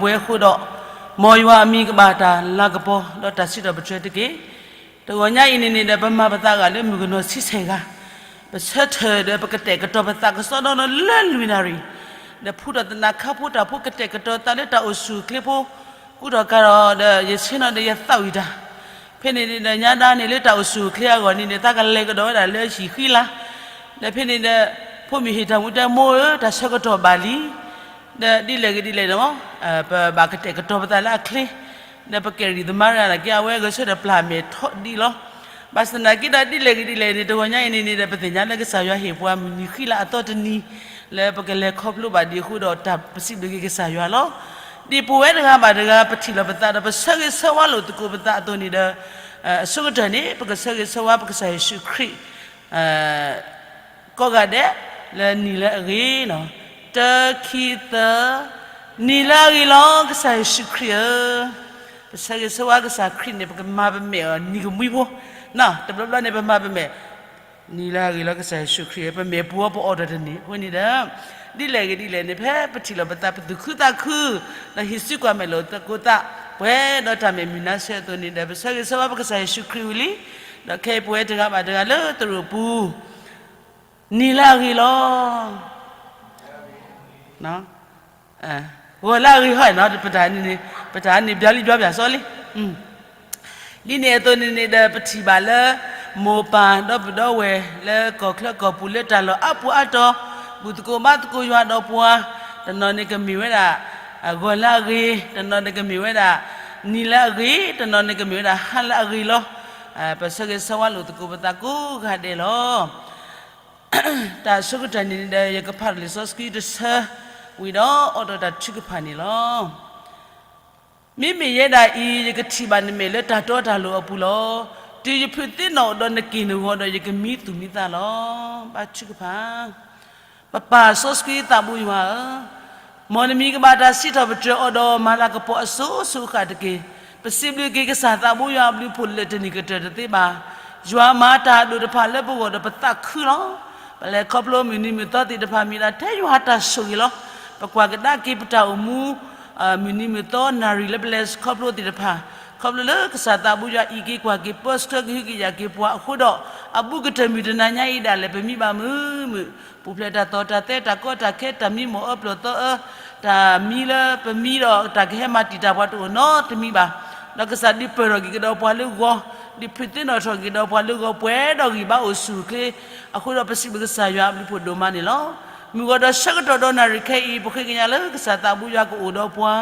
ပဝဲအဃိဒီး, မ်ယွၤအမံၤကဘၣ်တၢ်လၤကပီၤဒီးတၢ်စံးထီၣ်ပတြၢၤတက့ၢ်. တဂီၤညါအံၤန့ၣ်န့ၣ်ဒီး ပမၤပသးဂၤလၢမုၣ်ကနီၤဆံဆဲၣ်ဂၤ, ပဆၢထၢၣ်ဒီးပကတဲာ်ကတီၤပသးကစီဒီလၢလွံၢ်နၣ်ရံၣ်, ဒီးဖူထီၣ်သနၢၣ်ခါဖိတၢ်ဖိ ကတဲာ်ကတီၤသးလၢတၢ်အိၣ်ဆူၣ်အိၣ်ချ့ဖိ, ကူထီၣ်ကၤထီၣ်ဒီး ယဆ့ၣ်နီၤဒီးယသးဝံၣ်တၢ် ဖဲန့ၣ်ဒီး ညါဒါန့ၣ်လၢတၢ်အိၣ်ဆူၣ်အိၣ်ချ့အဂီၢ်န့ၣ်ဒီး သးကလဲၤကဒီးဝဲဒၣ်လၢဟံၣ်ဃံလၤ, ဒီးဖဲန့ၣ်ဒီး ဖိမုၣ်ဟ့ၣ်တၢ်မူတဲ မိၢ်ဧၢ တၢ်ဆၢကတီၢ်ဘၣ်လံ, ဒီးဒ်လဲၣ်ဂ့ၤဒ်လဲၣ်ဒီး ပဘၣ်ကတဲာ်ကတီၤပသးလၢအချ့, ဒီးပကဲရံၣ်သမါရၤနာ်က့ အဝဲဂဲၤဆၢထၢၣ်ပျၢ်မဲာ်ထီၣ်ဒံးလီၤ. ဘၣ်ဆၣ်သနာ်က့ဒီး ဒ်လဲၣ်ဂ့ၤဒ်လဲၣ်န့ၣ် တဂီၤညါအံၤန့ၣ်န့ၣ်ဒီး ပသ့ၣ်ညါလၢကစၢ်ယွၤဟ့ၣ်ပှၤမုၢ်နံၤဃံလၤအသီတနံၤ လၢပကလဲၤခီဖျိဘၣ်ဒံးအဃိဒီး တၢ်ပစံးဘျုးက့ၤကစၢ်ယွၤလီၤ. ဒ်ပဝဲတဂၤဘၣ်တဂၤ ပထံၣ်လိာ်ပသးဒီး ပဆၢဂ့ၤဆၢဝါလိာ်သကိးပသးအသိးန့ၣ်ဒီး အဆိကတၢၢ်န့ၣ် ပကဆၢဂ့ၤဆၢဝါပကစၢ်ယ့ၣ်ၡူးခရံာ် ကိးဂၤဒဲး လၢနံၤလၢအဂ့ၤ, တၢ ခံ သၢ, နံၤလၢအဂ့ၤလီၤ ကစၢ်ယ့ၣ်ၡူးခရံာ်ဧၢ. ပဆၢဂ့ၤဆၢဝါကစၢ်ခရံာ်န့ၣ် ပကမၤပမဲာ်အီၤနံၤကမှံဖိ, တဘျီဘျီန့ၣ် ပမၤပမဲာ် နံၤလၢအဂ့ၤလီၤ ကစၢ်ယ့ၣ်ၡူးခရံာ်ဧၢ, ပမဲာ်ပူၤအီၤပအီၣ်ဒီးတန့ၢ်အဃိန့ၣ်ဒီး ဒ်လဲၣ်ဂ့ၤဒ်လဲၣ်န့ၣ် ဖဲပထံၣ်လိာ်ပသး ပသူၣ်ခုသးခု ဒီးဟံးစုကွၢ်မဲာ်လိာ်သကိးသး ပှဲၤဒီးတၢ်မဲာ်မုာ်နါဆၢအသိးန့ၣ်ဒီး ပဆၢဂ့ၤဆၢဝါပကစၢ်ယ့ၣ်ၡူးခရံာ်ဝံၤလံ, ဒီးခဲအံၤပဝဲတဂၤဘၣ်တဂၤလၢသရိာ်ပူၤ နံၤလၢအဂ့ၤလီၤ. ဂီၤလၢအဂ့ၤဟီၣ်နီၤ ပတၢ်န့ၣ် ပတၢ်န့ၣ် ဘျါလံဘျါဘၣ်စီလံ. ဒ်န့ၣ်အသိးန့ၣ်န့ၣ်ဒီး ပထံၣ်ဘၣ်လၢ မိၢ်ပၢ်ဒီပုၢ်ဒီဝဲၢ်လၢကီၢ်ချၢကီၢ်ပူၤ လၢတၢ်လီၢ်အါပူၤအါတီၤ ဘူၣ်သကိးဘါသကိးယွၤဒီးပှၤ, တနီၤန့ၣ်ကမ့ၢ်ဝဲဒၣ် ဂီၤလၢအဂ့ၤ, တနီၤန့ၣ်ကမ့ၢ်ဝဲဒၣ် နံၤလၢအဂ့ၤ, တနီၤန့ၣ်ကမ့ၢ်ဝဲဒၣ် ဟါလၢအဂ့ၤလီၤ. ပဆၢဂ့ၤဆၢဝါလိာ်သကိးပသးကိးဂၤဒဲးလီၤ. တၢ်ဆိကတၢၢ်န့ၣ်ဒီး ယကဖးလံာ်စီဆှံတဆၢ ဝံၤဒီးအိၣ်ဒီးတၢ်ထုကဖၣ်န့ၣ်လီၤ. မ့မ့ၢ်ယဲဒၣ်အံၤ ယကထံၣ်ဘၣ်နမဲာ်လၢတၢ်တီတၢ်လိၤအပူၤလီၤ. တုၤယဖုးသ့ၣ်နီၣ်အိၣ်ဒီးနက့ၢ်နဂီၤဒီး ယကမံသူၣ်မံသးလီၤ. ဘါထုကဖၣ်. ပပၢ်စီဆှံသးဘိယွၤဧၢ, မ်နမံၤကဘၣ်တၢ်စံးထီၣ်ပတြၢၤအီၤဒီး မၤလၤကပီၤအစိၤစိၤအဃၣ်တက့ၢ်. ပစံးဘျုးက့ၤကစၢ်သးဘိယွၤအဘျုးအဖှိၣ်လၢတနံၤကတၢၢ်တသ့ဘၣ်. ယွၤမၤတၢ်အဒိၣ်တဖၣ်လၢပဂီၢ်ဒီးပသးခုလီၤ. ပလဲၤခီဖျိမုၢ်နံၤမုၢ်သီသ့ၣ်တဖၣ် မ့ၢ်ဒၣ်ထဲယွၤအတၢ်ဆိၣ်ဂ့ၤလီၤ. ပကွၢ်ကဒါက့ၤပတၢ်အိၣ်မူ မုၢ်နံၤမုၢ်သီနၣ်ရံၣ်လၢပလဲၤခီဖျိသ့ၣ်တဖၣ်, ခီဖျိလၢကစၢ်သးဘိယွၤအံးက့ၤကွၢ်က့ၤ ပၢဆှၢကဟုကယာ်က့ၤပှၤအဃိဒီး အဘူးကတၢၢ်မုၢ်တနၤညါအံၤဒၣ်လဲာ် ပမံဘၣ်မုာ်မုာ်, ပူၤဖျဲးတၢ်သီၣ်တၢ်သဲ တၢ်ကီတၢ်ခဲ တၢ်မံမီၢ်အၢပျီၢ်သီအၢ, တၢ်မံလၢပမံဒီးတၢ်ကဟဲမၤတံာ်တာ်ပှၤတအိၣ်နီတမံၤဘၣ်. ဒီးကစၢ်ဒုးပၢၢ်ထီၣ်က့ၤကဒီးပှၤလၢဂီၤ, ဒုးဖုးသ့ၣ်နီၣ်ထီၣ်က့ၤဒီးပှၤလၢဂီၤ ပှဲၤဒီးဂံၢ်ဘါအိၣ်ဆူၣ်အိၣ်ချ့, အဃိဒီးပစံးဘျုးကစၢ်ယွၤအဘျုးဖှိၣ်ဒိၣ်မးန့ၣ်လီၤ. မုၢ်ဂီၤဒီးဆၢကတီၢ်ဒီးနၣ်ရံၣ်ခဲအံၤ ပဃ့ကညးလၢကစၢ်သးဘိယွၤကအိၣ်ဒီးပှၤ,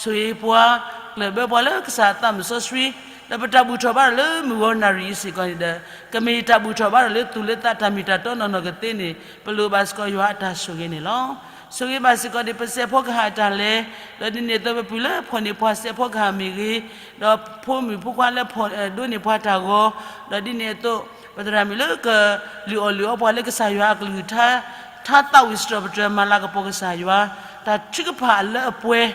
ဆိၣ်ဂ့ၤပှၤ, ကျၢၢ်ဘၢပှၤလၢကစၢ်အသးမုၢ်စီဆှံ, ဒီးပတၢ်ဘူၣ်ထီၣ်ဘါထီၣ်လၢမုၢ်ဂီၤနၣ်ရံၣ်အံၤစ့ၢ်ကီးန့ၣ်ဒီး ကမ့ၢ်တၢ်ဘူၣ်ထီၣ်ဘါထီၣ်လၢသူၣ်လၢသးတၢ်မ့ၢ်တၢ်တီနီၢ်နီၢ်ကသ့န့ၣ် ပလိၣ်ဘၣ်စ့ၢ်ကီးယွၤအတၢ်ဆိၣ်ဂ့ၤန့ၣ်လီၤ. ဆိၣ်ဂ့ၤဘၣ်စ့ၢ်ကီးဒံးပစဲးဖီကဟၣ်အတၢ်လဲၤ, ဒီးဒ်န့ၣ်အသိးပပုၢ်လၢဖီၣ်န့ၢ်ပှၤစဲးဖီကဟၣ်မ့ၢ်ဂ့ၤ, ဒီးဖိမုၣ်ဖိခွါလၢဖီၣ်ဒိးန့ၢ်ပှၤတၢ်ဂီၤ, ဒီးဒ်န့ၣ်အသိး ပသရၣ်မုၣ်လၢကလုၢ်အီၣ်လုၢ်အီပှၤလၢကစၢ်ယွၤအကလုၢ်ကထါ ထါသးဝံၣ်စံးထီၣ်ပတြၢၤမၤလၤကပီၤကစၢ်ယွၤ, တၢ်ထုကဖၣ်အလၢအပှဲၤ,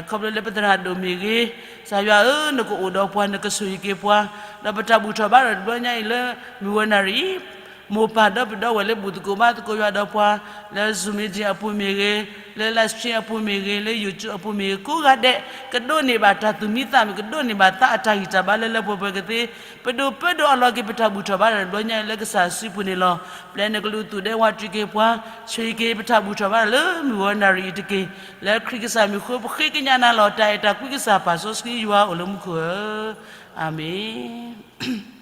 ခီဖျိလၢပသရၣ်ဒိၣ်မ့ၢ်ဂ့ၤ, ကစၢ်ယွၤဧၢ နကအိၣ်ဒီးပှၤ နကဆိၣ်ဂ့ၤက့ၤပှၤ, ဒီးပတၢ်ဘူၣ်ထီၣ်ဘါထီၣ်တဘျီညါအံၤလၢ မုၢ်ဂီၤနၣ်ရံၣ်အံၤ, မိၢ်ပၢ်ဒီပုၢ်ဒီဝဲၢ်လၢဘူၣ်သကိးဘါသကိးယွၤဒီးပှၤ, လၢ Zoom meeting အပူၤမ့ၢ်ဂ့ၤ, လၢ live stream အပူၤမ့ၢ်ဂ့ၤ, လၢ YouTube အပူၤမ့ၢ်ဂ့ၤ, ကိးဂၤဒဲး ကဒိးန့ၢ်ဘၣ်တၢ်သူၣ်မံသးမုာ် ကဒိးန့ၢ်ဘၣ်သးအတၢ်ဂံၢ်တၢ်ဘါလၢလၢပှဲၤပှဲၤကသ့, ပဒိၣ်ပၢဒိၣ်အလီၢ်က့ၤပတၢ်ဘူၣ်ထီၣ်ဘါထီၣ်တဘျီညါအံၤလၢကစၢ်စုပူၤန့ၣ်လီၤ. ပျဲနကလူးသူၣ်ဒဲဝးတြံၤက့ၤပှၤ, ဆိၣ်ဂ့ၤက့ၤပတၢ်ဘူၣ်ထီၣ်ဘါထီၣ်လၢမုၢ်ဂီၤနၣ်ရံၣ်အံၤတက့ၢ်. လၢခရံာ်ကစၢ်မံၤဃိ ပဃ့ကညးနၤလီၤ. တၢ်အဲၣ်တၢ်ကွံကစၢ်ပၢ်စီဆှံယွၤအိၣ်လၢမူခိၣ်ဧၢ, အၤမ့ၣ်. တဂီၤ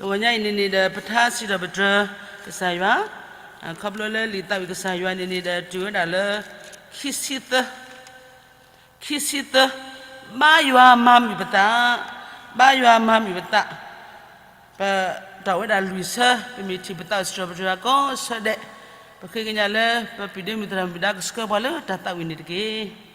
ညါအံၤန့ၣ်န့ၣ်ဒီး ပထါစံးထီၣ်ပတြၢၤကစၢ်ယွၤ, ခီဖျိလၢလံာ်သးဝံၣ်ကစၢ်ယွၤန့ၣ်န့ၣ်ဒီး တုၤဝဲဒၣ်လၢ ခံဆံသၢ, ခံဆံသၢ, ဘါယွၤမၤမုာ်ပသး, ဘါယွၤမၤမုာ်ပသး, ပတၢ်အိၣ်ဝဲဒၣ်လွံၢ်ဆၢ, ပမ့ၢ်ထံၣ်ပသးအိၣ်စံးထီၣ်ပတြၢၤကိးဆၢဒဲး, ပဃ့ကညးလၢပပျံၤဒ့မုၣ်သရၣ်မုၣ်ဒါကဆှၢပှၤလၢတၢ်သးဝံၣ်န့ၣ်တက့ၢ်.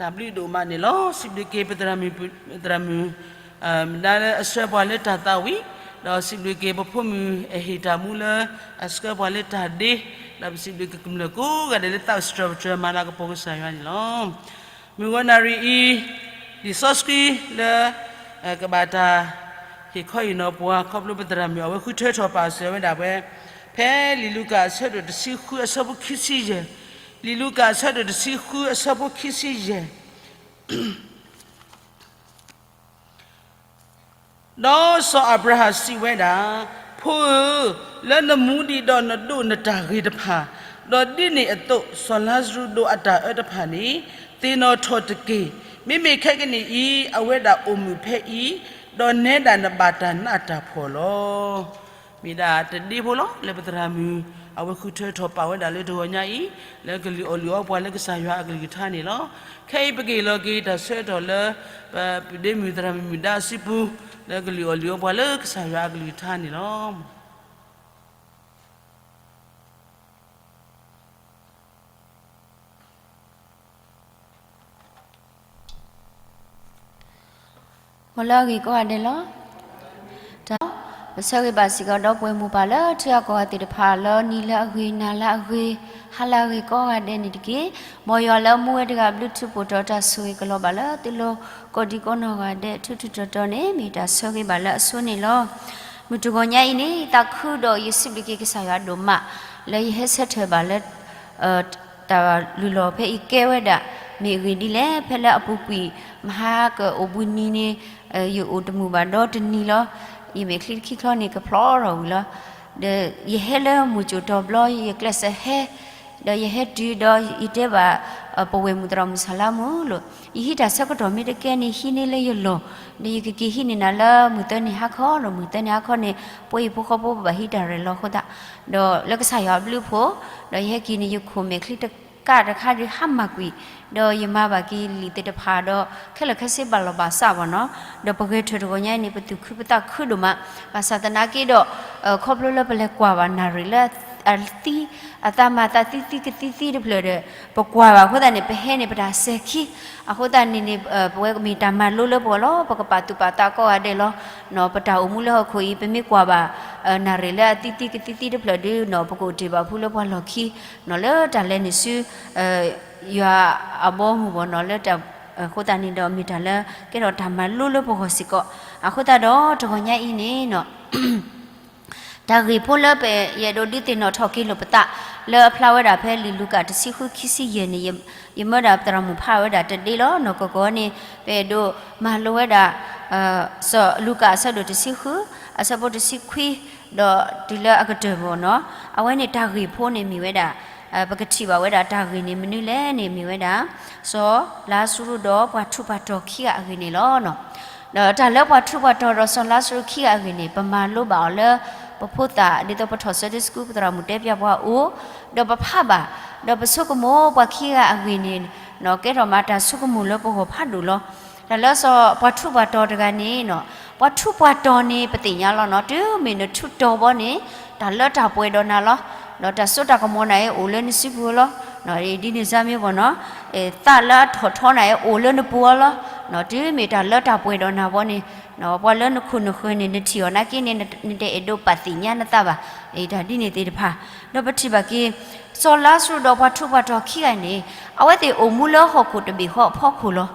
တၢ်ဘျုးဒိၣ်မးန့ၣ်လီၤ. စံးဘျုးက့ၤပသရၣ်မုၣ်, သရၣ်မုၣ် မဒါလၢအဆှၢပှၤလၢတၢ်သးဝံၣ်, ဒီးစံးဘျုးက့ၤပဖိမုၣ်အဟ့ၣ်တၢ်မူလၢ အဆှၢပှၤလၢတၢ်ဒ့, ဒီးပစံးဘျုးက့ၤကမျၢၢ်ကိးဂၤဒဲးလၢသးအိၣ်စတြၢၤပတြၢၤမၤလၤကပီၤကစၢ်ယွၤန့ၣ်လီၤ. မုၢ်ဂီၤနၣ်ရံၣ်အံၤ လံာ်စီဆှံလၢ ကဘၣ်တၢ် ဟ့ၣ်ခီဟ့ၣ်နီၤပှၤ ခီဖျိပသရၣ်မုၣ် အဝဲဃုထၢထီၣ်ပာ်စၢၤဝဲဒၣ်ဝဲ ဖဲလံာ်လူၤကၣ်အဆၢဒိၣ်တဆံဃုအဆၢဖိခံဆံယဲၢ်, လံာ်လူၤကၣ်အဆၢဒိၣ်တဆံဃုအဆၢဖိခံဆံယဲၢ်. ဒီးစီၤအၤဘြၤဟၣ်စံးဝဲဒၣ်, ဖိဧၢ, လၢနမူဒံးဒီးနဒိးနတၢ်ဂ့ၤတဖၣ်, ဒီးဒ်န့ၣ်အသိး စီၤလါစရူးဒိးအတၢ်အၢတဖၣ်န့ၣ် သ့ၣ်နီၣ်ထီၣ်တက့ၢ်. မ့မ့ၢ်ခဲကနံၣ်အံၤ အဝဲဒၣ်အိၣ်မုာ်ဖဲအံၤ, ဒီးနဲဒၣ်နဘၣ်တၢ်နးတၢ်ဖှီၣ်လီၤ. မ့ၢ်ဒၣ်တဒ့ဖိလီၤ လၢပသရၣ်မုၣ် အဝဲဃုထၢထီၣ်ပာ်ဝဲဒၣ်လၢတဂီၤညါအံၤ လၢကလုၢ်အီၣ်လုၢ်အီပှၤလၢကစၢ်ယွၤအကလုၢ်ကထါန့ၣ်လီၤ. ခဲအံၤပကဟ့ၣ်လီၤက့ၤတၢ်ဆၢကတီၢ်လၢ ပဒ့မုၣ်သရၣ်မုၣ်မုၢ်ဒါအစုပူၤ လၢကလုၢ်အီၣ်လုၢ်အီပှၤလၢကစၢ်ယွၤအကလုၢ်ကထါန့ၣ်လီၤ. မ်လၢအဂ့ၤကိးဂၤဒဲးလီၤ. တၢ် ပဆၢဂ့ၤဘၣ်စ့ၢ်ကီးဒီပုၢ်ဝဲၢ်မိၢ်ပၢ်လၢထံဂၤကီၢ်ဂၤသ့ၣ်တဖၣ်လၢနံၤလၢအဂ့ၤ နၤလၢအဂ့ၤ ဟါလၢအဂ့ၤကိးဂၤဒဲးန့ၣ်တက့ၢ်. မ်ယွၤလၢမူဝဲတဂၤ ဘျုးထူးဖှိၣ်တီၤတၢ်ဆိၣ်ဂ့ၤကလီၤဘၣ်လၢသုလိၤကိးဒံကိးနီၢ်ဂၤဒဲး ထူးထူးတီၤတီၤန့ၣ် မ့ၢ်တၢ်ဆၢဂ့ၤဘၣ်လၢအဆိန့ၣ်လီၤ. မုၢ်တဂီၤညါအံၤန့ၣ် သးခုဒီးယစံးဘျုးက့ၤကစၢ်ယွၤဒိၣ်မး လၢယဟဲဆၢထၢၣ်ဘၣ်လၢ တၢ်လုၢ်လီၢ်ဖဲအံၤကဲဝဲဒၣ် မ့ၢ်အဂ့ၢ်ဒ်လဲၣ်, ဖဲလၢအပူၤကွံာ် မဟါကအိၣ်ဘှံးနံၤန့ၣ် ယအိၣ်တမုာ်ဘၣ်ဒီတနံၤလီၤ. ယမဲာ်ချံတခံချီန့ၣ် ကဖျီထီၣ်ဝံၤလီၤ. ဒီးယဟဲလၢမုၢ်ကၠိၣ်တီၤဘျီ ယကျဲးစၢးဟဲ, ဒီးယဟဲတုၤဒီးယတဲဘၣ် ပဝဲၢ်မုၣ်သရၣ်မုၣ်ဆၣ်လါမုၣ်လီၤ. ယဟံးတၢ်ဆၢကတီၢ်မ့ၢ်တကဲန့ၣ် ဟံးန့ၢ်လၢယလီၢ်, ဒီးယကက့ၤဟံးန့ၢ်နၤလၢမုၢ်သၢနံၤဟါခီလီၤ. မုၢ်သၢနံၤဟါခီန့ၣ် ပှၤဟံၣ်ဖိဃီဖိပဘၣ်ဟံးတၢ်ရဲၣ်လီၤအဃိသတး, ဒီးလၢကစၢ်ယွၤအဘျုးအဖှိၣ်, ဒီးယဟဲက့ၤန့ၣ် ယခိၣ်မဲာ်ချံတကးတခါဒီးဟါမၢ်ကွံာ်, ဒီးယမၤဘၣ်က့ၤလံာ်သ့ၣ်တဖၣ်ဒီး ခဲလၢာ်ခဲဆ့ဘၣ်လီၤဘၣ်စးဘၣ်နီၤ. ဒီးပဂဲၤထၢၣ်တဂီၤညါအံၤန့ၣ် ပသူၣ်ခုပသးခုဒိၣ်မး, ဘၣ်ဆၣ်သနာ်က့ဒီး ခီဖျိလၢပလဲၤကွၢ်ဘၣ်နၣ်ရံၣ်လၢ အသံ အသးမၤသးသံသံကသံသံတဖျၢၣ်ဒီး ပကွၢ်ဘၣ်အဃိသတးန့ၣ် ပဟဲန့ၣ်ပတၢ်စဲၤခံ, အဃိသတးန့ၣ်န့ၣ် ပဝဲကမ့ၢ်တၢ်မၤလိလၢပဂီၢ်လီၤ. ပကပာ်သူၣ်ပာ်သးကိးဂၤဒဲးလီၤ. ပတၢ်အိၣ်မူလၢဟီၣ်ခိၣ်အံၤ ပမ့ၢ်ကွၢ်ဘၣ် နၣ်ရံၣ်လၢအသံသံကသံသံတဖျၢၣ်ဒီးနီၤ ပကအိၣ်တ့ၢ်ဘၣ်ဖုလၢပှၤလီၢ်ခံနီၤ လၢတၢ်လဲၤနုာ်ဆူ ယွၤအဘီအမုၢ်ဘၣ်နီၤ လၢတၢ် အဃိသတးန့ၣ်ဒီး မ့ၢ်တၢ်လၢကဲထီၣ်တၢ်မၤလိလၢပဂီၢ်စ့ၢ်ကီး, အဃိသတးဒီး တဂီၤညါအံၤန့ၣ်နီၤ တၢ်ဂ့ၢ်ဖိလၢပအဲၣ်ဒိးဒုးသ့ၣ်နီၣ်ထီၣ်က့ၤလိာ်ပသး လၢအဖျါဝဲဒၣ်ဖဲလံာ်လူၤကၣ်တဆံဃုခံဆံယဲၢ်န့ၣ် ယမၢဒၣ်သရၣ်မုၣ်ဖးဝဲဒၣ်တဒ့လီၤနီၤ ကီၢ်ကီၢ်န့ၣ် ပအဲၣ်ဒိးမၤလိဝဲဒၣ် စီၤလူၤကၣ်အဆၢဒိၣ်တဆံဃု အဆၢဖိတဆံခွံ ဒီးတုၤလၢအကတၢၢ်ဘၣ်နီၤ အဝဲန့ၣ်တၢ်ဂ့ၢ်ဖိန့ၣ်မ့ၢ်ဝဲဒၣ် ပကထံၣ်ဘၣ်ဝဲဒၣ်တၢ်ဂ့ၢ်န့ၣ်မနုၤလဲၣ်န့ၣ်မ့ၢ်ဝဲဒၣ် စီၤလါစရူးဒီးပှၤထူးပှၤတီၤခံဂၤအဂ့ၢ်န့ၣ်လီၤ. ဒီးတၢ်လၢပှၤထူးပှၤတီၤဒီးစီၤလါစရူးခံဂၤအဂ့ၢ်န့ၣ် ပမၤလိဘၣ်အီၤလၢ ပဖိသၣ် ဒ်သိးပထီၣ် Sunday School ပသရၣ်မုၣ်တဲပၠးပှၤအိၣ်, ဒီးပဖးဘၣ်, ဒီးပဆိကမိၣ်ပှၤခံဂၤအဂ့ၢ်န့ၣ် ကဲထီၣ်မးတၢ်ဆိကမိၣ်လၢပဂီၢ်ဖးဒိၣ်လီၤ. တၢ်လၢစီၤပှၤထူးပှၤတီၤတဂၤန့ၣ် ပှၤထူးပှၤတီၤန့ၣ် ပသ့ၣ်ညါလီၤနီၤ တုၤမ့ၢ်နထူးတီၤဘီန့ၣ် တၢ်လၢတၢ်ပှဲၤဒီးနၤလီၤ. ဒီးတၢ်စိတၢ်ကမီၤနၤအံၤအိၣ်လၢနစုပူၤလီၤ. ဒ်န့ၣ်စါမ့ၢ်ဘၣ်နီၤ သးလၢအထီၣ်ထီနၤအံၤအိၣ်လၢနပူၤအီၤလီၤ. တုၤမ့ၢ်တၢ်လၢတၢ်ပှဲၤဒီးနၤဘီန့ၣ် ပှၤလၢနခိၣ်နဃၢၤန့ၣ် နထံၣ်အီၤနာ်က့န့ၣ် နတအဲၣ်ဒိးပာ်သ့ၣ်ညါနသးဘၣ်. တၢ်ဒ်န့ၣ်သ့ၣ်တဖၣ် ဒီးပထံၣ်ဘၣ်က့ၤ စီၤလါစရူးဒီးပှၤထူးပှၤတီၤခံဂၤန့ၣ် အဝဲသ့ၣ်အိၣ်မူလၢဟီၣ်ခိၣ်တဘ့ၣ်ဃီအဖီခိၣ်လီၤ.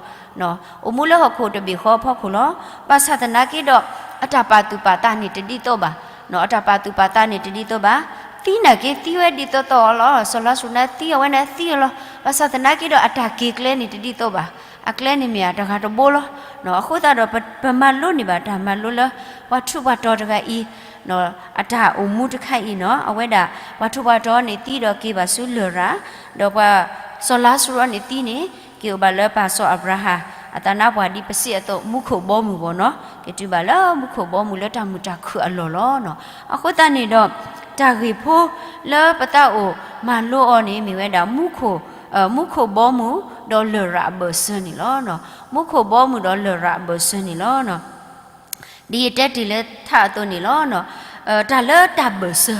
အိၣ်မူလၢဟီၣ်ခိၣ်တဘ့ၣ်ဃီအဖီခိၣ်လီၤ. ဘၣ်ဆၣ်သနာ်က့ဒီး အတၢ်ပာ်သူၣ်ပာ်သးန့ၣ်တဒ်သိးဘၣ်. အတၢ်ပာ်သူၣ်ပာ်သးန့ၣ်တဒ်သိးဘၣ်. သံနာ်က့သံဝဲဒ်သိးသိးအီၤလီၤ. စီၤလါစရူးန့ၣ်သံအဝဲန့ၣ်သံအီၤလီၤ. ဘၣ်ဆၣ်သနာ်က့ဒီးအတၢ်က့ၤကျဲန့ၣ်တဒ်သိးဘၣ်. အကျဲန့ၣ်မ့ၢ်အတဂၤတဘိလီၤ. အဃိသတးဒီး ပမၤလိန့ၢ်ဘၣ်တၢ်မၤလိလၢ ပှၤထူးပှၤတီၤတဂၤအံၤ အတၢ်အိၣ်မူတခါအံၤနီၤ အဝဲဒၣ် ပှၤထူးပှၤတီၤန့ၣ်သံဒီးက့ၤဘၣ်ဆူလရာ်, ဒီးပှၤစီၤလါစရူးန့ၣ်သံန့ၣ် က့ၤအိၣ်ဘၣ်လၢပၢ်စီၤအၤဘြၤဟၣ် အသးနါပှၢ်ဒ်ပစံးအသိး မူခိၣ်ဘီမုၢ်ဘၣ်နီၤ က့ၤတုၤဘၣ်လၢမူခိၣ်ဘီမုၢ်လၢတၢ်မုာ်တၢ်ခုၣ်အလီၢ်လီၤ. အဃိသတးန့ၣ်ဒီး တၢ်ဂ့ၢ်ဖိလၢပသးအိၣ်မၤလိအီၤန့ၣ် မ့ၢ်ဝဲဒၣ် မူခိၣ်ဘီမုၢ်ဒီးလရာ်အဘၢၣ်စၢၤန့ၣ်လီၤ. မူခိၣ်ဘီမုၢ်ဒီးလရာ်အဘၢၣ်စၢၤန့ၣ်လီၤ. ဒ်ယတဲတ့ၢ်လၢထးအသိးန့ၣ်လီၤ. တၢ်လၢတၢ်ဘၢၣ်စၢ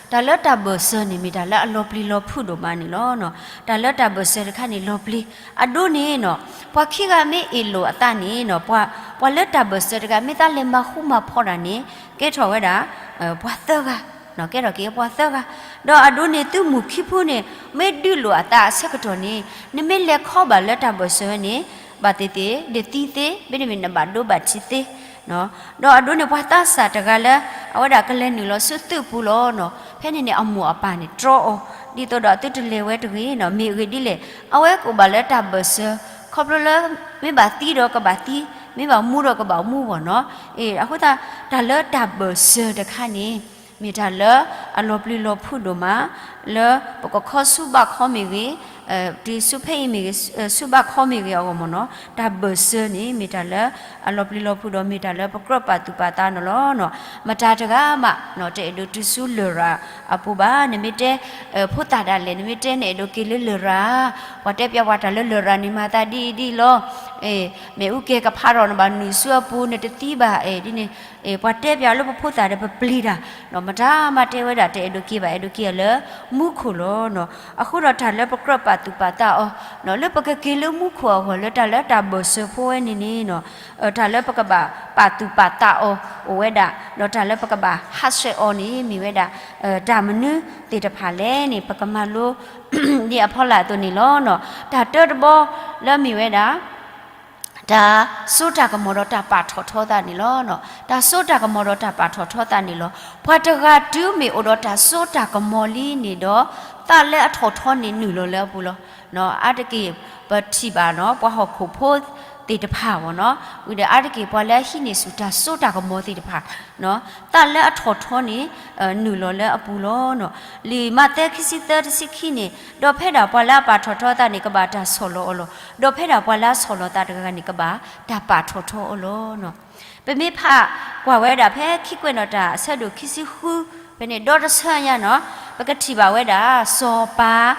ၤ, တၢ်လၢတၢ်ဘၢၣ်စၢၤန့ၣ် မ့ၢ်တၢ်လၢအလီၤပျံၤလီၤဖုးဒိၣ်မးန့ၣ်လီၤ. တၢ်လၢတၢ်ဘၢၣ်စၢၤတခါန့ၣ်လီၤပျံၤ, အဒိန့ၣ်နီၤ, ပှၤခံဂၤမ့ၢ်အ့ၣ်လိာ်အသးန့ၣ်နီၤ, ပှၤလၢတၢ်ဘၢၣ်စၢၤတဂၤ မ့ၢ်သးလဲၤမၤဃူမၤဖိးတၢ်န့ၣ် ကဲထီၣ်ဝဲဒၣ် ပှၤသၢဂၤ, ကဲထီၣ်က့ၤပှၤသၢဂၤ, ဒီးအဒိန့ၣ်သုမုၢ်ခံဖုန့ၣ် မ့ၢ်ဒုးလိာ်အသးအဆၢကတီၢ်န့ၣ် နမ့ၢ်လဲၤခီဘၣ်လၢတၢ်ဘၢၣ်စၢၤဝဲန့ၣ် ဘၣ်သ့ၣ်သ့ၣ် ဒသံသ့, မ့တမ့ၢ်နဘၣ်ဒိဘၣ်ထံးသ့ ဒီးအဒိန့ၣ် ပှၤသးစၢ်တဂၤလၢ အဝဲဒၣ်ကလဲၤနုာ်လီၤဆူသုးပူၤလီၤနီၤ, ဖဲန့ၣ်န့ၣ် အမိၢ်အပၢ်န့ၣ်တြီအီၤ, ဒ်သိးဒီးအသုတလဲၤဝဲတဂ့ၤနီၤ, မ့ၢ်အဂ့ၢ်ဒ်လဲၣ်, အဝဲကအိၣ်ဘၣ်လၢတၢ်ဘၢၣ်စၢၤ, ခီဖျိလၢ မ့ၢ်ဘၣ်သံဒီးကဘၣ်သံ, မ့ၢ်ဘၣ်မူဒီးကဘၣ်မူဘၣ်နီၤ, အဃိသတး တၢ်လၢတၢ်ဘၢၣ်စၢၤတခါန့ၣ် မ့ၢ်တၢ်လၢအလီၤပျံၤလီၤဖုးဒိၣ်မး, လၢပကခီဆူဘၣ်ခီမ့ၢ်ဂ့ၤ, တုၤဆူဖဲအံၤမ့ၢ်ဂ့ၤ, ဆူဘၣ်ခီမ့ၢ်ဂ့ၤအဂီၢ်မ့ၢ်နီၤ, တၢ်ဘၢၣ်စၢၤန့ၣ် မ့ၢ်တၢ်လၢအလီၤပျံၤလီၤဖုးဒီး မ့ၢ်တၢ်လၢပကြၢးပာ်သူၣ်ပာ်သးန့ၣ်လီၤ. မတၤတဂၤမး တအဲၣ်ဒိးတုၤဆူလရာ်အပူၤဘၣ်, နမ့ၢ်တဲ ဖိသၣ်ဒၣ်လဲာ် နမ့ၢ်တဲနအဲၣ်ဒိးက့ၤလၢလရာ်, ပှၤတဲပျးပှၤတၢ်လၢလရာ်န့ၣ် မၤသးဒ်အံၤဒ်အံၤလီၤ, မ့ၣ်အူကဲၤကဖးထီၣ်နဘၣ်နုာ်ဆူအပူၤ နတသံဘၣ် ဒ်န့ၣ် ပှၤတဲပျးလၢပဖိသၣ်ဒီးပပျံၤတၢ်, မတၤမးတဲဝဲဒၣ် တအဲၣ်ဒိးက့ၤဘၣ် အဲၣ်ဒိးက့ၤအီၤလၢမူခိၣ်လီၤ. အဃိဒီးတၢ်လၢပကြၢးပာ်သူၣ်ပာ်သးအီၤ, လၢပကက့ၤလၢမူခိၣ်အဂီၢ် လၢတၢ်လၢတၢ်ဘၢၣ်စၢၤဖိဝဲန့ၣ်န့ၣ်, တၢ်လၢပကဘၣ်ပာ်သူၣ်ပာ်သးအီၤအိၣ်ဝဲဒၣ်, ဒီးတၢ်လၢပကဘၣ်ဟးဆှဲးအီၤန့ၣ် မ့ၢ်ဝဲဒၣ် တၢ်မနုၤသ့ၣ်တဖၣ်လဲၣ်န့ၣ် ပကမၤလိ ဒ်အဖီလာ်အသိးန့ၣ်လီၤ. တၢ်တၢတဘီလၢမ့ၢ်ဝဲဒၣ် တၢ်စိတၢ်ကမီၤဒီးတၢ်ပာ်ထီၣ်ထီသးန့ၣ်လီၤ. တၢ်စိတၢ်ကမီၤဒီးတၢ်ပာ်ထီၣ်ထီသးန့ၣ်လီၤ. ပှၤတဂၤတုၤမ့ၢ်အိၣ်ဒီးတၢ်စိတၢ်ကမီၤလံန့ၣ်ဒီး သးလၢအထီၣ်ထီန့ၣ်နုာ်လီၤလၢအပူၤလီၤ. အါတက့ၢ် ပထံၣ်ဘၣ်နီၤ ပှၤဟီၣ်ခိၣ်ဖိသ့ၣ်တဖၣ်ဘၣ်နီၤ, ဝံၤဒီးအါတက့ၢ်ပှၤလၢအဟံးန့ၢ်ဆူၣ်တၢ်စိတၢ်ကမီၤသ့ၣ်တဖၣ် သးလၢအထီၣ်ထီန့ၣ် နုာ်လီၤလၢအပူၤလီၤ. လံာ်မးသဲခံဆံသၢတဆံခံန့ၣ်, ဒီးဖဲဒၣ်ပှၤလၢအပာ်ထီၣ်ထီသးန့ၣ် ကဘၣ်တၢ်ဆီၣ်လီၤအီၤလီၤ. ဒီးဖဲဒၣ်ပှၤလၢအဆီၣ်လီၤသးတဂၤန့ၣ် ကဘၣ်တၢ်ပာ်ထီၣ်ထီအီၤလီၤ. ပမ့ၢ်ဖးကွၢ်ဝဲဒၣ်ဖဲခံကွဲးနီၣ်တၢ်အဆၢဒိၣ်ခံဆံဃု ဖဲန့ၣ်ဒီတဆၢညါနီၤ, ပကထံၣ်ဘၣ်ဝဲဒၣ် စီၤပၤ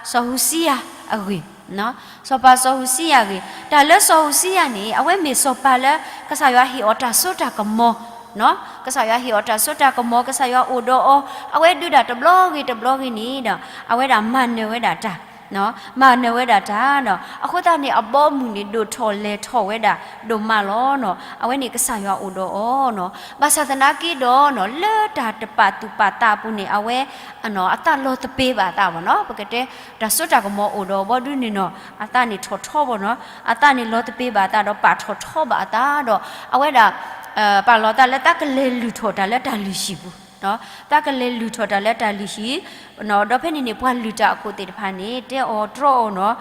စီၤဟူစံယၤအဂ့ၢ် စီၤပၤစီၤဟူစံယၤအဂ့ၢ်, တၢ်လၢစီၤဟူစံယၤန့ၣ် အဝဲမ့ၢ်စီၤပၤလၢ ကစၢ်ယွၤဟ့ၣ်အီၤတၢ်စိတၢ်ကမီၤ, ကစၢ်ယွၤဟ့ၣ်အီၤတၢ်စိတၢ်ကမီၤ ကစၢ်ယွၤအိၣ်ဒီးအီၤ, အဝဲဒုးဒၣ်တဘျီဂ့ၤတဘျီဂ့ၤန့ၣ်ဒီး အဝဲဒၣ်မၤနၢၤဝဲဒၣ်တၢ် မၤနၢၤဝဲဒၣ်တၢ်နီၤ, အဃိသတးန့ၣ် အဘီအမုၢ်န့ၣ် ဒိၣ်ထီၣ်လဲၢ်ထီၣ်ဝဲဒၣ်ဒိၣ်မးလီၤနီၤ, အဝဲန့ၣ်ကစၢ်ယွၤအိၣ်ဒီးအီၤနီၤ, ဘၣ်ဆၣ်သနာ်က့ဒီးနီၤ လၢတၢ်တပာ်သူၣ်ပာ်သးအပူၤန့ၣ် အဝဲ အသးလီၤသပ့ၤဘၣ်အသးဘၣ်နီၤ, ပကတဲ တၢ်စိတၢ်ကမီၤအိၣ်ဒီးအဘီဒုန့ၣ်နီၤ အသးန့ၣ်ထီၣ်ထီဘၣ်နီၤ, အသးန့ၣ်လီၤသပ့ၤဘၣ်အသးဒီးပာ်ထီၣ်ထီဘၣ်အသးဒီး အဝဲဒၣ် ပာ်လီၤသးလၢသးကလဲၤလုၢ်ထီၣ်တၢ်လၢတၢ်လုၢ်ဟံၣ်ပူၤ သးကလဲၤလုၢ်ထီၣ်တၢ်လၢတၢ်လုၢ်ဟံၣ်, ဒီးဖဲန့ၣ်န့ၣ် ပှၤလုၢ်တၢ်အခိၣ်သ့ၣ်တဖၣ်န့ၣ် တဲအီၤတြီအီၤနီၤ,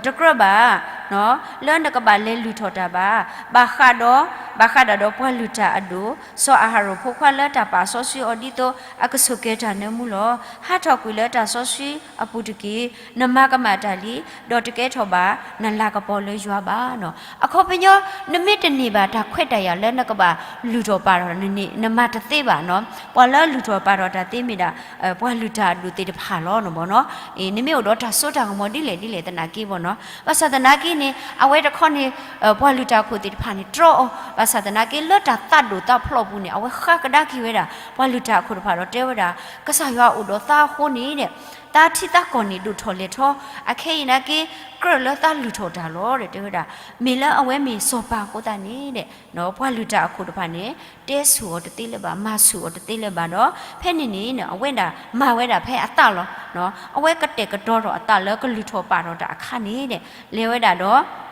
တကြၢးဘၣ် လၢနကဘၣ်လဲၤလုၢ်ထီၣ်တၢ်ဘၣ်, ဘၣ်ဃးဒီး ဘၣ်ဃးဒၣ်ဒီးပှၤလုၢ်တၢ်အဒိၣ်, စီၤအၤဟရိၣ်ဖိခွါလၢတၢ်ပာ်စီဆှံအီၤဒ်သိး အကဆိၣ်ကဲၤတၢ်နၢမူလီၤ. ဟးထီၣ်ကွံာ်လၢတၢ်စီဆှံအပူၤတက့ၢ်. နမၤကမၣ်တၢ်လံ, ဒီးတကဲထီၣ်ဘၣ်နလၤကပီၤလၢယွၤဘၣ်နီၤ. အခီပညီ နမ့ၢ်တန့ၢ်ဘၣ်တၢ်ခွဲးတၢ်ယာ်လၢနကဘၣ်လုၢ်ထီၣ်ပာ်ထီၣ်န့ၣ် နမၤတသ့ဘၣ်နီၤ. ပှၤလၢလုၢ်ထီၣ်ပာ်ထီၣ်တၢ်သ့မ့ၢ်ဒၣ် ပှၤလုၢ်တၢ်အဒိၣ်သ့ၣ်တဖၣ်လီၤနီၤဘၣ်နီၤ. နမ့ၢ်အိၣ်ဒီးတၢ်စိတၢ်ကမီၤဒ်လဲၣ်ဒ်လဲၣ်သနာ်က့ဘၣ်နီၤ. ဘၣ်ဆၣ်သနာ်က့န့ၣ် အဝဲတခီန့ၣ် ပှၤလုၢ်တၢ်အခိၣ်သ့ၣ်တဖၣ်န့ၣ် တြီအီၤ, ဘၣ်ဆၣ်သနာ်က့ လၢတၢ်သးဒိၣ်သးဖျိးပူၤန့ၣ် အဝဲဃါကဒါက့ၤဝဲဒၣ် ပှၤလုၢ်တၢ်အခိၣ်တဖၣ်ဒီးတဲဝဲဒၣ် ကစၢ်ယွၤအိၣ်ဒီးသးအဃိန့ၣ်ဒီး သးထံသးကီၢ်န့ၣ်ဒိၣ်ထီၣ်လဲၢ်ထီ, အခဲအံၤနာ်က့ ကြၢးလၢသးလုၢ်ထီၣ်တၢ်လီၤဒီးတဲဝဲဒၣ် မ့ၢ်လၢအဝဲမ့ၢ်စီၤပၤအဃိသတးန့ၣ်ဒီး ပှၤလုၢ်တၢ်အခိၣ်တဖၣ်န့ၣ် တဲဆူၣ်အီၤတသ့လၢၤဘၣ်, မၤဆူၣ်အီၤတသ့လၢၤဘၣ်ဒီး ဖဲန့ၣ်န့ၣ် အဝဲဒၣ်မၤဝဲဒၣ်ဖဲအသးလီၤ. အဝဲကတဲာ်ကတီၤထီၣ်အသးလၢကလုၢ်ထီၣ်ပာ်ထီၣ်တၢ်အခါန့ၣ်ဒီး လဲၤဝဲဒၣ်ဒီး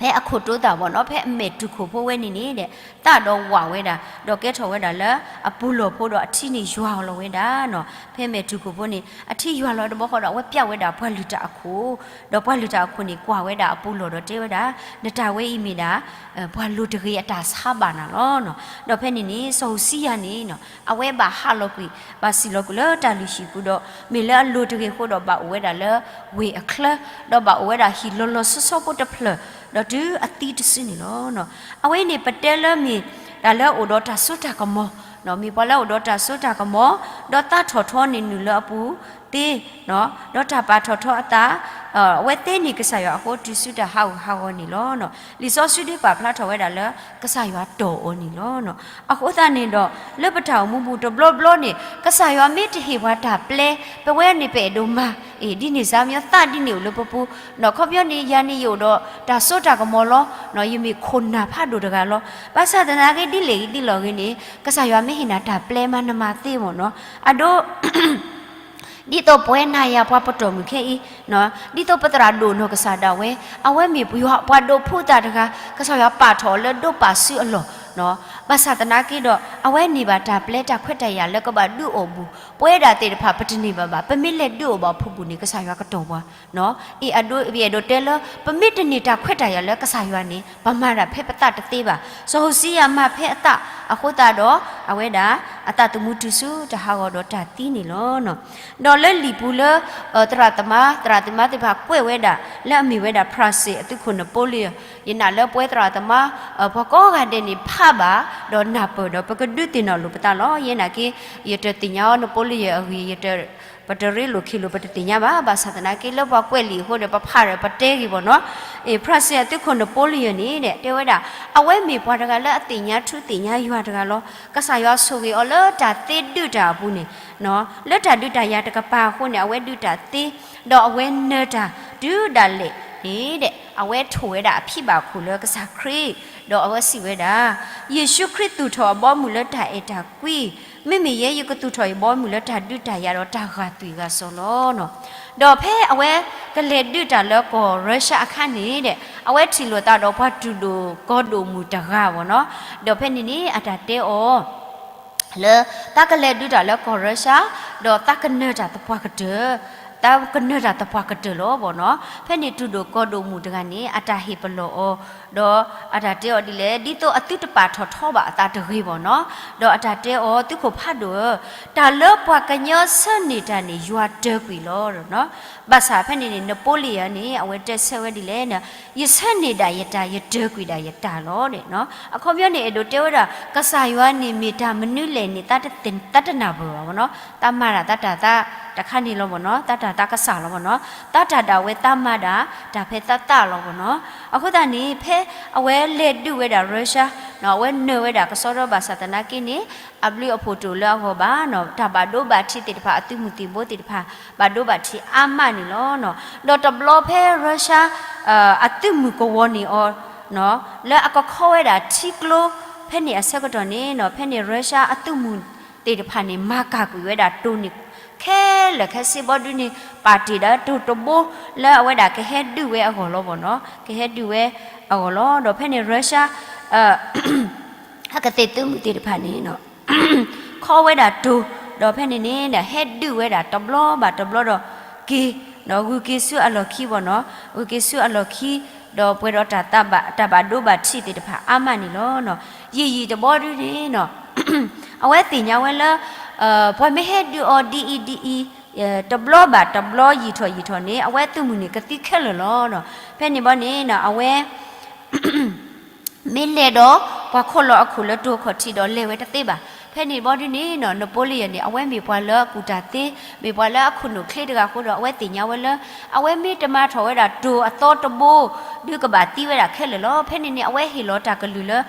ဖဲအခိၣ်တိသၣ်ဘၣ်နီၤ, ဖဲအမဲာ်တူၢ်ခိၣ်ဖိဝဲန့ၣ်န့ၣ်ဒီး သးဒီးဝးဝဲဒၣ်, ဒီးကဲထီၣ်ဝဲဒၣ်လၢအပူၤလီၢ်ဖိဒီးအထံန့ၣ်ယွၤလီၤဝဲဒၣ်နီၤ. ဖဲမဲာ်တူၢ်ခိၣ်ဖိန့ၣ် အထံယွၤလီၤတဘျီဃီဒီး အဝဲပျးဝဲဒၣ်ပှၤလုၢ်တၢ်အခိၣ်, ဒီးပှၤလုၢ်တၢ်အခိၣ်န့ၣ် ကွၢ်ဝဲဒၣ်အပူၤလီၢ်ဒီးတဲဝဲဒၣ် နတၢ်ဝဲအံၤမ့ၢ်ဒၣ် ပှၤလိၤတဂ့ၤအတၢ်ဆါဘၣ်နၤလီၤ. ဒီးဖဲန့ၣ်န့ၣ် စီၤဟူစံယၤန့ၣ် အဝဲဘၣ်ဟးလီၤကွံာ် ဘၣ်စံၣ်လီၤကွံာ်လၢတၢ်လုၢ်ဟံၣ်ပူၤဒီး မ့ၢ်လၢအလိၤတဂ့ၤအဃိဒီး ဘၣ်အိၣ်ဝဲဒၣ်လၢဝ့ၢ်အချၢ, ဒီးဘၣ်အိၣ်ဝဲဒၣ်ဟံၣ်လီၤလီၤဆီဆီဖိတဖျၢၣ်, ဒီးတုၤအသံတစုန့ၣ်လီၤ. အဝဲအံၤန့ၣ်ပတဲလၢမ့ၢ်တၢ်လၢအအိၣ်ဒီးတၢ်စိတၢ်ကမီၤ, မ့ၢ်ပှၤလၢအအိၣ်ဒီးတၢ်စိတၢ်ကမီၤ, ဒီးသးထီၣ်ထီန့ၣ်နုာ်လၢအပူၤသ့, ဒီးတၢ်ပာ်ထီၣ်ထီအသး အဝဲသ့န့ၢ်ကစၢ်ယွၤအဃိ တုၤဆူတၢ်ဟးဂူာ်ဟးဂီၤန့ၣ်လီၤ. လံာ်စီဆှံဒုးပာ်ဖျါထီၣ်ဝဲဒၣ်လၢ ကစၢ်ယွၤတီၢ်အီၤန့ၣ်လီၤ. အဃိသတးန့ၣ်ဒီး လၢပတၢ်အိၣ်မူပူၤတဘျီဘျီန့ၣ် ကစၢ်ယွၤမ့ၢ်တဟ့ၣ်ပှၤတၢ်ပျဲ ပဝဲန့ၣ်ပအဲၣ်ဒိးမၤ အ့ၣ် ဒ်န့ၣ်စါမညီ သးဒ်န့ၣ်အိၣ်လၢပပူၤ, ခီပညီန့ၣ် ယၤန့ၣ်ယအိၣ်ဒီးတၢ်စိတၢ်ကမီၤလီၤ, ယမ့ၢ်ခိၣ်နၢ်ဖးဒိၣ်တဂၤလီၤ. ဘၣ်ဆၣ်သနာ်က့ ဒ်လဲၣ်ဂ့ၤဒ်လဲၣ်ဂ့ၤန့ၣ် ကစၢ်ယွၤမ့ၢ်ဟ့ၣ်နၤတၢ်ပျဲမး နမၤသ့မ့ၢ်နီၤ. အဒိ ဒ်သိးပဝဲနၤယၤပှၤပတီၢ်မုၢ်ခဲအံၤ, ဒ်သိးပသရၣ်ဒိၣ်နီၢ်ကစၢ်ဒၣ်ဝဲ, အဝဲမ့ၢ်ပှၤဒိးဖှူသးတဂၤ, ကစၢ်ယွၤပာ်ထီၣ်အီၤလၢဒိးပာ်စုအလီၢ်, ဘၣ်ဆၣ်သနာ်က့ဒီး အဝဲန့ၢ်ဘၣ်တၢ်ပျဲတၢ်ခွဲးတၢ်ယာ်လၢကဘၣ်ဒုးအိၣ်အပူၤ, ပဝဲဒၣ်သ့ၣ်တဖၣ် ပတန့ၢ်ဘၣ်ဘၣ်, ပမ့ၢ်လဲၤဒုးအိၣ်ဘၣ်အဖီခိၣ်န့ၣ် ကစၢ်ယွၤကတီၢ်ပှၤ အ့ၣ် အဒိ ပအဲၣ်ဒိးတဲလၢ ပမ့ၢ်တန့ၢ်တၢ်ခွဲးတၢ်ယာ်လၢကစၢ်ယွၤန့ၣ် ပမၤတၢ်ဖဲပသးတသ့ဘၣ်. စီၤဟိၤစံယၤမၤဖဲအသးအဃိသတးဒီး အဝဲဒၣ် အသးသမူတုၤဆူတၢ်ဟးဂီၤဒီးတၢ်သံန့ၣ်လီၤ. ဒီးလၢလံာ်ပူၤလၢ သရၣ်သမါ သရၣ်သမါသ့ၣ်တဖၣ်ကွဲးဝဲဒၣ် လၢအမ့ၢ်ဝဲဒၣ် ဖရၣ်စ့ၣ်အသုးခိၣ် Napoleon, ယနာ်လၢပဝဲသရၣ်သမါ ပှၤကိးဂၤဒဲးန့ၣ် ဖးဘၣ် ဒီးနၢ်ပၢၢ်ဒီး ပကဒုးသ့ၣ်နီၣ်လိာ်ပသးလီၤ. ယဲနာ်က့ ယတသ့ၣ်ညါအီၤ Napoleon အဂ့ၢ် ယတ ပတရ့လိာ်ခံလိာ် ပတသ့ၣ်ညါဘၣ်. ဘၣ်ဆၣ်သနာ်က့ လၢပှၤကွဲးလံာ်အဃိဒီး ပဖးဒီးပတဲဂ့ၤဘၣ်နီၤ. အ့ၣ် ဖရၣ်စ့ၣ်အသုးခိၣ် Napoleon န့ၣ်ဒီး တဲဝဲဒၣ် အဝဲမ့ၢ်ပှၤတဂၤလၢအသ့ၣ်ညါထူသ့ၣ်ညါယွၤတဂၤလီၤ. ကစၢ်ယွၤဆိၣ်ဂ့ၤအီၤလၢတၢ်သ့ဒုးတၢ်အပူၤန့ၣ် လၢတၢ်ဒုးတၢ်ယၤတကပၤအဃိန့ၣ် အဝဲဒုးတၢ်သ့, ဒီးအဝဲနၢၤတၢ်တုၤဒၣ်လဲာ်န့ၣ်ဒီး အဝဲထိၣ်ဝဲဒၣ်အဖံဘၣ်ခိၣ်လၢကစၢ်ခရံာ်, ဒီးအဝဲစံးဝဲဒၣ်, ယ့ၣ်ၡူးခရံာ်သူၣ်ထီၣ်အဘီအမုၢ်လၢတၢ်အဲၣ်တၢ်ကွံ, မ့မ့ၢ်ယဲယကသူၣ်ထီၣ်ယဘီအမုၢ်လၢတၢ်ဒုးတၢ်ယၤဒီးတၢ်ဂာ်သွံၣ်ဂာ်စီၤလီၤ. ဒီးဖဲအဝဲကလဲၤဒုးတၢ်လၢကီၢ်ရၢၡါအခါန့ၣ်ဒီး အဝဲထံၣ်လိာ်သးဒီးပှၤတူၢ်ဒိၣ်ကီၤဒိၣ်မုၢ်တဂၤဘၣ်နီၤ. ဒီးဖဲန့ၣ်န့ၣ် အတၢ်တဲအီၤ လၢ သးကလဲၤဒုးတၢ်လၢကီၢ်ရၢၡါ, ဒီးသးကနၢၤတၢ်သပှၢ်ကတၢၢ်, သးကနၢၤတၢ်သပှၢ်ကတၢၢ်လီၤဘၣ်နီၤ. ဖဲန့ၣ်တူၢ်ဒိၣ်ကီၤဒိၣ်မုၢ်တဂၤန့ၣ် အတၢ်ဟ့ၣ်ပလီၢ်အီၤ, ဒီးအတၢ်တဲအီၤဒ်လဲၣ်, ဒ်သိးအသုတပာ်ထီၣ်ထီဘၣ်အသးတဂ့ၤဘၣ်နီၤ. ဒီးအတၢ်တဲအီၤ သုးခိၣ်ဖးဒိၣ်ဧၢ, တၢ်လၢပှၤကညီဆၢန့ၢ်တၢ်န့ၣ် ယွၤတၢၤကွံာ်လီၤ. ဘၣ်ဆၣ်ဖဲန့ၣ်န့ၣ် Napoleon န့ၣ် အဝဲတဲဆၢဝဲဒ်လဲၣ်န့ၣ်, ယဆၢန့ၢ်ဒၣ်ယတၢ် ယတၢၤကွံာ်ဒၣ်ယတၢ်လီၤနီၤ. အခီပညီန့ၣ် အဲၣ်ဒိးတဲဝဲဒၣ် ကစၢ်ယွၤန့ၣ်မ့ၢ်တၢ်မနုၤလဲၣ်န့ၣ် သးတနၢ်ပၢၢ်ဘၣ်နီၤ. သးမၤတၢ်သးတၢ်သးတခါန့ၣ်လီၤဘၣ်နီၤ, သးတၢ်သးကစၢ်လီၤဘၣ်နီၤ, သးတၢ်ဒၣ်ဝဲသးမၤဒၣ် တၢ်ဖဲသးသးလီၤဘၣ်နီၤ. အဃိသတးန့ၣ် ဖဲအဝဲလဲၤဒုးဝဲဒၣ်ရၢၡါ, အဝဲနၢၤဝဲဒၣ်ကစီဒီဘၣ်ဆၣ်သနာ်က့န့ၣ် အဘျုးအဖှိၣ်တအိၣ်လၢအဂီၢ်ဘၣ်နီၤ, တၢ်ဘၣ်ဒိဘၣ်ထံးသ့ၣ်တဖၣ် အသုးမုၢ်သံၣ်ဘိသ့ၣ်တဖၣ် ဘၣ်ဒိဘၣ်ထံးအါမးန့ၣ်လီၤ. ဒီးတဘျီဖဲရၢၡါ အသုးမုၢ်ကဝီၤန့ၢ်အီၤ လၢအကခီဝဲဒၣ်ထံကျိ ဖဲန့ၣ်အဆၢကတီၢ်န့ၣ်နီၤ, ဖဲန့ၣ်ရၢၡါအသုးမုၢ်သ့ၣ်တဖၣ်န့ၣ် မၤကၢ်ကွံာ်ဝဲဒၣ်တိၤန့ၣ် ခဲလၢာ်ခဲဆ့ဘီဒုန့ၣ် ပာ်တ့ၢ်ဒီးတိၤတဘိ လၢအဝဲဒၣ်ကဟဲဒုးဝဲအဂီၢ်လီၤဘၣ်နီၤ, ကဟဲဒုးဝဲအဂီၢ်လီၤ. ဒီးဖဲန့ၣ်ရၢၡါ အကသ့ၣ်သုးမုၢ်သ့ၣ်တဖၣ်န့ၣ် ခီဝဲဒၣ်တိၤ, ဒီးဖဲန့ၣ်န့ၣ် ဟဲဒုးဝဲဒၣ်တဘျီဘၣ်တဘျီဒီး က့ၤ ဒီးဂုၤက့ၤဆူအလီၢ်ခံဘၣ်နီၤ, ဂုၤက့ၤဆူအလီၢ်ခံ, ဒီးပှဲၤဒီးတၢ်ဘၣ်ဒိဘၣ်ထံးသ့ၣ်တဖၣ်အါမးန့ၣ်လီၤ. ယံာ်ယံာ်တဘီဒုန့ၣ်နီၤ အဝဲသ့ၣ်ညါဝဲလၢ ပှၤမ့ၢ်ဟဲဒုးအီၤဒ်အံၤဒ်အံၤ တဘျီဘၣ်တဘျီယံာ်ထီၣ်ယံာ်ထီၣ်န့ၣ် အဝဲသုးမုၢ်န့ၣ်ကသံခဲလၢာ်လီၤ. ဖဲန့ၣ်ဘီန့ၣ်နီၤ အဝဲ မ့ၢ်လဲၤဒီး ပှၤခိးလီၤအခိၣ်လၢတိၤခီၣ်ထံးဒီးလဲၤဝဲတသ့ဘၣ်. ဖဲန့ၣ်ဘီဒုန့ၣ်နီၤ Napoleon န့ၣ် အဝဲမ့ၢ်ပှၤလၢအကူၣ်တၢ်သ့, မ့ၢ်ပှၤလၢအခိၣ်နူာ်ချ့တဂၤအဃိဒီး အဝဲသ့ၣ်ညါဝဲလၢ အဝဲမ့ၢ်တမၤထီၣ်ဝဲဒၣ်တိၤအသီတဘိ ဒုးကဘၣ်သံဝဲဒၣ်ခဲလၢာ်လီၤ. ဖဲန့ၣ်န့ၣ် အဝဲဟ့ၣ်လီၤတၢ်ကလုၢ်လၢ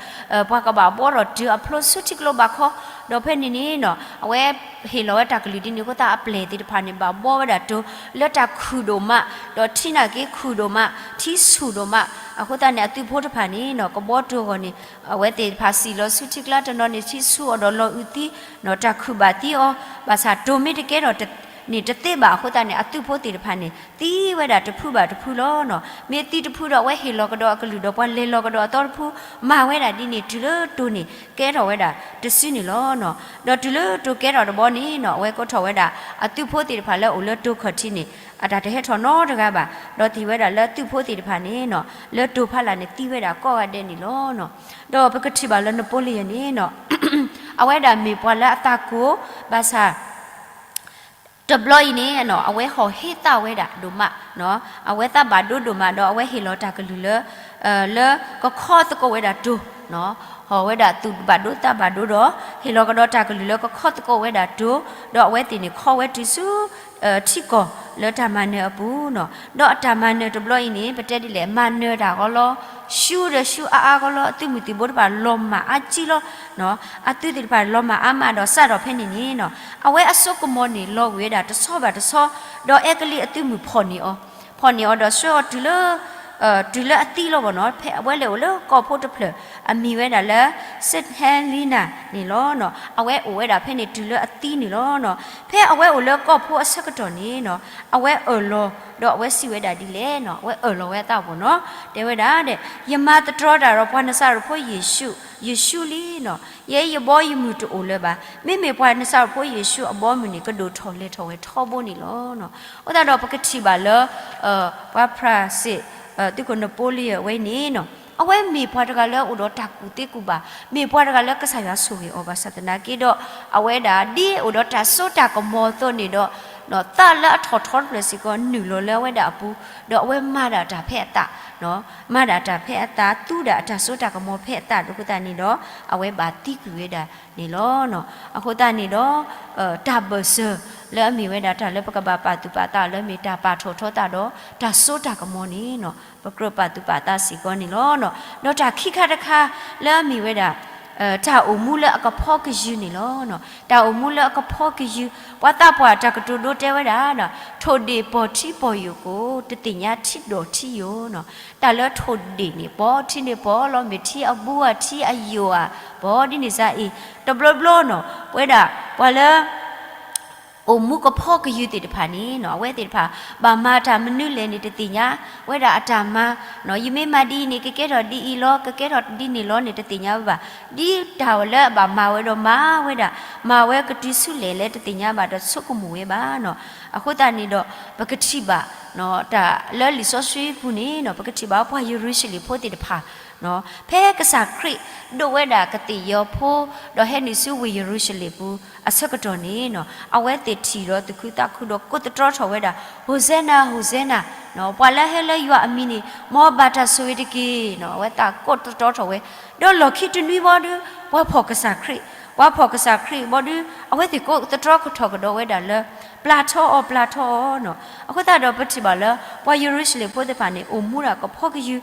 ပှၤကဘၣ်ဘှီထီၣ်တိၤအဖျိဆူထံကျိဘၣ်ခီ, ဒီးဖဲန့ၣ်န့ၣ်နီၤ အဝဲဟ့ၣ်လီၤဝဲတၢ်ကလုၢ်ဒ်န့ၣ်အဃိသတး အပျဲၢ်သ့ၣ်တဖၣ်န့ၣ် ဘၣ်ဘှီဝဲဒၣ်တိၤ လၢတၢ်ခုၣ်ဒိၣ်မး, ဒီးထံနာ်က့ခုၣ်ဒိၣ်မး, ထံဆူၣ်ဒိၣ်မး, အဃိသတးန့ၣ် အသုးဖိတဖၣ်န့ၣ်နီၤ ကဘှီတိၤအဂီၢ်န့ၣ် အဝဲသ့ၣ်တဖၣ်စံၣ်လီၤဆူထံကျါတနီၤန့ၣ် ထံဆူၣ်အီၤဒီးလီၤအုးသံ, တၢ်ခုၣ်ဘၣ်သံအီၤ, ဘၣ်ဆၣ်တိၤမ့ၢ်တကဲထီၣ်န့ၣ်တသ့ဘၣ်အဃိသတးန့ၣ် အသုးဖိသ့ၣ်တဖၣ်န့ၣ် သံဝဲဒၣ်တဖုဘၣ်တဖုလီၤနီၤ. မ့ၢ်သံတဖုဒီး အဝဲဟ့ၣ်လီၤကဒီးအကလုၢ်ဒီး ပှၤလဲၤလီၤကဒီးအသီတဖု မၤဝဲဒၣ်ဒ်န့ၣ် တုၤလၢတိၤန့ၣ် ကဲထီၣ်ဝဲဒၣ်တစုန့ၣ်လီၤနီၤ. ဒီးတုၤလၢတိၤကဲထီၣ်တဘီန့ၣ်နီၤ အဝဲကိးထီၣ်ဝဲဒၣ် အသုးဖိသ့ၣ်တဖၣ်လၢအိၣ်လၢတိၤခီၣ်ထံးန့ၣ် အတၢ်တဟဲထီၣ်နီတဂၤဘၣ်. ဒီးသံဝဲဒၣ်လၢသုးဖိသ့ၣ်တဖၣ်န့ၣ်နီၤ လၢတိၤဖီလာ်န့ၣ် သံဝဲဒၣ်ကိးဂၤဒဲးန့ၣ်လီၤနီၤ. ဒီးပကထံၣ်ဘၣ်လၢ Napoleon န့ၣ်နီၤ အဝဲဒၣ်မ့ၢ်ပှၤလၢအသးကိၤ ဘၣ်ဆၣ် တဘျီအံၤန့ၣ်နီၤ အဝဲဟီၣ်ဟ့သးဝဲဒၣ်ဒိၣ်မး, အဝဲသးဘၣ်ဒိဒိၣ်မးဒီး အဝဲဟ့ၣ်လီၤတၢ်ကလုၢ်လၢ လၢကခီသကိးဝဲဒၣ်တိၤ ဟီၣ်ဝဲဒၣ်သူၣ်ဘၣ်ဒိသးဘၣ်ဒိဒီး ဟ့ၣ်လီၤကဒီးတၢ်ကလုၢ်လၢကခီသကိးဝဲဒၣ်တိၤ, ဒီးအဝဲသ့ၣ်န့ၣ်ခီဝဲတုၤဆူ ထံကီၢ်လၢတၢ်မၤနၢၤအပူၤနီၤ. ဒီးအတၢ်မၤနၢၤတဘျီအံၤန့ၣ် ပတဲဒ်လဲၣ် မၤနၢၤတၢ်အဂီၢ်လီၤ. ဆူဒီးဆူအါအါဂီၢ်လီၤ. အသုးမုၢ်သံၣ်ဘိတဖၣ်လီၤမၢ်အါကံလီၤ. အသုးသ့ၣ်တဖၣ်လီၤမၢ်အါမးဒီး စးထီၣ်ဖဲန့ၣ်န့ၣ်နီၤ အဝဲအစိကမီၤန့ၣ် လီၤဝံၤဝဲဒၣ်တဆီဘၣ်တဆီ, ဒီးအဲကလံးအသုးမုၢ်ဖီၣ်န့ၢ်အီၤ, ဖီၣ်န့ၢ်အီၤဒီးဆှၢအီၤတုၤလၢ တုၤလၢအသံလီၤဘၣ်နီၤ. ဖဲအဝဲလဲၤအိၣ်လၢကီၢ်ဖိတဖျၢၣ် အမံၤဝဲဒၣ်လၢ Saint Helena န့ၣ်လီၤ. အဝဲအိၣ်ဝဲဒၣ်ဖဲန့ၣ်တုၤလၢအသံန့ၣ်လီၤ. ဖဲအဝဲအိၣ်လၢကီၢ်ဖိအဆၢကတီၢ်န့ၣ်နီၤ အဝဲအၢၣ်လီၤ ဒီးအဝဲစံးဝဲဒၣ်ဒ်လဲၣ်နီၤ အဝဲအၢၣ်လီၤဝဲအသးဘၣ်နီၤ တဲဝဲဒၣ်ဒီး ယမၤသတြီၤတၢ်ဒီးပှၤနစၤရ့းဖိယ့ၣ်ၡူး, ယ့ၣ်ၡူးလံနီၤ. ယဲယဘီယမုၢ်တအိၣ်လၢၤဘၣ်. မ့မ့ၢ်ပှၤနစၤရ့းဖိယ့ၣ်ၡူးအဘီအမုၢ်န့ၣ် ကဒိၣ်ထီၣ်လဲၤထီၣ်ဝဲထီဘိန့ၣ်လီၤ. အဃိသတးဒီးပကထံၣ်ဘၣ်လၢ ပှၤဖရၣ်စ့ၣ် သုးခိၣ် Napoleon ဝဲအံၤန့ၣ်နီၤ အဝဲမ့ၢ်ပှၤတဂၤလၢအိၣ်ဒီးတၢ်ကူၣ်သ့ကူၣ်ဘၣ်, မ့ၢ်ပှၤတဂၤလၢကစၢ်ယွၤဆိၣ်ဂ့ၤအီၤဘၣ်ဆၣ်သနာ်က့ဒီး အဝဲဒၣ်ဒ်အိၣ်ဒီးတၢ်စိတၢ်ကမီၤအသိးန့ၣ်ဒီး သးလၢအထီၣ်ထီတဖျၢၣ်စ့ၢ်ကီး နုာ်လီၤလၢအဝဲဒၣ်အပူၤ, ဒီးအဝဲမၤဒၣ်တၢ်ဖဲအသး, မၤဒၣ်တၢ်ဖဲအသး, သူဒၣ်အတၢ်စိတၢ်ကမီၤဖဲအသးအဃိသတးန့ၣ်ဒီး အဝဲဘၣ်သံကွံာ်ဝဲဒၣ်န့ၣ်လီၤ. အဃိသတးန့ၣ်ဒီး တၢ်ဘၢၣ်စၢၤလၢအမ့ၢ်ဝဲဒၣ်တၢ်လၢပကဘၣ်ပာ်သူၣ်ပာ်သးလၢမ့ၢ်တၢ်ပာ်ထီၣ်ထီသးဒီး တၢ်စိတၢ်ကမီၤန့ၣ်နီၤ ပကြၢးပာ်သူၣ်ပာ်သးစ့ၢ်ကီးန့ၣ်လီၤ. ဒီးတၢ်ခံခါတခါလၢအမ့ၢ်ဝဲဒၣ် တၢ်အိၣ်မူလၢအကဖီကယုၢ်န့ၣ်လီၤ. တၢ်အိၣ်မူလၢအကဖီကယုၢ်, ပှၤသးပှၢ်တၢ်ကတိၤဒိတဲဝဲဒၣ်ဒီး ထိၣ်ဒ့ၣ်ပီၢ်ထံပီၢ်ယိာ်ကိး တသ့ၣ်ညါထံဒီးထံယိာ်နီၤ. တၢ်လၢထိၣ်ဒ့ၣ်န့ၣ် ပီၢ်ထံန့ၣ်ပီၢ်လီၤ မ့ၢ်ထံအဘူးဧါ ထံအယိာ်ဧါ, ပီၢ်ဒ်န့ၣ်စ့ၢ်အံၤ, တဘျီဘျီနီၤ ပဝဲဒၣ် ပှၤလၢ အိၣ်မူကဖီကယုၢ်သ့ၣ်တဖၣ်န့ၣ်နီၤ အဝဲသ့ၣ်တဖၣ် ဘၣ်မၤတၢ်မနုၤလဲၣ်န့ၣ် တသ့ၣ်ညါဝဲဒၣ်အတၢ်မၤနီၤ. ယမ့ၢ်မၤဒ်အံၤန့ၣ် ကကဲထီၣ်ဒ်အံၤလီၤ ကကဲထီၣ်ဒ်န့ၣ်လီၤန့ၣ် တသ့ၣ်ညါဝဲဘၣ်. ဒ်တၢ်လၢအဘၣ်မၤဝဲဒီးမၤဝဲဒၣ် မၤဝဲကတုၤဆူလဲၣ်လၢတသ့ၣ်ညါဘၣ်ဒီးဆိကမိၣ်ဝဲဘၣ်နီၤ. အဃိသတးန့ၣ်ဒီး ပကထံၣ်ဘၣ် တၢ်လၢလံာ်စီဆှံပူၤန့ၣ်နီၤ ပကထံၣ်ဘၣ်ပှၤယရူၤၡလ့ၣ်ဖိသ့ၣ်တဖၣ် ဖဲကစၢ်ခရံာ်ဒိးဝဲဒၣ်ကသ့ၣ်ယီၤဖိ ဒီးဟဲနုာ်ဆူဝ့ၢ်ယရူၤၡလ့ၣ်ပူၤအဆၢကတီၢ်န့ၣ်နီၤ အဝဲသ့ၣ်ထံၣ်ဒီးသူၣ်ခုသးခုဒီးကိးသတြီထီၣ်ဝဲဒၣ် ဟိၣ်စဲနၤ ဟိၣ်စဲနၤ, ပှၤလၢဟဲလၢယွၤအမံၤန့ၣ် မ်အဘၣ်တၢ်ဆိၣ်ဂ့ၤတက့ၢ်နီၤ. အဝဲသးကိးသတြီထီၣ်ဝဲ ဒီးလီၢ်ခံတနွံဘီဒု ပှၤဖီၣ်ကစၢ်ခရံာ်, ပှၤဖီၣ်ကစၢ်ခရံာ်ဘီဒု အဝဲသ့ၣ်ကိးသတြီကထီၣ်ကဒီးဝဲဒၣ်လၢ ပျၢ်ထီအီၤ ပျၢ်ထီအီၤနီၤ. အဃိသတးဒီးပထံၣ်ဘၣ်လၢ ပှၤယရူၤၡလ့ၣ်ဖိသ့ၣ်တဖၣ်န့ၣ် အိၣ်မူဒၣ်ကဖီကယုၢ်,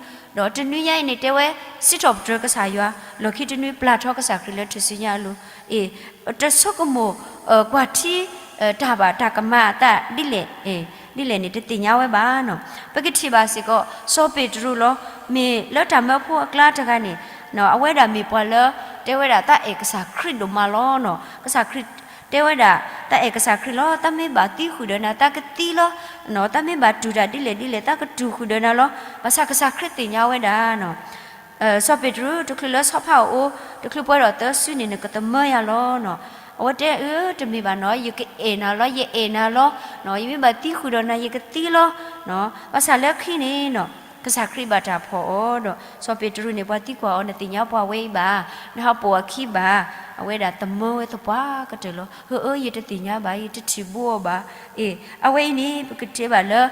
ဒီးတနွံညါအံၤန့ၣ် တဲဝဲ စံးထီၣ်ပတြၢၤကစၢ်ယွၤ, လီၢ်ခံတနွံပျၢ်ထီကစၢ်ခရံာ်လၢထူၣ်စုညါအလိၤ, အ့ၣ်, တဆိကမိၣ် ကွၢ်ထံ တၢ်ဘၣ်တၢ်ကမၤအသးဒ်လဲၣ်, ဒ်လဲၣ်န့ၣ် တသ့ၣ်ညါဝဲဘၣ်နီၤ. ပကထံၣ်ဘၣ်စ့ၢ်ကီး စီၤပ့းတရူးလီၤ. မ့ၢ်လၢတၢ်မၢဖိအကျါတဂၤန့ၣ် အဝဲဒၣ်မ့ၢ်ပှၤလၢ တဲဝဲဒၣ်တၢ်အဲၣ်ကစၢ်ခရံာ်ဒိၣ်မးလီၤနီၤ. ကစၢ်ခရံာ် တဲဝဲဒၣ် တၢ်အဲၣ်ကစၢ်ခရံာ်လီၤ. တၢ်မ့ၢ်ဘၣ်သံဃုာ်ဒီးနၤ တၢ်ကသံလီၤ. တၢ်မ့ၢ်ဘၣ်တူၢ်တၢ်ဒ်လဲၣ်ဒ်လဲၣ် တၢ်ကတူၢ်ဃုာ်ဒီးနၤလီၤ. ဘၣ်ဆၣ်ကစၢ်ခရံာ်သ့ၣ်ညါဝဲဒၣ်နီၤ စီၤပ့းတရူး တချုးလၢဆီဖါအအိၣ် တချုးပှဲၤဒီးသၢစုန့ၣ် နကသမၢယၤလီၤနီၤ. အဝဲတဲအၢ တမ့ၢ်ဘၣ်နီၤ ယကအဲၣ်နၤလီၤ ယအဲၣ်နၤလီၤ. ယမ့ၢ်ဘၣ်သံဃုာ်ဒီးနၤ ယကသံလီၤ. ဘၣ်ဆၣ်လၢခံန့ၣ်နီၤ ကစၢ်ခရံာ်ဘၣ်တၢ်ဖီၣ်အီၤဒီး စီၤပ့းတရူးန့ၣ် ပှၤသံကွၢ်အီၤ နသ့ၣ်ညါပှၤဝဲအံၤဘၣ်, နဟးပိာ်အခံဘၣ်. အဝဲဒၣ်သမၢဝဲသပှၢ်ကတၢၢ်လီၤ. ဟၢအၢ ယတသ့ၣ်ညါဘၣ် ယတထံၣ်ဘၣ်အီၤဘၣ်. အ့ၣ် အဝဲအံၤန့ၣ် ပကထံၣ်ဘၣ်လၢ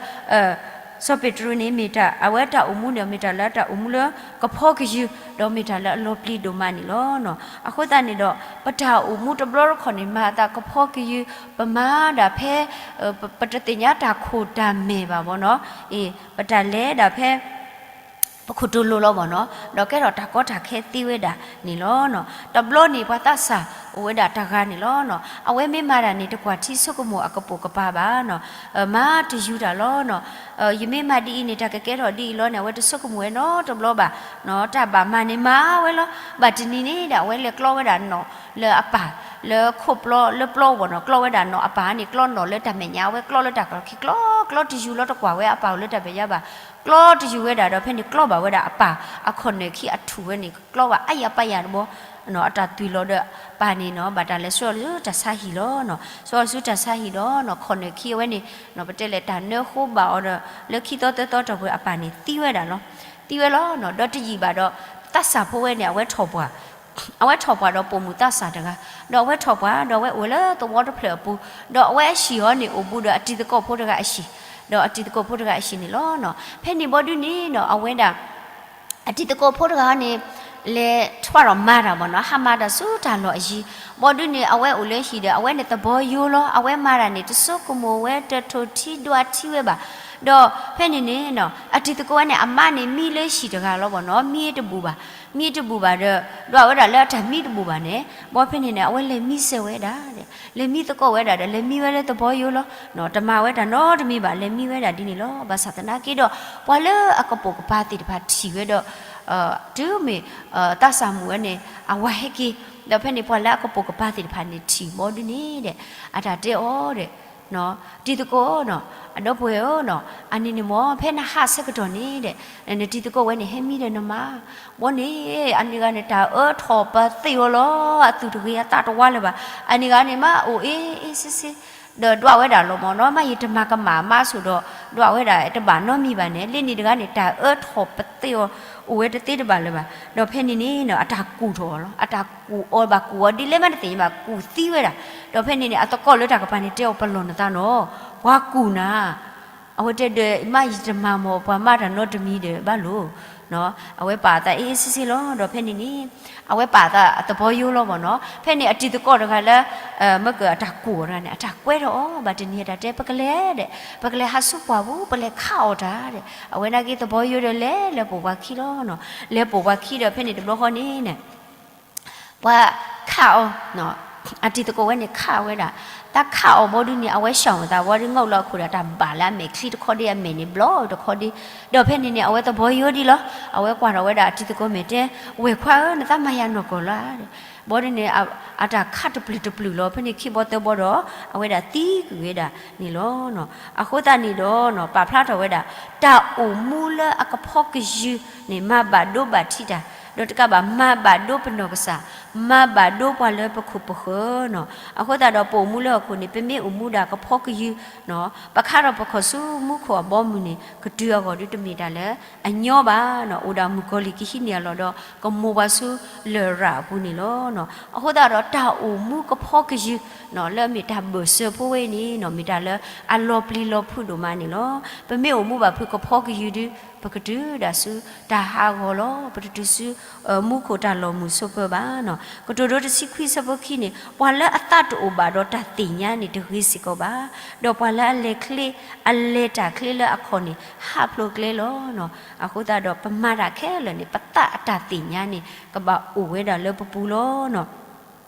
စီၤပ့းတရူးန့ၣ် မ့ၢ်တၢ် အဝဲတၢ်အိၣ်မူန့ၣ် မ့ၢ်တၢ်လၢတၢ်အိၣ်မူလၢကဖီကယုၢ် ဒီးမ့ၢ်တၢ်လၢအလီၤပျံၤဒိၣ်မးန့ၣ်လီၤ. အဃိသတးန့ၣ်ဒီး ပတၢ်အိၣ်မူတဘျီတခီၣ်န့ၣ် မၤအသးကဖီကယုၢ် ပမၤဒၣ်ဖဲ ပတသ့ၣ်ညါတၢ်ခိၣ်တၢ်မဲာ်ဘၣ်ဘီနီၤ. အ့ၣ် ပတၢ်လဲၤဒၣ်ဖဲ ပခိၣ်တိၤလိၤလီၤဘီနီၤ ဒီးကဲထီၣ်တၢ်ကီတၢ်ခဲသ့ဝဲဒၣ်န့ၣ်လီၤ. တဘျီန့ၣ် ပှၤသးစၢ်အိၣ်ဝဲဒၣ်တဂၤန့ၣ်လီၤ. အဝဲမ့ၢ်မၤတၢ်န့ၣ် တကွၢ်ထံဆိကမိၣ်အကပိာ်ကပၤဘၣ်နီၤ. မၤတယူၤတၢ်လီၤ. ယမ့ၢ်မၤဒ်အံၤန့ၣ် တၢ်ကကဲထီၣ်ဒ်အံၤလီၤန့ၣ် အဝဲတဆိကမိၣ်ဝဲနီတဘျီဘၣ်. တၢ်ဘၣ်မၤန့ၣ်မၤဝဲလီၤ. ဘၣ်တနံၤန့ၣ်ဒီး အဝဲလဲၤကျီဝဲဒၣ်နီၣ်လၢအပၢ် လၢခိၣ်ပျီလၢပျီဂီၢ်နီၤ ကျီဝဲဒၣ်နီၣ်အပၢ်န့ၣ် ကျီနီၣ်လၢတၢ်မဲာ်ညါ အဝဲကျီလၢတၢ်ကီၢ်ခံ ကျီ ကျီတယူၤလီၤ တကွၢ်ဝဲအပၢ်အိၣ်လၢတၢ်မဲာ်ညါဘၣ်. ကျီတယူၤဝဲဒၣ်ဒီး ဖဲန့ၣ်ကျီဘၣ်ဝဲဒၣ်အပၢ်အခီၣ်နၢၣ်ခံအထူၣ်ဝဲန့ၣ် ကျီဘၣ်အါယၤပၢ်ယၤတဘီ အတၢ်သွံၣ်လီၤဒီးပၢ်န့ၣ်နီၤ ဘၣ်တၢ်လဲၤဆှၢအီၤလၢတၢ်ဆါဟံၣ်လီၤ. ဆှၢအီၤဆူတၢ်ဆါဟံၣ်ဒီး ခီၣ်နၢၣ်ခံအဝဲန့ၣ် ပတဲလဲၣ်တၢ်နၢဃိဘၣ်အီၤဒီး လၢခံသီသၢသီတီၢ်ပူၤ အပၢ်န့ၣ်သံဝဲဒၣ်လီၤ. သံဝဲလီၤ. ဒီးတယံာ်ဘၣ်ဒီး သးစၢ်ဖိဝဲန့ၣ် အဝဲထီၣ်ပှၢ် အဝဲထီၣ်ပှၢ်ဒီးပိာ်မုၣ်သးစၢ်တဂၤ ဒီးအဝဲထီၣ်ပှၢ်ဒီးအဝဲအိၣ်လၢသဝီတဖျၢၣ်အပူၤ ဒီးအဝဲအဟံၣ်အီၤန့ၣ် အိၣ်ဘူးဒီးအတံၤသကိးဖိတဂၤအဟံၣ် ဒီးအတံၤသကိးဖိတဂၤအဟံၣ်န့ၣ်လီၤ. ဖဲန့ၣ်ဘီဒုန့ၣ်နီၤ အဝဲဒၣ် အတံၤသကိးဖိတဂၤန့ၣ် လဲၤထွဲဒီးမၤတၢ်မ့ၢ်နီၤ, ဟးမၤတၢ်ဆူတၢ်လီၢ်အယံၤ, ဘီဒုန့ၣ် အဝဲအိၣ်လၢဟံၣ်ဒီး အဝဲန့ၣ်သဘီယိလီၤ, အဝဲမၤတၢ်န့ၣ် တဆိကမိၣ်ဝဲ တထိၣ်ထံဒွးထံဝဲဘၣ်. ဒီးဖဲန့ၣ်န့ၣ်နီၤ အတံၤသကိးဝဲန့ၣ် အမါန့ၣ်မံလၢဟံၣ်တဂၤလီၤမ့ၢ်နီၤ, မံတဘူၣ်ဘၣ်, မံတဘူၣ်ဘၣ်ဒီး ဒွးဝဲဒၣ်လၢအတၢ်မံတဘူၣ်ဘၣ်န့ၣ်, ဘီဖဲန့ၣ်န့ၣ် အဝဲလဲၤမံစဲးဝဲဒၣ်ဒီး လဲၤမံသကိးဝဲဒၣ်ဒီး လဲၤမံဝဲလၢသဘီယိလီၤ. တမၤဝဲတၢ်နီတမံၤဘၣ်, လဲၤမံဝဲဒၣ်ဒ်န့ၣ်လီၤ. ဘၣ်ဆၣ်သနာ်က့ဒီး ပှၤလၢအကပိာ်ကပၤသ့ၣ်တဖၣ်ထံၣ်ဝဲဒီး တုၤမ့ၢ် သးစၢ်မုၣ်ဝဲန့ၣ် အဝၤဟဲက့ၤ, ဒီးဖဲန့ၣ်ပှၤလၢအကပိာ်ကပၤသ့ၣ်တဖၣ်န့ၣ်ထံၣ်ဘီဒုန့ၣ်ဒီး အတၢ်တဲအီၤဒီး တံၤသကိးနီၤ, အဒီပုၢ်ဝဲၢ်ဧၢနီၤ, အန့ၣ်န့ၣ်မ့ၢ် ဖဲနဟးဆၢကတီၢ်န့ၣ်ဒီး နတံၤသကိးဝဲန့ၣ်ဟဲမံဒီးနမါ, ဘီန့ၣ် အန့ၣ်ဂၤန့ၣ် တၢ်အၢထီၣ်ပသ့ၣ်အီၤလီၤ, အသူၣ်တဂ့ၤအသးတဝါလၢၤဘၣ်. အန့ၣ်ဂၤန့ၣ်မ့ၢ်အိၣ်အ့ၣ်အ့ၣ်ဆ့ဆ့ ဒီးဒွးဝဲဒၣ်လီၤမ့ၢ်နီၤ, မ့ၢ်ယတမၤကမၣ်မါဆိဒီး ဒွးဝဲဒၣ်တဘၣ်နီတမံၤဘၣ်န့ၣ်, လၢန့ၣ်တဂၤန့ၣ် တၢ်အၢထီၣ်ပသ့ၣ်အီၤ အိၣ်ဝဲတသ့တဘၣ်လၢၤဘၣ်. ဒီးဖဲန့ၣ်န့ၣ်နီၤ အတၢ်ကူၣ်ထီၣ်အီၤလီၤ, အတၢ်ကူၣ်အီၤဘၣ်ကူၣ်အီၤဒ်လဲၣ်မးတသ့ၣ်ညါဘၣ် ကူၣ်သံဝဲဒၣ်. ဒီးဖဲန့ၣ်န့ၣ် အသကိးလၢတၢ်ကပၤန့ၣ် တဲအီၤပလီၢ်နသးနီၤ, ပှၤကူၣ်နၤ အဝဲတဲဒီး မ့ၢ်ယတမၤမ့ၢ်ပှၤမၤတၢ်နီတမံၤဒီးဘၣ်လိၤ, အဝဲပာ်အသးအ့ၣ်အ့ၣ်ဆ့ဆ့လီၤ. ဒီးဖဲန့ၣ်န့ၣ် အဝဲပာ်အသးအသဘီယိလီၤမ့ၢ်နီၤ, ဖဲန့ၣ်အတံၤသကိးတဂၤလၢ မ့ၢ်ကအတၢ်ကူၣ်အီၤတဂၤန့ၣ် အတၢ်ကွဲထီၣ်အီၤ ဘၣ်တနံၤအတၢ်တဲ ပကလဲၤဒီး ပကလဲၤဟးဆူပှၢ်ပူၤ ပလဲၤခးအီၣ်တၢ်ဒီး အဝဲနာ်က့သဘီယိဒီးလဲၤလၢပိာ်ပှၤခံလီၤနီၤ, လဲၤပိာ်ပှၤခံဒီးဖဲန့ၣ်တဘျီဃီန့ၣ်န့ၣ် ပှၤခးအီၤ, အတံၤသကိးဝဲန့ၣ်ခးဝဲဒၣ်, တၢ်ခးအီၤဘီဒုန့ၣ် အဝဲဆှၢအသးဝံၤဒီး ငိၣ်လီၤအခိၣ်ဒီးတၢ်ဘၣ်လၢအမဲာ်ချံတခီဒ့အမဲာ်န့ၣ် ဘျီတခီဒ့, ဒီးဖဲန့ၣ်န့ၣ် အဝဲသဘီယိဒံးလီၤ, အဝဲကွၢ်ထီၣ်ဝဲဒၣ်အတံၤသကိးမဲာ်တဲ, ဝဲၢ်ခွါဧၢ နသးမၤယၤနီၢ်ကီၢ်လီၤ, ဘီဒုန့ၣ် အတၢ်ခးတပျုာ်တပျုာ်လီၤ, ဖဲန့ၣ်ခံဘီသၢဘီဒီး အဝဲဒၣ်သံကွံာ်ဝဲဒၣ်န့ၣ်လီၤ. အဃိသတးန့ၣ်ဒီး ပာ်ဖျါထီၣ်ဝဲဒၣ် တၢ်အိၣ်မူလၢအကဖီကယုၢ်န့ၣ် မၤဘၣ်ဒိဘၣ်ထံးတၢ်, ဒီးတကးဘၣ် မၤဘၣ်ဒိပနီၢ်ကစၢ်, မၤဘၣ်ဒိပှၤလၢပခိၣ်ပဃၢၤနီၤ. အဃိသတးဒီး ပအိၣ်မူလၢဟီၣ်ခိၣ်န့ၣ် ပမ့ၢ်အိၣ်မူဒၣ်ကဖီကယုၢ်နီၤ, ပခါထီၣ်ပခီၣ်ဆူမူခိၣ်အဘီအမုၢ်န့ၣ် ကတုၤအဂီၢ်ဒုးတမ့ၢ်တၢ်လၢအညီဘၣ်နီၤ, အိၣ်ဒၣ်မုၣ်ကီၤလံၢ်ကဟံးန့ၢ်အလီၢ်ဒီး ကမိၢ်ပှၤဆူလရာ်အပူၤန့ၣ်လီၤ. အဃိသတးဒီး တၢ်အိၣ်မူကဖီကယုၢ်နီၤ လၢအမ့ၢ်တၢ်ဘၢၣ်စၢၤဖိဝဲန့ၣ်နီၤ မ့ၢ်တၢ်လၢအလီၤပျံၤလီၤဖုးဒိၣ်မးန့ၣ်လီၤ. ပမ့ၢ်အိၣ်မူဘၣ်ဖုကဖီကယုၢ်ဒုး ပကတုၤဒၣ်ဆူတၢ်ဟးဂီၤလီၤ. ပတတုၤဆူ မူခိၣ်တၢ်လီၢ်မုာ်ဆိးပၢၤဘၣ်နီၤ. ကတိၤဒိတဆံခွံဆၢဖိခံန့ၣ် ပှၤလၢအသးတအိၣ်ဘၣ်ဒီးတၢ်သ့ၣ်ညါန့ၣ် တဂ့ၤစ့ၢ်ကီးဘၣ်, ဒီးပှၤလၢအလဲၤချ့ အလဲၤတၢ်ချ့လၢအခီၣ်န့ၣ် ဟးဖျိးကျဲလီၤနီၤ. အဃိသတးဒီး ပမၤတၢ်ခဲလၢာ်န့ၣ် ပသးအတၢ်သ့ၣ်ညါန့ၣ် ကဘၣ်အိၣ်ဝဲဒၣ်လၢပပူၤလီၤနီၤ.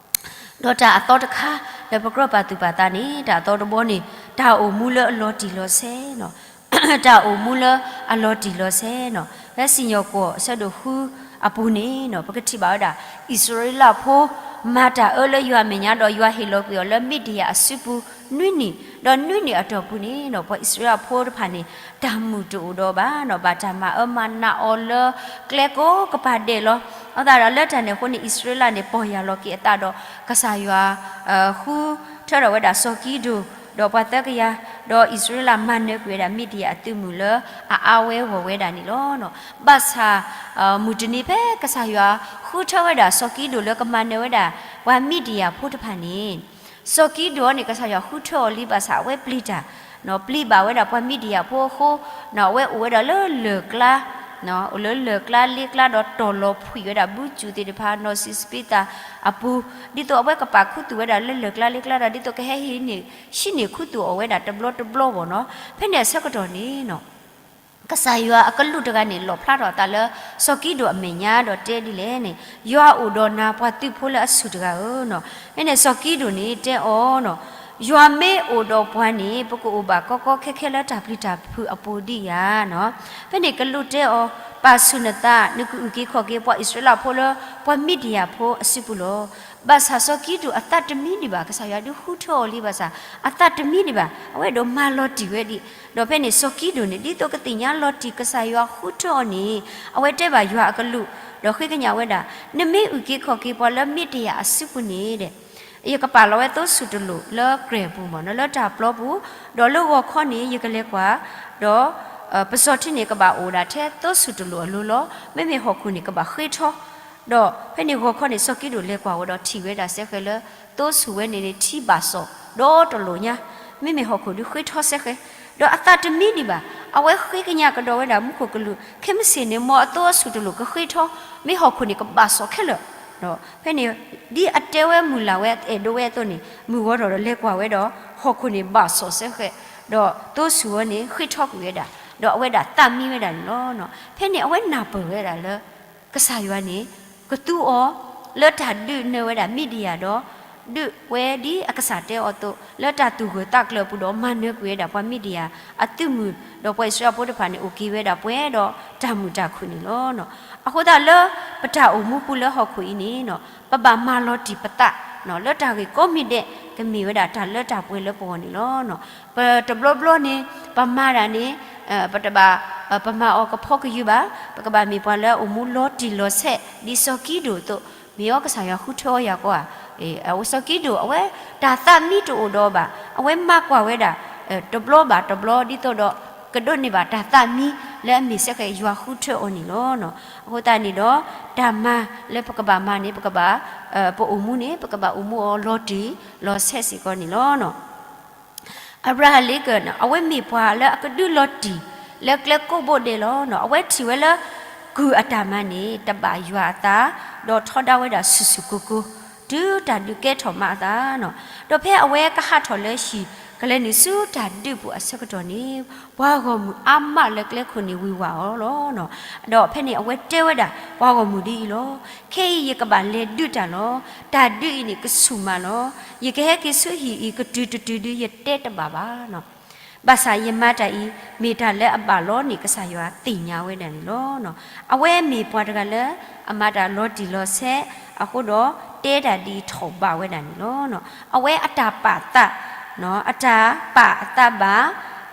ဒီးတၢ်အသီတခါ လၢပကြၢးပာ်သူၣ်ပာ်သးန့ၣ် တၢ်အသီတဘီန့ၣ် တၢ်အိၣ်မူလၢအလီၤတံၢ်လီၤဆဲးနီၤ. တၢ်အိၣ်မူလၢအလီၤတံၢ်လီၤဆဲးနီၤ. ဖဲစံၣ်ညီၣ်ကွီၢ်အဆၢဒိၣ်ဃုအပူၤန့ၣ်နီၤ ပကထံၣ်ဘၣ်ဝဲဒၣ် အံၣ်စရ့လးဖိ မၤတၢ်အၢလၢယွၤအမဲာ်ညါဒီး ယွၤဟ့ၣ်လီၤကွံာ်အီၤလၢမံးဒယၣ်အစုပူၤနွံနံၣ်, ဒီးနွံနံၣ်အတီၢ်ပူၤန့ၣ်နီၤ ပှၤအံၣ်စရ့လးဖိတဖၣ်န့ၣ် တၢ်မုာ်တအိၣ်ဒီးဘၣ်နီၤ, ဘၣ်တၢ်မၤအၢမၤနးအီၤလၢကျဲကိးကပၤဒဲးလီၤ. အဃိသတးဒီးလၢတၢ်န့ၣ်အဃိန့ၣ် အံၣ်စရ့လးန့ၣ် ပီၢ်ယၢ်လီၤက့ၤအသးဒီး ကစၢ်ယွၤ ဃုထၢထီၣ်ဝဲဒၣ်စီၤကံဒိၣ် ဒီးပှၤသၢကယၤ, ဒီးအံၣ်စရ့လးမၤနၢၤကွံာ်ဝဲဒၣ် မံးဒယၣ်အသုးမုၢ်လၢအအါဝဲဂီၢ်ဝဲဒၣ်န့ၣ်လီၤ. ဘၣ်ဆၣ် မုၢ်တနံၤဖဲကစၢ်ယွၤဃုထၢဝဲဒၣ်စီၤကံဒိၣ်လၢကမၤနၢၤဝဲဒၣ် ပှၤမံးဒယၣ်ဖိတဖၣ်န့ၣ် စီၤကံဒိၣ်န့ၣ် ကစၢ်ယွၤဃုထၢအီၤလံ ဘၣ်ဆၣ်အဝဲပျံၤတၢ်, ပျံၤဘၣ်ဝဲဒၣ်ပှၤမံးဒယၣ်ဖိအဃိ, အဝဲအိၣ်ဝဲဒၣ်လၢလၢၢ်ကျါ အိၣ်လၢလၢၢ်ကျါလ့ကျါဒီးတီၢ်လီၤဖှံးဝဲဒၣ်ဘုကၠူၣ်သ့ၣ်တဖၣ် နီၢ်စံးစပံးသၣ်အပူၤ, ဒ်သိးအဝဲကပာ်ခူသူၣ်ဝဲဒၣ်လၢလၢၢ်ကျါလ့ကျါဒီး ဒ်သိးကဟဲဟံးန့ၢ် ဟံးန့ၢ်ခူသူၣ်အီၤဝဲဒၣ်တဘျီတဘျီဘၣ်နီၤ. ဖဲန့ၣ်အဆၢကတီၢ်န့ၣ်နီၤ ကစၢ်ယွၤအကလူးတဂၤန့ၣ် လီၣ်ဖျါထီၣ်အသးလၢ စီၤကံဒိၣ်အမဲာ်ညါဒီးတဲဒ်လဲၣ်န့ၣ်, ယွၤအိၣ်ဒီးနၤပှၤသုးဖိလၢအဆူၣ်တဂၤဧၢနီၤ. ဖဲန့ၣ်စီၤကံဒိၣ်န့ၣ်တဲအီၤနီၤ, ယွၤမ့ၢ်အိၣ်ဒီးပှၤန့ၣ် ပကအိၣ်ဘၣ်ကီကီခဲခဲလၢတၢ်ပျံၤတၢ်ဖုးအပူၤဒံးဧါနီၤ. ဖဲန့ၣ်ကလူးတဲအီၤ, ပာ်ဆူၣ်နသး နကအုၣ်က့ၤခီၣ်က့ၤပှၤအံၣ်စရ့လးဖိလၢ ပှၤမံးဒယၣ်ဖိအစုပူၤလီၤ. ဘၣ်ဆၣ်စီၤကံဒိၣ်အသးတမံဒံးဘၣ်, ကစၢ်ယွၤဒုးဃုထၢအီၤလံဘၣ်ဆၣ် အသးတမံဒံးဘၣ်, အဝဲဒိးမၤလီၤတံၢ်ဝဲဒံး. ဒီးဖဲန့ၣ်စီၤကံဒိၣ်န့ၣ် ဒ်သိးကသ့ၣ်ညါလီၤတံၢ်ကစၢ်ယွၤဃုထၢအီၤန့ၣ် အဝဲတဲဘၣ်ယွၤအကလူး, ဒီးဃ့ကညးဝဲဒၣ်, နမ့ၢ်အုၣ်က့ၤခီၣ်က့ၤပှၤလၢမံးဒယၣ်အစုပူၤန့ၣ်ဒီး ယကပာ်လီၤဝဲသိဆူၣ်တလိာ်လၢကြဲၢ်ပူၤမ့ၢ်နီၤ, လၢတၢ်ပျီပူၤ, ဒီးလၢဂီၤခီန့ၣ် ယကလဲၤကွၢ်, ဒီး ပစီၤထံန့ၣ် ကဘၣ်အိၣ်ဒၣ်ထဲသိဆူၣ်တလိာ်အလိၤလီၤ. မ့မ့ၢ်ဟီၣ်ခိၣ်န့ၣ် ကဘၣ်ဃ့ထီ, ဒီးဖဲန့ၣ်ဂီၤခီန့ၣ် စီၤကံဒိၣ်လဲၤကွၢ်ဝဲဒီးထံၣ်ဝဲဒၣ်စဲဃဲၤလၢ သိဆူၣ်ဝဲန့ၣ်န့ၣ် ထံဘၣ်စီၣ်ဒီတလိာ်ညါ, မ့မ့ၢ်ဟီၣ်ခိၣ်ဒုးဃ့ထီစဲဃဲၤ, ဒီးအသးတမံဒံးဘၣ်. အဝဲဃ့ကညးကဒီးဝဲဒၣ်မူခိၣ်ကလူး ခဲမုၢ်ဆ့ၣ်န့ၣ် မ်အသိအဆူၣ်တလိာ်ကဃ့ထီ, မ့ၢ်ဟီၣ်ခိၣ်န့ၣ်ကဘၣ်စီၣ်ခဲလၢာ်. ဖဲန့ၣ် ဒ်အတဲဝဲမုၢ်လၢ်ဝဲအဲၣ်ဒိးဝဲအသိးန့ၣ် မုၢ်ဂီၤထီၣ်ဒီးလဲၤကွၢ်ဝဲဒီး ဟီၣ်ခိၣ်န့ၣ်ဘၣ်စီၣ်စဲဃဲး, ဒီးသိဆူၣ်ဝဲန့ၣ် ဃ့ထီကွံာ်ဝဲဒၣ်, ဒီးအဝဲဒၣ်သးမံဝဲဒၣ်န့ၣ်လီၤ. ဖဲန့ၣ်အဝဲနၢ်ပၢၢ်ဝဲဒၣ်လၢ ကစၢ်ယွၤန့ၣ် ကသူအီၤ လၢတၢ်ဒုးနၢၤဝဲဒၣ်မံးဒယၣ်ဒီး ဒုးဝဲဒ်အကစၢ်တဲအီၤအသိး လၢတၢ်သူၣ်ဂၢၢ်သးကျၢၤအပူၤဒီး မၤနၢၤကွံာ်ဝဲဒၣ်ပှၤမံးဒယၣ်အသုးမုၢ် ဒီးပှၤအံၣ်စရ့လးဖိတဖၣ်န့ၣ် အိၣ်က့ၤဝဲဒၣ်ပှဲၤဒီးတၢ်မုာ်တၢ်ခုၣ်န့ၣ်လီၤ. အဃိသတးလၢ ပတၢ်အိၣ်မူပူၤလၢဟီၣ်ခိၣ်အံၤန့ၣ် ပဘၣ်မၤလီၤတံၢ်ပသး လၢတၢ်ဂ့ၢ်ကိးမံၤဒဲး ကမ့ၢ်ဝဲဒၣ်တၢ်လၢတၢ်ပှဲၤလၢပဂီၢ်န့ၣ်လီၤ. ပတဘျီဘျီန့ၣ် ပမၤတၢ်န့ၣ် ပတဘၣ် ပမၤအီၤကဖီကယုၢ်ဘၣ်, ပကဘၣ်မ့ၢ်ပှၤလၢအအိၣ်မူလီၤတံၢ်လီၤဆဲး ဒ်စီၤကံဒိၣ်အသိး, မ့ၢ်အီၤကစၢ်ယွၤဃုထၢအီၤယၤကီဧါ, အဝဲစီၤကံဒိၣ် အဝဲတၢ်သးမံတအိၣ်ဒီးဘၣ်, အဝဲမၤကွၢ်ဝဲဒၣ် တဘျီဘၣ်တဘျီ ဒ်သိးဒီး ကဒိးန့ၢ်ဘၣ်တၢ်သးမံလၢအမ့ၢ်စဲဃဲးယွၤဃုထၢအီၤန့ၣ်လီၤ. အဃိသတးန့ၣ်ဒီး တၢ်မၤလၢပကဘၣ်မၤန့ၣ် ပကဘၣ် ပအိၣ်မူန့ၣ် ပကဘၣ်အိၣ်မူအီၤလီၤတံၢ်လီၤဆဲးစ့ၢ်ကီးန့ၣ်လီၤ. အၤဘြၤဟၣ်လ့ကၢၣ်န့ၣ် အဝဲမ့ၢ်ပှၤလၢအကဒုးလီၤတံၢ် လၢကျဲကိးဘိဒဲးလီၤ. အဝဲထံၣ်ဝဲလၢ ကုၢ်အတၢ်မၤန့ၣ် တဘၣ်ယွၤအသး, ဒီးထီဒါဝဲဒၣ်ဆူၣ်ဆူၣ်ကိၤကိၤ တုၤတၢ်ဒုးကဲထီၣ်မးအသးန့ၣ်. ဒီးဖဲအဝဲကဟးထီၣ်လၢဟံၣ် ကလဲၤနုာ်ဆူတၢ်ဒုးပူၤအဆၢကတီၢ်န့ၣ် ပှၤဂီၢ်မုၢ်အါမးလၢကျဲခိၣ်န့ၣ်ဝ့ၤဝးအီၤလီၤ. ဒီးဖဲန့ၣ်အဝဲတဲဝဲဒၣ် ပှၤဂီၢ်မုၢ်ဒ်အံၤလီၤ. ခဲအံၤယကဘၣ်လဲၤဒုးတၢ်လီၤ. တၢ်ဒုးအံၤန့ၣ်ကဆူၣ်မးလီၤ. ယကဟဲက့ၤဆူဟံၣ်အံၤကတုၤတတုၤဒုးယတဲတဘၣ်ဘၣ်. ဘၣ်ဆၣ်ယမၤတၢ်အံၤ မ့ၢ်တၢ်လၢအဘၣ်လီၤန့ၣ် ကစၢ်ယွၤသ့ၣ်ညါဝဲဒၣ်န့ၣ်လီၤ. အဝဲမ့ၢ်ပှၤတဂၤလၢ အမၤတၢ်လီၤတံၢ်လီၤဆဲးအဃိဒီး တဲတၢ်ဒ်အံၤထီၣ်ဘးဝဲဒၣ်န့ၣ်လီၤ. အဝဲအတၢ်ပာ်သး အတၢ်ပာ်အသးဘၣ်,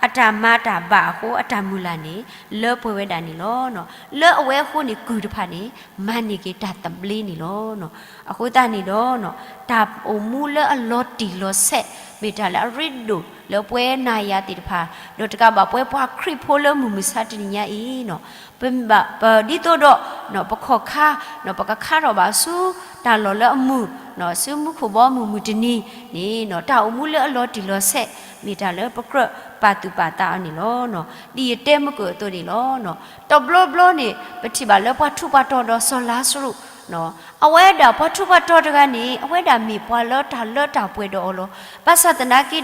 အတၢ်မၤတၢ်ဘၣ်အဃိ အတၢ်မုၢ်လၢ်န့ၣ် လၢပှဲၤဝဲဒၣ်န့ၣ်လီၤ. လၢအဝဲအဃိန့ၣ် ကုၢ်တဖၣ်န့ၣ် မၤန့ၢ်က့ၤတၢ်သဘျ့န့ၣ်လီၤ. အဃိသတးန့ၣ်ဒီး တၢ်အိၣ်မူလၢအလီၤတံၢ်လီၤဆဲး မ့ၢ်တၢ်လၢအရ့ဒိၣ်လၢပဝဲနၤယၤသ့ၣ်တဖၣ် ဒီးတကးဘၣ်ပဝဲပှၤခရံာ်ဖိလၢမုၢ်မဆါတနံၤညါအံၤန့ၣ် ပမ့ၢ်ဘၣ် ပဒ်သိးဒီး ပခီၣ်ခါ ပကခါထီၣ်ဘၣ်ဆူတၢ်လီၢ်လၢအမုာ် ဆူမူခိၣ်ဘီမုၢ်မုၢ်တနံၤန့ၣ် တၢ်အိၣ်မူလၢအလီၤတံၢ်လီၤဆဲး မ့ၢ်တၢ်လၢပကြၢးပာ်သူၣ်ပာ်သးအီၤန့ၣ်လီၤ. ဒ်ယတဲမုၢ်ကၢၢ်အသိးန့ၣ်လီၤ. တဘျီဘျီန့ၣ် ပထံၣ်ဘၣ်လၢပှၤထူးပှၤတီၤဒီးစီၤလါစရူး အဝဲဒၣ်ပှၤထူးပှၤတီၤတဂၤန့ၣ် အဝဲဒၣ်မ့ၢ်ပှၤလၢတၢ်လၢတၢ်ပှဲၤဒီးအီၤလီၤ. ဘၣ်ဆၣ်သနာ်က့ဒီး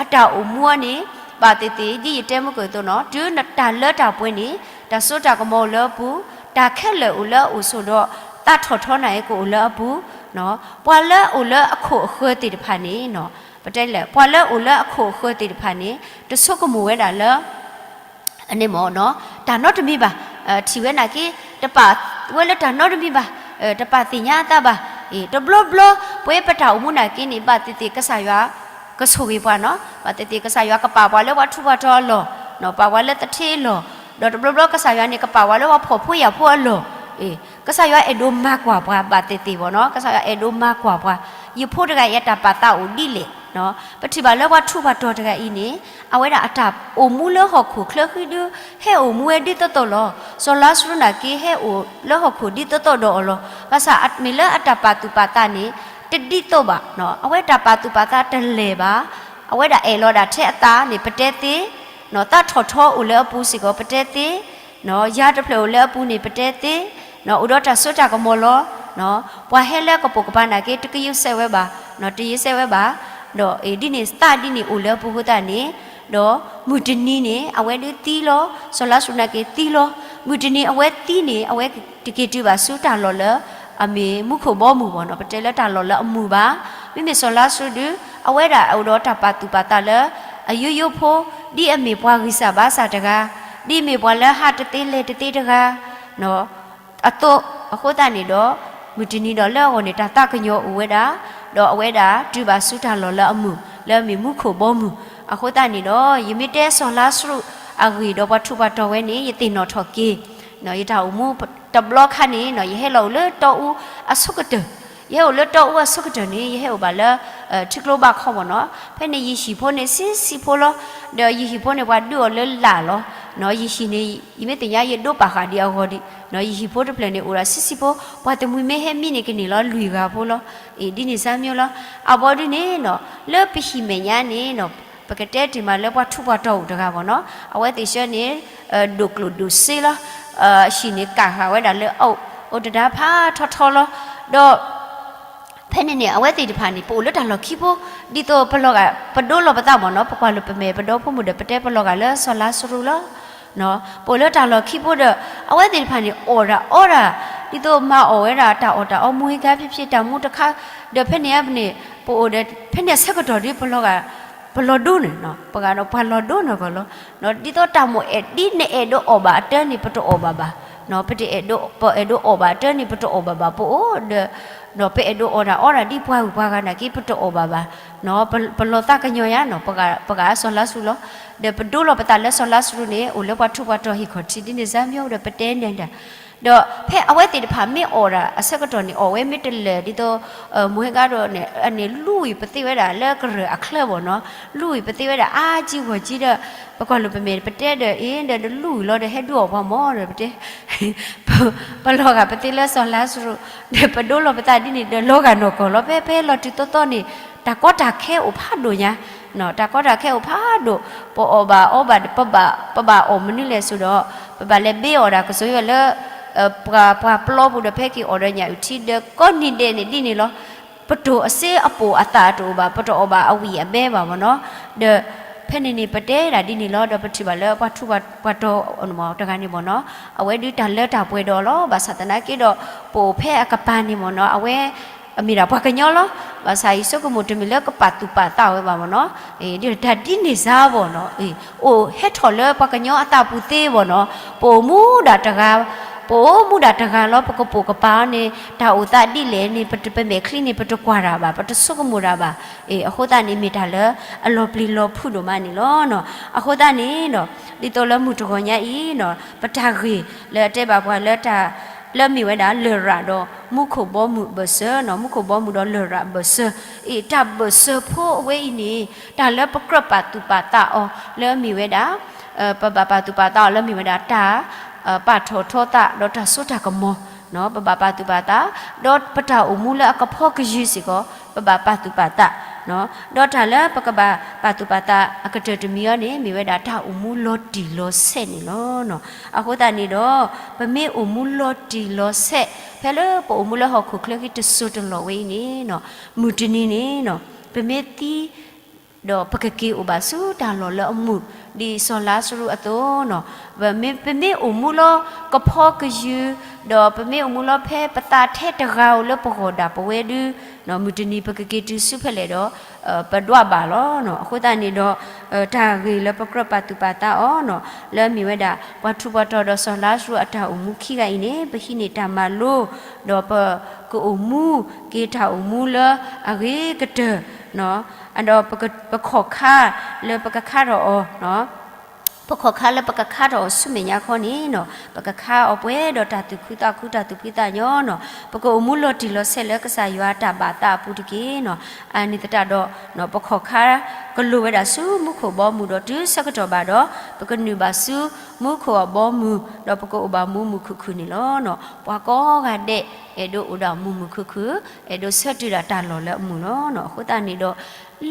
အတၢ်အိၣ်မူအီၤန့ၣ် ဘၣ်သ့ၣ်သ့ၣ် ဒ်ယတဲမုၢ်ကၢၢ်အသိးန့ၣ် တုၤတၢ်လၢတၢ်ပှဲၤန့ၣ် တၢ်စိတၢ်ကမီၤအိၣ်လၢအပူၤ, တၢ်ခဲလၢာ်အိၣ်လၢအအိၣ်ဆိးဒီး သးထီၣ်ထီနၤအံၤကအိၣ်လၢအပူၤ, ပှၤလၢအအိၣ်လၢအခိၣ်အဃၢၤသ့ၣ်တဖၣ်န့ၣ် ပတဲလဲၣ် ပှၤလၢအအိၣ်လၢအခိၣ်အဃၢၤသ့ၣ်တဖၣ်န့ၣ် တဆိကမိၣ်ဝဲဒၣ်လၢ အန့ၣ်မ့ၢ် တၢ်နီတမံၤဘၣ်, ထံၣ်ဝဲနာ်က့ တပာ်ဝဲလၢတၢ်နီတမံၤဘၣ်, တပာ်သ့ၣ်ညါအသးဘၣ်. တဘျီဘျီ ပဝဲပတၢ်အိၣ်မူနာ်က့န့ၣ် ဘၣ်သ့ၣ်သ့ၣ်ကစၢ်ယွၤ ကဆိၣ်ဂ့ၤပှၤန့ၣ်, ဘၣ်သ့ၣ်သ့ၣ်ကစၢ်ယွၤကပာ်ပှၤလၢပှၤထူးပှၤတီၤအလီၢ်, ပာ်ပှၤလၢသထ့အလီၢ်, ဒီးတဘျီဘျီကစၢ်ယွၤန့ၣ် ကပာ်ပှၤလၢပှၤဖှီၣ်ဖိယာ်ဖိအလီၢ်, ကစၢ်ယွၤအဲၣ်ဒိးမၤကွၢ်ပှၤဘၣ်သ့ၣ်သ့ၣ်ဘၣ်န့ၣ်, ကစၢ်ယွၤအဲၣ်ဒိးမၤကွၢ်ပှၤ, ယဖိတဂၤအံၤအတၢ်ပာ်သးအိၣ်ဒ်လဲၣ် ပထံၣ်ဘၣ်လၢပှၤထူးပှၤတီၤတဂၤအံၤန့ၣ် အဝဲဒၣ်အတၢ်အိၣ်မူလၢဟီၣ်ခိၣ်ချၢဃံဒု ဟဲအိၣ်မူဝဲဒ်သိးသိးလီၤ. စီၤလါစရူးနာ်က့ ဟဲအိၣ်လၢဟီၣ်ခိၣ်ဒ်သိးသိးဒီးအီၤလီၤ. ဘၣ်ဆၣ်မ့ၢ်လၢအတၢ်ပာ်သူၣ်ပာ်သးန့ၣ် တဒ်သိးဘၣ်. အဝဲတၢ်ပာ်သူၣ်ပာ်သးတလဲၤဘၣ်. အဝဲဒၣ်အဲၣ်လီၤဒၣ်ထဲအသးန့ၣ် ပတဲသ့, သးထီၣ်ထီအိၣ်လၢအပူၤစ့ၢ်ကီး ပတဲသ့, ယၤတဖျၢၣ်အိၣ်လၢအပူၤန့ၣ် ပတဲသ့, အိၣ်ဒီးတၢ်စိတၢ်ကမီၤလီၤ. ပှၤဟဲလၢကပိာ်ကပၤနာ်က့ တကယိးစဲးဝဲဘၣ်, တယိးစဲးဝဲဘၣ်, ဒီးဒ်န့ၣ်သးဒ်န့ၣ်အိၣ်လၢအပူၤအဃိသတးန့ၣ်, ဒီးမုၢ်တနံၤန့ၣ် အဝဲဒုးသံလီၤ, စီၤလါစရူးနာ်က့သံလီၤ. မုၢ်တနံၤအဝဲသံန့ၣ် အဝဲတက့ၤတုၤဘၣ်ဆူတၢ်လီၢ်လၢ အမ့ၢ်မူခိၣ်ဘီမုၢ်ဘၣ်န့ၣ်, ပတဲလၢတၢ်လီၢ်လၢအမုာ်ဘၣ်. မ့မ့ၢ်စီၤလါစရူးဒုး အဝဲဒၣ်အိၣ်ဒီးတၢ်ပာ်သူၣ်ပာ်သးလၢ အယိယိဖိ, ဒ်အမ့ၢ်ပှၤဂံၢ်စၢ်ဘါစၢ်တဂၤ, ဒ်အမ့ၢ်ပှၤလၢဟးတသ့လဲၤတသ့တဂၤ အသိးအဃိသတးန့ၣ်ဒီး မုၢ်တနံၤဒီးလၢအဂီၢ်န့ၣ် တၢ်သးကညီၤအိၣ်ဝဲဒၣ်, ဒီးအဝဲဒၣ်တုၤဘၣ်ဆူတၢ်လီၢ်လၢအမုာ် လၢအမ့ၢ်မူခိၣ်ဘီမုၢ်. အဃိသတးန့ၣ်ဒီး ယမ့ၢ်တဲစီၤလါစရူးအဂ့ၢ်ဒီးပှၤထူးပှၤတီၤဝဲန့ၣ် ယသ့ၣ်နီၣ်ထီၣ်က့ၤ, ယတၢ်အိၣ်မူတဘျီခါန့ၣ် ယဟဲလီၤအိၣ်လၢတီအူအဆိကတၢၢ်, ယဟဲအိၣ်လၢတီအူအဆိကတၢၢ်န့ၣ် ယဟဲအိၣ်ဘၣ်လၢ ထံကျိဘၣ်ခီဘၣ်န့ၣ်, ဖဲန့ၣ်ယဟံၣ်ဖိန့ၣ်ဆံးဆံးဖိလီၤ. ဒီးယဟံၣ်ဖိန့ၣ် ပှၤဒုးအီၤလၢလာ်လီၤ. ယဟံၣ်န့ၣ် ယမ့ၢ်သ့ၣ်ညါယဒိပာ်ဃာ်ဒံးအဂီၢ်ဒီး ယဟံၣ်ဖိတဖျၢၣ်န့ၣ် အိၣ်ဒီးဆံးဆံးဖိ, ပှၤတမှံၤမ့ၢ်ဟဲမံန့ၣ် ကန့ၢ်လီၤလွံၢ်ဂၤဖိလီၤ. အ့ ဒ်န့ၣ်စၢ်မ့ၢ်လီၤ. အဘီဒုန့ၣ် လၢပဟံၣ်မဲာ်ညါန့ၣ် ပကတဲတ့ၢ်မးလၢပှၤထူးပှၤတီၤအိၣ်တဂၤဘၣ်နီၤ, အဝဲသ့ၣ်ဆၢန့ၣ် ဒိၣ်ကျိၣ်ဒိၣ်စ့လီၤ, ဟံၣ်န့ၣ်ကၢ်ဃာ်ဝဲဒၣ်လၢအအိၣ်, အိၣ်တဒါဖးထီထီလီၤ, ဒီး ဖဲန့ၣ်န့ၣ် အဝဲသ့ၣ်တဖၣ်န့ၣ် ပအိၣ်လၢတၢ်လီၢ်ခံဖိ, ဒ်သိးပလီၤဂာ် ပဒိလီၤပသးမ့ၢ်နီၤ, ပကွၢ်လိာ်ပမဲာ်ပဒီဖိမုၣ်ဒီး ပတဲပလီၤဂာ်လၢစီၤလါစရူးလီၤ. ပအိၣ်လၢတၢ်လီၢ်ခံဖိဒီး အဝဲသ့ၣ်တဖၣ်န့ၣ် အီၣ်တၢ်အီတၢ်, ဒ်သိးမၤအီၣ်ဝဲဒၣ်တၢ်အီၣ်တၢ်အီ မူဟ့ကါဖံးဖံး တၢ်မူတခါ, ဒီးဖဲန့ၣ်အပန့ၣ် ပအိၣ်ဒီး ဖဲန့ၣ်အဆၢကတီၢ်ဒီး ပလီၤဂာ် ပလီၤဒိန့ၣ်, ပဂၤဒီးပှၤလီၤဒိနီၢ်ကီၢ်လီၤ. ဒ်သိးတၢ်မိၣ်အဲၣ်ဒ်နအဲၣ်ဒိးအီၣ်ဘၣ်အတၢ်န့ၣ် ပတအီၣ်ဘၣ်ဘၣ်, ပတအဲၣ်ဒိး ပအဲၣ်ဒိးအီၣ်ဘၣ်အတၢ်န့ၣ် ပတအီၣ်ဘၣ်ဘၣ် ပအိၣ်ဒီး ပအဲၣ်ဒိးအီၣ်တၢ်အီတၢ်ဒ်ပှၤဂုၤပှၤဂၤနာ်က့ ပတအီၣ်ဘၣ်ဘၣ်, ပလီၤသးကညီၤယါနီၤ, ပဂၤစီၤလါစရူးလီၤ. ဒီးပဒိလီၤပသးလၢစီၤလါစရူးန့ၣ် အိၣ်လၢပှၤထူးပှၤတီၤဟ့ၣ်ခီၣ်ထံး ဒ်န့ၣ်စၢ်မံၤဒီး ပတဲန့ၣ်ဒၣ်, ဒီးဖဲအဝဲသ့ၣ်တဖၣ်မ့ၢ်အီၣ်ဒၣ်အဆၢကတီၢ်န့ၣ် အီၣ်ဝဲမ့ၢ်တလၢာ်ဒ်သိး မိၢ်ဟဲဂၤဒီးန့ၣ် အန့ၣ်လူဝံၤပသ့ဝဲဒၣ်လၢကရၢၢ်အချၢဘၣ်နီၤ, လူဝံၤပသ့ဝဲဒၣ်အါကံဂီၢ်ကံဒီး ပကွၢ်လိာ်ပမဲာ်ပတဲဒီးအ့ၣ်ဒီး လူဝံၤလီၤဒီးဟဲဒုးအီၣ်ပှၤမ့ၢ်ဒီးပတဲ ပလီၤဂာ်ပသ့လၢစီၤလါစရူး, ဒီးပဒိလီၤပသးဒ်န့ၣ်ဒီးလီၤဂာ်နီၢ်ကီၢ်လီၤ. ဖဲဖဲလီၤတုၤသီသီန့ၣ် တၢ်ကီတၢ်ခဲအိၣ်ဖးဒိၣ်ညါ, တၢ်ကီတၢ်ခဲအိၣ်ဖးဒိၣ်, ပအီၣ်ဘၣ်အီဘၣ် ပဘၣ် ပဘၣ်အီၣ်မနုၤလဲၣ်ဆိဒီး ပဘၣ်လဲၤဘ့အီၣ်ဒၣ်ကစီၤယွဲလၢ ပှၤ ပှၤပျီပူၤဒီး ဖဲက့ၤအီၣ်ဒီးညၣ်အုၣ်ထံဒီး ကိးနံၤဒဲးန့ၣ်ဒ်န့ၣ်လီၤ. ပတိၢ်အစ့အပိာ်အသးတအိၣ်ဘၣ်, ပတအီၣ်ဘၣ်အဝံၣ်အဘဲဘၣ်မ့ၢ်နီၤ, ဒီး ဖဲန့ၣ်န့ၣ် ပတဲဒၣ်ဒ်န့ၣ်လီၤ. ဒီးပထံၣ်ဘၣ်လၢပှၤထူးပှၤတီၤတဂၤန့ၣ်မ့ၢ်နီၤ, အဝဲဒုးတၢ်လၢတၢ်ပှဲၤဒီးအီၤလီၤ. ဘၣ်ဆၣ်သနာ်က့ဒီး ပအိၣ်ဖဲအကပၤန့ၣ်မ့ၢ်နီၤ, အဝဲ အမ့ၢ်ဒၣ်ပှၤကညီလီၤ. ဘၣ်ဆၣ်ယဆိကမိၣ်တမ့ၢ်လၢကပာ်သူၣ်ပာ်သးဝဲဘၣ်မ့ၢ်နီၤ, တၢ်ဒ်န့ၣ်စ့ၢ်ဘၣ်နီၤ, အိၣ်ဟဲထီၣ်လၢပှၤကညီအသးပူၤသ့ဘၣ်နီၤ, ပအိၣ်မူဒၣ်တဂၤ ပအိၣ်မူဒၣ်တဂၤလီၤ. ပကပိာ်ကပၤအီၤန့ၣ် တၢ်အိၣ်သးဒ်လဲၣ်န့ၣ် ပမဲာ်ချံန့ၣ် ပတကွၢ်တၢ်ဘၣ်, ပတဆိကမိၣ်တၢ်ဘၣ်. အဃိသတးန့ၣ် မ့ၢ်တၢ်လၢအလီၤပျံၤလီၤဖုးဒိၣ်မးန့ၣ်လီၤ. အဃိသတးန့ၣ်ဒီး ဒ်သိးလၢမုၢ်တဂီၤညါအံၤ ပတၢ်ဂ့ၢ်လၢအတဲဘၣ်ပှၤလၢတၢ် လၢအမ့ၢ်ဝဲဒၣ်လရာ်ဒီးမူခိၣ်ဘီမုၢ်အဘၢၣ်စၢၤနီၤ, မူခိၣ်ဘီမုၢ်ဒီးလရာ်အဘၢၣ်စၢၤ, အံၤတၢ်ဘၢၣ်စၢၤဖိအဝဲအံၤန့ၣ် တၢ်လၢပကြၢးပာ်သူၣ်ပာ်သးအီၤလၢအမ့ၢ်ဝဲဒၣ် ပဘၣ်ပာ်သူၣ်ပာ်သးအီၤလၢအမ့ၢ်ဝဲဒၣ်တၢ် ပာ်ထီၣ်ထီသးဒီးတၢ်စိတၢ်ကမီၤ, ပဘၣ်ပာ်သူၣ်ပာ်သး, ဒီးပတၢ်အိၣ်မူလၢအကဖီကယုၢ်စ့ၢ်ကီး ပဘၣ်ပာ်သူၣ်ပာ်သး, ဒီးတၢ်လၢပကဘၣ်ပာ်သူၣ်ပာ်သးအကတၢၢ်တမံၤအံၤန့ၣ် မ့ၢ်ဝဲဒၣ်တၢ်အိၣ်မူလီၤတံၢ်လီၤဆဲးန့ၣ်လီၤ. အဃိသတးန့ၣ်ဒီး ပမ့ၢ်အိၣ်မူလီၤတံၢ်လီၤဆဲး ဖဲလၢပအိၣ်မူလၢဟီၣ်ခိၣ်ချၢခံတစိၤတလီၢ်ဝဲအံၤန့ၣ် မုၢ်တနံၤန့ၣ် ပမ့ၢ်သံ ဒီးပကက့ၤအိၣ်ဘၣ်ဆူတၢ်လီၢ်လၢအမုာ် ဒ်စီၤလါစရူးအသိးနီၤ, ပမ့ၢ်အိၣ်မူလၢကဖီကယုၢ်, ဒီးပမ့ၢ်အိၣ်မူလၢဖဲပသးထဲတဂၤဧိၤလၢပဂီၢ်ဒၣ်ပဝဲဒု မုၢ်တနံၤပကက့ၤတုၤဆူဖဲလဲၣ်ဒီး ပဒွးဘၣ်လီၤ. အဃိသတးန့ၣ်ဒီး တၢ်ဂ့ၢ်လၢပကြၢးပာ်သူၣ်ပာ်သးအီၤနီၤ လၢအမ့ၢ်ဝဲဒၣ် ပှၤထူးပှၤတီၤဒီးစီၤလါစရူးအတၢ်အိၣ်မူခံဂၤအံၤန့ၣ် ပဟံးန့ၢ်တၢ်မၤလိ ဒီးပကအိၣ်မူက့ၤတၢ်အိၣ်မူလၢအဂ့ၤကတၢၢ် ဒီးပက ပခီၣ်ခါလၢပကခါထီၣ်အီၤ ပခီၣ်ခါလၢပကခါထီၣ်အီၤဆူမဲာ်ညါခီန့ၣ်နီၤ ပကခါအီၤပှဲၤဒီးတၢ်သူၣ်ခုသးခု တၢ်သူၣ်ဖှံသးညီနီၤ ပကအိၣ်မူလီၤတံၢ်လီၤဆဲးလၢကစၢ်ယွၤအတၢ်ဘၣ်သးအပူၤတက့ၢ်နီၤ. အန့ၣ်သတးဒီး ပခီၣ်ခါကလိၤဝဲဒၣ်ဆူမူခိၣ်ဘီမုၢ်ဒီးတုၤဆၢကတီၢ်ဘၣ်ဒီး ပကနုာ်ဘၣ်ဆူမူခိၣ်အဘီမုၢ် ဒီးပကအိၣ်ဘၣ်မူမုာ်ခုၣ်ခုၣ်န့ၣ်လီၤ. ပှၤကိးဂၤဒဲး အဲၣ်ဒိးအိၣ်ဒီးမူမုာ်ခုၣ်ခုၣ်, အဲၣ်ဒိးဆၢတုၤဒၣ်တၢ်လီၢ်လၢအမုာ်လီၤ. အဃိသတးန့ၣ်ဒီး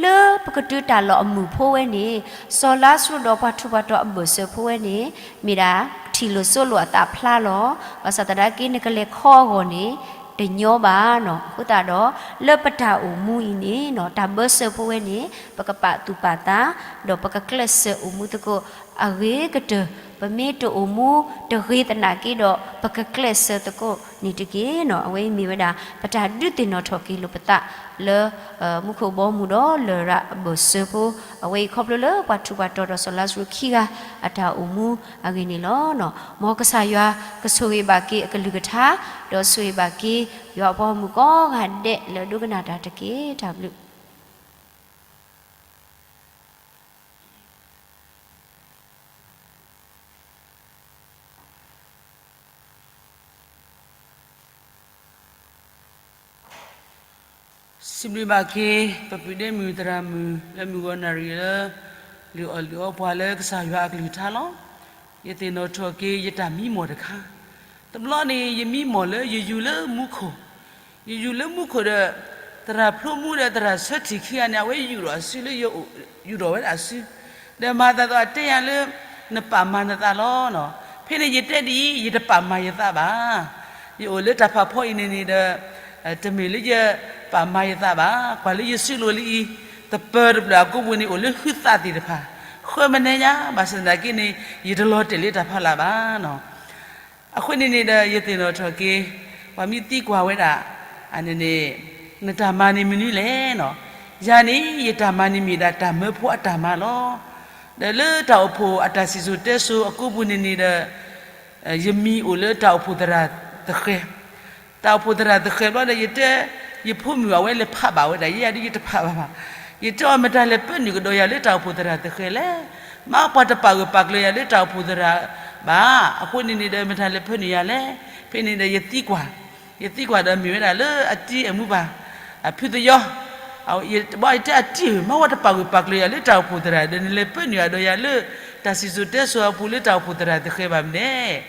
လၢပကတုၤတၢ်လီၢ်အမုာ်ဖိဝဲန့ၣ် စီၤလါစရူးဒီးပှၤထူးပှၤတီၤအဘၢၣ်စၢၤဖိဝဲန့ၣ် မ့ၢ်ဒၣ်ထံၣ်လိာ်ဆိလိာ်အသးဖျါလီၤ. ဘၣ်ဆၣ်သနာ်က့ နကလဲၤခီအဂီၢ်န့ၣ် တညီဘၣ်နီၤ. အဃိသတးဒီး လၢပတၢ်အိၣ်မူအံၤန့ၣ်နီၤ တၢ်ဘၢစၢၤဖိဝဲန့ၣ် ပကပာ်သူၣ်ပာ်သး ဒီးပကကျဲးစၢးအိၣ်မူသကိး အဂ့ၤကတၢၢ် ပမ့ၢ်တအိၣ်မူတဂ့ၤသနာ်က့ဒီး ပကကျဲးစၢးသကိးန့ၣ်တက့ၢ်နီၤ. အဝဲအံၤမ့ၢ်ဝဲဒၣ် ပတၢ်ဒုးသ့ၣ်နီၣ်ထီၣ်က့ၤလိာ်ပသးလၢ မူခိၣ်ဘီမုၢ်ဒီးလရာ်အဘၢၣ်စၢၤဖိ အဝဲအံၤခီဖျိလၢပှၤထူးပှၤတီၤဒီးစီၤလါစရူးခံဂၤအတၢ်အိၣ်မူအဂ့ၢ်န့ၣ်လီၤ. မ်ကစၢ်ယွၤကဆိၣ်ဂ့ၤဘၣ်က့ၤအကလုၢ်ကထါ ဒီးဆိၣ်ဂ့ၤဘၣ်က့ၤယွၤအပှၤဂီၢ်မုၢ်ကိးဂၤဒဲးလၢဒိကနၣ်တၢ်တက့ၢ်. တၢ်ဘျုး စံးဘျုးဘၣ်က့ၤ ပပုၢ်ဒ့မုၣ်သရၣ်မုၣ်လၢမုၢ်ဂီၤနၣ်ရံၣ်လၢ လုၢ်အီၣ်လုၢ်အီပှၤလၢကစၢ်ယွၤအကလုၢ်ကထါလီၤ. ယသ့ၣ်နီၣ်ထီၣ်က့ၤယတၢ်မံမီၢ်တခါ, တဘျီန့ၣ် ယမံမီၢ်လၢယယူၤလၢမူခိၣ်, ယယူၤလၢမူခိၣ်ဒီး သရၣ်ဖျိမူဒီးသရၣ်ဆၢထံၣ်ခံဂၤန့ၣ် အဝဲယူၢ်ထီၣ်အစုလၢယအိၣ်, ယူၢ်ထီၣ်ဝဲဒၣ်အစု, ဒီးမၤသးဒ်သိးအတဲယၤလၢ နပာ်မၤနသးလီၤ. ဖဲန့ၣ်ယတဲဒ်အံၤ, ယတပာ်မၤယသးဘၣ်. ယအိၣ်လၢတၢ်ဖးဖီအံၤန့ၣ်န့ၣ်ဒီး တမ့ၢ်လၢယပာ်မၤယသးဘၣ်. ကွၢ်လၢယစုလိၤလံအံၤ, သပၢၤတဖျၢၣ်အကိပူၤန့ၣ် အိၣ်လၢဟုသးသ့ၣ်တဖၣ်, ဃၢမနုၤညါ, ဘၣ်ဆၣ်သနာ်က့န့ၣ် ယတလီၤတဲာ်လၢတၢ်ဖီလာ်ဘၣ်. အဃိန့ၣ်န့ၣ်ဒီး ယသ့ၣ်နီၣ်ထီၣ်က့ၤ ပှၤမ့ၢ်သံကွၢ်ဝဲဒၣ်န့ၣ်န့ၣ်, နတၢ်မၤန့ၣ်မနုၤလဲၣ်. ယၤန့ၣ် ယတၢ်မၤန့ၣ်မ့ၢ်ဒၣ်တၢ်မၢဖိအတၢ်မၤလီၤ. ဒီးလၢတၢ်အိၣ်ဖှိၣ်အတၢ်စံၣ်စိၤတဲစိၤအကိပူၤန့ၣ်န့ၣ်ဒီး ယမံၤအိၣ်လၢတၢ်အိၣ်ဖှိၣ်သရၣ်သဃဲၤ, တၢ်အိၣ်ဖှိၣ်သရၣ်သဃဲၤဘျီဒီး ယတဲ, ယဖိမုၣ်အဝဲလဲၤဖးဘၣ်ဝဲဒၣ်, ယဲယၤဒ်ယတဖးဘၣ်ဘၣ်. ယတဲအီၤ မတၤလဲၤပၢနုာ်ကဒီးယၤလၢတၢ်အိၣ်ဖှိၣ်သရၣ်သဃဲၤလဲၣ်. မ့ၢ်ပှၤတပာ်ဂၢၢ်ပာ်ကျၢၤယၤလၢတၢ်အိၣ်ဖှိၣ်သရၣ်ဘၣ်. အဃိန့ၣ်န့ၣ်ဒီး မတၤလဲၤပၢနုာ်ယၤလဲၣ်. ဖဲန့ၣ်ဒီးယသံကွၢ်, ယသံကွၢ်ဒီးမ့ၢ်ဝဲဒၣ်လၢအတံအမူပၢ် ဖုသယီ, ဘၣ်ယတဲအတံဧၢ, မ့ၢ်ပှၤတပာ်ဂၢၢ်ပာ်ကျၢၤယၤလၢတၢ်အိၣ်ဖှိၣ်သရၣ်ဒီး နလဲၤပၢနုာ်အဒီးယၤလၢ တၢ်စံၣ်စိၤတဲစိၤအပူၤလၢတၢ်အိၣ်ဖှိၣ်သရၣ်သဃဲၤဘၣ်မနုၤလဲၣ်.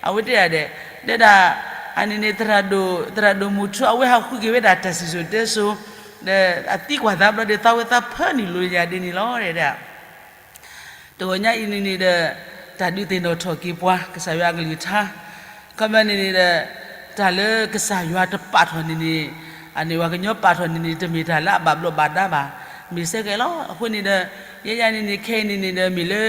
အဝဲတဲဒၣ်ဒဲး, ဒဲဒၣ်, အန့ၣ်န့ၣ် သရၣ်ဒိၣ်မူထူအဝဲဟးဃုက့ၤဝဲဒၣ်တၢ်စံၣ်စိၤတဲစိၤ, ဒီးအသံကွၢ်သးဘျီဒီး သးဝဲသးပၢနုာ်လီၤယၤဒ်န့ၣ်လီၤ. တဂီၤညါအံၤန့ၣ်န့ၣ်ဒီး တၢ်ဒုးသ့ၣ်နီၣ်ထီၣ်က့ၤပှၤ ကစၢ်ယွၤအကလုၢ်ကထါ, ခီပညီန့ၣ်န့ၣ်ဒီး တၢ်လၢကစၢ်ယွၤတပာ်ထီၣ်န့ၣ်န့ၣ်, အန့ၣ်ပှၤကညီပာ်ထီၣ်န့ၣ်န့ၣ် တမ့ၢ်တၢ်လၢအဘၣ်ဘျီးဘၣ်ဒါဘၣ်, မ့ၢ်စ့ၢ်ကီးလီၤ. အဃိန့ၣ်ဒီး ယဲယၤန့ၣ်န့ၣ် ခဲအံၤန့ၣ်န့ၣ်ဒီး မ့ၢ်လၢ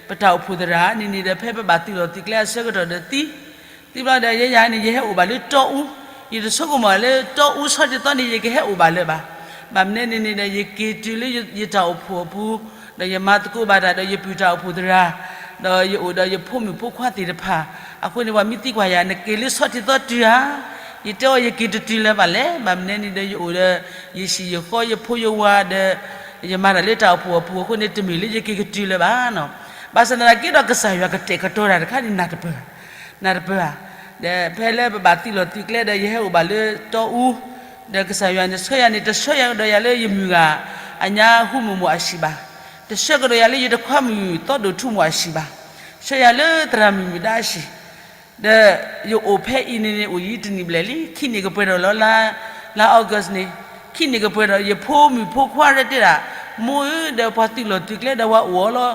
ပတၢ်အိၣ်ဖှိၣ်သရၣ်န့ၣ်န့ၣ်ဒီး ဖဲပဘၣ်သုးလီၢ်သုးကျဲအဆၢကတီၢ်ဒီးသံ သံဘျီဒီး ယဲယၤန့ၣ် ယဟဲအိၣ်ဘၣ်လၢတီအူ, ယတဆိကမိၣ်လၢတီအူဆီတသီန့ၣ် ယကဟဲအိၣ်ဘၣ်လၢၤဘၣ်. ဘၣ်မနုၤန့ၣ်န့ၣ်ဒီး ယက့ၤတုၤလၢယတၢ်အိၣ်ဖှိၣ်အပူၤ, ဒီးယမၤသကိးဘၣ်တၢ်ဒီးယပုၢ်တၢ်အိၣ်ဖှိၣ်သရၣ်, ဒီးယအိၣ်ဒီးယဖိမုၣ်ဖိခွါသ့ၣ်တဖၣ်, အဃိန့ၣ် ပှၤမ့ၢ်သံကွၢ်ယၤ နက့ၤလၢဆီတသီတုၤဧါ, ယတဲအီၤ ယက့ၤတတုၤလၢၤဘၣ်လဲၣ်. ဘၣ်မနုၤန့ၣ်ဒီး ယအိၣ်ဒီး ယဟံၣ်ယဃီ ယဖိယဝၤဒီး ယမၤတၢ်လၢတၢ်အိၣ်ဖှိၣ်အပူၤအဃိန့ၣ် တမ့ၢ်လၢယက့ၤကတုၤလၢၤဘၣ်နီၤ. ဘၣ်ဆၣ်သနာ်က့ဒီး ကစၢ်ယွၤကတဲာ်ကတီၤတၢ်တခါန့ၣ် နၢ်တပၢၢ်ဧါ, နၢ်တပၢၢ်ဧါ. ဒီးဖဲလၢပဘၣ်သုးလီၢ်သုးကျဲဒီး ယဟဲအိၣ်ဘၣ်လၢတီအူ, ဒီးကစၢ်ယွၤန့ၣ် ဆှၢယၤန့ၣ် တဆှၢယၤကဒီးယၤလၢယမုၢ်ဂၤအညါဟူမုၢ်မုၢ်အဆံးဘၣ်, တဆှၢကဒီးယၤလၢယတခွါမုၣ်သီဒိၣ်ထူမုၢ်အဆံးဘၣ်, ဆှၢယၤလၢသရၣ်မုၣ်မုၢ်ဒါအဆံး ဒီးယအိၣ်ဖဲအံၤန့ၣ်န့ၣ် အိၣ်ယံၤတနံၣ်ဘျဲၣ်လံ, ခံနံၣ်ကပှဲၤဒီးလီၤ လါ, လါ August န့ၣ်, ခံနံၣ်ကပှဲၤဒီး ယဖိမုၣ်ဖိခွါရဲၣ်တဲဒၣ်, မိၢ်ဧၢ, ဒီးပှၤသုးလီၢ်သုးကျဲဒီးပှၤအိၣ်အီၤလီၤ,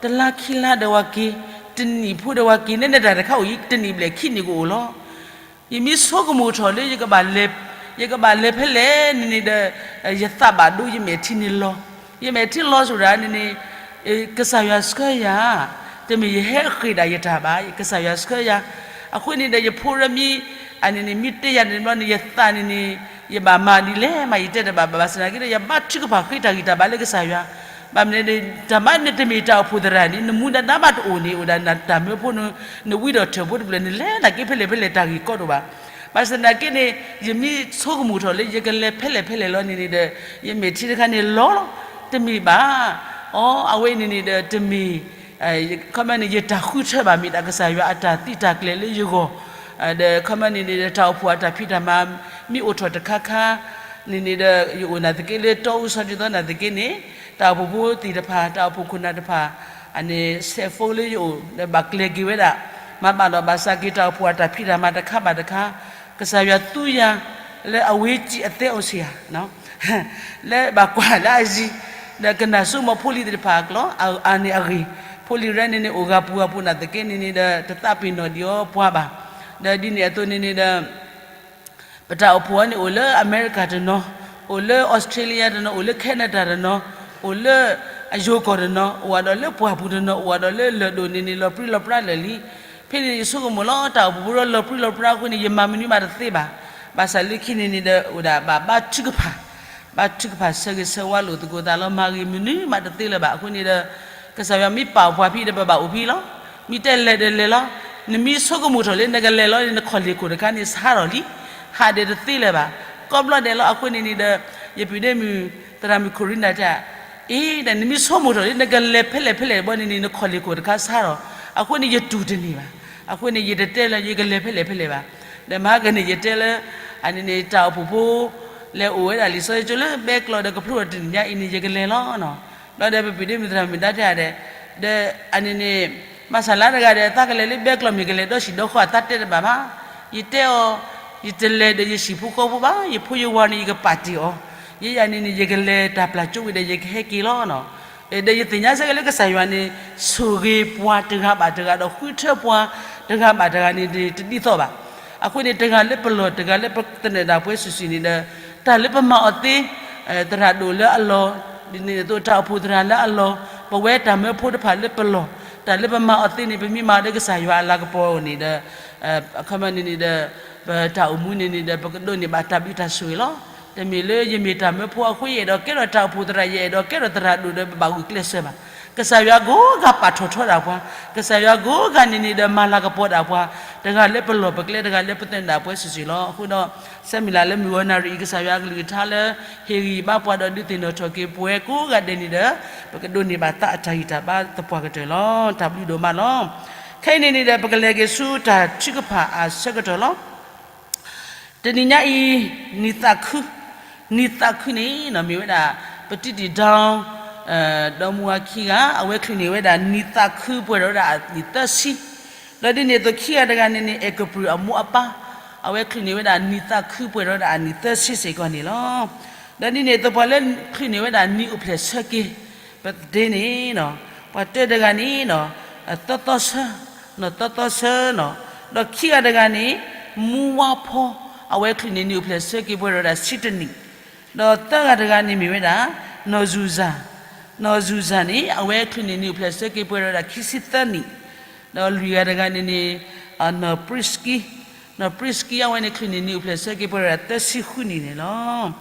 တလါခံလါဒီးပှၤက့ၤ, တနံၣ်ဖိဒီးပှၤက့ၤ, နဲနဲတၢ်တခါအိၣ်ယံၤ တနံၣ်ဘျဲၣ်ခံနံၣ်ကအိၣ်လီၤ. ယမ့ၢ်ဆိကမိၣ်ထီၣ်လၢ ယကဘၣ်လဲၤဖဲလဲၣ်န့ၣ်န့ၣ်ဒီး ယသးဘၣ်ဒိ ယမဲာ်ထံန့ၣ်လီၤ, ယမဲာ်ထံလီၤဆိဒၣ်န့ၣ်န့ၣ် ကစၢ်ယွၤဆှၢယၤ, တမ့ၢ်ယဟဲဃ့ၢ်ဒၣ်ယတၢ်ဘၣ်, ကစၢ်ယွၤဆှၢယၤ. အဃိန့ၣ်ဒီး ယဖိရမံ, အန့ၣ်န့ၣ် မ့ၢ်တဲယၤန့ၣ်ဘျီန့ၣ် ယသးန့ၣ်န့ၣ် ယဘၣ်မၤဒ်လဲၣ်မး ယတဲတဘၣ်ဘၣ်, ဘၣ်ဆၣ်သနာ်က့ဒီး ယဘါထုကဖၣ်ဃ့တၢ်ဂံၢ်တၢ်ဘါလၢကစၢ်ယွၤ, ဘၣ်မနုၤန့ၣ် တၢ်မၤန့ၣ်တမ့ၢ်တၢ်အိၣ်ဖှိၣ်သရၣ်န့ၣ် နမူဒါဒါဘၣ်တအိၣ်န့ၣ် အိၣ်ဒၣ်နတၢ်မၢဖိန့ၣ်, နဝံဒီးထၢၣ်ဖိတဖျၢၣ် နလဲၤနာ်က့ဖဲလဲၣ်ဖဲလဲၣ်တၢ်ဂ့ၢ်ကီတအိၣ်ဘၣ်. ဘၣ်ဆၣ်သနာ်က့န့ၣ် ယမ့ၢ်ဆိကမိၣ်ထီၣ်လၢ ယကလဲၤဖဲလဲၣ်ဖဲလဲၣ်လီၤန့ၣ်န့ၣ်ဒီး ယမဲာ်ထံတခါန့ၣ်လီၤလီၤ, တမ့ၢ်ဘၣ်, အိ အဝဲအံၤန့ၣ်န့ၣ်ဒီး တမ့ၢ် ခီပညီန့ၣ် ယတၢ်ဃုထၢဘၣ် မ့ၢ်ဒၣ်ကစၢ်ယွၤအတၢ်သံတၢ်ကျဲၤလၢယဂီၢ်, ဒီးခီပညီန့ၣ်န့ၣ်ဒီး တၢ်အိၣ်ဖှိၣ်အတၢ်ဖံးတၢ်မၤ မ့ၢ်အိၣ်ထီၣ်တခါခါန့ၣ်န့ၣ်ဒီး ယအိၣ်နာ်သက့လၢတီအူဆီတသီနာ်သက့န့ၣ် တၢ်အိၣ်ဖှိၣ်ဖိသ့ၣ်တဖၣ် တၢ်အိၣ်ဖှိၣ်ခိၣ်နၢ်တဖၣ် အန့ၣ် ဆဲးဖိလၢယအိၣ်ဒီးဘၣ်ကျဲၤက့ၤဝဲဒၣ် မၤဘၣ်ဒီးဘၣ်ဆၣ်က့ၤ တၢ်အိၣ်ဖှိၣ်အတၢ်ဖံးတၢ်မၤတခါဘၣ်တခါ ကစၢ်ယွၤသူယၤလၢအဝဲကံၣ်အသဲအိၣ်ဆံးဧါ လၢဘၣ်ကွၢ်လၢအယံၤ ဒီးကနၣ်စိမီၤဖိလံၤသ့ၣ်တဖၣ်အကျိာ် အန့ၣ်အဂ့ၢ် ဖိလံၤရဲၣ်န့ၣ်န့ၣ် အိၣ်ဂၤပူၤဂၤပူၤနာ်သက့န့ၣ်န့ၣ်ဒီး တသးပ့ၤနီၣ်ဒံးအီၤပှၤဘၣ်. ဒီးဒ်န့ၣ်အသိးန့ၣ်န့ၣ်ဒီး ပတၢ်အိၣ်ဖှိၣ်အံၤန့ၣ် အိၣ်လၢအမဲရကၤတနီၤ, အိၣ်လၢအီစထြ့လယါတနီၤ, အိၣ်လၢခဲနဒၤတနီၤ, အိၣ်လၢအယိၤကီၢ်တနီၤ, အိၣ်ဝဲဒီးလၢပှၢ်ပူၤတနီၤ, အိၣ်ဝဲဒီးလၢလၢၢ်ဒိၣ်န့ၣ်န့ၣ် လီၤပြံလီၤပြါလၢာ်လံ. ဖဲန့ၣ်ယဆိကမိၣ်လီၤ တၢ်အိၣ်ဖှိၣ်ဖိဒီးလီၤပြံလီၤပြါအဃိန့ၣ် ယမၤမနုၤမးတသ့ဘၣ်. ဘၣ်ဆၣ်လၢခံန့ၣ်န့ၣ်ဒီး အိၣ်ဒၣ်ဘၣ်ဘါထုကဖၣ်, ဘါထုကဖၣ်ဆၢဂ့ၤဆၢဝါလိာ်သကိးသးလီၤ မၤဂ့ၤမနုၤမးတသ့လၢၤဘၣ်. အဃိန့ၣ်ဒီး ကစၢ်ယွၤမ့ၢ်ပာ်ပှၤဖဲဒီး ပဘၣ်အိၣ်ဖဲလီၤ. မ့ၢ်တဲလဲၤဒီးလဲၤလီၤ. နမ့ၢ်ဆိကမိၣ်ထီၣ်လၢနကလဲၤလီၤန့ၣ် နခီၣ်လ့ၢ်ခိၣ်တခါန့ၣ် ဆါထီၣ်လံ. ဟးဒီးတသ့လၢၤဘၣ်. ကိးဘျီဒဲးလီၤ. အဃိန့ၣ်န့ၣ်ဒီး ယပုၢ်ဒ့မုၣ် သရၣ်မုၣ်ခိၣ်ရံနၤတဲ အ့ ဒီးနမ့ၢ်ဆိကမိၣ်ထီၣ်လၢနကလဲၤဖဲလဲၣ်ဖဲလဲၣ်ဘီန့ၣ်န့ၣ် နခီၣ်လ့ၢ်ခိၣ်တခါဆါထီၣ်. အဃိန့ၣ် ယတူၢ်တန့ၢ်ဘၣ်. အဃိန့ၣ် ယတတဲလၢ ယကလဲၤဖဲလဲၣ်ဖဲလဲၣ်ဘၣ်. ဒီးမဟါကန့ၣ် ယတဲလၢ အန့ၣ်န့ၣ် တၢ်အိၣ်ဖှိၣ်ဖိ လဲၤအိၣ်ဝဲဒၣ်လံာ်စီဆှံကၠိလၢဘဲကျီဒီးကဖျိထီၣ်တနံၣ်ညါအံၤန့ၣ် ယကလဲၤလီၤနီၤ. ဘျီဒီးပပုၢ်ဒ့မုၣ်သရၣ်မုၣ်ဒါတဲဒဲး ဒီးအန့ၣ်န့ၣ် ဘၣ်ဆၣ်လၢတဂၤဒီး သးကလဲၤလၢဘဲကျီမ့ၢ်ကလဲၤဒီးဟံၣ်ဒီးဃီ အသးတဲတဘၣ်ဘၣ်. ယတဲအီၤ ယတလဲၤဒီးယဟံၣ်ဖိဃီဖိဘၣ်, ယဖိယဝၤန့ၣ် ယကပာ်တ့ၢ်အီၤ, ယဲယၤန့ၣ်န့ၣ် ယကလဲၤတၢ်ပျၢ်ကၠိဝံၤဒီး ယကဟဲက့ၤလီၤ. ဒီးယသ့ၣ်ညါဆၢက့ၤလၢကစၢ်ယွၤန့ၣ် ဆိၣ်ဂ့ၤပှၤတဂၤဘၣ်တဂၤ ဒီးဃုထၢပှၤတဂၤဘၣ်တဂၤန့ၣ် တဒ်သိးဘၣ်. အဃိန့ၣ် တဂၤလၢပလီၢ် တဂၤလၢပသနၢၣ်ဒၣ်ပှဲၤစုာ်စုာ်န့ၣ်ဒီး တၢ်လၢပမၤအီၤသ့ သရၣ်ဒိၣ်လၢအလီၢ် ဒ်န့ၣ်အသိးတၢ်အိၣ်ဖှိၣ်သရၣ်လၢအလီၢ် ပဝဲတၢ်မၢဖိတဖၣ်လၢပလီၢ် တၢ်လၢပမၤအီၤသ့န့ၣ် ပမ့ၢ်မၤအီၤလၢကစၢ်ယွၤအလၤကပီၤန့ၣ်ဒီး အခီပညီန့ၣ်န့ၣ်ဒီး ပတၢ်အိၣ်မူန့ၣ်န့ၣ်ဒီး ပကဒိးန့ၢ်ဘၣ်တၢ်ဘျုးတၢ်ဆိၣ်ဂ့ၤလီၤ. တမ့ၢ်လၢယမ့ၢ်တၢ်မၢဖိအဃိ ယအဲၣ်ဒိးကဲထီၣ်တၢ်အိၣ်ဖှိၣ်သရၣ် ယအဲၣ်ဒိးကဲထီၣ်သရၣ်ဒိၣ်ဒီး ပဘၣ်ဂုာ်ကျဲးစၢးဘၣ်. ကစၢ်ယွၤကိးဂၤပာ်ထီၣ်ထီဒၣ်ပှၤ, ကစၢ်ယွၤကိးဂၤန့ၣ်န့ၣ်ဒီး မၤလၤကပီၤဒၣ်ပှၤ, တဂၤလၢပလီၢ်ပကျဲ တဂၤလၢပသနၢၣ်ဒၣ်ပှဲၤစုာ်စုာ်လီၤ. အဃိဒီး ဆၢမုၢ်လၢ်လၢမုၢ်ဂီၤနၣ်ရံၣ်အံၤ ကစၢ်ယွၤအကလုၢ်ကထါလၢ ဟ့ၣ်ဂံၢ်ဘါပှၤဒီးဒုးသ့ၣ်နီၣ်ထီၣ်က့ၤပဝဲကိးဂၤဒဲးန့ၣ်ဒီး ပကဒိးန့ၢ်ဘၣ်သးအတၢ်ဂံၢ်တၢ်ဘါသပှၢ်ကတၢၢ်လီၤ. တၢ်ဘျုးဒိၣ်မးလီၤ. ခဲအံၤန့ၣ်န့ၣ်ဒီး ပကလဲၤက့ၤဆူတၢ်ထုကဖၣ်အဆၢကတီၢ်လီၤ. တနံၤညါအံၤ နံၣ်သးခု, နံၣ်သးခုန့ၣ် မ့ၢ်ဝဲဒၣ် ပတံတံၢ်ဒီ ဒီမါဝၤခံဂၤ အဝဲချုးန့ၢ်ဝဲဒၣ် နံၣ်သးခုပှဲၤဒီးဝဲဒၣ်အနံၣ်သၢဆံ, ဒီးဒ်န့ၣ်အသိးခံဂၤတဂၤန့ၣ်န့ၣ် အဲၣ်ကပြူၢ်အမိၢ်အပၢ်, အဝဲချုးန့ၢ်ဝဲဒၣ်နံၣ်သးခုပှဲၤဒီးဝဲဒၣ်အနံၣ်သၢဆံစ့ၢ်ကီးန့ၣ်လီၤ. ဒီးဒ်န့ၣ်အသိးပှၤလၢချုးန့ၢ်ဝဲဒၣ်နံၣ်အိၣ်ဖျဲၣ်ဆၢက့ၤ ပသ့န့ၣ် ပှၤတၢတဂၤန့ၣ် သီသီဆၢ, နီၢ်သီသီဆၢနီၤ, ဒီးခံဂၤတဂၤန့ၣ် မူဝါဖီ, အဝဲချုးန့ၢ်နံၣ်အိၣ်ဖျဲၣ်ဆၢက့ၤပှဲၤဒီးဝဲဒၣ်ဆံတနံၣ်, ဒီးသၢဂၤတဂၤန့ၣ်မ့ၢ်ဝဲဒၣ် နီၢ်စူၢ်စၢ်, နီၢ်စူၢ်စၢ်န့ၣ် အဝဲချုးန့ၢ်နံၣ်အိၣ်ဖျဲၣ်ဆၢက့ၤပှဲၤဒီးဝဲဒၣ်ခံဆံသၢနံၣ်, ဒီးလွံၢ်ဂၤတဂၤန့ၣ်န့ၣ် နီၢ်ပြံစကံ, နီၢ်ပြံစကံအဝဲန့ၣ်ချုးန့ၢ်နံၣ်အိၣ်ဖျဲၣ်ဆၢက့ၤပှဲၤဒီးဝဲဒၣ်သၢဆံဃုနံၣ်န့ၣ်လီၤ.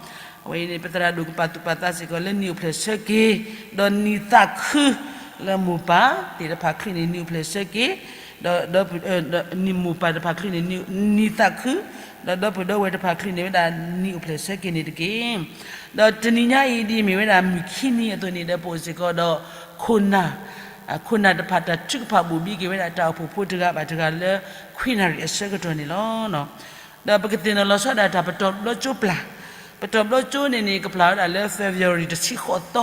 အဝဲအံၤန့ၣ် ပသရၣ်ဒိၣ်ကပာ်သူၣ်ပာ်သးစ့ၢ်ကီးလၢနံၣ်အိၣ်ဖျဲၣ်ဆၢက့ၤ, ဒီးနံၣ်သးခု လၢမိၢ်ပၢ်သ့ၣ်တဖၣ်ချုးန့ၢ်နံၣ်အိၣ်ဖျဲၣ်ဆၢက့ၤ, ဒီး မိၢ်ပၢ်တဖၣ်ချုးန့ၢ်နံၣ်သးခု, ဒီးဒီပုၢ်ဒီဝဲၢ်တဖၣ်ချုးန့ၢ်ဝဲဒၣ်နံၣ်အိၣ်ဖျဲၣ်ဆၢက့ၤန့ၣ်တက့ၢ်. ဒီးတနံၤညါအံၤဒ်အမ့ၢ်ဝဲဒၣ်မုၢ်ခံနံၤအသိးန့ၣ်ဒီး ပအိၣ်စ့ၢ်ကီးဒီး ခိၣ်နၢ်, ခိၣ်နၢ်တဖၣ်တၢ်ထုကဖၣ်ဘိၣ်ဘံက့ၤဝဲဒၣ်တၢ်အိၣ်ဖှိၣ်ဖိတဂၤဘၣ်တဂၤလၢ ခွံနၣ်ရံၣ်အဆၢကတီၢ်န့ၣ်လီၤ. ဒီးပကသ့ၣ်နီၣ်လီၤဆီဒၣ်တၢ်ပတီၢ်ဘျီကၠိပျၢ်, ပတီၢ်ဘျီကၠိန့ၣ်န့ၣ် ကပျၢ်ဝဲဒၣ်လၢ February တဆံဃိးသီ,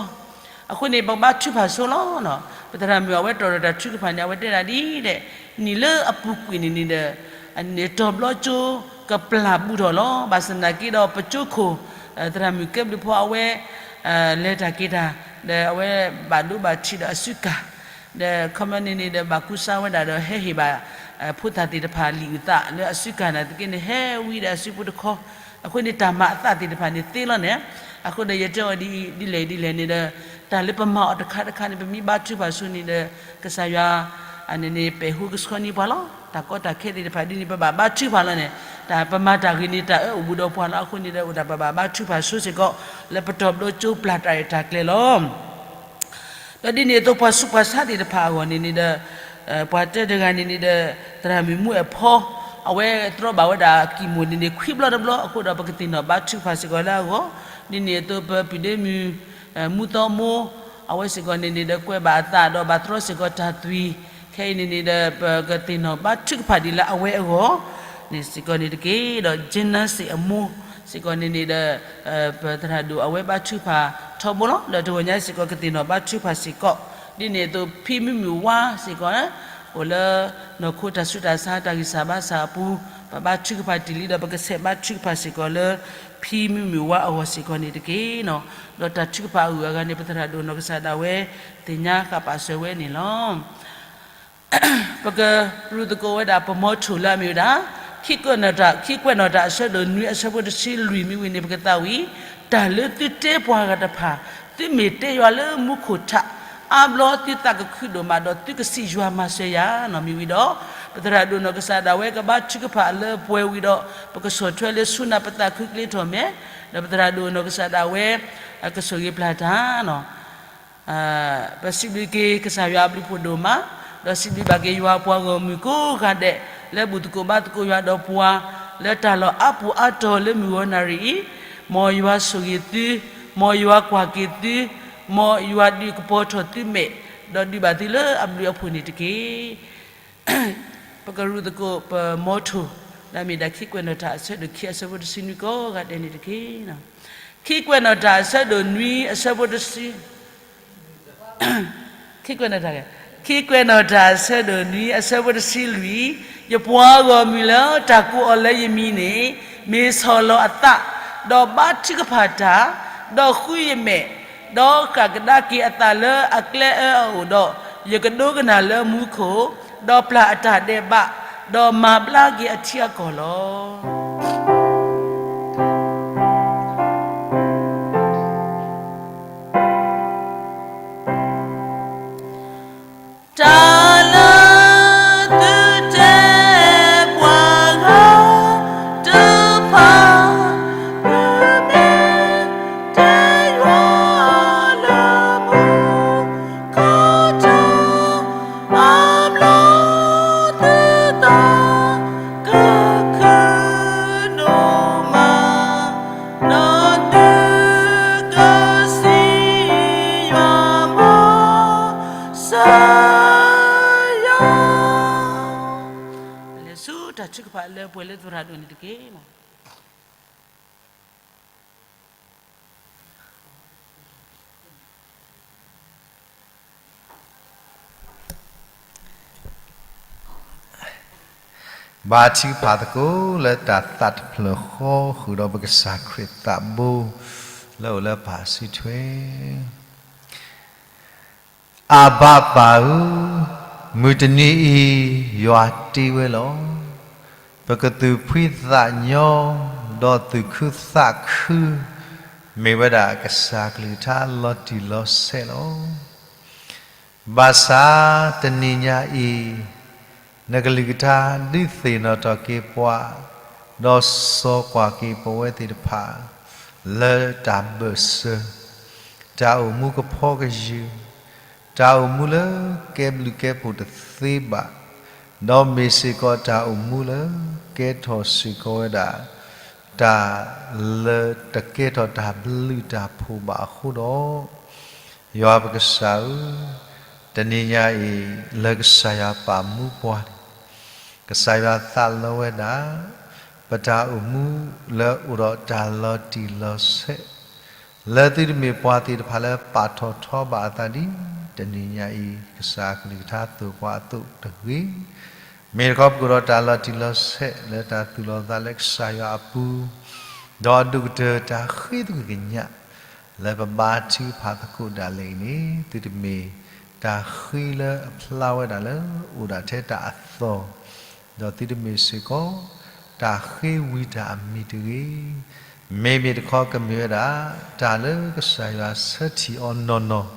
အဃိန့ၣ် ပကဘါထုကဖၣ်ဆိလီၤ. ပသရၣ်မုၣ်အဝဲတီၢ်ဒီးတၢ်ထုကဖၣ်န့ၣ် အဝဲတဲဒၣ်ဒ်လဲၣ်, နံၣ်လၢအပူၤကွံာ်န့ၣ်န့ၣ်ဒီး တီၢ်ဘျီကၠိကပျၢ်ဘူးထီၣ်လီၤ. ဘၣ်ဆၣ်သနာ်က့ဒီးပကၠိခိၣ် သရၣ်မုၣ်ကဲဘျုးဖိအဝဲ လဲၤတၢ်က့ၤတၢ် ဒီးအဝဲဘၣ်ဒိဘၣ်ထံးဒီးအစုကၢ်, ဒီးခီပညီန့ၣ်န့ၣ်ဒီး ဘၣ်ကူစါဝဲဒၣ်ဒီးဟဲဟ့ၣ်ဘၣ် ဖိသၣ်သ့ၣ်တဖၣ်လံာ်အုၣ်သးလၢအစုကၢ်နာ်သက့န့ၣ် ဟဲဝံဒီးအစုဖိတခီ, အဃိန့ၣ် တၢ်မၤအသးသ့ၣ်တဖၣ်န့ၣ်သ့လီၤန့ၣ်, အဃိဒီးယတဲအီၤဒ်အံၤဒ်လဲၣ်ဒ်လဲၣ်န့ၣ်ဒီး တၢ်လၢပမၤအီၤတခါတခါန့ၣ် ပမ့ၢ်ဘါထုကဖၣ်ဆိန့ၣ်ဒီး ကစၢ်ယွၤ န့ၣ်န့ၣ် ပဲာ်ဟူကဆှီန့ၢ်ပှၤလီၤ. တၢ်ကီတၢ်ခဲသ့ၣ်တဖၣ်ဒ်န့ၣ် ပဘၣ်ဘါထုကဖၣ်လီၤန့ၣ်, တၢ်ပမၤတၢ်ဂ့ၤန့ၣ် တၢ်အၢအိၣ်ဘူးဒီးပှၤလီၤ. အဃိန့ၣ်ဒီး အိၣ်ဒၣ်ပဘၣ်ဘါထုကဖၣ်ဆိစ့ၢ်ကီး လၢပတီၢ်ဘျီကၠိပျၢ်တၢ်ရဲၣ်တၢ်ကျဲၤလီၤ. ဒီးဒ်န့ၣ်အသိးပှၤဆူးပှၤဆါသ့ၣ်တဖၣ်အဂီၢ်န့ၣ်န့ၣ်ဒီး ပှၤတၢတဂၤန့ၣ်န့ၣ်ဒီး သရၣ်မုၣ်မူအဲၣ်ဖီ, အဝဲတြီဘၣ်ဝဲဒၣ်ကံၢ်မိၢ်န့ၣ်န့ၣ် ခွံဘျီတဘျီ, အဃိဒီးပကသ့ၣ်နီၣ်ဘါထုကဖၣ်စ့ၢ်ကီးလၢအဂီၢ်, ဒ်န့ၣ်အသိးပပုၢ်ဒ့မုၣ် မူသီမိၢ်, အဝဲစ့ၢ်ကီးန့ၣ်န့ၣ်ဒီး ကွဲးဘၣ်အသးဒီးဘၣ်တြီစ့ၢ်ကီးတၢ်သွံၣ်, ခဲအံၤန့ၣ်န့ၣ်ဒီး ပကသ့ၣ်နီၣ်ဘါထုကဖၣ်ဒ်လၢအဝဲအဂီၢ် န့ၣ်စ့ၢ်ကီးန့ၣ်တက့ၢ်. ဒီး Jenna စ့ၢ်အမိၢ် စ့ၢ်ကီးန့ၣ်န့ၣ်ဒီး ပသရၣ်ဒိၣ်အဝဲဘါထုကဖၣ်ထီဘိလီၤ. ဒီးတဂီၤညါစ့ၢ်ကီးကသ့ၣ်နီၣ်ဘါထုကဖၣ်စ့ၢ်ကီး, ဒ်န့ၣ်အသိးဖံမုၢ်မုၢ်ဝါစ့ၢ်ကီး အိၣ်လၢ နီၢ်ခိတၢ်ဆူးတၢ်ဆါ တၢ်ဂံၢ်စၢ်ဘါစၢ်အပူၤ ပဘါထုကဖၣ်တ့ၢ်လံဒီး ပကဆဲးဘါထုကဖၣ်စ့ၢ်ကီးလၢ ဖံမုၢ်မုၢ်ဝါအဂီၢ်စ့ၢ်ကီးန့ၣ်တက့ၢ်. ဒီးတၢ်ထုကဖၣ်အဂုၤအဂၤန့ၣ် ပသရၣ်ဒိၣ်နီၢ်ကစၢ်ဒၣ်ဝဲ သ့ၣ်ညါဃာ်ပာ်စၢၤဝဲန့ၣ်လီၤ. ပကရူၢ်သကိးဝဲဒၣ်ပ motto လၢအမ့ၢ်ဝဲဒၣ် ခံကွဲးနီၣ်တၢ် ခံကွဲးနီၣ်တၢ်အဆၢဒိၣ်နွံအဆၢဖိတဆံလွံၢ်မ့ၢ်ဝံၤန့ၣ် ပကသးဝံၤ တၢ်လၢသုတဲပှၤဂၤတဖၣ် သုမ့ၢ်တဲယွၤလၢမူခိၣ်ထး အါဘျီသုသးကခုဒိၣ်မးဒီး သုကစံးယွၤမၤစၢၤယၤနီၤ မ့ၢ်ဝံၤဒီး ပသရၣ်ဒိၣ်နီၢ်ကစၢ်ဒၣ်ဝဲကဘါထုကဖၣ်လၢပှဲၤဝံၤဒီး ပကဆီၣ်ထွဲလၢဆူနၢ်ပသးခုကျ့ထီၣ်မဲာ် ဒီးပသရၣ်ဒိၣ်နီၢ်ကစၢ်ဒၣ်ဝဲ ကဆိၣ်ဂ့ၤပျၢ်တၢ်နီၤ ပစံးဘျုးက့ၤကစၢ်ယွၤအဘျုးဖှိၣ်ဒိၣ်မး, ဒီးစံးဘျုးဘၣ်က့ၤယွၤပှၤဂီၢ်မုၢ်ကိးဂၤဒဲး လၢဘူၣ်သကိးဘါသကိးယွၤဒီးပှၤ လၢတၢ်လီၢ်အါပူၤအါတီၤလၢမုၢ်ဂီၤနၣ်ရံၣ်အံၤ, မ်ယွၤဆိၣ်ဂ့ၤသု, မ်ယွၤကွၢ်က့ၤသု, မ်ယွၤဒုးကပီၤထီၣ်သုမဲာ်, ဒီးဒုးဘၣ်သုလၢအဘျုးအဖှိၣ်န့ၣ်တက့ၢ်. ပကရူၢ်သကိးပ motto လၢအမ့ၢ်ဒၣ်ခံကွဲးနီၣ်တၢ်အဆၢဒိၣ်ခံအဆၢဖိတဆံနွံကိးဂၤဒဲးန့ၣ်တက့ၢ်. ခံကွဲးနီၣ်တၢ်အဆၢဒိၣ်နွံအဆၢဖိတဆံ ခံကွဲးနီၣ်တၢ်, ခံကွဲးနီၣ်တၢ်အဆၢဒိၣ်နွံအဆၢဖိတဆံလွံၢ်, ယပှၤဂီၢ်မုၢ်လၢတၢ်ကိးအီၤလၢယမံၤန့ၣ် မ့ၢ်ဆီၣ်လီၤအသး, ဒီးဘါထုကဖၣ်တၢ်, ဒီးဃုယမဲာ်, ဒီးဃၣ်ကဒါက့ၤအသးလၢအကျဲအၢအအိၣ်ဒီး, ယကဒိကနၣ်လၢမူခိၣ်, ဒီးပျၢ်အတၢ်ဒဲးဘး, ဒီးမၤဘျါက့ၤအထံအကီၢ်လီၤ. တၢ်လၢသုတဲပှၤဂၤတဖၣ်, မ့ၢ်တဲယွၤလၢမူခိၣ်တၢ်, အဘျီသုသး ကခုၣ်ဒိၣ်မး, ဒီးသုကစံးယွၤ မၤစၢၤယၤ. လဲၤဆူတၢ်ထုကဖၣ်လၢပှဲၤလၢသရၣ်ဒိၣ်န့ၣ်တက့ၢ်. ဘါထုကဖၣ်သကိးလၢတၢ်သးတဖျၢၣ်ဃီ ဃုာ်ဒီးပကစၢ်ခရံာ်သးဘိ လၢအိၣ်လၢပၢ်စုထွဲ. အဘၣ်ပၢ်ဧၢ, မုၢ်တနံၤအံၤ ယွၤတ့ဝဲလီၤ. ပကသူၣ်ဖှံသးညီ, ဒီးသူၣ်ခုသးခု, မ့ၢ်ဝဲဒၣ်ကစၢ်ကလုၢ်ကထါလီၤတံၢ်လီၤဆဲးလီၤ. ဘၣ်ဆၣ်တနံၤညါအံၤ, နကလုၢ်ကထါဒုးသ့ၣ်နီၣ်ထီၣ်က့ၤပှၤ, ဒီးစိာ်ကွၢ်က့ၤပဝဲသ့ၣ်တဖၣ် လၢတၢ်ဘၢၣ်စၢၤ, တၢ်အိၣ်မူကဖီကယုၢ်, တၢ်အိၣ်မူလၢကဲဘျုးကဲဖှိၣ်တသ့ဘၣ်, ဒီးမ့ၢ်စ့ၢ်ကီးတၢ်အိၣ်မူလၢကဲထီၣ်စ့ၢ်ကီးဝဲဒၣ် တၢ်လၢတကဲထီၣ်တၢ်ဘျုးတၢ်ဖှိၣ်ဘၣ်အဃိဒီး, ယွၤပကစၢ်ဧၢ, တနံၤညါအံၤ လၢကစၢ်ယွၤပာ်မူပှၤန့ၣ်, ကစၢ်ယွၤသးလီဝဲဒၣ် ပတၢ်အိၣ်မူလၢအိၣ်ဒီးတၢ်လီၤတံၢ်လီၤဆဲး, လၢသုတမ့ၢ်ပှၤသ့ၣ်တဖၣ်လၢပာ်ထီၣ်ထီဘၣ်အသးဒ်တနံၤညါအံၤ, ကစၢ်ကလုၢ်ကထါသိၣ်ပှၤအသိးတဂ့ၤ. မ့ၢ်တခီပကအိၣ်ဒီးတၢ်လီၤတံၢ်လီၤဆဲးလၢတၢ်သူၣ်လီၤသးလၢကစၢ်ယွၤအပူၤ, ဒီးအဒိၣ်ကတၢၢ်တၢ်ဃ့သကွံၢ်ကညး လၢပဘါထုကဖၣ်သကိးဒၣ်လဲာ်အံၤန့ၣ်, သုတမ့ၢ်တၢ်ဃ့လၢအဖျါဝဲဒၣ်လၢအိၣ်ဒၣ်ထဲတၢ်အသီၣ်, ဒီးသုတမ့ၢ်စ့ၢ်ကီး တၢ်ဃ့ဝံၤတၢ်အမံၤတဂ့ၤ. မ့မ့ၢ်တခီကမ့ၢ်ဝဲဒၣ် တၢ်လၢကစၢ်ယွၤဆၢထံၣ်အီၤနီၢ်နီၢ်,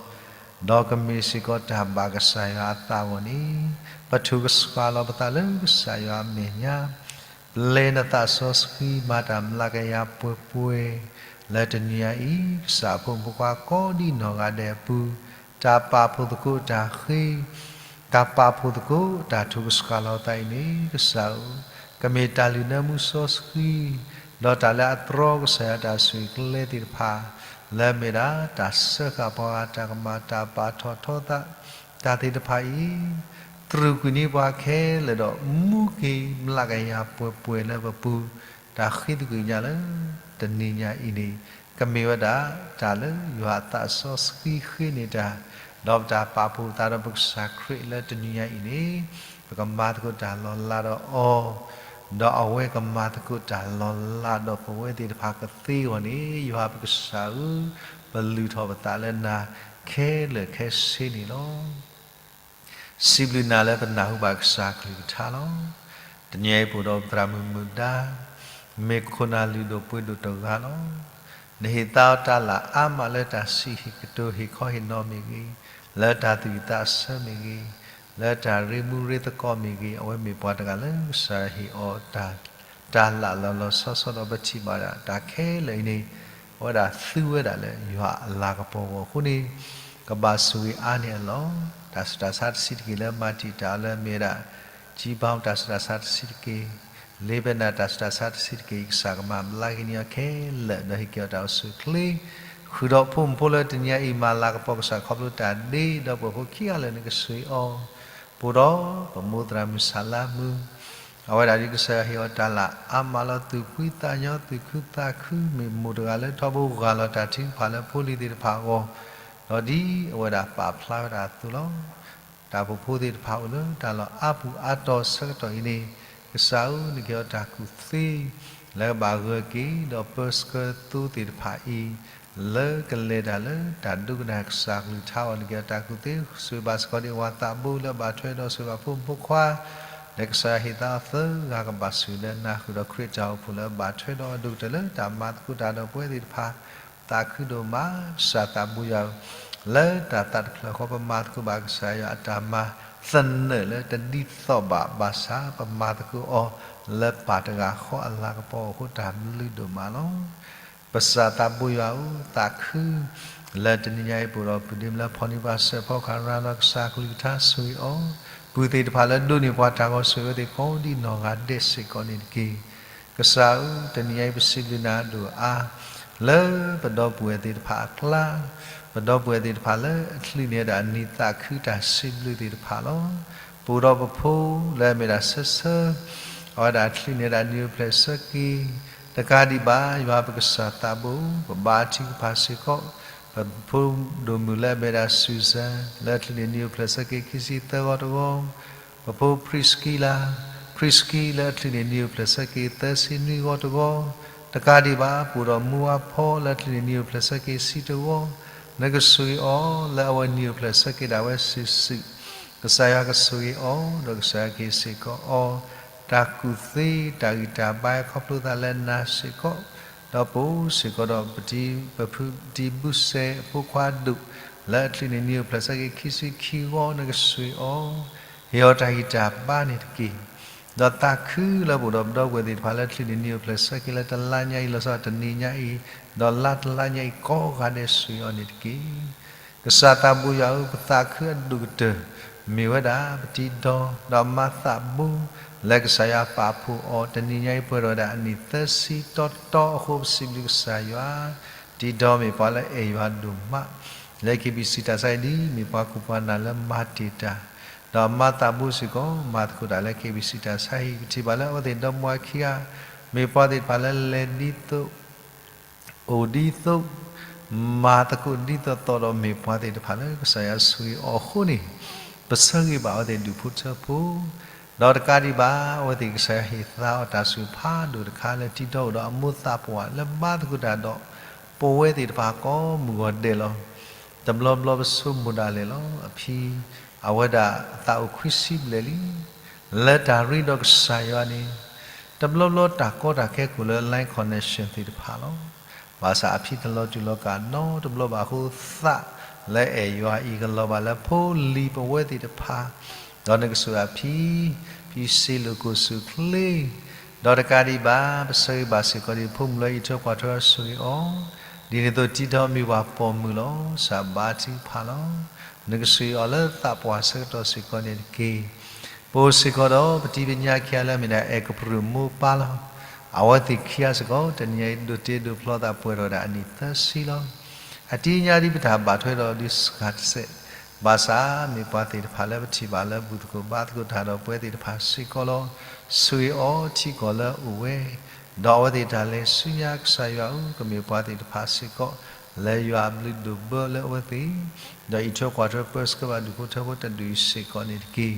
ဒီးကမ့ၢ်စ့ၢ်ကီးတၢ်ဘၣ်ကစၢ်ယွၤအသးအဂီၢ်န့ၣ်, ပထုးကဆှၣ်လီၤပသးလၢကစၢ်ယွၤအမဲာ်ညါ, ပျဲနသးစီဆှံမၤတၢ်မျးကယၤပှဲၤပှဲၤ လၢတနံၤညါအံၤ ကစၢ်အဖိမုၣ်ဖိခွါကိးဒံနီၢ်ဂၤဒဲးအပူၤ, တၢ်ပာ်ဖှိၣ်သကိးတၢ်ဃ့, တၢ်ပာ်ဖှိၣ်သကိးတၢ်ထုးကဆှၣ်လီၤသးအံၤန့ၣ် ကစၢ်ဧၢ, ကမ့ၢ်တၢ်လုၢ်နၢမူစီဆှံ, ဒီးတၢ်လၢအတြီကစၢ်ယွၤတၢ်ဆိၣ်ဂ့ၤကျဲသ့ၣ်တဖၣ်, လၢအမ့ၢ်ဒၣ်တၢ်စၢဃာ်ပှၤဂၤတၢ်ကမၣ်တၢ်ပာ်ထီၣ်ထီသး တၢ်သ့ၣ်တဖၣ်အံၤ, တြူာ်ကွံာ်န့ၢ်ပှၤခဲလၢာ်ဒီး မူက့ၤမျးကယၤပှဲၤပှဲၤလၢပပူၤ, တၢ်ဃ့သကွံၢ်ကညးလၢတနံၤညါအံၤန့ၣ်, ကမ့ၢ်ဝဲဒၣ်တၢ်လၢယွၤအသးစီဆှံဃ့န့ၢ်တၢ်, ဒီးပတၢ်ပာ်ဖှိၣ်သးဒီးပကစၢ်ခရံာ်လၢတနံၤညါအံၤန့ၣ်, ပကမၤသကိးတၢ်လီၤလးဒီးအီၤ, ဒီးအဝဲကမၤသကိးတၢ်လီၤလးဒီးပဝဲသ့ၣ်တဖၣ်ကသ့အဂီၢ်န့ၣ်, ယွၤပကစၢ်ဧၢ, ပလုၢ်ထီၣ်ပသးလၢနၤခဲလၢာ်ခဲဆ့န့ၣ်လီၤ. စံးဘျုးနၤလၢပနၢ်ဟူဘၣ်ကစၢ်ကလုၢ်ကထါလီၤ. တနံၤအံၤပအိၣ်ဒီးပသရၣ်မုၣ်မုၣ်ဒါ, မ့ၢ်ခိၣ်နၢ်လုၢ်ဒိၣ်ပှ့ၤဒိၣ်တဂၤလီၤ. နဟ့ၣ်သါအီၤတၢ်လၢအါမးလၢတၢ်စံးဟ့ၣ်ကတိၤဟ့ၣ်ခီဟ့ၣ်နီၤမ့ၢ်ဂ့ၤ, လၢတၢ်သူၣ်ဝံၣ်သးဆၢမ့ၢ်ဂ့ၤ, လၢတၢ်ရ့မူရ့သကိးမ့ၢ်ဂ့ၤ, အဝဲမ့ၢ်ပှၤတဂၤလၢကစၢ်ယွၤဟ့ၣ်အီၤတၢ် တၢ်လၢလီၤလီၤဆီဆီဒီးပထံၣ်ဘၣ်ဒၣ်တၢ်ခဲလၢာ်အံၤန့ၣ်, အဝဲဒၣ်သူဝဲဒၣ်လၢယွၤအလၤကပီၤအဂီၢ်အဃိန့ၣ်, ကဘၣ်ဆိၣ်ဂ့ၤအါန့ၢ်အလီၢ်, တၢ်ဆူးတၢ်ဆါတဆံးတက့ၢ်လၢမၤတံာ်တာ်အီၤလၢအမ့ၢ်ဝဲဒၣ်, ကံဘါတၢ်ဆူးတၢ်ဆါတဆံးတက့ၢ်, လ့ဘဲနၤတၢ်ဆူးတၢ်ဆါတဆံးတက့ၢ်, ကစၢ်ကမၤဘျါက့ၤန့ၢ်အီၤခဲလၢာ် ဒီးဟ့ၣ်က့ၤအီၤတၢ်အိၣ်ဆူၣ်အိၣ်ချ့, ဃုာ်ဒီးဖိမုၣ်ဖိလၢတနံၤအံၤမၤလၤကပီၤကစၢ်ခီဖျိတၢ်ဒ့ဒီးပှၤဖိခံဂၤလၢာ်န့ၣ်ကဆိၣ်ဂ့ၤအီၤ, ပအိၣ်ဒီးပမိၢ်သရၣ်မုၣ်ဆၣ်လါမုၣ် အဝဲဒၣ်ဒ်ကစၢ်ယွၤဟ့ၣ်အီၤတၢ်လၢအါမးလီၤ သူၣ်ဖှံသးညီ သူၣ်ခုသးခု မ့ၢ်မိၢ်တဂၤလၢထီဘိဂၢ်လီၤတၢ်ထုကဖၣ်လၢဖိလံၤသ့ၣ်တဖၣ်အဂီၢ်, ဒီးဒ်အဝဲဒၣ်ပာ်ဖျါဝဲဒၣ်အသိးလီၤ. တၢ်အိၣ်ဖှိၣ်ဖိသ့ၣ်တဖၣ်အိၣ်လၢတၢ်လီၢ်အါပူၤအါတီၤဆၢကတီၢ်အံၤန့ၣ်, ကစၢ်ဧၢ နကဟ့ၣ်အီၤတၢ်ကူၣ်သ့ လၢကဘၣ်ဂၢၢ်က့ၤဒီးပၢဆှၢသိသ့ၣ်တဖၣ်အံၤ, လၢကလဲၤတၢ်လၢတၢ်ဒိကနၣ်ကစၢ်ကလုၢ်ကထါအီၤန့ၣ်က့ၤ တၢ်ကူၣ်သ့ဆိၣ်ဂ့ၤဘၣ်စ့ၢ်ကီးဒံး အဝၤသးဘိလၢအဘၣ်ထွဲဒီးဆိၣ်ဂ့ၤဘၣ်ဖိမုၣ်ဖိခွါ, လၢကစၢ်ယွၤဟ့ၣ်သါအီၤသၢဂၤကဘၣ်ဆိၣ်ဂ့ၤလၢနၢ်ဟူဒီးခရံာ်တၢ်အိၣ်ဖှိၣ်လၢအဘၣ်ထွဲဒီးအဒိၣ်ကတၢၢ်လၢတၢ်မၤသကိးတၢ်ဒီးပဝဲသ့ၣ်တဖၣ်, သးခုဒိၣ်မး, ကစၢ်သးဘိယွၤဧၢ, လၢတၢ်သးတဖျၢၣ်ဃီပမၤသကိးဘၣ်ကစၢ်ယွၤအတၢ်မၤသနၢၣ်လၢတဒ်သိးဘၣ်ဘၣ်ဆၣ် ပမၤသကိးအီၤလၢပၢ်တဂၤဃီအလၤကပီၤအဃိ တၢ်ဘျုးဒိၣ်မးလီၤ. ပကစၢ်သးဘိယွၤဧၢ, သးခု လၢတနံၤညါအံၤ ပအိၣ်ဒီးပုၢ်ဒ့မုၣ်လၢဖီၣ်န့ၢ်ပှၤစဲးဖီကဟၣ်ရၤလီၤ ကစၢ်ကလုၢ်ကထါဆိၣ်ဂ့ၤအီၤ, ပုၢ်သ့ၣ်တဖၣ်လၢဒိးန့ၢ်ပှၤတၢ်ဂီၤဆိၣ်ဂ့ၤအဝဲသ့ၣ် ကိးဒံနီၢ်ဂၤဒဲးစ့ၢ်ကီးန့ၣ်တက့ၢ်. ကစၢ်ဧၢ, တနံၤညါအံၤ ပစံးဘျုးနၤဒိၣ်အါ လၢပဒီပုၢ်ဝဲၢ်သ့ၣ်တဖၣ်အကျါ, ပဒီပုၢ်ဝဲၢ်သ့ၣ်တဖၣ်လၢအချုးန့ၢ်ဝဲဒၣ်အနံၤ သးခုတၢ်စံးဘျုးသ့ၣ်တဖၣ်လီၤ. ပအိၣ်ဒီးပဖိလၢအမ့ၢ်ဒၣ်ဆၢဆၢ အဝဲဒၣ်ချုးန့ၢ်ဝဲဒၣ်နံၣ်အိၣ်ဖျဲၣ်ဆၢက့ၤ, တကးဒံးဘၣ် ယွၤပကစၢ်သးဘိ, ပဘါထုကဖၣ်စ့ၢ်ကီး ပဖိဒိၣ်မုၣ်လၢအမ့ၢ်ဒၣ် Susan လၢအချုးန့ၢ်နံၣ်အိၣ်ဖျဲၣ်ဆၢက့ၤ ခံဆံသၢဂီၤတဂီၤ, ပဖိ Priscilla, Priscilla လၢအချုးန့ၢ်နံၣ်အိၣ်ဖျဲၣ်ဆၢက့ၤ သၢဆံနွံဂီၤတဂီၤ, တကးဒံးဘၣ် ပအိၣ်ဒီးမူဝါဖီလၢအချုးန့ၢ်နံၣ်အိၣ်ဖျဲၣ်ဆၢက့ၤ ဆံတဂီၤ, နကဆိၣ်ဂ့ၤအီၤလၢအဝဲနံၣ်အိၣ်ဖျဲၣ်ဆၢက့ၤဒၣ်ဝဲစုာ်စုာ်, ကစၢ်ယွၤကဆိၣ်ဂ့ၤအီၤ ဒီးကစၢ်ယွၤကဟ့ၣ်စ့ၢ်ကီးအီၤ တၢ်ကူၣ်သ့တၢ်ဂံၢ်တၢ်ဘါ ခီဖျိသးလၢနၤစ့ၢ်ကီး, ဒီးပအိၣ်စ့ၢ်ကီးဒီး ပတံၤပဖု ပတံၤဘုစဲးအဖိခွါဒိၣ် လၢအချုးန့ၢ်နံၣ်အိၣ်ဖျဲၣ်ဆၢက့ၤ ခံဆံခံဂီၤ နကဆိၣ်ဂ့ၤအီၤ ဟ့ၣ်အီၤတၢ်ဂံၢ်တၢ်ဘါန့ၣ်တက့ၢ်. ဒီးသးခုလၢပအိၣ်ဒီးပဒီပုၢ်ဝဲၢ်သ့ၣ်တဖၣ်လၢအချုးန့ၢ်နံၣ်အိၣ်ဖျဲၣ်ဆၢက့ၤလၢတလါညါအံၤ လီၤဆီဒၣ်တၢ်တနံၤညါအံၤ, ဒီးလါတလါညါအံၤ ကိးဂၤဒဲးဆိၣ်ဂ့ၤအီၤန့ၣ်တက့ၢ်. ကစၢ်သးဘိယွၤဧၢ, ပသးခုအဒိၣ်ကတၢၢ် မ့ၢ်ဝဲဒၣ်ပတံၤဒီ ဒီးမၤသးဘိ လၢကစၢ်ယွၤပာ်ဖှိၣ်အီၤ တနံၤညါအံၤပှဲၤဒီးဝဲဒၣ်အနံၣ်သၢဆံတီတီအဃိ ပစံးဘျုးကစၢ်ယွၤ, တံၤဒီမ့ၢ်ပှၤလၢအအဲၣ်ယွၤဒိၣ်မး, လၢ KBC တၢ်ဆါဟံၣ်ဒ်အမ့ၢ်ပှၤကူၣ်ပှၤနၢ်လၢမၤတ့ၢ်တၢ်, ဒီးမၤသးဘိစ့ၢ်ကီး မၤသကိးတၢ်လၢ KBC တၢ်ဆါဟံၣ်, ပထံၣ်ဘၣ်လၢအဝဲသ့ၣ်ဒီမါခံဂၤ မ့ၢ်ပှၤသ့ၣ်တဖၣ်လၢလဲၤဒ်သိး အိၣ်ဒ်သိး မၤသကိးဒ်သိးသိးဒီး မ့ၢ်ပှၤသ့ၣ်တဖၣ်လၢကစၢ်ယွၤဆိၣ်ဂ့ၤအီၤအဃိန့ၣ်, ပဆၢဂ့ၤဘၣ်အဝဲသ့ၣ်ဒူၣ်ဖိထၢဖိ, ဒီးတကးဒံးဘၣ် အဝဲသ့ၣ်ကစၢ်ယွၤဟ့ၣ်သါအီၤတၢ်ဆိၣ်ဂ့ၤဖးဒိၣ်တခါလၢ တံၤဒီအိၣ်ဒီးအမိၢ်သးပှၢ်လၢဘါသကိးတၢ်ဒီး ပဝဲသ့ၣ်တဖၣ်ကိးမုၢ်ဂီၤဒဲးလီၤ. တဘျီဘျီပဆိကမိၣ်ဒၣ်လဲာ်လီၤ. အဖံ အဝဲဒၣ်သးအိၣ်ခွံဆံဘျဲၣ်လံ လၢတၢ်ရ့ဒီးကစၢ်ယွၤန့ၣ်, တဘျီဘျီတၢ်ကီတၢ်ခဲကိးလၢ line connection သ့ၣ်တဖၣ်လီၤ. ဘၣ်ဆၣ်အဖံတလီၤတူၢ်လီၤကာ်နီတဘျီဘၣ်အဃိ သးလၢအဲၣ်ယွၤအံၤကလီၤဘၣ်လၢဖိလံၤပဝဲသ့ၣ်တဖၣ်, ဒီးနကဆိၣ်ဂ့ၤအဖံ ဖံစ့လိာ်ကိၣ်စူၣ်ချ့, ဒီးတကးဒံးဘၣ် ပဆၢဂ့ၤဘၣ်စ့ၢ်ကီးဒံးဖိမုၣ်လၢအအံးထွဲကွၢ်ထွဲအီၤဆိၣ်ဂ့ၤအီၤ, ဒ်န့ၣ်အသိးတံၤဒီမ့ၢ်ပှၤပိာ်မုၣ်လီၤ. ကစၢ်ဘါထုကဖၣ်လီၤ. နကဆိၣ်ဂ့ၤအီၤလၢသးပှၢ်ဆၢကတီၢ်စ့ၢ်ကီးန့ၣ်တက့ၢ်. ပအိၣ်စ့ၢ်ကီးဒီးပတံၤပညါခံဂၤလၢအမ့ၢ်ဒၣ် အဲၣ်ကပရူၣ်မိၢ်ပၢ်လီၤ. အဝဲသ့ၣ်ခံဂၤစ့ၢ်ကီး တနံၤညါအံၤဒိးတ့ဒိးဖျီသးပှဲၤထီၣ်ဝဲဒၣ်အနံၣ်သၢဆံလီၤ. အတံၤညါဒ်ပတၢ်ဘၣ်ထွဲဒီးဒ်စှၤတစဲး, ဘၣ်ဆၣ်မ့ၢ်ပှၤသ့ၣ်တဖၣ်လၢပထံၣ်ဘၣ်လၢဘူၣ်သကိးဘါသကိးတၢ်ဒီးပဝဲသ့ၣ်တဖၣ်စ့ၢ်ကီးလီၤ. ဆိၣ်ဂ့ၤအီၤထံကီၢ်လၢအအိၣ်ဝဲ, ဒီးအဝဲသ့ၣ်တၢ်လဲၤဆူညါ ကစၢ်ယွၤဧၢ, ကမ့ၢ်ပှၤသ့ၣ်တဖၣ်စ့ၢ်ကီး လၢယွၤအဘျုးဒိၣ်ဘၢလၢအဝဲသ့ၣ်, ဒီးအံးထွဲကွၢ်ထွဲပၢဆှၢဘၣ်ဒူၣ်ဖိထၢဖိတဒူၣ်အံၤစ့ၢ်ကီးန့ၣ်တက့ၢ်.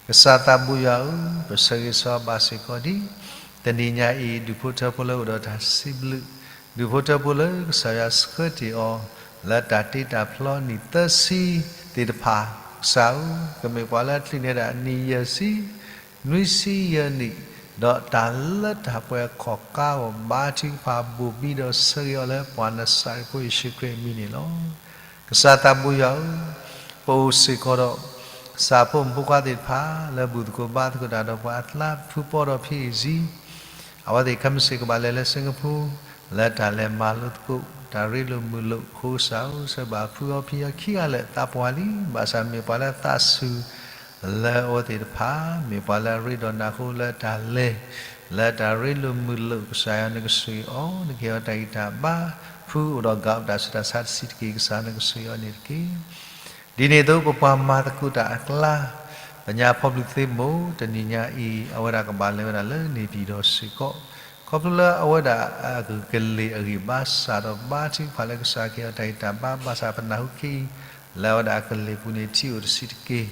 ကစၢ်သးဘိယွၤဧၢ, ပဆၢဂ့ၤဆၢဝါဘၣ်စ့ၢ်ကီးဒံး, တနံၤညါအံၤ ဒူၣ်ဖိထၢဖိလၢအိၣ်ဒီးတၢ်စံးဘျုး, ဒူၣ်ဖိထၢဖိလၢကစၢ်ယွၤဆှၢတ့ၢ်အီၤ လၢတၢ်တ့တၢ်ဖျီနံၣ်သၢဆံသ့ၣ်တဖၣ်, ကစၢ်ဧၢ, ကမ့ၢ်ပှၤလၢအချုးန့ၢ်ဒၣ်အနံၣ်ယဲၢ်ဆံ နွံဆံယဲၢ်နံၣ်, ဒီးတၢ်လၢတၢ်ပှဲၤအခီၣ်ကါအဂီၢ် ဘါထုကဖၣ်ဘိၣ်ဘံဒီးဆၢဂ့ၤအီၤလၢပှၤနစၤရ့းဖိယ့ၣ်ၡူးခရံာ်အမံၤန့ၣ်လီၤ. ကစၢ်သးဘိယွၤဧၢ, ပအိၣ်စ့ၢ်ကီးဒီး ကစၢ်ဖိမုၣ်ဖိခွါသ့ၣ်တဖၣ် လၢဘူၣ်သကိးဘါသကိးတၢ်ဒီးပှၤအကျါ ဖုပီဒီးဖံအံၤစံ အဝဲသ့ၣ်ခဲမုၢ်ဆ့ၣ်ကဘၣ်လဲၤလၢ Singapore လၢတၢ်လဲၤမၤလိသကိး တၢ်ရ့လိာ်မုာ်လိာ်အဃိ ကစၢ်ဧၢ, ဆှၢဘၣ်ဖုအီၤဖံအီၤခံဂၤလၢာ် သးပှၢ်လံ, ဘၣ်ဆၣ်မ့ၢ်ပှၤလၢသးစူၤ လၢအဝဲသ့ၣ်တဖၣ် မ့ၢ်ပှၤလၢအရ့ဒီးနၤအဃိ လၢတၢ်လဲၤ လၢတၢ်ရ့လိာ်မုာ်လိာ် ကစၢ်ယွၤနကဆိၣ်ဂ့ၤအီၤ, နကဟ့ၣ်အီၤတၢ်ဂံၢ်တၢ်ဘါ, ဖုအိၣ်ဒီးဂၤအိၣ် တၢ်ဆူးတၢ်ဆါတဆံးတက့ၢ်, ကစၢ်နကဆိၣ်ဂ့ၤအီၤန့ၣ်တက့ၢ်. ဒ်န့ၣ်အသိး ပပှၤမၤသကိးတၢ်အကျါ, ပညါဖီဘျုးသ့ၣ်မိၢ် တနံၤညါအံၤ အဝဲဒၣ်ကဘၣ်လဲၤဝဲဒၣ်လၢ နေပြည်တော် စ့ၢ်ကီး, ခီဖျိလၢအဝဲဒၣ်အကလ့ၢ်အဂံၢ်ဘါစၢ်ဒီး ဘါထုကဖၣ်လၢကစၢ်ကဟ့ၣ်အီၤတၢ်ဂံၢ်တၢ်ဘါ, ဘၣ်ဆၣ်ပနၢ်ဟူခဲအံၤ လၢအဝဲဒၣ်အကလ့ၢ်ပူၤန့ၣ် ထံအိၣ်တဆံးတက့ၢ်,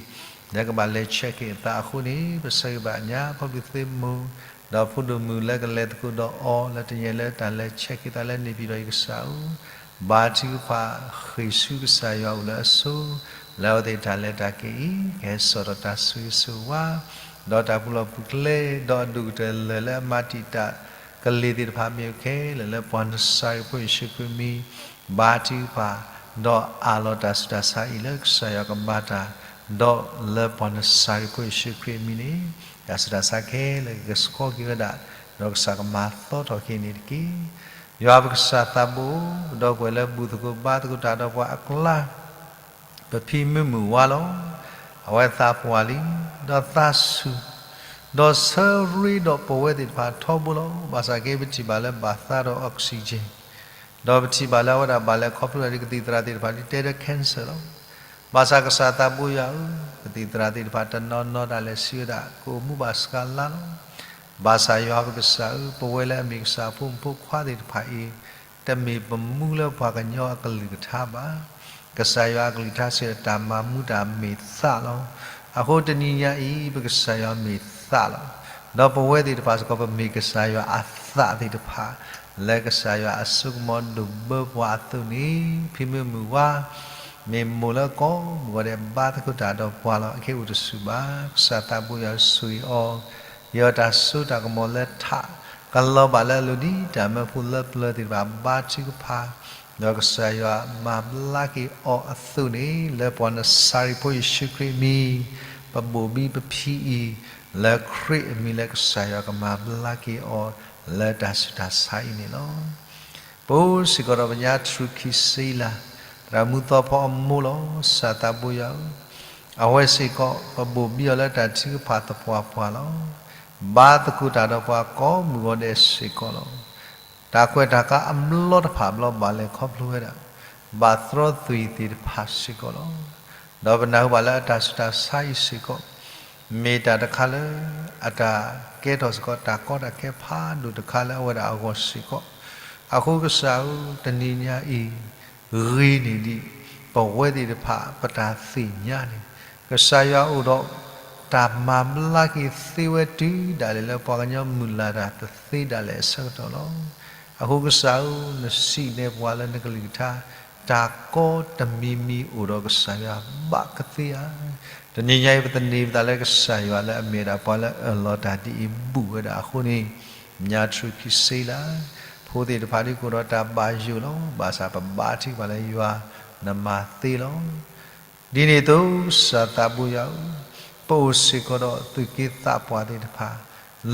လၢကဘၣ်လဲၤဆဲးက့ၤအသးအဃိန့ၣ် ပဆၢဂ့ၤဘၣ်ညါဖီဘျုးသ့ၣ်မိၢ် ဒီးဖိဒိၣ်မုၣ်လၢကလဲၤသကိးဒီးအီၤ လၢတနံၤညါလၢတၢ်လဲၤဆဲးက့ၤသးလၢ နေပြည်တော် အံၤ ကစၢ်ဧၢ, ဘါထုကဖၣ်ဃ့ၢ်ဆူကစၢ်ယွၤအိၣ်လၢအဆိ, လၢအဝဲသ့ၣ်တၢ်လဲၤတၢ်က့ၤအံၤ ကဟဲစိာ်ထီၣ်တၢ်ဆိၣ်ဂ့ၤဆိၣ်ဝါ, ဒီးတၢ်ပူၤလီၢ်ပူၤကျဲ, ဒီးအဒိၣ်ကတၢၢ်လၢာ်လၢအမၤတံာ်တာ်ကလံၤသ့ၣ်တဖၣ်မ့ၢ်အိၣ်ခဲလၢာ်လၢပှၤနစၤရ့းဖိယ့ၣ်ၡူးခရံာ်အမံၤ, ဘါထုကဖၣ်, ဒီးအးလီၤတၢ်ဆူးတၢ်ဆါအံၤလၢကစၢ်ယွၤကမၤတၢ်, ဒီးလၢပှၤနစၤရ့းဖိယ့ၣ်ၡူးခရံာ်အမံၤန့ၣ်, တၢ်ဆူးတၢ်ဆါခဲလၢာ်ကကဆှီက့ၤဝဲဒၣ်, ဒီးကစၢ်ကမၤသီထီၣ်က့ၤန့ၣ်တက့ၢ်. ယွၤပကစၢ်သးဘိ, ဒီပုၢ်ဝဲၢ်လၢဘူၣ်သကိးဘါသကိးတၢ်ဒီးပှၤအကျါ, ပဖံမုၢ်မုၢ်ဝါလီၤ. အဝဲသးပှၢ်လံ, ဒီးသးဆူၣ်, ဒီးဆၢရ့ဒီးပဝဲသ့ၣ်တဖၣ်ထီဘိလီၤ. ဘၣ်ဆၣ်က့ ပထံၣ်ဘၣ်လၢဘၣ်သါဒီး oxygen ဒီးပထံၣ်ဘၣ်လၢအဝဲဒၣ်ဘၣ်လဲၤခီဖျိဒ်ကသံၣ်သရၣ်သ့ၣ်တဖၣ်ဒ်တဲဒီး cancer လီၤ. ဘၣ်ဆၣ်ကစၢ်သးဘိယွၤဧၢ, ကသံၣ်သရၣ်သ့ၣ်တဖၣ်တနီၤနီၤဒၣ်လဲာ်စံးဝဲဒၣ် ကအိၣ်မူဘၣ်စှၤလါလီၤ. ဘၣ်ဆၣ်ယွၤပကစၢ်ဧၢ, ပဝဲလၢအမ့ၢ်ကစၢ်အဖိမုၣ်ဖိခွါသ့ၣ်တဖၣ်အံၤ, တမ့ၢ်ပမူလၢပှၤကညီအကလုၢ်ကထါဘၣ်. ကစၢ်ယွၤအကလုၢ်ကထါစံးတၢ်မၤမူတၢ်မ့ၢ်သးလီၤ. အဃိတနံၤညါအံၤ ပကစၢ်ယွၤမ့ၢ်သးလီၤ. ဒီးပဝဲသ့ၣ်တဖၣ်စ့ၢ်ကီး ပမ့ၢ်ကစၢ်ယွၤအသးသ့ၣ်တဖၣ်, လၢကစၢ်ယွၤအစိကမီၤဒိၣ်ဘၢပှၤအသိးန့ၣ်, ဖံမုၢ်မုၢ်ဝါ မ့ၢ်မိၢ်လၢကီၢ်မုၢ်ဂီၤဒဲးဘါသကိးတၢ်ဒီးပှၤလီၤ. အခဲအိၣ်တဆူၣ်ဘၣ်. ကစၢ်သးဘိယွၤဆိၣ်ဂ့ၤအီၤ, ယွၤတၢ်စိတၢ်ကမီၤလၢထး, ကလီၤဘၣ်လၢအလိၤဒ်တၢ်မၢဖိလၢပျၢၤသ့ၣ်တဖၣ်ဘါထုကဖၣ်, ဒီးကစၢ်ယွၤမၤဘျါက့ၤအီၤအသိးန့ၣ်, လၢပှၤနစၤရ့းဖိယ့ၣ်ၡူးခရံာ်အမံၤ, ပဘိၣ်ဘံပဖံအံၤ, လၢခရံာ်အမံၤလၢကစၢ်ယွၤကမၤဘျါက့ၤအီၤ, လၢတၢ်ဆူးတၢ်ဆါအံၤန့ၣ်လီၤ. ပအိၣ်စ့ၢ်ကီးဒီးပညါထရူၣ်ခံဆံလါ, သရၣ်မူသီဖီအမိၢ်လီၤ. ကစၢ်သးဘိယွၤဧၢ, အဝဲစ့ၢ်ကီး ပဘိၣ်ဘံအီၤလၢတၢ်ထုကဖၣ်သပှၢ်ပှၢ်လီၤ. ဘါသကိးတၢ်ဒီးပှၤကီၢ်မုၢ်ဂီၤဒဲးစ့ၢ်ကီးလီၤ. တၢ်ကွဲးတၢ်ကါအမျိတဖၣ်ဘျီဘၣ်လဲၤခီဖျိဝဲဒၣ်, ဘၣ်သြီသွံၣ်သ့ၣ်တဖၣ်စ့ၢ်ကီးလီၤ. ဒီးပနၢ်ဟူဘၣ်လၢအတၢ်ဆူးတၢ်ဆါအံၤစ့ၢ်ကီး, မ့ၢ်တၢ်တခါလၢ အတၢ်ကဲထီၣ်စ့ၢ်ကီးတၢ်ကီတၢ်ခဲဖးဒိၣ်တခါလၢအဝဲဒၣ်အဂီၢ်စ့ၢ်ကီး, အဃိကစၢ်ဧၢ, တနံၤညါအံၤ ဂ့ၤန့ၢ်ဒံး ပဝဲသ့ၣ်တဖၣ်ပတၢ်သ့ၣ်ညါန့ၣ်, ကစၢ်ယွၤအိၣ်ဒီးတၢ်မၤဘျါက့ၤသ့ဝဲတုၤဒၣ်လဲာ်လၢပှၤကညီမုၢ်လၢ်တၢ်တသ့ဒၣ်လဲာ်အဆၢကတီၢ်လီၤ. အဃိကစၢ်ဧၢ, နစံးန့ၢ်ပှၤလၢနကလုၢ်ကထါ, တၢ်ကီတမံၤမံၤအိၣ်ဒီးကစၢ်ယွၤဘၣ်ကသ့ဧါ. တနံၤညါအံၤ ပသန့ၤပသးလၢကစၢ်ယွၤလၢအမ့ၢ်ဒၣ်ပှၤလၢအအၢၣ်လီၤတၢ်ဒ်အံၤဘူးဝဲဒၣ်အဃိန့ၣ်, ညါထရူၣ်ခံဆံလါ, ဖိသ့ၣ်တဖၣ်ဒ်ကအိၣ်ဒီးတၢ်ဘၣ်ယိၣ်လီၤ. ဘၣ်ဆၣ်ပဘါထုကဖၣ်လၢယွၤနမၤသ့လီၤ. ဒ်န့ၣ်အသိး ကစၢ်သးဘိယွၤဧၢ, ပအိၣ်စ့ၢ်ကီးဒီးသူၣ်က့သးပှၢ်သ့ၣ်တဖၣ်,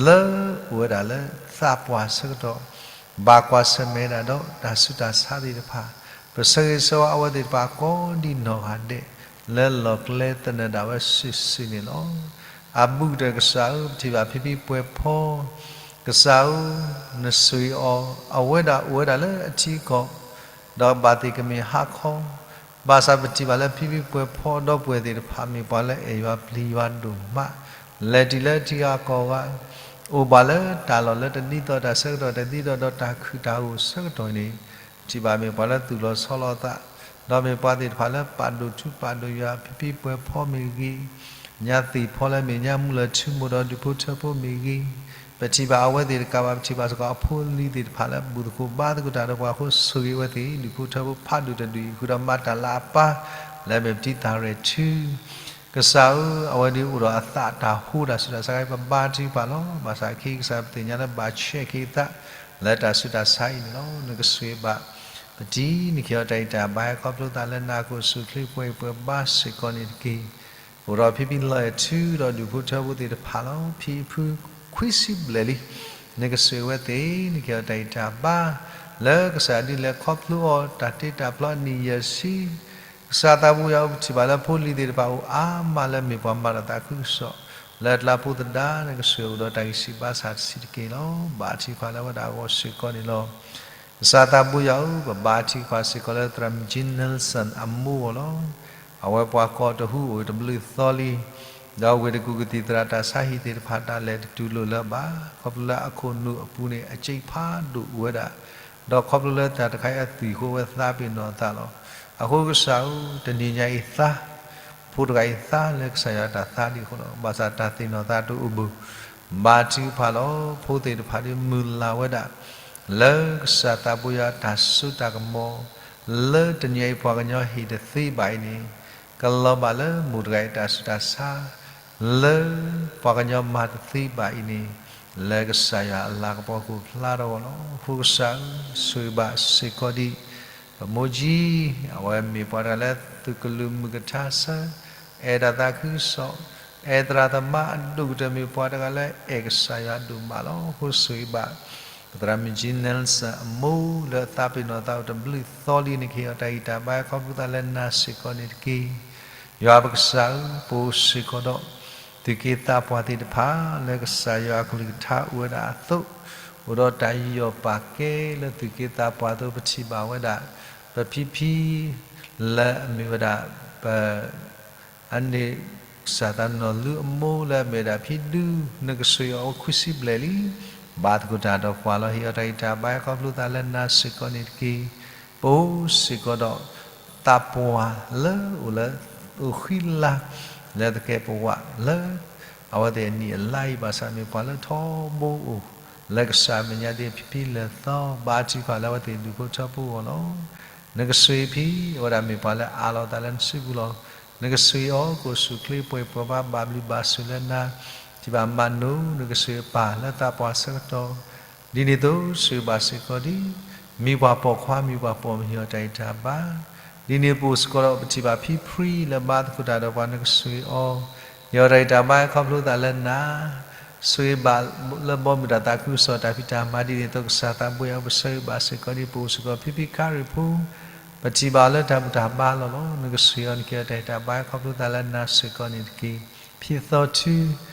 လၢအိၣ်ဝဲဒၣ်လၢသးပှၢ်ဆၢကတီၢ်, ဘၣ်ကွၢ်ဆၢၣ်မဲာ်ဒၣ်ဒီးတၢ်ဆူးတၢ်ဆါသ့ၣ်တဖၣ်, ပဆၢဂ့ၤဆၢဝါအဝဲသ့ၣ်တဖၣ်ကိးဒံနီၢ်ဂၤဒဲး, လၢလီၢ်ကျဲသနၢၣ်ဒၣ်ဝဲစုာ်စုာ်န့ၣ်လီၤ. အဘူးကတၢၢ်ကစၢ်ဧၢ, ပထံၣ်ဘၣ်ဖံဖံပှဲၤဖီ ကစၢ်ဧၢ, နဆိၣ်ဂ့ၤအီၤ, အဝဲဒၣ်အိၣ်ဝဲဒၣ်လၢအထံအကီၢ်, ဒီးဘၣ်သ့ၣ်ကမ့ၢ်ဟါခီ, ဘၣ်ဆၣ်ပထံၣ်ဘၣ်လၢဖံဖံပှဲၤဖီဒီပုၢ်ဝဲၢ်သ့ၣ်တဖၣ် မ့ၢ်ပှၤလၢအဲၣ်ယွၤပျံၤယွၤဒိၣ်မး, လဲၤတုၤလၢထံဂၤကီၢ်ဂၤ, အိၣ်ဘၣ်လၢတၢ်လီၢ်လၢတဒ်သိးတၢ်ဆၢကတီၢ်တဒ်သိးဒီးတၢ်ခုၣ်တၢ်ဂိၢ်ဆၢကတီၢ်န့ၣ်, ပထံၣ်ဘၣ်မ့ၢ်ပှၤလၢသူၣ်လီၤဆီလီၤသး, ဒီးမ့ၢ်ပှၤသ့ၣ်တဖၣ်လၢပာ်ဒိၣ်ထူပာ်ဒိၣ်ယွၤ, ဖံဖံပှဲၤဖီမ့ၢ်ဂ့ၤ, ညါသ့ၣ်ဖီလၢမ့ၢ်ညါမူလၢၢ်ထူမိၢ်ဒီးဒူၣ်ဖိထၢဖိမ့ၢ်ဂ့ၤ, ပထံၣ်ဘၣ်အဝဲသ့ၣ်တကးဘၣ်, ပထံၣ်ဘၣ်စ့ၢ်ကီးအဖိအလံၤသ့ၣ်တဖၣ်လၢဘူၣ်သကိးဘါသကိးတၢ်ဒီးပှၤအဃိ ဆိၣ်ဂ့ၤအဝဲသ့ၣ်, ဒူၣ်ဖိထၢဖိဖးဒိၣ်တဒူၣ်အံၤ ဃုာ်ဒီးမၤတၢ်လၢအပၢ်, လၢအမ့ၢ်ပတံၤသၣ်ရဲၣ်ထူ, ကစၢ်ဧၢ, အဝဲဒၣ်အိၣ်ဒီးအသးတၢ်ဟူတၢ်ဆူးတၢ်ဆါ ပဘါထုကဖၣ်လီၤ. ဘၣ်ဆၣ်အခဲအံၤကစၢ်ပသ့ၣ်ညါလၢဘၣ်ဆဲးက့ၤအသး လၢတၢ်ဆူးတၢ်ဆါအံၤန့ၣ်လီၤ. နကဆိၣ်ဂ့ၤဘၣ် ပတံၤန့ၢ်က့ၤအီၤတၢ်အံၤတၢ်ဘါ ဟဲခီဖျိသးလၢနၢ်ကိၣ်ဆူၣ်ချ့ပှဲၤပှဲၤဘါစ့ၢ်ကီးန့ၣ်တက့ၢ်. အိၣ်ဒီးဖံဖံလီၤအဲၣ်ထူဒီးဒူၣ်ဖိထၢဖိသ့ၣ်တဖၣ်လီၤ. ဖံအဖုခွံဆံဘျဲၣ်လံ, နကဆိၣ်ဂ့ၤဝဲသ့ၣ်န့ၢ်က့ၤအီၤတၢ်အံၤတၢ်ဘါ လၢကစၢ်ဒုးလဲၤခီဖျိအီၤ တၢ်တ့တၢ်ဖျီအနံၣ်ယဲၢ်ဆံ ကစၢ်သးဘိယွၤဧၢ, ပထံၣ်ဘၣ်လၢဖိလံၤသ့ၣ်တဖၣ်အိၣ်အါမးလၢမ့ၢ်ပှၤမၤတၢ်သးခုကစီၣ် လၢအကျါဖိသဒါ နကဆိၣ်ဂ့ၤအိၣ်ဒီးတၢ်ဂံၢ်ဆံးဘါစၢ်တဆံးတက့ၢ်လီၤ. ဘါထုကဖၣ်လၢအဝဲဒၣ်အဂီၢ်စ့ၢ်ကီးန့ၣ်လီၤ. ကစၢ်သးဘိယွၤဧၢ, ပဘါထုကဖၣ်စ့ၢ်ကီးလၢသရၣ်မုၣ်ကၠံ Nelson အမိၢ်အဂီၢ်လီၤ. အဝဲပှၤကီၢ်တဟူးအိၣ်တဘျုးသီလံ ဒီးဝ့ၢ်တကူၣ်ကသံၣ်သရၣ်တၢ်ဆါဟံၣ်သ့ၣ်တဖၣ် တၢ်လဲၤတတုၤလိာ်လၢၤဘၣ်. ခီဖျိလၢအခိၣ်နူာ်အပူၤန့ၣ် အစ့ဖးဒိၣ်အိၣ်ဝဲဒၣ်, ဒီးခီဖျိလၢတၢ်တခါအံၤအသွံၣ်အဃိ အဝဲသးပ့ၤနီၣ်အသးလီၤ. အဃိကစၢ်ဧၢ, တနံၤညါအံၤသး, ဖိတဂၤအံၤသးလၢကစၢ်ယွၤတၢ်သးဒ်အဃိလီၤ. ဘၣ်ဆၣ်တၢ်သ့ၣ်နီၣ်သးတအိၣ်ဘၣ်. ဘါထုကဖၣ်လီၤ. ဖိသ့ၣ်တဖၣ်ဒ်မုၢ်လၢ်ဝဲဒၣ် လၢကစၢ်သးဘိယွၤတၢ်စိတၢ်ကမီၤ လၢတနံၤအံၤပှၤကညီဟ့ၣ်တသ့ဘၣ်အံၤန့ၣ်, ကလီၤဘၣ်လၢမိၢ်တဂၤအံၤတၢ်ဆူးတၢ်ဆါ, လၢပှၤကညီမၤတသ့ဘၣ်အံၤန့ၣ်, လၢကစၢ်ယွၤအလၤကပီၤကအိၣ်ဖျါထီၣ်အဂီၢ်လီၤ. အဃိကစၢ်ဧၢ, ဆိၣ်ဂ့ၤဘၣ်စ့ၢ်ကီးဒံး ပမိၢ်ကၠံ, အဝဲမ့ၢ်ပှၤတဂၤလၢသုးကလုာ်မုၢ်ကထါဆၢ, အဲၣ်တၢ်သးခုကစီၣ်, အဲၣ်သရၣ်သမါအဒိၣ်ကတၢၢ် မ့ၢ်ပှၤတဂၤလၢအဲၣ်ကစၢ်ယွၤဒိၣ်မးလီၤ. အဃိဆိၣ်ဂ့ၤဘၣ် ပသရၣ်မုၣ်ကၠံ Nelson အမိၢ်လၢအသးပ့ၤနီၣ်သးအိၣ်တဘျုးသီလံန့ၣ် ကဟ့ၣ်အီၤတၢ်ဂံၢ်တၢ်ဘါခီဖျိသးလၢနၤစ့ၢ်ကီးန့ၣ်တက့ၢ်. ယွၤပကစၢ်ဧၢ, ပအိၣ်စ့ၢ်ကီးဒီး သုးက့သးပှၢ်သ့ၣ်တဖၣ်လၢကစၢ်ယွၤအကလုၢ်ကထါအိၣ်ဝဲဒၣ်အသိး, အိၣ်ဒီးတၢ်ယူးယီၣ်ပာ်ကဲလၢသုးက့သးပှၢ်အသိး ပထံၣ်ဘၣ်ဝဲဒၣ် ပဖံဖံ လၢအမ့ၢ်ဝဲဒၣ် ပ အန့ၣ်ကစၢ်သးနီၢ်လူအမိၢ်လၢအမ့ၢ်ဝဲဒၣ်ဖံဒု, နကဆိၣ်ဂ့ၤအီၤအိၣ်ခွံဆံဘျဲၣ်လံ, ဘါသကိးတၢ်ဒီးပှၤလီၤ. ဟ့ၣ်အီၤတၢ်ဂံၢ်တၢ်ဘါခီဖျိသးလၢနၤစ့ၢ်ကီးန့ၣ်တက့ၢ်. ပအိၣ်စ့ၢ်ကီးဒီး သးပှၢ်လၢအိၣ်လၢ အိၣ်ဃံလၤ လၢသကဲးပဝးလၢ အဝဲသ့ၣ်အနံၣ်အလါအံၤ ဘၣ်ဆၣ်မ့ၢ်ပှၤလၢထီဘိအိၣ် လၢကစၢ်အမဲာ်ညါသ့ၣ်ဖံဖံလၢာ်သီ ဘါထုကဖၣ်လၢအဝဲသ့ၣ်ဒူၣ်ဖိထၢဖိအဂီၢ်လီၤ. နကဆိၣ်ဂ့ၤဖံ အဝဲဒၣ်မ့ၢ်ပှၤလၢအးလီၤအသးလၢနစုပူၤလီၤ. နကဆိၣ်ဂ့ၤအီၤကအိၣ်ဆူၣ်အိၣ်ချ့ပှဲၤပှဲၤဘၣ် ဘၣ်ဘျုးဘၣ်ဆိၣ်လၢနၤ, ထံၣ်ဘၣ်မၤနိ နကဆိၣ်ဂ့ၤအပၢ်လၢသးပှၢ်ဆၢကတီၢ် ဒ်န့ၣ်အသိးဆိၣ်ဂ့ၤဘၣ်စ့ၢ်ကီးဒံး မံၤပှၢ်ပိာ်ခွါ မံၤပှၢ်ပိာ်မုၣ်ဟ့ၣ်အီၤတၢ်ဂံၢ်တၢ်ဘါ, ဒ်န့ၣ်ပအိၣ်စ့ၢ်ကီးဒီးပထံၣ်ဘၣ်ဖံဖံလၢဘါသကိးတၢ်ဒီးပှၤ နကဆိၣ်ဂ့ၤအီၤ ဟ့ၣ်အီၤတၢ်ဂံၢ်တၢ်ဘါခီဖျိသးလၢနၤ, ဆိၣ်ဂ့ၤဘၣ်လၢဘီမုၢ်တၢ်သးခုကစီၣ်တၢ်ဖံးတၢ်မၤ ဒ်န့ၣ်အသိးကစၢ်သးဘိယွၤ ပဆိၣ်ဂ့ၤဘၣ်စ့ၢ်ကီးဒံး ပအိၣ်စ့ၢ်ကီးဖံဖံခါရံၣ်ဖိ ပထံၣ်ဘၣ်အီၤလၢတၢ်ဘူၣ်တၢ်ဘါလီၢ်လီၤ. နကဆိၣ်ဂ့ၤအီၤနကဟ့ၣ်အီၤတၢ်ဂံၢ်တၢ်ဘါခီဖျိသးလၢနၤစ့ၢ်ကီးန့ၣ်တက့ၢ်. ဖံသီထု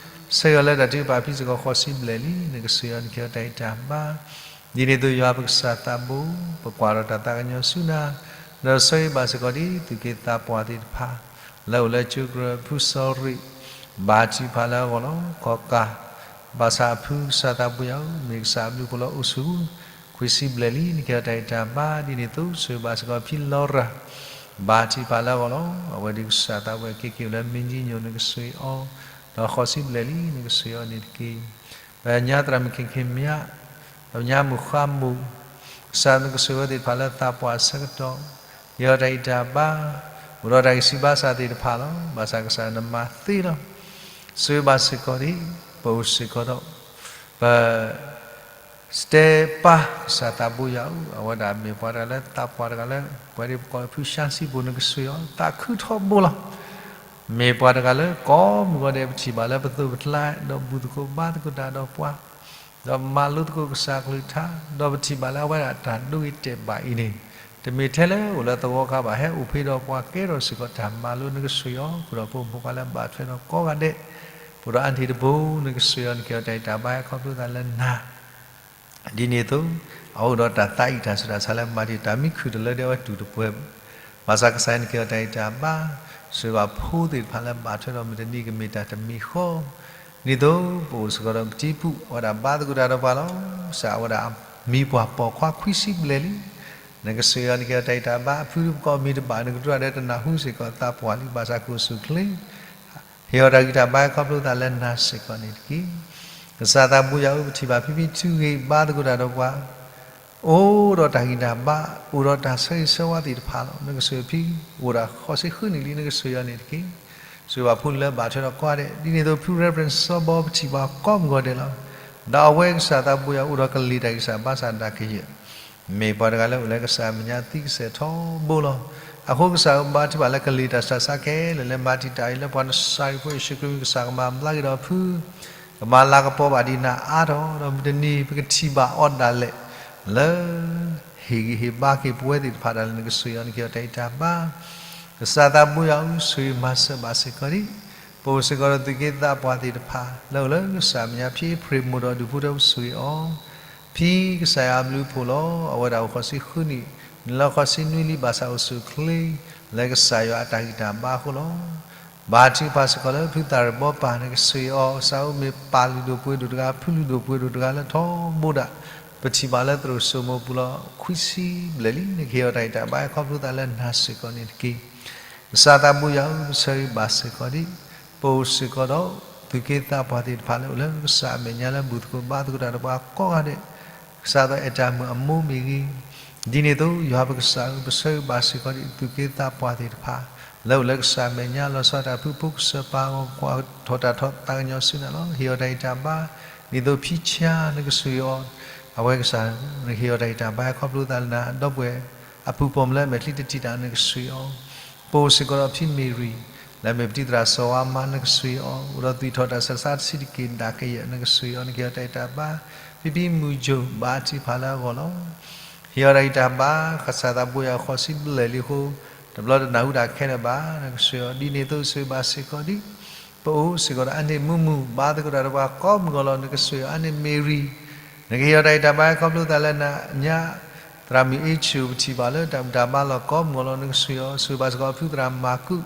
ဆၢဂ့ၤအီၤလၢတၢ်ထုကဖၣ်ဖံစ့ၢ်ကီးဃိးဆံဘျဲၣ်လံ, နကဆိၣ်ဂ့ၤအီၤနကဟ့ၣ်အီၤတၢ်ဂံၢ်တၢ်ဘါ ဒ်န့ၣ်အသိးယွၤပကစၢ်သးဘိ, ပကွၢ်ဒီးတၢ်သးကညီၤဆူနၤ, ဒီးဆိၣ်ဂ့ၤဘၣ်စ့ၢ်ကီးဒ်သုးက့သးပှၢ်သ့ၣ်တဖၣ် လၢအိၣ်လၢကၠိကြၢးဖုစီၤရံး ဘါထုကဖၣ်လၢအဂီၢ်လီၤ. ခီကၢ် ဘၣ်ဆၣ်အဖုကစၢ်သးဘိယွၤဧၢ, မ့ၢ်ကစၢ်အဘျုးအဖှိၣ်လၢအိၣ်ဆူၣ် ခွံဆံဘျဲၣ်လံ, နကဟ့ၣ်အီၤတၢ်ဂံၢ်တၢ်ဘါ ဒ်န့ၣ်အသိးဆိၣ်ဂ့ၤဘၣ်စ့ၢ်ကီးဖံလီရၤ ဘါထုကဖၣ်လၢအဂီၢ်လီၤ. အဝဲဒ်ကစၢ်သးဘိယွၤ က့ၤက့ၤအိၣ်လၢ မ့ၢ်ကၠံၣ်ညိၣ် နကဆိၣ်ဂ့ၤအီၤ, ဒီးဃိးဆံဘျဲၣ်လံ နကဆိၣ်ဂ့ၤအီၤန့ၣ်တက့ၢ်. ပညါသရၣ်မုၣ်ခ့ခ့မၠး, ပညါမုၢ်ဃါမူး, ကစၢ်နကဆိၣ်ဂ့ၤဝဲသ့ၣ်တဖၣ်လၢသးပှၢ်အဆၢကတီၢ်, ဟ့ၣ်အီၤတၢ်ဂံၢ်တၢ်ဘါ, အိၣ်ဒီးတၢ်ဂံၢ်စၢ်ဘါစၢ်သ့ၣ်တဖၣ်လီၤ. ဘၣ်ဆၣ်ကစၢ်နမၤသ့လီၤ. ဆိၣ်ဂ့ၤဘၣ်စ့ၢ်ကီးဒံး ပအိၣ်စ့ၢ်ကီးဒီး ပ စတဲပၢ် ကစၢ်သးဘိယွၤဧၢ, အဝဲဒၣ်မ့ၢ်ပှၤတဂၤလၢသးပှၢ်တဂၤလၢ ပဝဲဒၣ်ပကိးဖုၣ်ရှါစံပူၤ နကဆိၣ်ဂ့ၤအီၤ သးခုထီဘိလီၤ. မ့ၢ်ပှၤတဂၤလၢကိးမုၢ်ဂီၤဒဲး ပထံၣ်ဘၣ်လၢပသိၣ်ပကျါ ဒီးဘူၣ်သကိးဘါသကိးတၢ်ဒီးပှၤ, ဒီးမၤလိသကိးကစၢ်ကလုၢ်ကထါ, ဒီးပထံၣ်ဘၣ်လၢအဝဲဒၣ်တၢ်ဒိဂ့ၤတဲာ်ဘၣ်အံၤန့ၣ်, တမ့ၢ်ထဲလၢအိၣ်လၢသဝီခါဘၣ်, ဟဲအိၣ်ဖဲဒီးပှၤကဲထီၣ်စ့ၢ်ကီးတၢ်မၤလိ နကဆိၣ်ဂ့ၤအီၤ, ဃုာ်ဒီးဖိမုၣ်ဖိခွါလၢဘၣ်ထွဲဒီးကိးဂၤဒဲး, ပှၤဒီးအါထံၣ်တဘိ နကဆိၣ်ဂ့ၤအီၤ နကဟ့ၣ်အီၤတၢ်ဂံၢ်တၢ်ဘါခီဖျိသးလၢနၤ ဒ်န့ၣ်အသိး, အအိၣ်ဒီးတၢ်သးအံၣ်တၢ်ဆူးတၢ်ဆါလၢမၤတံာ်တာ်မံခုၣ်တလၢဒဲး အဝဲတူၢ်တပှဲၤဘၣ်. ဘၣ်ဆၣ်ကစၢ်ယွၤ နကဟ့ၣ်အီၤတၢ်ဂံၢ်တၢ်ဘါ, ဆိၣ်ဂ့ၤဘၣ်ဖိသ့ၣ်တဖၣ်လၢဘၣ်ထွဲဒီးမုၢ်တနံၤကမ့ၢ်တၢ်တမံၤဃီ, ဒ်သိးပအိၣ်စ့ၢ်ကီးဒီးကတံၤပူၤ အဝဲဒၣ်ဘါသကိးတၢ်ဒီးပှၤလီၤ. ကစၢ်အဝဲဒၣ်မံၤပှၢ်ပိာ်ခွါခွံဆံဘျဲၣ်လံ. နကဆိၣ်ဂ့ၤအီၤ နကဟ့ၣ်အီၤတၢ်ဂံၢ်တၢ်ဘါ, အဖုတပကိးမ့ၢ်တဘၣ် နကတိၤတၢ်ဒီးတနၢ်ဟူစ့ၢ်ကီးသးပှၢ်လံ, ဘၣ်ဆၣ်ကအိၣ်ဆူၣ်အိၣ်ချ့ ဟ့ၣ်အီၤတၢ်ဂံၢ်တၢ်ဘါခီဖျိသးလၢနၤစ့ၢ်ကီးန့ၣ်တက့ၢ်. ကစၢ်သးဘိယွၤဧၢ, ပထံၣ်ဘၣ်ဖံဖံထုးဂ့ၤဘါသကိးတၢ်ဒီးပှၤ, အိၣ်ဒီးတၢ်ဂံၢ်တၢ်ဘါ, အိၣ်ဒီးတၢ်ဆၢဂ့ၤဆၢဝါသ့ၣ်တဖၣ်လီၤ. နကဆိၣ်ဂ့ၤဖံ, အိၣ်ဒၣ်ဃိးဆံဃုနံၣ်လံ, နကဆိၣ်ဂ့ၤအီၤန့ၣ်တက့ၢ်. ဆိၣ်ဂ့ၤဘၣ်ဖိလၢဘၣ်ထွဲဒီးကိးဂၤဒဲး, ဒ်န့ၣ်အသိးဖု Reverend စီၤဘီ ပထံၣ်ဘၣ်ကိးမုၢ်ဂီၤဒဲးလီၤ. ဒီးအဝဲကစၢ်သးဘိယွၤ အိၣ်ဒီးကလံၤတၢ်ဂံၢ်စၢ်ဘါစၢ်ဒၣ်ကယဲၢ် မ့ၢ်ပှၤတဂၤလၢအိၣ်လၢကစၢ်အမဲာ်ညါသံကစဲးထီဘိလီၤ. အဃိကစၢ်ဧၢ, ဘါထုကဖၣ်လၢကလံၤတၢ်ဆူးတၢ်ဆါခဲလၢာ်လၢမၤတံာ်တာ်အံၤ လၢပှၤနစၤရံဖိယ့ၣ်ၡူးခရံာ်မံၤ ကစၢ်ကမၤဘျါက့ၤဒီးဖု, ကမၤလၤကပီၤဘၣ်ဒံးနၤအါထီၣ်, ဒီးမုၢ်တနံၤပကထံၣ်ဘၣ်အီၤဒၣ်လဲာ် လၢ ဟ့ၣ်ဂံၢ်ဟ့ၣ်ဘါက့ၤပဝဲသ့ၣ်တဖၣ်ဒၣ်လဲာ် နကဆိၣ်ဂ့ၤအီၤ နကဟ့ၣ်အီၤတၢ်ဂံၢ်တၢ်ဘါ ကစၢ်သးဘိယွၤဧၢ, ဆိၣ်ဂ့ၤမၤစၢၤဘၣ်စ့ၢ်ကီးဒံး, ပအိၣ်စ့ၢ်ကီးဒီးသုးက့သးပှၢ်သ့ၣ်တဖၣ် လၢအိၣ်လၢကစၢ်အမဲာ်ညါ ဖံအ့ဖြ့ၣ်မိၢ်ဒီးဒူၣ်ဖိထၢဖိ ဆိၣ်ဂ့ၤအီၤ, ဖံကစၢ်ယွၤအဘျုးအဖှိၣ်လီၤ. အဝဲဒၣ်အိၣ်ဃိးဆံဃုနံၣ်, နုာ်လီၤဃိးဆံနွံလံ ဘၣ်ဆၣ်အိၣ်ဆူၣ်အိၣ်ချ့ လၢကစၢ်ယွၤအတၢ်ဂံၢ်တၢ်ဘါအဃိလီၤ. ဘါထုကဖၣ်စ့ၢ်ကီးလၢဖုသၣ်ရံၣ်ဘီပၢ် နကဆိၣ်ဂ့ၤအီၤ, ကစၢ်ဧၢ, မ့ၢ်ပၢ်လုၢ်ဒိၣ်ပှ့ၤဒိၣ်တဂၤ, ဖုလုၢ်ဒိၣ်ပှ့ၤဒိၣ်တဂၤလၢထီဘိဒၣ် ပထံၣ်ဘၣ်လၢသရိာ်စိမိၤပူၤလီၤ. ခွံဆံဘျဲၣ်လံ, နကဟ့ၣ်အီၤတၢ်ဂံၢ်တၢ်ဘါခီဖျိသးလၢနၤစ့ၢ်ကီးန့ၣ်တက့ၢ်. ကစၢ်သးဘိယွၤဧၢ, ပဆိၣ်ဂ့ၤဘၣ်စ့ၢ်ကီးဒံး, ပအိၣ်စ့ၢ်ကီးဒီး သုးက့သးပှၢ်သ့ၣ်တဖၣ်လၢအိၣ်လၢကစၢ်အမဲာ်ညါလၢဘူၣ်သကိးဘါသကိးတၢ်ဒီးပှၤကိးဂၤဒဲး, ကစၢ်သးအဲၣ်တၢ်မုၢ်အမိၢ်မ့ၢ်ဂ့ၤ, ဒ်န့ၣ်အသိး ယွၤပကစၢ်ဧၢ, ပဆၢဂ့ၤဘၣ်စ့ၢ်ကီးဒ်သူၣ်က့သးပှၢ်သ့ၣ်တဖၣ် လၢအိၣ်လၢကစၢ်အမဲာ်ညါ လီၤဆီဒၣ်တၢ်ဖုဖိကစၢၢ်ပၢ်အဂီၢ် ကွၢ်ထီၣ်တၢ်ထီၣ်သးကညီၤဆူနၤလီၤ. ဟ့ၣ်အီၤတၢ်ဂံၢ်တၢ်ဘါ, ဒ်သိးဖံဆါနကဆှံအီၤ, အဝဲကစၢ် နကဟ့ၣ်အီၤတၢ်ဂံၢ်တၢ်ဘါ ခီဖျိသးလၢနၤ ဒီပုၢ်ဝဲၢ်အပူၤပိာ်မုၣ်လၢအမဲာ်ချံတထံၣ်တၢ်နကဆှံအီၤ, ပအိၣ်စ့ၢ်ကီးဒီးဖံမ့ၢ်ရံၤ လၢအမ့ၢ်ပတံၤသရၣ်စီၤအၤမါနကဆှံအီၤ, အိၣ်ဒီးသွံၣ်ထီၣ်တၢ်ဆၢကဆါတဆံးတက့ၢ်ဒၣ်ကယဲၢ်နကဆှံအီၤ, နကဟ့ၣ်အီၤတၢ်ဂံၢ်တၢ်ဘါ, ဖံဖံမုၢ်ယိၤဘၣ်ထံဖးလၢအဂီၢ်လီၤ. ဟ့ၣ်အီၤတၢ်ဂံၢ်တၢ်ဘါ ကစၢ်သးဘိယွၤဃီၤစံဘျဲၣ်လံအဃိ တဘျီတနၢ်ဟူတၢ်ခဲလၢာ်ဘၣ် နကဆှံအီၤ, ဒ်န့ၣ်အသိးဆၢဂ့ၤဘၣ်စ့ၢ်ကီးဒ် ပအိၣ်စ့ၢ်ကီးဒီးအါန့ၢ်မုာ်မုာ် ဘါသကိးတၢ်ဒီးပှၤကိးမုၢ်ဂီၤလီၤ နကဆှံအီၤ, အါန့ၢ်မ့ၢ်ရံၤ နကဟ့ၣ်အီၤတၢ်ဂံၢ်တၢ်ဘါ ခီဖျိသးလၢနၤညါ သရၣ်မုၣ်အ့ၣ်ဆူၣ်ပထံၣ်ဘၣ်လၢတၢ်ဘူၣ်တၢ်ဘါလီၤကိးမုၢ်ဂီၤလီၤ နကဆှံအီၤ, ဆှံဘၣ်စ့ၢ်ကီးဖုသရၣ်မၤကူး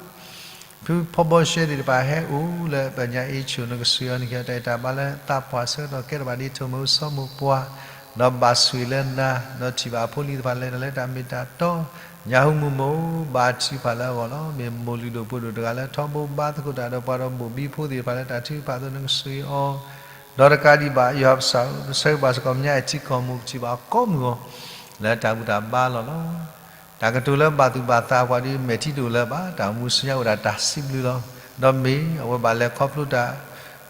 ဖုဖီဘီရှဲသ့ၣ်တဖၣ်ဟဲအိၣ်လၢပညါအ့ၣ်ဆူၣ် နကဆှံအီၤ, နကဟ့ၣ်အီၤတၢ်ဂံၢ်တၢ်ဘါလၢသးပှၢ်ဆၢကတီၢ်ကဲထီၣ်ဘၣ်ဒ်ထိၣ်မုၢ်စီၤမိၢ်ပှၢ် ဒီးဘၣ်ဆိၣ်ဂ့ၤလၢနၤ ဒီးထံၣ်ဘၣ်အဖိလံၤသ့ၣ်တဖၣ်လဲၤတၢ်လၢတၢ်မ့ၢ်တၢ်တီ ညါဟူမုၢ်မိၢ် ဘါထုကဖၣ်လၢအဂီၢ်လီၤ. မ့ၢ်မိၢ်လုၢ်ဒိၣ်ပှ့ၤဒိၣ်တဂၤလၢထီဘိဘါသကိးတၢ်ဒီးပှၤဒီးဘိၣ်ဘံဖိသ့ၣ်တဖၣ်လၢတၢ်ထုကဖၣ်အသိး နကဆှံအီၤ, ဒီးတကးဒံးဘၣ် ယွၤပကစၢ်ဧၢ, ပဆၢဂ့ၤဘၣ်စ့ၢ်ကီး ပညါအဲၣ်ထံကီၢ်မိၢ် ပထံၣ်ဘၣ်ကိးမုၢ်ဂီၤ လၢတၢ်ဘူၣ်တၢ်ဘါလီၢ်လီၤ. တၢ်ကတိၤလၢဘၣ်သူၣ်ဘၣ်သးပှၤဒီး မဲာ်ထံတအိၣ်လၢၤဘၣ်, တၢ်အိၣ်မူဆူညါအိၣ်ဒၣ်တၢ်စံးဘျုးလီၤ. ဒီးမ့ၢ်အဝဲဘၣ်လဲၤခီဖျိတၢ်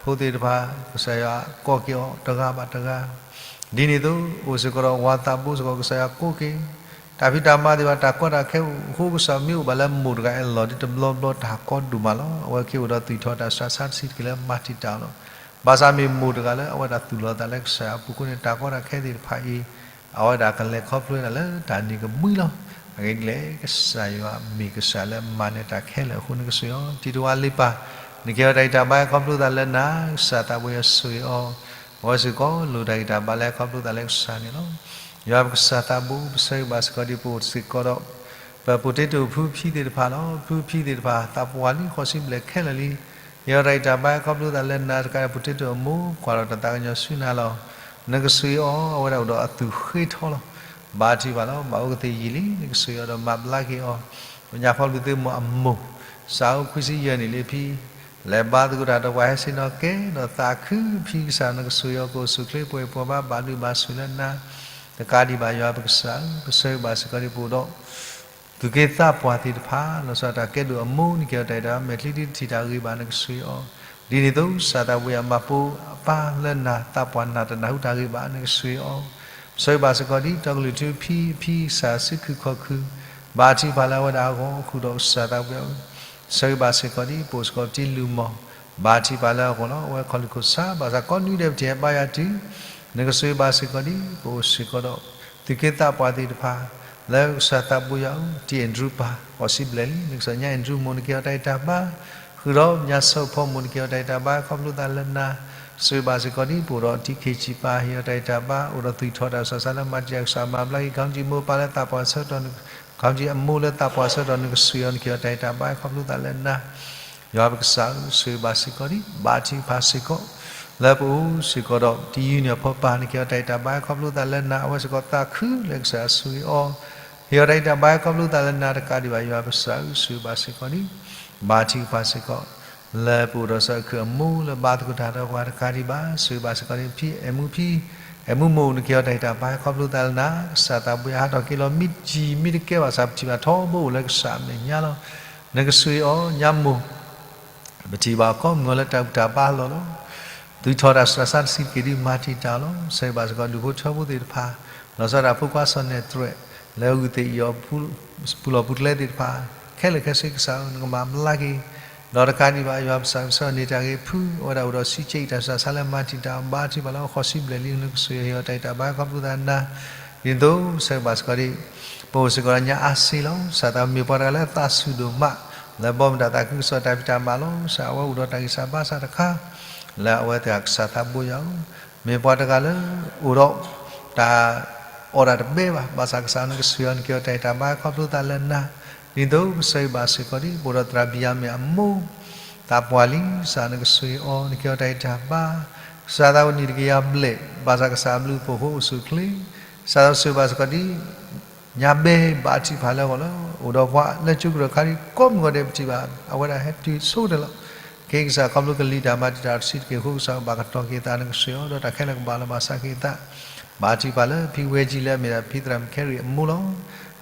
ဖိသ့ၣ်တဖၣ် ကစၢ်ယွၤကိးက့ၤအီၤတဂၤဘၣ်တဂၤ ဒ်န့ၣ်အသိး အိၣ်စ့ၢ်ကီးဒီးဝၤသးဘိစ့ၢ်ကီး ကစၢ်ယွၤကိးက့ၤ တၢ်ဖံးတၢ်မၤသ့ၣ်တဖၣ် တၢ်ကီတၢ်ခဲအိၣ်အဃိ ကစၢ်မ့ၢ်အိၣ်ဘၣ်လၢမိၢ်တဂၤအလီၢ်ဒီး တဘျီဘျီတၢ်ကီဒိၣ်မးလီၤ. အဝဲက့ၤအိၣ်ဒီးသွံၣ်ထီၣ်တၢ်ဆၢကဆါတဆံးတက့ၢ်လၢမၤတံာ်တာ်အီၤလီၤ. ဘၣ်ဆၣ်မ့ၢ်မိၢ်တဂၤလၢအဝဲဒၣ်သူၣ်လီၤသးလၢကစၢ်ယွၤအပူၤအဃိန့ၣ် တၢ်ကီတၢ်ခဲသ့ၣ်တဖၣ်အံၤ အဝဲဒၣ်ကလဲၤခီဖျိဝဲဒၣ်လၢတၢ်နံၤကမှံလီၤ. အဂ့ၢ်ဒ်လဲၣ် ကစၢ်ယွၤမ့ၢ်ကစၢ်လၢမၤနၢၤတၢ်ခဲလၢာ်အဃိ နကဆှံအီၤ, တံၤတဝါလ့ပၢ် နကဟ့ၣ်အီၤတၢ်ဂံၢ်တၢ်ဘါ ခီဖျိသးလၢနၤ ကစၢ်သးဘိယွၤဆိၣ်ဂ့ၤအီၤ, အဝဲစ့ၢ်ကီးလိၣ်တၢ်ဂံၢ်တၢ်ဘါလၢခီဖျိသးလၢကစၢ်န့ၣ်လီၤ. ယွၤပကစၢ်သးဘိ ပဆၢဂ့ၤဘၣ်စ့ၢ်ကီးဒ်ပအိၣ်စ့ၢ်ကီးဒီး ပ potato ဖုဖံသ့ၣ်တဖၣ်လီၤ. ဖုဖံသ့ၣ်တဖၣ် သးပှၢ်လံ ဃီၤစံဘျဲၣ်ခဲလၢာ်လံ. ဟ့ၣ်အီၤတၢ်ဂံၢ်တၢ်ဘါ ခီဖျိသးလၢနၤတကး potato အမိၢ် ကွၢ်ထီၣ်တၢ်သးကညီၤဆူနၤလီၤ. နကဆှံအီၤ အဝဲဒၣ်အိၣ်ဒီးအသူၣ်ဃ့ထီလီၤ. ဘါထုကဖၣ်လီၤ. ဘၣ်အိၣ်ကသ့ၣ်ယံာ်လံ နကဆှံအီၤဒီးမၤဘျါက့ၤအီၤ, ပညါဖီလူၤသုးမီၤအမိၢ်, စးအိၣ်ခွံဆံယဲၢ်နံၣ်လံဖံ လဲၤဘါသကိးတၢ်ဒီးပှၤဟဲဆ့ၣ်နီၤကဲ ဒီးသးခုဖံကစၢ် နကဆှံအီၤ ကအိၣ်ဆူၣ်ချ့ပှဲၤပှဲၤဘၣ် ဘၣ်ဘျုးဘၣ်ဆိၣ်လၢနၤ တကးဒံးဘၣ် ယွၤပကစၢ်ဧၢ, ပဆၢဂ့ၤဘၣ်စ့ၢ်ကီးဒ်ပအိၣ်ဒီး သူၣ်က့သးပှၢ်သ့ၣ်တဖၣ် လီၤဆီဒၣ်တၢ်ကဲဒိၣ်အမိၢ် နကဟ့ၣ်အီၤတၢ်ဂံၢ်တၢ်ဘါ မဲာ်ချံတထံၣ်တၢ်ဂ့ၤဘၣ် နကဆှံအီၤ, ဒ်န့ၣ်အသိး ကစၢ်သးဘိယွၤမၤပိာ်အပၢ်လၢနၤ သးပှၢ်နၢ်တနၢ်ဟူတၢ်ဂ့ၤဘၣ် နကဆှံအီၤ, ပဆၢဂ့ၤဘၣ်စ့ၢ်ကီးဒ် တီကလုာ်ထူဖံ ဖံကစၢ်စုခုၣ်ခီၣ်ခုၣ် ဘါထုကဖၣ်လၢအဝဲဒၣ်အဂီၢ် ဃုာ်ဒီးကစၢ်သးဘိယွၤ ဆၢဂ့ၤဘၣ်စ့ၢ်ကီးဒ် ပအိၣ်စ့ၢ်ကီးပတံၤလုၢ်မီၢ် ဘါထုကဖၣ်လၢအဂီၢ်လီၤ. အဝဲခီၣ်လူၢ်ခိၣ်ဆါ ဘၣ်ဆၣ်ကိးနွံဒဲးပတဟဲဘါယွၤတုၤ နကဆှံဘၣ်စ့ၢ်ကီးဒ် ပအိၣ်စ့ၢ်ကီးဒီး သူၣ်က့သးပှၢ်သ့ၣ်တဖၣ် လၢကစၢ်သးဘိယွၤအအိၣ် တံၤအဲၣ်ဒရူးပၢ် ဃီၤစံဘျဲၣ်လံ နကစၢ်ညါအဲၣ်ဒရူးမိၢ် နကဟ့ၣ်အီၤတၢ်ဂံၢ်တၢ်ဘါ ဃုာ်ဒီးညါစီၤဖီမိၢ် နကဟ့ၣ်အီၤတၢ်ဂံၢ်တၢ်ဘါ ခီဖျိသးလၢနၤ ဆၢဂ့ၤဘၣ်စ့ၢ်ကီးဒ် ပအိၣ်ဒီးတံၤခ့ၣ်ဆံးပၢ် ဟ့ၣ်အီၤတၢ်ဂံၢ်တၢ်ဘါ အိၣ်ဒီးသွံၣ်ထီၣ်တၢ်ဆၢကဆါလၢမၤတံာ်တာ် ကစၢ်မၤဘျါက့ၤ ခီၣ်ကံအမိၢ်ပၢ်လၢသးပှၢ်ဆၢကတီၢ် ခီၣ်ကံအမိၢ်လၢသးပှၢ်ဆၢကတီၢ် နကဆှံအီၤ နကဟ့ၣ်အီၤတၢ်ဂံၢ်တၢ်ဘါ ခီဖျိသးလၢနၤ ယွၤပကစၢ်ဧၢ, ဆၢဂ့ၤဘၣ်စ့ၢ်ကီးဒ် ဘါထုကဖၣ်စ့ၢ်ကီး လၢပအိၣ်စ့ၢ်ကီးဒီး တံၤယုၢ်န့ၣ်အဖိပၢ် နကဟ့ၣ်အီၤတၢ်ဂံၢ်တၢ်ဘါ ခီဖျိသးလၢနၤ အဝဲစ့ၢ်ကီးသးခုလၢကစၢ်ဆှံအီၤ ဟ့ၣ်အီၤတၢ်ဂံၢ်တၢ်ဘါ ခီဖျိသးလၢနၤ တကးဒံးဘၣ် ယွၤပကစၢ်ဧၢ, ဆၢဂ့ၤဘၣ်စ့ၢ်ကီးဒ် ဘါထုကဖၣ်စ့ၢ်ကီး လၢပအိၣ်ဒီးစီၤခုၣ်အမိၢ်လၢဘါသကိးတၢ်ဒီးပှၤတကးဒံးဘၣ်, ဆၢဂ့ၤဘၣ်စ့ၢ်ကီးဒ်ဖံအဲၣ်မူဖံ အဲၣ်မူမိၢ် နကဟ့ၣ်အီၤတၢ်ဂံၢ်တၢ်ဘါ ခီဖျိသးလၢနၤ ကစၢ်သးဘိယွၤဟးထီၣ်က့ၤလီၤ မံတံၤမံတကဲဘၣ်ဆၣ် ပထံၣ်ဘၣ်ထီဘိအိၣ်လၢကစၢ်အမဲာ်ညါလီၤ. နကဆှံအီၤ ညါမိၢ် ပထံၣ်ဘၣ်ကိးမုၢ်ဂီၤလၢတၢ်ဘူၣ်တၢ်ဘါလီၢ်လီၤ. သူၣ်ထီၣ်တၢ်ဆၢကဆါတဆံးတက့ၢ်ဒ်မၤတံာ်တာ်လီၤ. ဆၢဂ့ၤဘၣ်စ့ၢ်ကီး ဒူၣ်ဖိထၢဖိသ့ၣ်တဖၣ် လီၤဆီဒၣ်ဖိခွါစီၤနဲၣ်သရဲး လၢဂုၢ်သ့ၣ်အံၤအီၤ ပူၤလီၢ်ပူၤကျဲသ့ၣ်တဖၣ် ခဲလၢာ်ခဲဆ့ကစၢ်ဧၢ နကမၤဘျါက့ၤ ဒီးတကးဒံးဘၣ် ယွၤပကစၢ် ကစၢ်န့ၢ်တၢ်ဂ့ၤဖု အဝဲဒၣ်အိၣ်ဒီးဆံးကဲအံၤ တၢ်ဆၢကဆါလၢမၤတံာ်တာ် ဘါထုကဖၣ်လၢအဃီၤစံဘျဲၣ်လံ နကဆှံအီၤ ဟ့ၣ်အီၤတၢ်ဂံၢ်တၢ်ဘါ ခီဖျိသးနၤ ဒ်န့ၣ်အသိး ဆၢဂ့ၤဘၣ်စ့ၢ်ကီးဒ် ပအိၣ်စ့ၢ်ကီးညါအါစ့လီၤ. ကစၢ်သးမ့ၢ်ပှၤတဂၤလၢသးဆူၣ်ဒိၣ်မး လၢဘီမုၢ်တၢ်သးခုကစီၣ်တၢ်ဖံးတၢ်မၤလီၤ. ကစၢ်အဝဲအိၣ်ဒီးတၢ်ဂံၢ်စၢ်ဘါစၢ်တခါ လၢအဝဲတဂၤကစၢ်သးဘိယွၤဧၢ, မ့ၢ်ပှၤတဂၤလၢအိၣ်ဒီးတၢ်အီၣ်ဒၣ်တဘဲဘၣ်, ဘၣ်ဆၣ်ကစၢ်နကဆှံအီၤ နကဟ့ၣ်အီၤတၢ်ဂံၢ်တၢ်ဘါ ခီဖျိသးလၢနၤ ဒ်န့ၣ်အသိး ပဆၢဂ့ၤဘၣ်စ့ၢ်ကီးဒ် ပအိၣ်ဒီးသရၣ်ဘံၣ်ယၤမ့ၣ်အမိၢ် သးပှၢ်လံ ကစၢ်နကဆှံအီၤ နကဟ့ၣ်အီၤတၢ်ဂံၢ်တၢ်ဘါ, ကစၢ်သးအိၣ်နံၣ်တကယၤဘျဲၣ်, ဘၣ်ဆၣ်ကစၢ်အဘျုးအဖှိၣ်အဃိအိၣ်ဆူၣ်အိၣ်ချ့, ကစၢ်သးဆှံဘၣ်စ့ၢ်ကီးဒ် ညါဘဲဘၣ်ထံဖးလၢအဂီၢ်လီၤ. အိၣ်ဒီးပှၤလၢကၠိကရၢၢ်ခါဒ်ကိးမုၢ်ဂီၤဒဲး ပထံၣ်ဘၣ် အဝဲဒၣ်ဟဲတုၤဆိကတၢၢ်လီၤ. က ကစၢ်ခီဖျိကလံၤတၢ်မၤတံာ်တာ်တဆံးတက့ၢ်အဃိ ကစၢ်ဘၣ်ကတီၤက့ၤသးနကစၢ်အီၤ ဒီးတၢ်ခဲလၢာ်ကဘၣ်လီၤဘၣ်စးက့ၤသး, ဘါထုကဖၣ်လၢဖံဝဲကံလၢအမ့ၢ်ဒၣ်ဖံသရၣ်မုၣ်ခဲရံၣ်အမိၢ်လီၤ.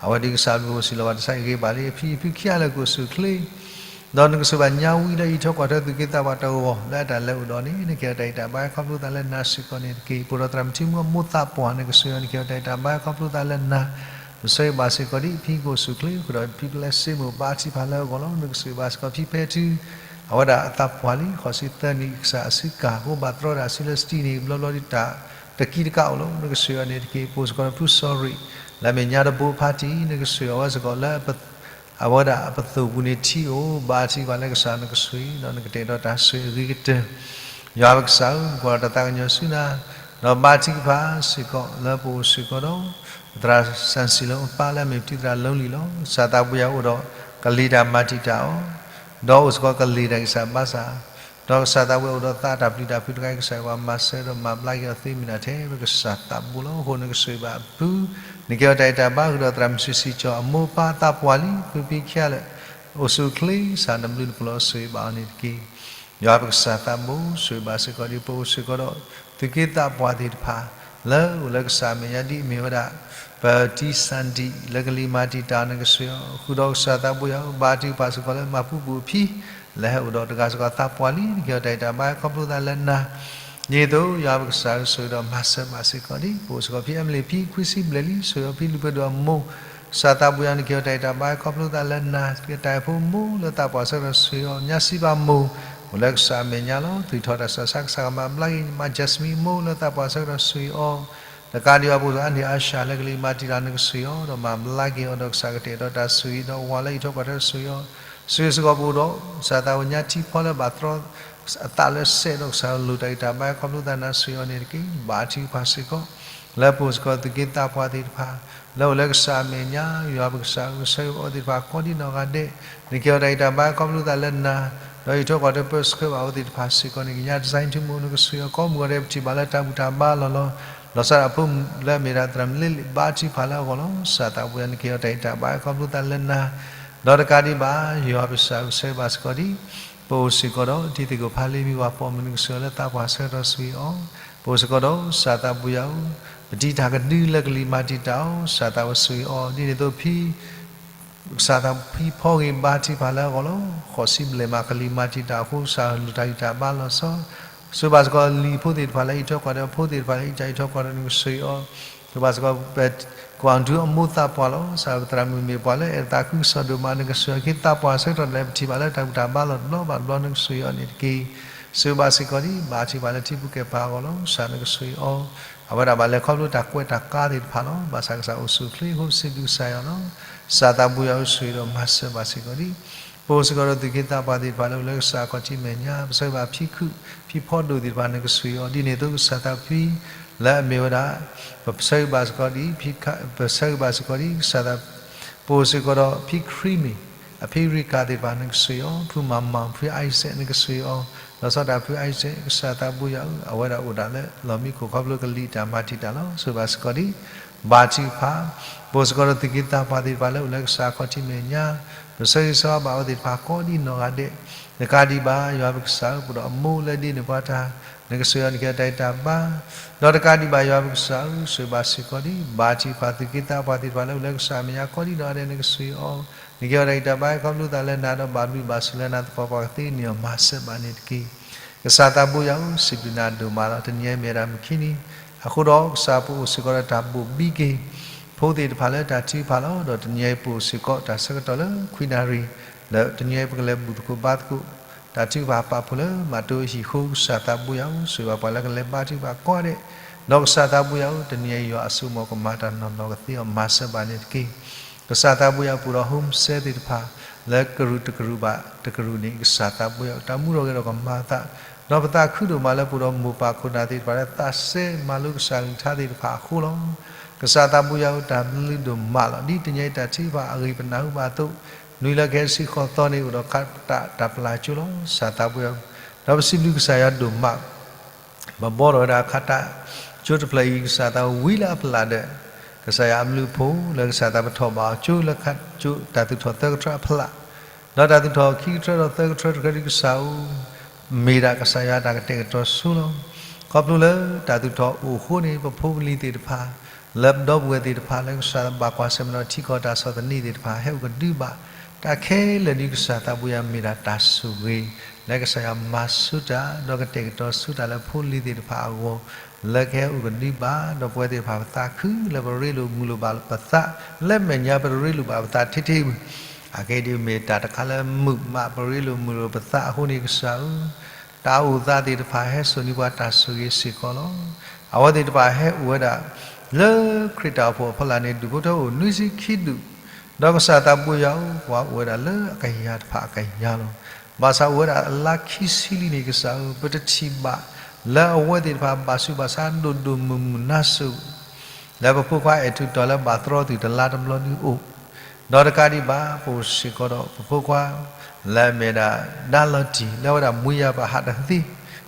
အဝဲဒၣ်ကစၢ်အဘျုးအိၣ်စ့ၢ်လီၤဘၣ်တၢ်ဆါအံၤဂ့ၤဘၣ်လံ အဖံအဖုခံဂၤလၢကအိၣ်ဆူၣ်အိၣ်ချ့ ဒီးနကစၢ်ဘၣ်ညါဝံၤလၢအံးထွဲကွၢ်ထွဲသူၣ်က့သးပှၢ်တဂီၢ်လၢအတၢ်လဲၤအိၣ်ဒီးန့ၣ် နကဟဲတၢ်အံးတၢ်ဘါခီဖျိသးလၢနၤစ့ၢ်ကီးန့ၣ်တက့ၢ်. ပအိၣ်ဒီးသရၣ်မုၣ်ထံမူအမိၢ်သးပှၢ်နကစၢ်အီၤ နကဟဲတၢ်အံးတၢ်ဘါခီဖျိသးလၢနၤ ပဆၢဂ့ၤဘၣ်စ့ၢ်ကီးဒ်ဖံကအိၣ်ဆူၣ်အိၣ်ချ့ဃုာ်ဒီးဖံပလဲစ့မိၢ်ဘါထုကဖၣ်လၢအဂီၢ်လီၤ. နကစၢ်ဘၣ်စ့ၢ်ကီးဖံဖဲထူ အဝဲဒၣ်အသးပှၢ်လံ ဃိးဆံသၢနံၣ် ကစၢ်အစုကၢ် အဃိဘၣ်တြီတၢ်စုလၢစတံၤန့ၣ် ဘျီဘျီဒ်တၢ်တကံတကးအိၣ်လီၤ. နကစၢ်အီၤန့ၣ်တက့ၢ်. ပအိၣ်စ့ၢ်ကီးဒီးဖုစီၤရံး လၢအမ့ၢ်ညါတဘိဖါတံၢ် နကစၢ်အီၤဝဲစ့ၢ်ကီးလၢ အဝဲဒၣ်အပသိၣ်ပူၤန့ၣ်ထံအိၣ် ဘါထုကဖၣ်လၢကစၢ်နကစၢ်အံၤ ဒီးနကတဲာ်ဒီးတၢ်ဆိၣ်ဂ့ၤအဂ့ၤကတၢၢ် ယွၤပကစၢ်ဧၢ နကွၢ်ဒီးတၢ်သးကညီၤဆူနၤ ဒီးဘါထုကဖၣ်စ့ၢ်ကီးလၢပအိၣ်စ့ၢ်ကီးဒီး ပသရၣ်စၣ်စံၣ်လၢအပၢ်လၢအမ့ၢ်ထံသရၣ်လီလံလီၤ. ကစၢ်သးပူၤယၤအိၣ်ဒီးကလံၤတၢ်မၤတံာ်တာ်အီၤ ဒီးအိၣ်စ့ၢ်ကီးကလံၤတၢ်ဂံၢ်စၢ်ဘါစၢ် ဒီးကစၢ်သးပူၤယၤအိၣ်ဒီးသးတၢ်ပျံၤတၢ်ဖုးတဂၤ ကစၢ်ယွၤမၤစၢၤဒီးမၤဘျါက့ၤအီၤသ့မ့ၢ်ဒၣ်ထဲ ပကစၢ်သးဘိလီၤ. အဃိနကစၢ်ဘၣ်အဖု နကဟဲတၢ်အံးတၢ်ဘါဃုာ်ဒီးသရၣ်မုၣ်စံၣ်စံၣ်ကၠီ အမိၢ်ပၢ်သးပှၢ်လံ ဖံဖုခံဂၤလၢ အိၣ်ဆူၣ်အိၣ်ချ့ ကစၢ်နဘျုးနဖှိၣ်လီၤ ဆိၣ်ဂ့ၤဘၣ်အီၤန့ၣ်တက့ၢ်. ယွၤပကစၢ်သးဘိ ဆိၣ်ဂ့ၤဘၣ်စ့ၢ်ကီးဒ်ပအိၣ်စ့ၢ်ကီးဒီး သူၣ်က့သးပှၢ်သ့ၣ်တဖၣ် လၢအိၣ်လၢကစၢ်အမဲာ်ညါဒ်အမ့ၢ်ဝဲဒၣ် ပတံၢ်စၣ်ဒံၣ် လၢကလံၤမၤတံာ်တာ်နကစၢ်အီၤ ဃုာ်ဒီးကစၢ်သးဘိယၤ ဘါထုကဖၣ်စ့ၢ်ကီးလၢမၤပူၤဘူၣ်အဖံ လၢဟဲအိၣ်ဒီးတဂၤစ့ၢ်ကီးသးပှၢ်လံ နကဟဲတၢ်အံးတၢ်ဘါခီဖျိသးလၢနၤ ဒ်သိးယွၤပကစၢ်ဆိၣ်ဂ့ၤဒီးမၤစၢၤဘၣ်စ့ၢ်ကီးဒ် ပအိၣ်စ့ၢ်ကီးဖံ Emily ဖံခွံဆံဘျဲၣ်လံ ဆိၣ်ဂ့ၤအီၤဖံလူၤဖဲဒိၣ်အမိၢ် ကစၢ်သးဘိယၤ နကဟဲတၢ်အံးတၢ်ဘါခီဖျိသးလၢနၤ ကတၢ်အံၤဖိမိၢ်လၢသးပှၢ်ဆၢကတီၢ်ဆိၣ်ဂ့ၤအီၤ ညါစံးဘၣ်မိၢ် အိၣ်လၢကစၢ်အမဲာ်ညါလီၤ သူၣ်ထီၣ်တၢ်စၢ်ဆါ ကစၢ်ကမၤဘျါက့ၤ မၤ Jasmine မိၢ်လၢသးပှၢ်ဆၢကတီၢ်ဆိၣ်ဂ့ၤအီၤ တကးဒံးဘၣ်ပအိၣ်ဒီးအါန့ၢ်အါစှၤလၢကလံၤမၤတံာ်တာ်နကစၢ်အီၤ ဒီးမၤဘျါက့ၤအီၤဒီးကစၢ်ကတဲာ်ဒီးတၢ်ဆိၣ်ဂ့ၤဒီးဝၤလၢအံးထွဲကွၢ်ထွဲဆိၣ်ဂ့ၤအီၤ ဆိၣ်ဂ့ၤစ့ၢ်ကီးပအိၣ်ဒီး ကစၢ်သးဝဲညါထံဖီလၢဘၣ်တြီ အသးလၢစဲးဒီးကစၢ်လိၣ်တၢ်ဂံၢ်တၢ်ဘါခီဖျိသးနၤဆိၣ်ဂ့ၤအီၤန့ၣ်တက့ၢ်. ဘါထုကဖၣ်စ့ၢ်ကီး လၢပအိၣ်စ့ၢ်ကီးသူၣ်က့သးပှၢ်သ့ၣ်တဖၣ် လၢအိၣ်လၢကစၢ်အမဲာ်ညါ ယွၤပကစၢ်ဧၢ ဆၢဂ့ၤဘၣ်အဝဲသ့ၣ်တဖၣ်ကိးဒံနီၢ်ဂၤဒဲး နကဟဲတၢ်အံးတၢ်ဘါခီဖျိသးလၢနၤ ဒီးအံးထွဲကွၢ်ထွဲပၢဆှၢဘၣ်အဝဲသ့ၣ်တဖၣ်စ့ၢ်ကီးန့ၣ် ကညး design ထံမိၢ်နကစၢ်အီၤ ကိးမုၢ်ဂီၤဒဲးပထံၣ်ဘၣ်လၢတၢ်ဘူၣ်တၢ်ဘါလီၤလီၤ လီၤဆီဒၣ်တၢ်ဖိလၢအမ့ၢ်ဒၣ်သရၣ်မုၣ်လ့လ့ၣ် ဘါထုကဖၣ်လၢအဂီၢ်လီၤ. ကစၢ်သးဘိယၤ နကဟဲတၢ်အံးတၢ်ဘါခီဖျိသးလၢနၤ ဒီးတကးဒံးဘၣ် ယွၤပကစၢ်ဧၢ ဆၢဂ့ၤဘၣ်စ့ၢ်ကီးဒ် ပအိၣ်စ့ၢ်ကီးဒီး တံၤသကိးဖါလ့မံၤ ပှၤပိာ်မုၣ်နကစၢ်အီၤလၢသးပှၢ်ဆၢကတီၢ်ဆိၣ်ဂ့ၤအီၤ ပအိၣ်စ့ၢ်ကီးဒီး ကစၢ်သးဘိယၤဧၢ ပတံၤတၢ်ကဒုလၢကလံၤမၤတံာ်တာ်အီၤ ကစၢ်သးဝဲဆိၣ်ဂ့ၤအီၤ ဒ်န့ၣ်အသိးဖံ ကစၢ်သးဖံဖီဂ့ၤဘါထုကဖၣ်လၢအဂီၢ်လီၤ. ဃိးဆံဘျဲၣ်မးကလံၤမၤတံာ်တာ်အဃိ ကစၢ်လိၣ်တၢ်ဂံၢ်တၢ်ဘါလီၤဆီ ဆိၣ်ဂ့ၤဘၣ်စ့ၢ်ကီးလံၤဖိသ့ၣ်တဖၣ်လၢအံးထွဲကွၢ်ထွဲ ဖိသ့ၣ်တဖၣ်လၢအံးထွဲကွၢ်ထွဲနကစၢ်အီၤ ဆိၣ်ဂ့ၤဘၣ်စ့ၢ်ကီး ပကွၢ်ထူအမိၢ်သးပှၢ်လီၤ. ကစၢ်ပသရၣ်မုၣ်မ့ၢ်ပှၤလၢအဲၣ်သးခုကစီၣ်ဒိၣ်မး နကစၢ်အီၤက့ၤသးပှၢ်ဆၢကတီၢ်ဒဲး ပထံၣ်ဘၣ်လၢတၢ်ဘူၣ်တၢ်ဘါလီၤတဘျီဘၣ်တဘျီနကစၢ်အီၤန့ၣ်တက့ၢ်. ဆိၣ်ဂ့ၤဘၣ်စ့ၢ်ကီးဒ် ဘါထုကဖၣ်လၢထံပူၤကဲပၤအဂီၢ်လီၤ. ကစၢ်နကစၢ်အီၤ အဝဲဒၣ်ဘၣ်လဲၤခီဖျိတၢ်ကွဲးတၢ်ကါသ့ၣ်တဖၣ်လီၤ. ဘၣ်ဆၣ်ကစၢ်အိၣ်ဆူၣ်အိၣ်ချ့အဃိ ပစံးဘျုးကစၢ်ယွၤလီၤ. ကစၢ်သးဘိယၤဧၢ ဆိၣ်ဂ့ၤဒီးမၤစၢၤဘၣ်စ့ၢ်ကီးဒ် ပအိၣ်စ့ၢ်ကီးဒီးသူၣ်က့သးပှၢ်သ့ၣ်တဖၣ်လၢအိၣ်လၢကစၢ်အခီၣ်ထံးမဲာ်ညါ ပဆၢဂ့ၤဘၣ်ဖံခုၣ် ဖံဖီဒိၣ်သ့ၣ်တဖၣ်နကစၢ်အီၤ ဒ်န့ၣ်အသိးကစၢ်သးဖံ လၢအမ့ၢ်ဝဲဒၣ် ပဆၢဂ့ၤဘၣ်စ့ၢ်ကီးဒ် ပဆၢဂ့ၤဘၣ်စ့ၢ်ကီးဒ်ကစၢ်သး ပအိၣ်စ့ၢ်ကီးဒီးဖံခရံမံၤ အဖံရံကၤသ့ၣ်တဖၣ်နကစၢ်အီၤ ဖုမၤမၤ ဖုအံစဲးနကစၢ်အီၤ လီၤဆီဒၣ်တၢ်ဖုအံစဲး ကစၢ်သးဘိယၤဧၢ အဝဲဒၣ်အိၣ်ဒၣ်လၢလီၢ်မံခိၣ်ခီဖျိကလံၤတၢ်မၤတံာ်တာ်လီၤ. ဆိၣ်ဂ့ၤဘၣ်စ့ၢ်ကီးဒ် ဘါထုကဖၣ် ပအိၣ်စ့ၢ်ကီးဒီးသူၣ်က့သးပှၢ်သ့ၣ်တဖၣ်လၢအိၣ်လၢကစၢ်အခီၣ်ထံးမဲာ်ညါ ပဆၢဂ့ၤဆၢဝါဘၣ်အဝဲသ့ၣ်တဖၣ်ကိးဒ်နီၢ်ဂၤဒဲး တကးဒံးဘၣ် ယွၤပကစၢ်ဧၢ ပအိၣ်ဒီးအမိၢ်လၢဒ်န့ၣ်ပှၤတၢ် နကစၢ်အီၤနကဟဲတၢ်အံးတၢ်ဘါ ဒီးတကးဒံးဘၣ်ယွၤပကစၢ်ဧၢ ဆိၣ်ဂ့ၤဘၣ်စ့ၢ်ကီးဒ် ဘါထုကဖၣ်သူၣ်က့သးပှၢ်သ့ၣ်တဖၣ်လၢအိၣ်လၢကစၢ်အမဲာ်ညါကိးဒ်နီၢ်ဂၤဒဲးနကစၢ်အီၤ နကဟဲတၢ်အံးတၢ်ဘါခီဖျိသးလၢနၤဒီးဘၣ်ဘျုးဘၣ်ဆိၣ်လၢနၤသပှၢ်ပှၢ်ကသ့န့ၢ်အီၤ မၤစၢၤဘၣ်န့ၣ်တက့ၢ်. ကစၢ်သးဘိယၤဧၢ စံးဘျုးနၤဒိၣ်မးလီၤ. တနံၤအံၤမ့ၢ်ဝဲဒၣ်မုၢ်ခံနံၤ အဃိဒီးကစၢ်ပအိၣ်စ့ၢ်ကီးဒီးတၢ်ဘိၣ်ဘံက့ၤ ဖိသ့ၣ်တဖၣ်လၢတၢ်ထုကဖၣ်လီၤ. ဒီးတနံၤအံၤပအိၣ်စ့ၢ်ကီးတၢ်ဆၢကတီၢ်လၢခွံနၣ်ရံၣ် လၢတနံၤအံၤပကလဲၤဘူၣ်သကိးဘါသကိး တၢ်ထုကဖၣ်ပာ်ဖှိၣ်လၢမးတိၤအဟံၣ်အဃိ ကစၢ်သးဘိယၤဧၢ ဆိၣ်ဂ့ၤဘၣ်ပှၤလၢကလဲၤဘါထုကဖၣ်ကိးဂၤဒဲး ဒီးကစၢ်သးဘိယၤဧၢ တနံၤအံၤယွၤအစိကမီၤကမၤတၢ်နီၢ်နီၢ်ကသ့အီၤ မၤစၢၤဘၣ်န့ၣ်တက့ၢ်. ကစၢ်သးဘိယၤပအိၣ်ဒီး home cell သ့ၣ်တဖၣ် လၢကရူၢ်တကရူၢ်ဘၣ်တကရူၢ်န့ၣ် ကစၢ်သးဘိယၤ တၢ်မူထီၣ်ဂဲၤထီၣ်ကမၤအသး ဒီးပသးခုဒိၣ်မးလၢပအိၣ်ဒီးမိၢ်ပၢ်ခိၣ်နၢ်သ့ၣ်တဖၣ်လၢသးစဲမၤလိကစၢ်ကလုၢ်ကထါသ့ၣ်တဖၣ်အဃိလီၤ. ကစၢ်သးဘိယၤဧၢ တၢ်ဘျုးဒိၣ်မးလီၤ. ဒ်တနံၤအံၤတၢ်ထုကဖၣ်အဂ့ၢ်ပနၢ်ဟူဘၣ်အသိး နွံလၢကဟဲတဆံဃိးသီန့ၣ် အိၣ်ဒီးခးတၢ်တၢ်ပျၢ်ကၠိလီၤ. ကစၢ်သးဘိယၤဧၢ ဒီးပစံးဘျုးကစၢ်ယွၤဒိၣ်မး ပဘှီထီၣ်ဝဲဒၣ်ခးတၢ်ကၠိတဖျၢၣ်အံၤ ကစၢ်သးဝံလၢအဖျၢၣ်ဒီး ကစၢ်ယွၤအဘျုးအဖှိၣ်လၢကစၢ်သးပထီၣ်ဘၣ်အီၤကၠိလၢခးကၠိတၢ်သူၣ်ထီၣ်သၢကထြၢအဖျၢၣ် ဒီးတၢ်သူၣ်ထီၣ်ခံကထြၢဒီးသၢကထြၢတခါဒ်ကစၢ်ဧၢ မ့ၢ်ဒၣ်ကစၢ်ယွၤတၢ်ကတဲာ်ကတီၤဆိလီၤ. ခီဖျိလၢတၢ်သူၣ်ထီၣ်အိၣ်အဃိန့ၣ် ပဖိပလံၤသ့ၣ်တဖၣ် လၢပဒီပုၢ်ဝဲၢ်သ့ၣ်တဖၣ် လၢကစၢ်ဘၣ်ကွၢ်ဆၢၣ်မဲာ်ဒီးထံကီၢ်တၢ်ဆီၣ်သနံးသ့ၣ်တဖၣ် ဟဲအိၣ်ကဒုဘၣ် တၢ်ခဲလၢာ်ဒုးကစၢ်သးပူၤယၤမ့ၢ်ဒၣ်တၢ်ဆိၣ်ဂ့ၤ လၢကစၢ်ယွၤမၤဆူၣ်တၢ် ဒီးကတဲာ်ကတီၤဆူၣ်တၢ်လၢဖိလံၤသ့ၣ်တဖၣ်အဂီၢ် လၢကဟဲအိၣ်ကဒုဘၣ် ဒီးပဝဲသ့ၣ်တဖၣ်ပသးခု လၢပရ့လိာ်မုာ်လိာ်ဘၣ်ပသး လၢမဲာ်ညါပတရ့လိာ်ဘၣ်ပသးထဲထဲဝံၤ အဂ့ၢ်ဒ်အံၤ မ့ၢ်တၢ်တခါလၢမုာ်မး ပရ့လိာ်မုာ်လိာ်ပသးအဃိန့ၣ် ကစၢ်ဧၢ, တၢ်အိၣ်သးသ့ၣ်တဖၣ်ဟဲစိာ်န့ၢ်ပှၤတၢ်ဆိၣ်ဂ့ၤစ့ၢ်ကီးလီၤ. အဝဲသ့ၣ်တဖၣ်ဟဲအိၣ်ဝဲဒၣ် လၢခရံာ်တၢ်အိၣ်ဖှိၣ်အဖီလာ်န့ၣ် ဒူၣ်ဖိထၢဖိအိၣ်နွံဆံခံဒူၣ်, ဒီးကစၢ်သးပူၤယၤဧၢ, ပှၤအိၣ်ဝဲဒၣ်လၢအကယၤတဖၣ်အကယၤလီၤ. ဘၣ်ဆၣ်အိၣ်ဝဲဒၣ်အလါခံဆံလံန့ၣ် ကစၢ်ဧၢ, ပတထံၣ်ဘၣ် လၢအဝဲသ့ၣ်တဖၣ်ဘၣ်ဆူးဘၣ်ဆါဒိၣ်ဒိၣ်မုၢ်မုၢ်နါစိၤ လၢပဖိခွါအဲၣ်ထူးတီၤလၢဘၣ်သြီသုးတလါတဘျီဒုအိၣ်, ဒီးတကးဒံးဘၣ် ပအိၣ်စ့ၢ်ကီးဒီးပဖိခွါ လၢအမ့ၢ်ဒၣ် ဒါလီၤတံၢ် လၢအဝဲဒၣ်မူယၤပဟးတသ့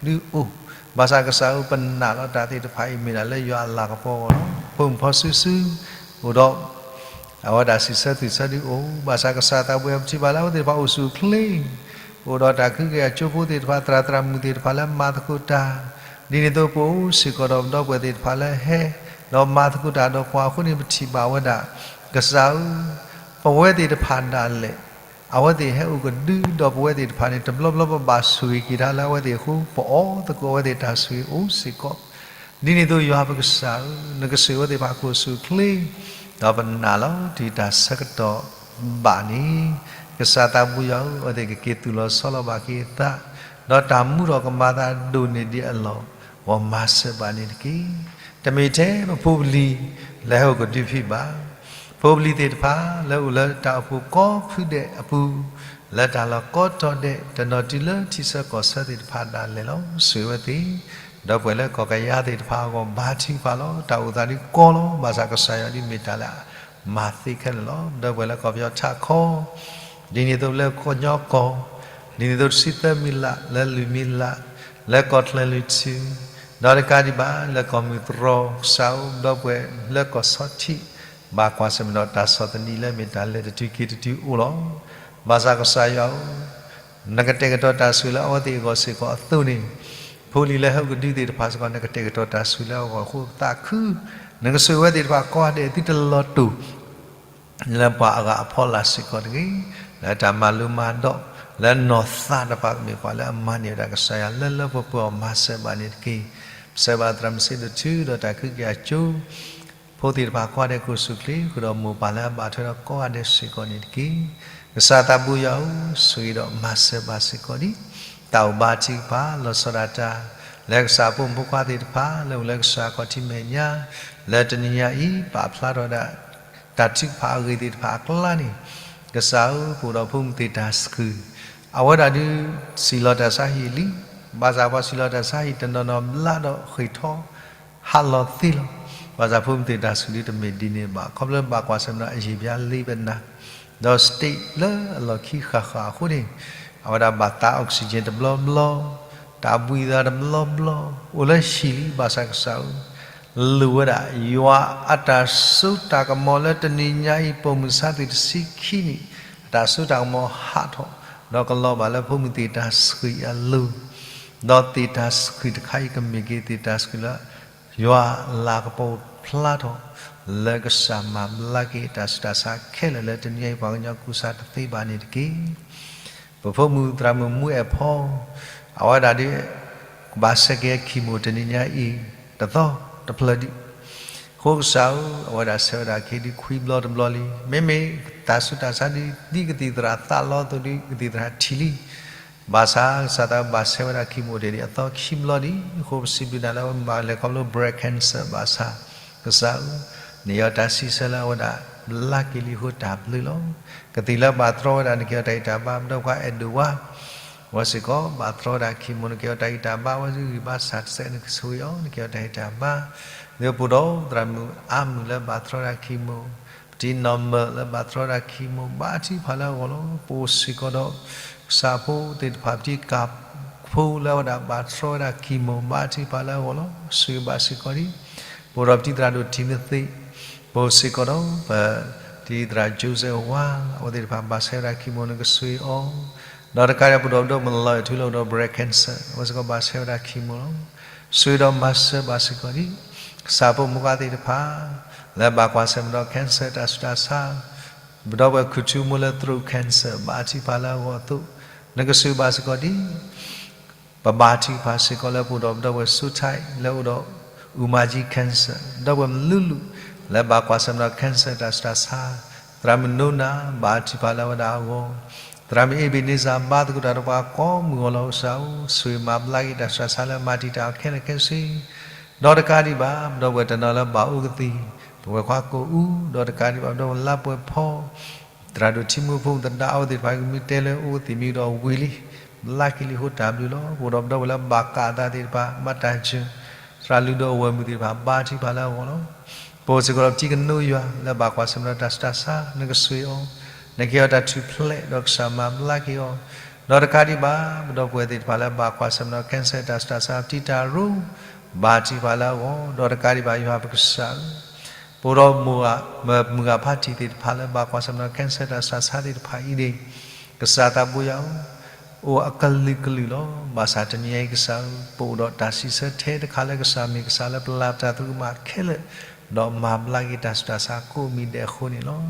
ဒုအိၣ်, ဘၣ်ဆၣ်ကစၢ်ဧၢ ပနာ်လီၤတၢ်သ့ၣ်တဖၣ်အံၤမ့ၢ်ဒၣ်လၢယွၤအလၤကပီၤအဂီၢ်လီၤ. ဖိမုၣ်ဖီစုစု အိၣ်ဒီး အဝဲဒၣ်စံးဆၢသူၣ်ဆၢဒုအိၣ်, ဘၣ်ဆၣ်ကစၢ်သးပူၤယၤပထံၣ်ဘၣ်လၢအဝဲသ့ၣ်တဖၣ်အိၣ်ဆူၣ်အိၣ်ချ့ အိၣ်ဒီးတၢ်ကဟုကယာ်ကၠိဖိသ့ၣ်တဖၣ် သရၣ်သရၣ်မုၣ်သ့ၣ်တဖၣ်လၢမၤသကိးတၢ်, ဒ်န့ၣ်အသိးပအိၣ်စ့ၢ်ကီးဒီးပဒီပုၢ်ဝဲၢ်သ့ၣ်တဖၣ်လၢဟဲ ဒီးမၤသကိးတၢ်ဒီးပှၤအဃိန့ၣ် ပထံၣ်ဘၣ်ဝဲဒၣ် ကစၢ်ဧၢ, ပဝဲသ့ၣ်တဖၣ်ဒၣ်လဲာ် အဝဲသ့ၣ်ဟဲအိၣ်ကဒုဒီးပဝဲသ့ၣ်တဖၣ်န့ၣ် တဘျီဘျီပဘၣ်ဆိၣ်ဂ့ၤက့ၤတၢ်လၢအဝဲသ့ၣ်အဃိ ပအီသကိးအဝဲသ့ၣ်တၢ်ဆိၣ်ဂ့ၤအိၣ်စ့ၢ်ကီး ဒ်န့ၣ်အသိးယွၤပကစၢ်ဧၢ, နကဆိၣ်ဂ့ၤအဝဲသ့ၣ်တဖၣ်ကအိၣ်ဆူၣ်အိၣ်ချ့, ဒီးပနာ်လီၤတၢ်ဆၢကတီၢ်ဘၣ်န့ၣ်, ကစၢ်သးပူၤယွၤဧၢ, အဝဲသ့ၣ်ကက့ၤသူၣ်လီၤဆီလီၤဘၣ်က့ၤအသး, ဒီးတၢ်မူထီၣ်ကမၤအသးဒိၣ်န့ၢ်ဒံးအလီၢ်, ဂီၤမၤစၢၤဘၣ်န့ၣ်တက့ၢ်. တမ့ၢ်ထဲပဖိပလံၤ လၢဟဲအိၣ်ကဒုဖံးဘၣ် ဖိပလံၤသ့ၣ်တဖၣ် လၢအိၣ်လၢတၢ်အိၣ်ဖှိၣ်ကိးဖုဒဲးအပူၤ, လၢတၢ်လီၢ်ကိးတီၤဒဲး တနီၤတုၤလၢထံဆၢကီၢ်ဆၢသ့ၣ်တဖၣ်ဒၣ်လဲာ်လီၤ. ဆိၣ်ဂ့ၤအဝဲသ့ၣ်, ဒီပုၢ်ဝဲၢ်လၢကီၢ်ကယၤသ့ၣ်တဖၣ်အဂီၢ် ဘါထုကဖၣ်လီၤ. တၢ်အိၣ်သးဒ်ကီလီၤ. ဘၣ်ဆၣ်ကစၢ်ယွၤဒ်မ့ၢ်တၢ်လၢအမၤသ့ခဲလၢာ်လီၤ. ဒီပုၢ်ဝဲၢ်လၢကီၢ်ပယီၤထးခီ ဒ်န့ၣ်အသိးလၢကညီကီၢ်, ဒ်န့ၣ်အသိးတဆံသၢမံၤလး လၢလွံၢ်မံၤလး, လၢကီၢ်ချၢလွံၢ်ထူ, ဒီးတကးဒံးဘၣ် လၢကီၢ်မုၢ်တြီၤ ကစၢ်ဧၢ, ဒီပုၢ်ဝဲၢ်လၢကီၢ်ဆီထံး ဘၣ်ကွၢ်ဆၢၣ်မဲာ်ဒီးတၢ်ဆီၣ်သနံးလၢမ့ၢ်တၢ်လဲၤတတုၤက့ၤတတုၤအိၣ်လီၤ. ဘၣ်ဆၣ်ကစၢ်ယွၤဧၢ, နကတဲာ်ကတီၤတၢ်ဆိၣ်ဂ့ၤလၢအဝဲသ့ၣ်အဂီၢ်စ့ၢ်ကီးအသိးန့ၣ်, ဖိလံၤလၢဟဲအိၣ်ကဒုသ့ၣ်တဖၣ်စ့ၢ်ကီး နကတဲာ်ကတီၤတၢ်ဆိၣ်ဂ့ၤလၢအဂီၢ်အဃိသးခု, နကဆိၣ်ဂ့ၤအဝဲသ့ၣ်တဖၣ်ကိးဂၤဒဲးသုတလီၤတူာ် လၢပှၤအဂၤအဖီလာ်စ့ၢ်ကီးတဂ့ၤ, လၢတၢ်မၤလိမၤဒိး လၢနီၢ်သးတဖၣ်ကမ့ၢ်ပှၤလၢအမၤန့ၢ်ဝဲဒၣ်ကစၢ်ယွၤလၢလၢပှဲၤပှဲၤအီၤမၤစၢၤဘၣ်န့ၣ်တက့ၢ်. ပစံးဘၣ်သရၣ်မုၣ်စ့ဒိၣ်ထူဒီးတၢ်ကဟုကယာ်ကၠိ ဖိသ့ၣ်တဖၣ်ကိးဂၤဒဲးကအိၣ်ဆူၣ်အိၣ်ချ့ ဃုာ်ဒီးမိၢ်ပၢ်လၢအဘၣ်ထွဲဒီးကိးဂၤဒဲးစ့ၢ်ကီးန့ၣ်တက့ၢ်. ကစၢ်သးပူၤယွၤဧၢ, ဆိၣ်ဂ့ၤဒီးမၤစၢၤဘၣ်စ့ၢ်ကီးဒံး တၢ်အိၣ်ဘါထုကဖၣ် လီၤဆီဒၣ်တၢ် လၢကစၢ်ဖိမုၣ်ဖိခွါသ့ၣ်တဖၣ် လၢအိၣ်လၢကစၢ်ခီၣ်ထံးမဲာ်ညါ လၢတနံၤညါအံၤ ပာ်ဖျါထီၣ်ဝဲဒၣ် တၢ်ထုကဖၣ်အဂ့ၢ်သ့ၣ်တဖၣ်အကျါန့ၣ်, ကစၢ်ဧၢ, ပအိၣ်ဒီးဖိမုၣ်သ့ၣ်တၢ်ဆှုၣ်, အဝဲဒၣ်ဒုး စံၣ်လီၤတၢ်ဆါဟံၣ်လံ, ဘၣ်ဆၣ်ပှၤစံၣ်လီၤတၢ်ဆါဟံၣ်တနီၤနီၤဘျါဒီးဃ့ၢ်ထီ ဟးလီၤသ့လီၤ. ဘၣ်ဆၣ်ဖိမုၣ်သ့ၣ်တၢ်ဆှုၣ်ဒုးတမ့ၢ်ဒ်န့ၣ်ဘၣ်, ခီဖျိဘၣ်ကွၢ်ဆၢၣ်မဲာ်ဒီးအယံာ်ဘျါလံပနၢ် ဒီး state လၢအလီၢ်ခံဃၣ်ဃၣ်အဃိန့ၣ်, အဝဲဒၣ်ဘၣ်သး oxygen တဘျီဘျီ, တၢ်ဘှံးသးတဘျီဘျီ, အိၣ်လၢဟံၣ်လံ ဘၣ်ဆၣ်ကစၢ်ဧၢ, လိၣ်ဝဲဒၣ် ယွၤအတၢ်စိတၢ်ကမီၤလၢတနံၤညါအံၤ ပိာ်မုၣ်ဆါသ့ၣ်တဆံခံနံၣ်, အတၢ်စိတၢ်ကမီၤဟးထီၣ်, ဒီးကလီၤဘၣ်လၢဖိမုၣ်သ့ၣ်တၢ်ဆှုၣ်အလိၤ, ဒီးသ့ၣ်တၢ်ဆှုၣ်တခါအံၤကမ့ၢ်က့ၤသ့ၣ်တၢ်ဆှုၣ်လၢ ယွၤအလၤကပီၤဖျါထီၣ် လၢကစၢ်မၤဘျါက့ၤတၢ်ဆူးတၢ်ဆါခဲလၢာ်လၢတနံၤအံၤပှၤကညီကူစါတသ့ဘၣ်န့ၣ်တက့ၢ်. ပဖိမုၣ်သရၣ်မုၣ်မူအဲၣ်ဖီ, အဝဲဒၣ်ဒ် ကဘၣ်ဆဲးက့ၤအ chemo တနံၤညါအံၤ တသီတဖျၢၣ်ဒံး, အဃိကစၢ်ဧၢ, အဝဲဒၣ်ဆဲးဝဲဒၣ်အခံဒ်ခွံဘျီတဘျီလံ, မ့မ့ၢ်တၢ်ဆူးတၢ်ဆါဒ်ကသံၣ်သရၣ်သးလီအသိးဒ်ကသံၣ်သရၣ်ထံၣ်လံ ဘၣ်ဆၣ်ကစၢ်သးဘၣ်ဆဲးဝဲဒၣ် chemo ဒ်အံၤအသီခံဘျီဒံး, အဃိပစံးဘျုးနၤလၢအဝဲမၤလဲၤခီဖျိ breast cancer ဘၣ်ဆၣ်, ကစၢ်ဧၢ, နအံၤတၢ်စံးဆၢလၢအဝဲဒၣ် ဘျါက့ၤလံအဃိတၢ်ဘျုးလီၤ. ကသံၣ်လၢဘၣ်တြီဝဲဒၣ် နကဟ့ၣ်အီၤတၢ်ဂံၢ်တၢ်ဘါ, ပဒီပုၢ်ဝဲၢ်အဲၣ်ဒိးဝါ အဝဲစ့ၢ်ကီးဘၣ်တြီဝဲဒၣ် chemo, နကဟ့ၣ်အီၤတၢ်ဂံၢ်တၢ်ဘါ, အဝဲဂံၢ်ဘါစၢ်တစဲး နကဆိၣ်ဂ့ၤအီၤ, နကဟ့ၣ်အီၤတၢ်ဂံၢ်တၢ်ဘါ, ဒီးပအိၣ်ဒီးသရၣ်မုၣ်အါမုၢ်လၢဘၣ်တြီဝဲဒၣ် chemo, ပတံၤနီၢ်မၢၢ်လၢဘၣ်တြီဝဲဒၣ် chemo ဘါထုကဖၣ်လၢအဂီၢ်လီၤ. ပအိၣ်စ့ၢ်ကီးဒီး ကစၢ်ဖိသ့ၣ်တဖၣ် ပတံၤကၢ်ဖိလၢအဝဲဒၣ်ဘၣ်တြီဝဲဒၣ် chemo ဘါထုကဖၣ်လၢအဂီၢ်လီၤ. ဆိၣ်ဂ့ၤဘၣ်စ့ၢ်ကီးဒံး, ပအိၣ်ဒီးပတံၤသရၣ်ဒိၣ်ထံမသ့း, ပအိၣ်စ့ၢ်ကီးဒီး ပတံၤသရၣ် Joseph ဝါ, အဝဲသ့ၣ်တဖၣ်ဘၣ်ဆဲးဝဲဒၣ် chemo နကဆိၣ်ဂ့ၤအီၤ ဒီးတကးဒံး ပဒိၣ်ပဒိၣ်မုၣ်လီၤအဲၣ်ထူလၢအိၣ်ဒီး breast cancer အဝဲစ့ၢ်ကီးဘၣ်ဆဲးဝဲဒၣ် chemo လီၤ. ဆိၣ်ဂ့ၤဒီးမၤစၢၤဘၣ်စ့ၢ်ကီးဒံး ကစၢ်ဖိမုၣ်ခွါသ့ၣ်တဖၣ် လၢဘၣ်ကွၢ်ဆၢၣ်မဲာ်ဒီး cancer တၢ်ဆူးတၢ်ဆါ, ပဒီပုၢ်ဝဲၢ်ခူၣ်ထူမိၢ်လၢ throat cancer ဘၣ်ထံကဖၣ်လၢအဂီၢ်အသိး, နကဆိၣ်ဂ့ၤဘၣ်စ့ၢ်ကီးဒံး ပဘါထုကဖၣ်စ့ၢ်ကီးလၢပအိၣ်ဒီးပဒီပုၢ်ဝဲၢ် စိထၢၣ် လၢအအိၣ်ဒီး အူမၤကၠံ cancer ဒီပုၢ်ဝဲၢ်မနုၤလူၤ လၢဘၣ်ကွၢ်ဆၢၣ်မဲာ်ဒီး cancer တၢ်ဆူးတၢ်ဆါ, သရၣ်မုၣ်နိနၤ ဘါထုကဖၣ်လၢအဝဲဒၣ်အဂီၢ်, သရၣ်မုၣ် Ebenezer ဘါသကိးတၢ်ဒီးပှၤကိးမုၢ်ဂီၤလီၤ. ကစၢ်ဧၢ, ဆိၣ်ဂ့ၤမၤဘျါက့ၤတၢ်ဆူးတၢ်ဆါလၢမၤတံာ်တာ်အီၤခဲလၢာ်ခဲဆ့, ဒီးတကးဒံးဘၣ် ပဒီပုၢ်ဝဲၢ်တနီၤလၢဘၣ်အိၣ်ကသံၣ်, ပဝဲၢ်ခွါကိးအူ, ဒီးတကးဒံးဘၣ် ပဒီပုၢ်ဝဲၢ်လါပှဲၤဖီ သရၣ်ဒိၣ်ထံမူဖိ သဒါအဝဲသ့ၣ်တဖၣ် ကမံၤတဲလၢအိၣ်ကသံၣ်မံၤဒီးဝံၤလံ, ဘျါက့ၤလံအဃိတၢ်ဘျုးလီၤ. ပအိၣ်ဒီးပဒီပုၢ်ဝဲၢ်လၢဘၣ်ကးအသးသ့ၣ်တဖၣ် မၤတၢ်စၢၤ, သရၣ်လုၢ်ဒိၣ်အဝဲၢ်မုၣ်သ့ၣ်တဖၣ် ဘါထုကဖၣ်လၢအဂီၢ်လီၤ. ပအိၣ်စ့ၢ်ကီးဒီးပတံၤကနိယွၤ လၢဘၣ်ကွၢ်ဆၢၣ်မဲာ်ဒီးတၢ်ဆူးတၢ်ဆါ, နကဆိၣ်ဂ့ၤအီၤ, နကဟ့ၣ်အီၤတၢ်ထူၣ်ဖျဲး ဒီးကစၢ်မၤဘျါက့ၤအီၤ, ဒီးတကးဒံးဘၣ် ပဒီပုၢ်ဝဲၢ်သ့ၣ်တဖၣ်လၢဘၣ်ကွၢ်ဆၢၣ်မဲာ်ဒီး cancer တၢ်ဆူးတၢ်ဆါ တံာ်တာ်ရိ ဘါထုကဖၣ်လၢအဂီၢ်, ဒီးတကးဒံးဘၣ် ယွၤပကစၢ်ဧၢ ပအိၣ်ဒီး မုၢ်ဂၤဖးထံၣ်သ့ၣ်တဖၣ်လၢဘၣ်ကွၢ်ဆၢၣ်မဲာ်ဒီး cancer တၢ်ဆူးတၢ်ဆါသ့ၣ်တဖၣ်အံၤန့ၣ်, ကစၢ်သးဘိယွၤဧၢ, အိၣ်အကလုာ်ကလုာ်လီၤ. ဘၣ်ဆၣ်တနံၤအံၤကစၢ်ဧၢ, ပအိၣ်ဒီးတၢ်စံးဆၢထဲတခါလၢကစၢ်မ့ၢ်ကစၢ်လၢပလၤပတၢ်သရူးကမၣ်ခဲလၢာ်, ဒီးမၤဘျါက့ၤတၢ်ဆူးတၢ်ဆါကိးမံၤဒဲးအဃိန့ၣ်လီၤ.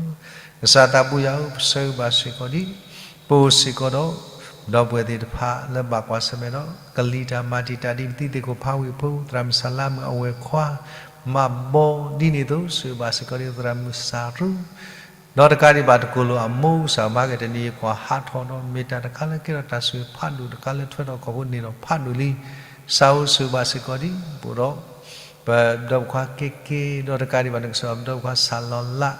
ကစၢ်သးဘိယွၤဧၢ, ပဆၢဂ့ၤဘၣ်စ့ၢ်ကီးဒံး ပအိၣ်စ့ၢ်ကီးဒီး ဒီပုၢ်ဝဲၢ်သ့ၣ်တဖၣ်လၢဘၣ်ကွၢ်ဆၢၣ်မဲာ်ဒီး ကလံၤတၢ်မၤတံာ်တာ်ဒ်ပသံသ့ၣ်ခိၣ်ဖးဝ့ၢ်ဖိ သရၣ်မုၣ်စၤလါမုၣ်အဝဲၢ်ခွါ မၤဘီ ဒ်န့ၣ်အသိး ဆိၣ်ဂ့ၤဘၣ်စ့ၢ်ကီးဒံး သရၣ်မုၣ်စၤရူ ဒီးတကးဒံးဘၣ်တကိၢ်လိာ်အမိၢ် ကစၢ်မၤက့ၤတနံၤအံၤကွၢ်ဟးထီၣ်ဒီး မ့ၢ်တၢ်တခါလၢကဲထီၣ်တၢ်ဆိၣ်ဂ့ၤဖးဒိၣ် တခါလၢထွဲထီၣ်ခီၣ်ဖိန့ၣ်ဒီးဖးဒိၣ်လံ. ကစၢ်ဧၢ ဆိၣ်ဂ့ၤဘၣ်စ့ၢ်ကီးဒံး ပအိၣ်ဒီး ပဒီပုၢ်ဝဲၢ်ခွါကဲက့ ဒီးတကးဒံးဘၣ် နကဆိၣ်ဂ့ၤပဒီပုၢ်ဝဲၢ်ခွါစၢ်လီၤလး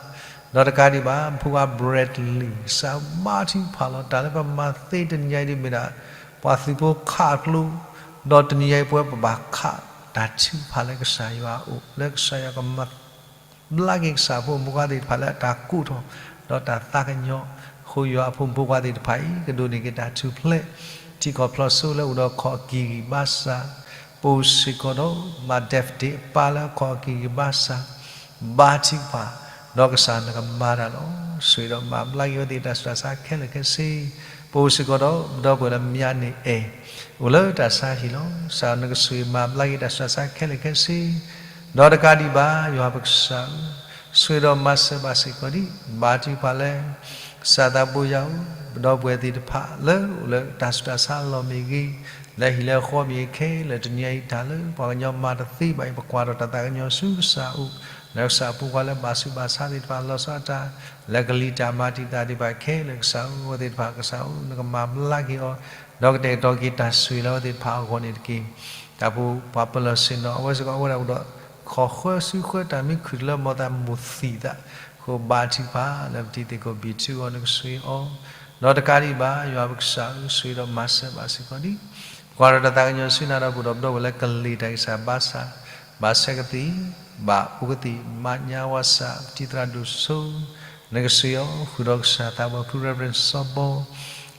ဒီးတကးဒံးဘၣ် ဖိခွါ Bradley ကစၢ်ဘါထုကဖၣ်လီၤ တၢ်လၢပမၤသ့တနံၤအံၤဒ်မ့ၢ်ဒၣ် ပှၤသုးဖိခးအကျိ ဒီးတနံၤအံၤပဝဲပဘၣ်ခး တၢ်ထုကဖၣ်လၢကစၢ်ယွၤအအိၣ် လၢကစၢ်ယွၤကမၤ ဘျါက့ၤကစၢ်ဖိမုၣ်ဖိခွါသ့ၣ်တဖၣ်လၢအတၢ်ကိးထီၣ် ဒီးတၢ်သးကညီၤ အဃိယွၤအဖိမုၣ်ဖိခွါသ့ၣ်တဖၣ်အံၤ ကဒိးန့ၢ်က့ၤတၢ်ထူၣ်ဖျဲး ထံကီၢ်ဖျိးစိလၢအိၣ်ဒီးခီၣ်အကံၢ်ဂံၢ်ဘါစၢ် ပအိၣ်စ့ၢ်ကီးဒီး မါ David အပၢ်လၢခီၣ်အကံၢ်ဂံၢ်ဘါစၢ် ဘါထုကဖၣ် ဒီးကစၢ်နကမၤတၢ်လီၤ. ဆိၣ်ဂ့ၤဒီးမၤဘျါက့ၤအဝဲသ့ၣ်တၢ်ဆူးတၢ်ဆါခဲလၢာ်ခဲဆ့ ပအိၣ်စ့ၢ်ကီးဒီး ပဒီပုၢ်ဝဲၢ်လၢမၠါန့ၣ်အဲၣ် အိၣ်လၢတၢ်ဆါဟံၣ်လီၤ. ကစၢ်နကဆိၣ်ဂ့ၤမၤဘျါက့ၤတၢ်ဆူးတၢ်ဆါခဲလၢာ်ခဲဆ့ ဒီးတကးဒံးဘၣ် ယွၤပကစၢ်ဧၢ, ဆိၣ်ဂ့ၤဒီးမၤစၢၤဘၣ်စ့ၢ်ကီးဒံး ဘါထုကဖၣ်လၢ ကစၢ်သးဘိယွၤဧၢ, ပဒီပုၢ်ဝဲၢ်သ့ၣ်တဖၣ်လၢအိၣ်လၢတၢ်ဆူးတၢ်ဆါအလီၢ်မ့ၢ်ဂ့ၤ, လၢဟံၣ်လၢဃီမ့ၢ်ဂ့ၤခဲလၢာ် တနံၤအံၤတၢ်လၢပှၤကညီမၤတသ့ဘၣ်အံၤ ပကွၢ်ထီၣ်တၢ်သးကညီၤဆူကစၢ်အအိၣ်, လၢကစၢ်အဖိခွါလၢဘၣ်ဆူးဘၣ်ဆါသ့ၣ်တဖၣ်လီၤဆီအတၢ်, လၢကလံၤတၢ်မၤတံာ်တာ်သ့ၣ်တဖၣ်ခဲလၢာ် ကစၢ်ဧၢ, အဝဲသ့ၣ်တဖၣ်ကစၢ်ဧၢ, နကမၤဘျါက့ၤအီၤ, ဒီးကတဲာ်ကတီၤက့ၤတၢ်ဆိၣ်ဂ့ၤလၢအဝဲသ့ၣ်တဖၣ်အဂီၢ်န့ၣ်တက့ၢ်. တၢ်ဖိပှၤပၢၤလီၢ်ဆ့ၣ်နီၤ အဝဲစ့ၢ်ကီး အဝဲဒၣ်အိၣ်ဒီး ခီၣ်ဃၢဆူဃၢတၢ်မံခူၣ်တလၢ မ်သးမိၢ်သံၣ်သး, အဃိဘါထုကဖၣ်လၢပတံၤသကိးဘံၣ်ထူအီၤ နကဆိၣ်ဂ့ၤအီၤ, ဒီးတကးဒံးဘၣ် ယွၤပကစၢ်ဧၢ, ဆိၣ်ဂ့ၤဒီးမၤစၢၤဘၣ်စ့ၢ်ကီးဒံး, ပကွၢ်ထီၣ်တၢ်သးကညီၤဆူနၤဒီး ပအိၣ်ဒီးပဒီပုၢ်ဝဲၢ်လၢကလံၤတၢ်ဂံၢ်စၢ်ဘါစၢ်, ဘၣ်ဆဲးကသံၣ်, ဘၣ်အိၣ်ကသံၣ်, မၤညါဝါစၢ်, ပတံၤသရၣ်ဒိၣ်စိ နကဆိၣ်ဂ့ၤအီၤ, ဃုာ်ဒီးကစၢ်သးပှၢ်ဖု Reverend စီၤဘီ,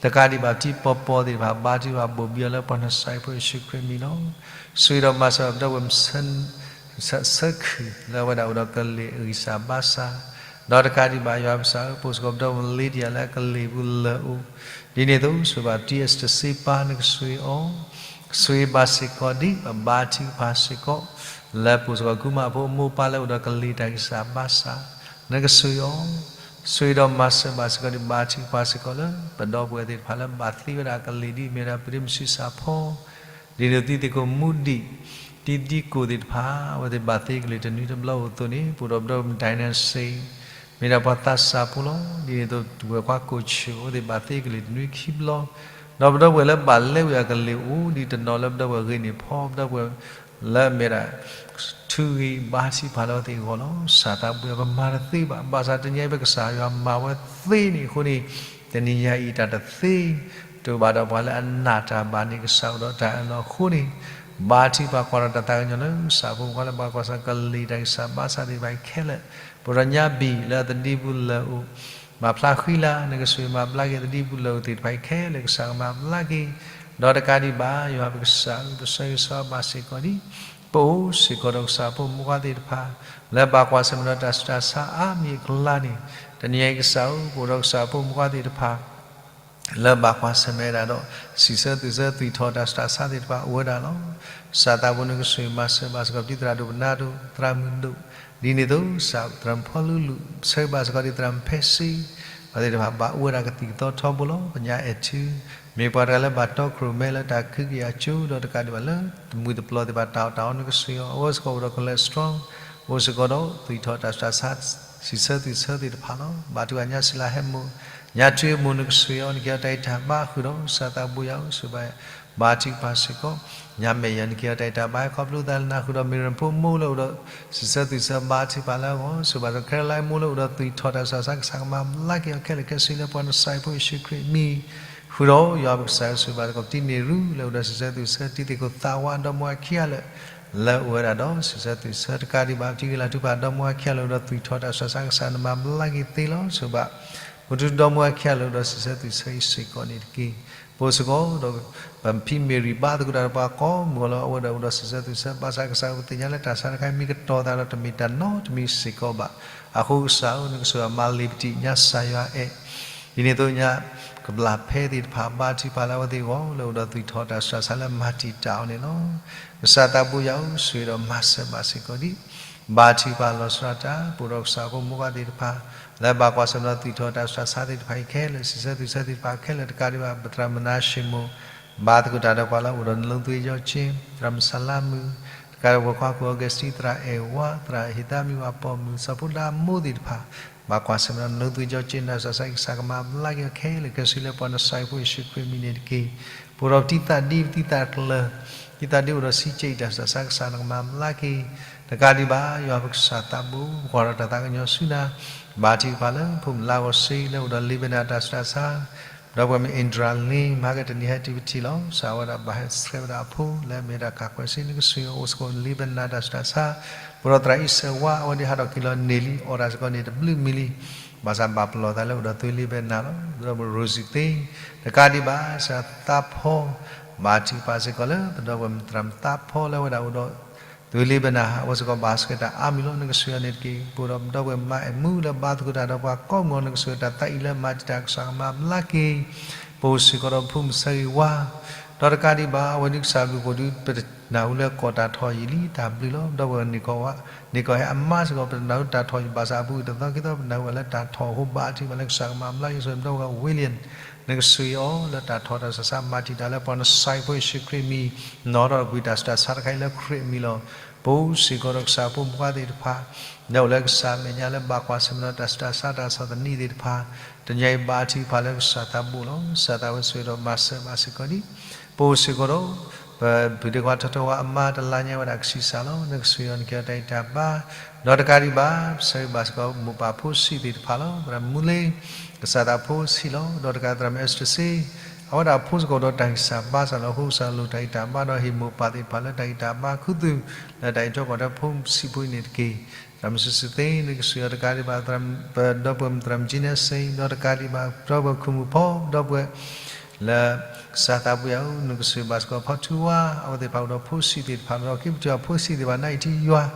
တကးဒံးဘၣ် ပတံၤပီၤပီၤသ့ၣ်တဖၣ် ဘါထုကဖၣ်ဘိၣ်ဘံအီၤလၢပှၤနၤစၤရ့းဖိယ့ၣ်ၡူးခရံာ်အမံၤလီၤ. ဆိၣ်ဂ့ၤဒီးမၤစၢၤပဒီပုၢ်ဝဲၢ် ဆၢခုၣ် လၢအဝဲဒၣ်အိၣ်ဒီးကလံၤအဂံၢ်စၢ်ဘါစၢ်, ဒီးတကးဒံးဘၣ် ယွၤပကစၢ်ဧၢ, ပအိၣ်စ့ၢ်ကီးပဒီပုၢ်ဝဲၢ် Lydia လၢကလံၤပူၤလၢာ်အိၣ်, ဒ်န့ၣ်အသိး ဆိၣ်ဂ့ၤဘၣ်တံၤအ့စတၢၢ်စ့ပၤ နကဆိၣ်ဂ့ၤအီၤ, ဆိၣ်ဂ့ၤဘၣ်စ့ၢ်ကီးဒံး ပဘါထုကဖၣ်စ့ၢ်ကီး လၢပအိၣ်စ့ၢ်ကီးကူမါဖိအမိၢ်ပၢ်လၢအိၣ်ဒီးကလံၤတၢ်ဂံၢ်စၢ်ဘါစၢ်, နကဆိၣ်ဂ့ၤအီၤ, ဆိၣ်ဂ့ၤဒီးမၤစၢၤဘၣ်စ့ၢ်ကီးဒံး ဘါထုကဖၣ်စ့ၢ်ကီးလၢ ပဒီပုၢ်ဝဲၢ်သ့ၣ်တဖၣ်လၢဘၣ်သ့ဝဲဒၣ်ကလံၤဒ်မ့ၢ်ဒၣ် ပရ့မစံးစၢ်ဖီ ဒ်န့ၣ်အသိး တံၤသကိးမူဒံး, တံၤသကိးသ့ၣ်တဖၣ် အဝဲသ့ၣ်ဘၣ်သ့ကလံၤတနွံတဘျီအိၣ်အသိးန့ၣ် ပအိၣ်ဒီးပဒီပုၢ်ဝဲၢ် Dynasty မ့ၢ်ဒၣ်ပှၤသးစၢ်ဖိလီၤ. ဒ်န့ၣ်အသိး ဝဲၢ်ခွါကိးဆူၣ် အဝဲသ့ၣ်ဘၣ်သ့ကလံၤတနွံခံဘျီ, ဒီးပဒီပုၢ်ဝဲၢ်လၢဘၣ်လဲဝံၤအကလံၤအိၣ်ဒံးတနီၤလၢပဒီပုၢ်ဝဲၢ်ဂ့ၤန့ၢ်ဖီ ပဒီပုၢ်ဝဲၢ်လၢအမ့ၢ်ဒၣ် ထုးဂ့ၤဘါထုကဖၣ်လၢအဝဲသ့ၣ်အဂီၢ်လီၤ. ကစၢ်သးဘိယွၤ ပမၤတသ့ဘၣ်, ဘၣ်ဆၣ်တနံၤအံၤပကစၢ်ယွၤမၤဝဲသ့န့ၣ်အဃိန့ၣ် တနံၤညါအံၤတၢ်တသ့ တအိၣ်ဘၣ်ဒီးပှၤလၢအနာ်တၢ်ဘၣ်န့ၣ် ကစၢ်အိၣ်ဒီးတၢ်အၢၣ်လီၤအဃိန့ၣ် ဘါထုကဖၣ်ကွၢ်ထီၣ်တၢ်သးကညီၤလၢ ကစၢ်ဖိမုၣ်ဖိလၢဘၣ်ကွၢ်ဆၢၣ်မဲာ်ကလံၤတၢ်ဂံၢ်စၢ်ဘါစၢ်သ့ၣ်တဖၣ်အံၤခဲလၢာ်, ပဒီပုၢ်ဝဲၢ်ညါဘံၣ်လၢအသဒံပူၤလၢာ်အိၣ် မၤဖျါဃံလၤ နကဆိၣ်ဂ့ၤမၤဘျါက့ၤသဒံပူၤလၢာ်အိၣ်သ့ၣ်တဖၣ်အံၤခဲလၢာ် ကစၢ်ကမၤဘျါက့ၤ, ဒီးတကးဒံးဘၣ် ယွၤပကစၢ်ဧၢ ပဆၢဂ့ၤဆၢဝါဘၣ်စ့ၢ်ကီးဒံး ပအိၣ်စ့ၢ်ကီးဒီးကစၢ်ဖိမုၣ်ဖိခွါသ့ၣ်တဖၣ် လၢဘၣ်ကွၢ်ဆၢၣ်မဲာ်ဒီးတၢ်ဆူးတၢ်ဆါအါမံၤအကျါန့ၣ်, တနံၤအံၤကစၢ်ဧၢ ပအိၣ်ဒီးကစၢ်ဖိမုၣ်ဖိခွါသ့ၣ်တဖၣ် လၢဘၣ်ကွၢ်ဆၢၣ်မဲာ်ဒၣ်ဒီး စံးဆၢသူၣ်ဆၢ သွံၣ်ထီၣ်တၢ်ဆူးတၢ်ဆါသ့ၣ်တဖၣ်အိၣ်ဝဲဒၣ်လီၤ. ကစၢ်သးဘိန့ၣ် ကစၢ်မၤစၢၤဘၣ်စ့ၢ်ကီး ပတံၤသရၣ်ဒိၣ် ပနၢ်ဒိၣ် သရၣ်မုၣ်ဒိၣ်, ဒ်န့ၣ်အသိး ကစၢ်သရၣ်မုၣ်ဖီလူလူၢ် ဆၢဂ့ၤဘၣ်စ့ၢ်ကီး ဒ်သရၣ်မုၣ်ဖဲစ့ အဝဲသ့ၣ်တဖၣ် ဘၣ်အိၣ်ဝဲဒၣ်ကသံၣ်ကသီထီဘိလီၤ. ပညါအဲၣ်ထု မ့ၢ်ပှၤတဂၤလၢဘၣ်တီခိၣ်ရိၣ်မဲလၢတၢ်ခုကယၤကၠိ ဒီးတကးဒံးဘၣ်လၢ တမှံၤတပျီၤသ့ၣ်တဖၣ် တၢ်အီၣ်တၢ်အီနကစၢ်အီၤ အဝဲစ့ၢ်ကီးအိၣ်ဒီး cholesterol အိၣ်စ့ၢ်ကီးဒီး သွံၣ်ထီၣ်တၢ်ဆူးတၢ်ဆါ စံးဆၢသူၣ်ဆၢသ့ၣ်တဖၣ်လီၤ. ဘါထုကဖၣ်ညါစံလၤဟဲမိၢ်, ညါထုအမိၢ် နကစၢ်အီၤ နကဲအီၤတၢ်ဂံၢ်တၢ်ဘါဃုာ်ဒီး ကစၢ်သးဘိယွၤအိၣ် စံးဘၣ် ဘါထုကဖၣ်စ့ၢ်ကီး, ညါမဲာ်ယၤ နကဲအီၤတၢ်ဂံၢ်တၢ်ဘါ ဟဲခီဖျိသးလၢနၤဃုာ်ဒီး မ့ၢ်ရၢၣ်ဖိမိၢ်လၢအိၣ်ဒီး စံးဆၢသူၣ်ဆၢဘါထုကဖၣ်လၢအဂီၢ် စံးဘၣ်စ့ၢ်ကီး ခဲလၢာ်မိၢ်လၢအိၣ်ဒီး သွံၣ်ထီၣ်တၢ်ဆူးတၢ်ဆါ ကစၢ်ကမၤဘျါက့ၤအီၤခဲလၢာ်ခဲဆ့ လၢပှၤနစၢ်ဖိယ့ၣ်ၡူးခရံာ်အမံၤ ဃုာ်ဒီး ယွၤပကစၢ်စံးဘၣ်စ့ၢ်ကီး ပတံၤန့ၢ်ရူၢ်လၢအိၣ်ဒီး စံးဆၢသူၣ်ဆၢ တံၤသကိးသးဝး ဒီမါဝၤခံဂၤလၢာ် လၢအိၣ်ဝဲဒၣ်ဒီး စံးဆၢသူၣ်ဆၢ တကးဒံးဘၣ် ပတံၤဂ့ၤလၤထူဖး ဒီမါဝၤခံဂၤလၢာ်အိၣ်ဒီး သွံၣ်ထီၣ်တၢ်ဆူးတၢ်ဆါ ကစၢ်နမၤဘျါက့ၤသ့လီၤ. စံးဘၣ် မူထူဒီမါဝၤခံဂၤလၢာ်အိၣ်ဒီး စံးဆၢသူၣ်ဆၢအံၤစ့ၢ်ကီးန့ၣ်တက့ၢ်. ပအိၣ်စ့ၢ်ကီးဒီး ပဖံမ့ၢ်ရံၣ်ဘါသကိးတၢ်ဒီးပှၤကိးမုၢ်ဂီၤလၢအဝဲဒၣ်အိၣ်ဒီး စံးဆၢသူၣ်ဆၢ ဘၣ်ဆၣ်ကစၢ်ပသ့ၣ်ညါလၢတၢ်ဆါတခါအံၤ မ့ၢ်ကတီၤသးဒီးတမ့ၢ်တၢ်နီတမံၤစ့ၢ်ကီးဘၣ်. အဃိကစၢ်ဧၢ နကစၢ်ယွၤမၤလ့ၤပတံၢ် ညါစၢ်ယွၤအဲၣ် ဒ်န့ၣ်အသိးညါ ကဘျၣ်ဖဲသ့ၣ်တဖၣ် ဘါထုကဖၣ်လၢအဝဲသ့ၣ်အဂီၢ် လၢအိၣ်ဒီးသွံၣ်ထီၣ်တၢ်ဆူးတၢ်ဆါလၢမၤတံာ်တာ်အီၤန့ၣ်လီၤ. ကစၢ်သးဘိယွၤအိၣ် ဆိၣ်ဂ့ၤဒီးမၤစၢၤဘၣ်စ့ၢ်ကီးဒံး ဘါထုကဖၣ်လီၤဆီဒၣ်တၢ် ပအိၣ်ဒီးကစၢ်ဖိမုၣ်ခွါသ့ၣ်တဖၣ် လၢဘၣ်ကွၢ်ဆၢၣ်မဲာ်ဒီးသွံၣ်ထီၣ်တၢ်ဆူးတၢ်ဆါသ့ၣ်တဖၣ်အံၤခဲလၢာ် စံးဆၢသူၣ်ဆၢသ့ၣ်တဖၣ်ခဲလၢာ် တကးဒံးဘၣ် ပသရၣ်မုၣ်နါၡ့မိၣ် ဘါသကိးတၢ်ဒီးပှၤလၢအိၣ်ဒီးနလူသွံယီကၠ့ သရၣ်မုၣ်စလါမုၣ် တကးဒီးပှၤခွါခိၣ်အီကူးစတံ သရၣ်အဲၣ်ဝါ သရၣ်ဟ့ၣ်သးမံဝၤပိာ်မုၣ် စီၤဖိဒါမိၢ်သ့ၣ်တဖၣ် ဘၣ်ကွၢ်ဆၢၣ်မဲာ်ဒီးနလူသွံယီကၠ့ နၢ်စၢ်စၢ် ကစၢ်ကမၤဘျါက့ၤအီၤခဲလၢာ်ခဲဆ့ လၢပှၤနစၢ်ဖိယ့ၣ်ၡူးခရံာ်အမံၤန့ၣ်တက့ၢ်. ပအိၣ်ဒီးပတံၤသးဒ့ ပတံၤသးကျၢၤ ပတံၤသးဒ့အိၣ်ဒီးစံးကဲအံၤ တၢ်ဆူးတၢ်ဆါ ကစၢ်နကမၤဘျါက့ၤ တကးဒံးဘၣ် ယွၤပကစၢ်သးဘိ ပကွၢ်ဒီးတၢ်သးကညီၤဆူနၤ ဘါထုကဖၣ်လၢဖိမုၣ်လါဂီၤစ့ လၢအိၣ်ဒီးလ့ဘဲနၤတၢ်ဆူးတၢ်ဆါ ဒီပုၢ်ဝဲၢ်မ့ၢ် Indra Lee မဟါကတနံၤဟဲတုၤပထံၣ်လီၤ ကစၢ်အဝဲဒၣ်ဘၣ်ဟဲဆှဲဝဲဒၣ်အဖိ လၢအမ့ၢ်ဝဲဒၣ်ကၢ်ကွဲးစ့ နကစၢ်ယွၤအိၣ်စ့ၢ်ကီးလ့ဘဲနၤတၢ်ဆူးတၢ်ဆါ ပအိၣ်ဒီးသရၣ်အံၣ်စၢၤဝါ အဝဲဒၣ်ဟးထီၣ်က့ၤလီၤန့ၢ်လံ အီၣ်တၢ်စ့ၢ်ကီးန့ၣ် တဘျုးမံၤလံ ဘၣ်ဆၣ်ဘၣ်ပလီၢ်သးလၢအိၣ်ဒီးသွံလ့ဘဲနၤလီၤ. ဒီပုၢ်ဝဲၢ် Rosie သ့ တကးဒံးဘၣ် ကစၢ်သးဖီ ဘါထုကဖၣ်စ့ၢ်ကီးလၢ ပဒီပုၢ်ဝဲၢ်မုၣ်သရၣ်မုၣ်သးဖီလၢအဝဲဒၣ်အိၣ်ဒီး သွံလ့ဘဲနၤ အဝဲစ့ၢ်ကီးဘၣ်ဆှဲတၢ်အါမံၤလီၤ နကစၢ်ယွၤန့ၣ်တက့ၢ်. ပအိၣ်ဒီးပဒီပုၢ်ဝဲၢ်မါအဲၣ်မူလၢဘါသကိးတၢ်ဒီးပှၤကိးမုၢ်ဂီၤ နကစၢ်ယွၤတၢ်သးအံၤလၢမၤတံာ်တာ် ကစၢ်ကမၤဘျါက့ၤ ပအိၣ်စ့ၢ်ကီးဒီးဖိမုၣ်ဆၢဂ့ၤဝါ ဒီးတကးဒံးဘၣ် အဝဲဒုးကစၢ်ဘျုးကိာ်ဒုး ပတနၢ်ဟူလၢကီၢ်တၢ်ထီၣ်ယံာ်လံ တၢ်ဘျုးလီၤ ပဒီပုၢ်ဝဲၢ်န့ၣ်ကီၢ်ဝဲ န့ၣ်ကီၢ်ဟဲအမါစ့ၢ်ကီး ပတနၢ်ဟူတၢ်ထီၣ်ယံာ်ဘၣ်ဆၣ်အပူၤ တသီခံသီ ပနၢ်ဟူဘၣ်လၢတၢ်ထီၣ်အဃိ ဘါထုကဖၣ်လၢကစၢ်ကမၤဘျါက့ၤ ဆိၣ်ဂ့ၤပဒီပုၢ်ဝဲၢ် William နကစၢ်ယွၤလၢတၢ်ထီၣ်တၢ်ဆူးတၢ်ဆါ မၤတံာ်တာ်လၢပှၤနစၢ်ဖိယ့ၣ်ၡူးခရံာ်အမံၤ နီၣ်ထီၣ်ကွံာ်တၢ်ဆူးတၢ်ဆါတခါအံၤလၢခရံာ်အမံၤလီၤ. ပအိၣ်စ့ၢ်ကီးဒီးကစၢ်ဖိမုၣ်ခွါသ့ၣ်တဖၣ် လၢအိၣ်လၢကစၢ်မဲာ်ညါလၢဘၣ်ကွၢ်ဆၢၣ်မဲာ်ဒီးတၢ်ဆူးတၢ်ဆါတၢ်ဆီၣ်သနံးသ့ၣ်တဖၣ် တနံၤအံၤ ဘါထုကဖၣ်လၢကစၢ်သးဘိလီၤ. ကစၢ်သးဝဲဆိၣ်ဂ့ၤဒီးမၤစၢၤဘၣ်စ့ၢ်ကီးဒံး ပအိၣ်စ့ၢ်ကီးဒီး ပပုၢ်ဒ့ခွါထီထီဝါအမါတလါညါဝဲဒၣ်ကဆံးစၢ်လီၤ. နကစၢ်ယွၤန့ၣ်ကဲအီၤတၢ်ဂံၢ်တၢ်ဘါ ဒီးတကးဒံးဘၣ် ဆၢဂ့ၤဘၣ်စ့ၢ်ကီးမိၢ်ပၢ်ဖိဆံးသ့ၣ်တဖၣ်လီၤ. သရၣ်မူလ့ ကစၢ်သးဖိဆံးလီၤ. ဒီးတကးသရၣ်မုၣ်အဲစတြၢၤစ့ အဝဲဒၣ်ဖိစ့ၢ်ကီးဒီးတၢ်ဂံၢ်စၢ်ဘါစၢ်လီၤ. အဃိကစၢ်လိၣ်တၢ်ဂံၢ်တၢ်ဘါဒီးဟ့ၣ်မိၢ်ပၢ်သ့ၣ်တဖၣ်လၢတၢ်ဂံၢ်တၢ်ဘါခူသူၣ် လၢတၢ်အံးထွဲကွၢ်ထွဲဖိဆံးဖိအံၤန့ၣ်တက့ၢ်. သရၣ်မုၣ်စုစုသ့ နကစၢ်ယွၤတကးဒံးဘၣ် ပဒီပုၢ်ဝဲၢ်မုၣ်သရၣ်မုၣ်ကၠံနဲစ့ ဒီးတကးဒံးဘၣ် ပဒီပုၢ်ဝဲၢ်ခိၣ်မုၣ်ဖီ ဒီပုၢ်ဝဲၢ် လၢ ကစၢ်သးပူၤယၤဧၢ နကစၢ်ဘၣ်စ့ၢ်ကီးဖီထူဝါ အဝဲသ့ၣ်တဖၣ်အိၣ်ဒီးဖိဆံးသ့ၣ်တဖၣ် ဒီးက့ၤပထံၣ်ဘၣ်ဖိဆံးသ့ၣ်တဖၣ် နအံၤထံယွၤ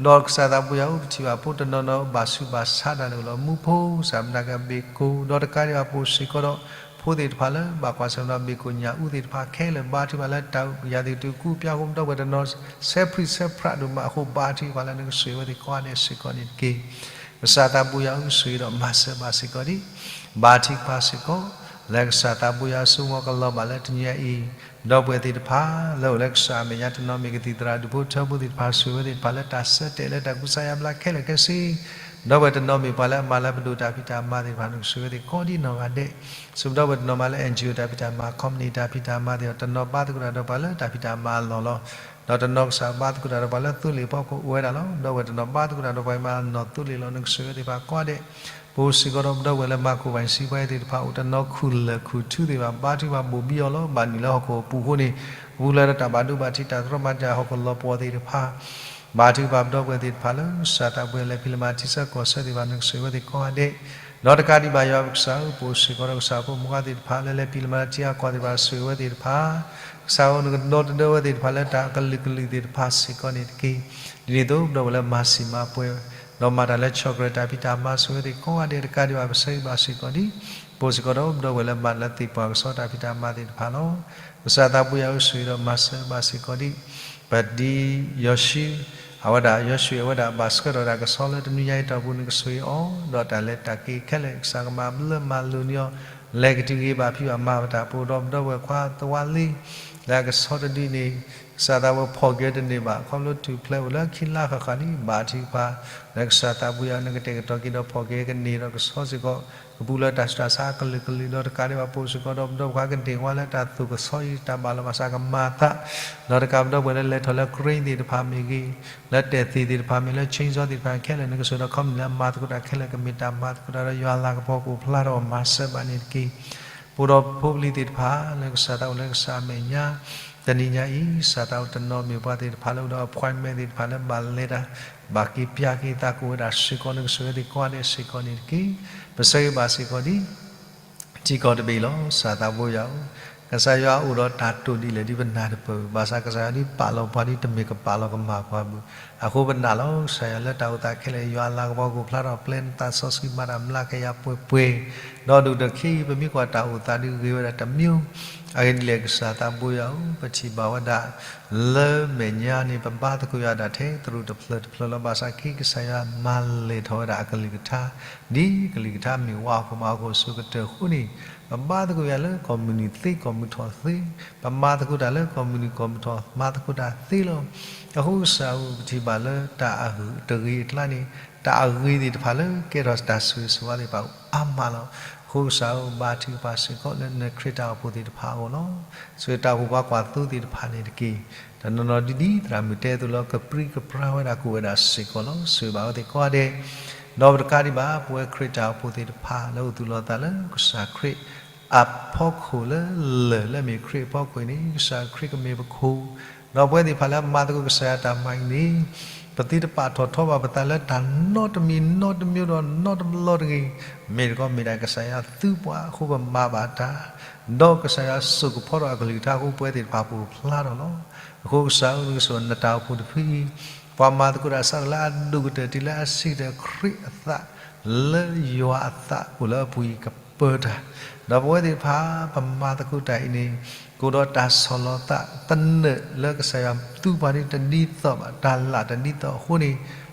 ဒီးကစၢ်သးပူၤယၤဧၢ ပထံၣ်ဘၣ်ဖိတနီၤနီၤဘၣ်ဆူးဘၣ်ဆါတၢ်လၢအိၣ်လီၤမူဖိ စၢ်မနၤကဘ့ၣ်ကိၣ် ဒီးတကးဒံးဘၣ်ပအိၣ်စ့ၢ်ကီးဒီး ဖိသ့ၣ်တဖၣ်လၢဘၣ်ကွၢ်ဆၢၣ်မဲာ်ဒီးဘ့ၣ်ကိၣ်ညၣ်အူသ့ၣ်တဖၣ်ခဲလၢာ် ဘါထုကဖၣ်လၢတၢ်အိၣ်ယၤသ့ၣ်တဖၣ်တကူပျၢ်ဃိ ဒီပုၢ်ဝဲၢ်တနီၤဆဲးဖှံဆဲးဖျးဒိၣ်မးအဃိ ဘါထုကဖၣ်လၢနကစၢ်ယွၤဝဲသ့ၣ်ကိးဂၤဒဲးစ့ၢ်ကီးန့ၣ်တက့ၢ်. ကစၢ်သးပူၤယၤဧၢ ဆိၣ်ဂ့ၤဒီးမၤစၢၤဘၣ်စ့ၢ်ကီးဒံး ဘါထုကဖၣ်စ့ၢ်ကီး လၢကစၢ်သးပူၤယၤဧၢ ဆိကမိၣ်ကလီၤဘၣ်လၢတနံၤအံၤ ဒီပုၢ်ဝဲၢ်သ့ၣ်တဖၣ် လၢအိၣ်လၢကစၢ်အမဲာ်ညါတနီၤမ့ၢ်ကသံၣ်သရၣ်ဒူၣ်ဖိထၢဖိသ့ၣ်တဖၣ် ဆိၣ်ဂ့ၤဝဲသ့ၣ်တဖၣ်လၢတၢ်ဆၢတဲာ်လၢတၢ်ကူစါယါဘျါခဲလၢာ်ခဲဆ့ ဒီပုၢ်ဝဲၢ်တနီၤမ့ၢ်ပှၤလၢအမၤလၢပဒိၣ်တၢ်ဖံးတၢ်မၤသ့ၣ်တဖၣ် နကဆိၣ်ဂ့ၤဝဲသ့ၣ်ကိးဒံးနီၢ်ဂၤဒဲး ဆိၣ်ဂ့ၤဒီပုၢ်ဝဲၢ်တနီၤမၤလၢ NGO တၢ်ဖံးတၢ်မၤ company တၢ်ဖံးတၢ်မၤသ့ၣ်တဖၣ် တနီၤဘါသကိးတၢ်ဒီးပှၤလၢတၢ်ဖံးတၢ်မၤအလီၢ်လီၤ. ဒီးတနီၤကစၢ်ဘါသကိးတၢ်ဒီးပှၤလၢသိလ့ၣ်ဖီခိၣ်အိၣ်ဝဲဒၣ်လီၤ. ဒီပုၢ်ဝဲၢ်တနီၤဘါသကိးတၢ်ဒီးပှၤမၤနီၢ်သိလ့ၣ်လီၤ. နကဆိၣ်ဂ့ၤဝဲသ့ၣ်တဖၣ်ကိးဂၤဒဲး ပအိၣ်စ့ၢ်ကီးဒီးပဒီပုၢ်ဝဲၢ်လၢမၤခိၣ်ဘၣ်စံးပှၤသ့ၣ်တဖၣ် အိၣ်တနီၤခူၣ်လၢာ်ခူၣ်ထူသ့ၣ်တဖၣ် ဘါထုကဖၣ်ဘိၣ်ဘံအီၤလီၤ. ဘၣ်နုာ်လၢဟီၣ်ခိၣ်အပူၤအဃိန့ၣ် ပူၤလၢတၢ်ဘၣ်ဒိဘၣ်ထံးတၢ်တြီမၤတၢ်ဟီၣ်ခိၣ်လီၤပှီၢ်သ့ၣ်တဖၣ် ဘါထုကဖၣ်ပဒီပုၢ်ဝဲၢ်သ့ၣ်တဖၣ်လၢ ကစၢ်သးပူၤလဲၤဖံးလဲၤမၤထံဆၢကီၢ်ဆၢသ့ၣ်တဖၣ် နကဆိၣ်ဂ့ၤဝဲသ့ၣ်ကိးဂၤဒဲး ဒီးတကးဒံးဘၣ်ယွၤပကစၢ်ဧၢ ပအိၣ်စ့ၢ်ကီးဒီးကစၢ်ဖိမုၣ်ခွါသ့ၣ်တဖၣ်လၢလဲၤဖံးလဲၤမၤထံအကီၢ်သ့ၣ်တဖၣ် ဆိၣ်ဂ့ၤဝဲသ့ၣ်တဖၣ် ကစၢ်ဧၢနကဒီသဒၢဝဲသ့ၣ်တဖၣ်လၢတၢ်အကလုာ်ကလုာ်သ့ၣ်တဖၣ်စ့ၢ်ကီးန့ၣ်တက့ၢ်. ဒ်န့ၣ်အသိး ပဒီပုၢ်ဝဲၢ်လၢမၤစံၣ်မၤပှဲၤ ဒီးမၤတၢ်လၢဆီၣ်ကြဲၢ်တၢ်ဖံးတၢ်မၤဆိၣ်ဂ့ၤသ့ၣ်ကိးဂၤဒဲးတကးဒံးဘၣ် ပဆၢဂ့ၤဘၣ်စ့ၢ်ကီးဒ် ပအိၣ်စ့ၢ်ကီးဒီးပဒီပုၢ်ဝဲၢ်လၢမၤတၢ်လၢသ့ၣ်ပှၢ်ကစီၣ်တၢ်ဖံးတၢ်မၤသ့ၣ်တဖၣ်လီၤ. ကစၢ်သးပူၤယၤအိၣ်ဆိၣ်ဂ့ၤဒီးမၤစၢၤဘၣ်စ့ၢ်ကီးဒ် ပဒ်ယီၤၡူ အဝဲဒၣ်ယီၤၡူ အဝဲဒၣ်ဘၣ်ဆှၢထီၣ်ဝဲဒၣ်ကဆီလၢတနွံညါအံၤတီၢ်ပူၤန့ၣ် ကဆိၣ်ဂ့ၤအီၤ ဒီးတၢ်လဲၤတၢ်က့ၤခဲလၢာ် ကစၢ်ကမၤဘျၢမၤလိၤန့ၢ်အီၤ လဲၤကတုၤက့ၤဘၣ်ဖံးဘၣ်မၤဘၣ်တၢ် ပအိၣ်ဒီးပဒီပုၢ်ဝဲၢ်ခွါသဝီလံ လၢအကဆီတဒုန့ၣ် ကစၢ်သးဝဲဖီၣ်က့ၤတန့ၢ်ဘၣ် ခီဖျိထူၣ်ဖျဲးအိၣ်လၢခံလါဃၣ်ဃၣ်န့ၣ် ဘၣ်ထုကဖၣ် လၢကစၢ်သးပူၤယၤ နကတဲာ်ကတီၤက့ၤဒီးဖီၣ်က့ၤကန့ၢ်ဒီးကဆီစ့ၢ်ကီး ကပူၤလၢတၢ်ဆူးတၢ်ဆါအကလုာ်ကလုာ် ဒီးတကးဒံးဘၣ် ပအိၣ်စ့ၢ်ကီးဒီးပဒီပုၢ်ဝဲၢ်ခွါကန့ၢ်ဝဲလၢတၢ်သိၣ်ကဆီအံၤ တၢ်ဘၣ်လီၤဘၣ်စးကမၤအသး ဒီးတကးပဒီပုၢ်ဝဲၢ်လၢလဲၤထီၣ်လၢ crane သ့ၣ်တဖၣ်မ့ၢ်ဂ့ၤ လၢတဲာ်သ့ၣ်သ့ၣ်တဖၣ်မ့ၢ်လၢ chainsaw သ့ၣ်တဖၣ်ခဲလၢာ် နကဆိၣ်ဂ့ၤဒီး company လၢမၤသကိးတၢ်ခဲလၢာ် ကမ့ၢ်တၢ်မၤသကိးတၢ်ဒီးယွၤလၤကပီၤကအိၣ်ဖျါထီၣ်မၤစၢၤဘၣ်န့ၣ်တက့ၢ်. ပအိၣ်ဒီးဖိပလံၤသ့ၣ်တဖၣ် လၢကစၢ်သးအိၣ်လၢကစၢ်အမဲာ်ညါ တနံၤညါအံၤ ကစၢ်သးအိၣ်တနီၤမ့ၢ်ပှၤသ့ၣ်တဖၣ်လၢအိၣ်ဒီး appointment သ့ၣ်တဖၣ်လၢဘၣ်လဲၤတၢ် ဘၣ်က့ၤပျၢ်က့ၤသးကအိၣ်ဝဲဒၣ်စ့ၢ်ကီး နကဆိၣ်ဂ့ၤသ့ၣ်ကိးဂၤဒဲးစ့ၢ်ကီးန့ၣ်တက့ၢ်. ပဆၢဂ့ၤဘၣ်စ့ၢ်ကီးဒ် ထံကီၢ်တဘ့ၣ်လီၤ. ကစၢ်သးပူၤယၤဧၢ, ကစၢ်ယွၤအိၣ်ဒီးတၢ်တိာ်ဒ်လဲၣ်ဒ်ပနၢ်တပၢၢ်ဘၣ်ဆၣ် ကစၢ်ယွၤဒ်ပာ်လီၤပှၤဒ်တမ့ၢ်ကပာ်လီၤကမၢ်ပှၤဘၣ်. အဃိပနာ်လီၤ ကစၢ်ယွၤလၢတၢ်အိၣ်သးခဲလၢာ် ယွၤအလၤကပီၤကအိၣ်ဖျါထီၣ် ပျဲနသးစီဆှံမၤတၢ်မျးကယၤပှဲၤပှဲၤ, ဒီးဒိၣ်တခံ ပမ့ၢ်ကွၢ်တၢ်အိၣ်သးဒ်ဂ့ၤဝဲဒၣ်တမံၤ အဂ့ၢ်ဒ်လဲၣ် ကစၢ်သးပူၤယၤဧၢ, ပထံၣ်ဘၣ်ဝဲဒၣ် လၢမဲာ်ညါန့ၣ် ပဘါသကိးယွၤဒၣ်ထဲသရူးတဖျၢၣ်တဖျၢၣ်လီၤ. ဘၣ်ဆၣ်ခံ ကစၢ်ယွၤမၤလဲၢ်ထီၣ်ဝဲဒၣ်အကလုၢ်ကထါ ဒ်ကလုၢ်ကထါမ့ၢ်ဝါအီၤကမၣ်အီၤကအိၣ်ဆိးကတၢၢ်အဃိန့ၣ် ပဘါသကိးယွၤလၢကီၢ်မုၢ်နုာ်သ့ကီၢ်မုၢ်ထီၣ်သ့, ပမၤသကိးတၢ်လၢကီၢ်မုၢ်နုာ်ကီၢ်မုၢ်ထီၣ်မၤသကိးတၢ်သ့လီၤ. အဃိကစၢ်ဧၢ ပထံၣ်ဘၣ်လၢတၢ်အဂ့ၤတဂ့ၤအကျါန့ၣ် တၢ်အဂ့ၤသ့ၣ်တဖၣ်လၢကဲထီၣ်တၢ်ဆိၣ်ဂ့ၤဆိၣ်ဝါသ့ၣ်တဖၣ်အါမးလီၤ. အဃိကစၢ်ဧၢ ဘါထုကဖၣ်စ့ၢ်ကီးလၢနခရံာ်တၢ်အိၣ်ဖှိၣ်သ့ၣ်တဖၣ်အဂီၢ်လီၤ. ဆိၣ်ဂ့ၤတၢ်အိၣ်ဖှိၣ်ပှၤကွၢ်သိသ့ၣ်တဖၣ်န့ၣ်တက့ၢ်. တနီၤနီၤဒ်ဒ်သရၣ်မုၣ်တဲအသိးလၢ ကပြံကပြါဝဲဒၣ်ကအိၣ်ဝဲဒၣ်စ့ၢ်ကီးလီၤ. ဆိၣ်ဂ့ၤဘၣ်ဝဲသ့ၣ်ကိးဂၤဒဲး ဒီးပတကးဒံးဘၣ် ပဝဲခရံာ်တၢ်အိၣ်ဖှိၣ်သ့ၣ်တဖၣ်လၢအိၣ်သူၣ်လီၤသးလၢကစၢ်ခရံာ်အဖီခိၣ်လၢလၢၢ်လၢမ့ၢ်ခရံာ်အဖီခိၣ်အံၤန့ၣ် ကစၢ်ခရံာ်ကမ့ၢ်ပခိၣ်, ဒီးပဝဲသ့ၣ်တဖၣ်လၢအမၤသကိးကစၢ်ယွၤတၢ်မၤအံၤန့ၣ် ပသုတပာ်ထီၣ်ထီဘၣ်ပသးလၢတၢ်နီတမံၤနီတမံၤဒီးနီတဘျီတဂ့ၤ, မ့ၢ်တခီမ့ၢ်ဒၣ်ကစၢ်ယွၤသုပှၤအဃိပမၤဘၣ်တၢ်, ဒီးကစၢ်ယွၤစိာ်ကဖီထီၣ်အကလုၢ်ကထါအဃိပဝဲသ့ၣ်တဖၣ်ပအိၣ်ဖျါထီၣ်လီၤ. အဃိကစၢ်ဧၢ နကဆိၣ်ဂ့ၤနတၢ်အိၣ်ဖှိၣ်တဖုအံၤ ပှၤမၤသကိးတၢ်ဆါတၢ်လၢအဒိၣ်ကတၢၢ်တုၤလၢအဆံးကတၢၢ်ခရံာ်အသး လၢယွၤအသးအိၣ်လၢအပူၤအံၤကပၢတၢ်, ဒီးပဝဲသ့ၣ်တဖၣ် ပမၤသကိးတၢ်အံၤန့ၣ် ကအိၣ်ဒီးတၢ်ဆီၣ်လီၤသးသနၢၣ်လၢကစၢ်ယွၤသူပှၤန့ၣ်တဒ်သိးဘၣ် တၢ်လၢ်တဒ်သိးအဃိန့ၣ်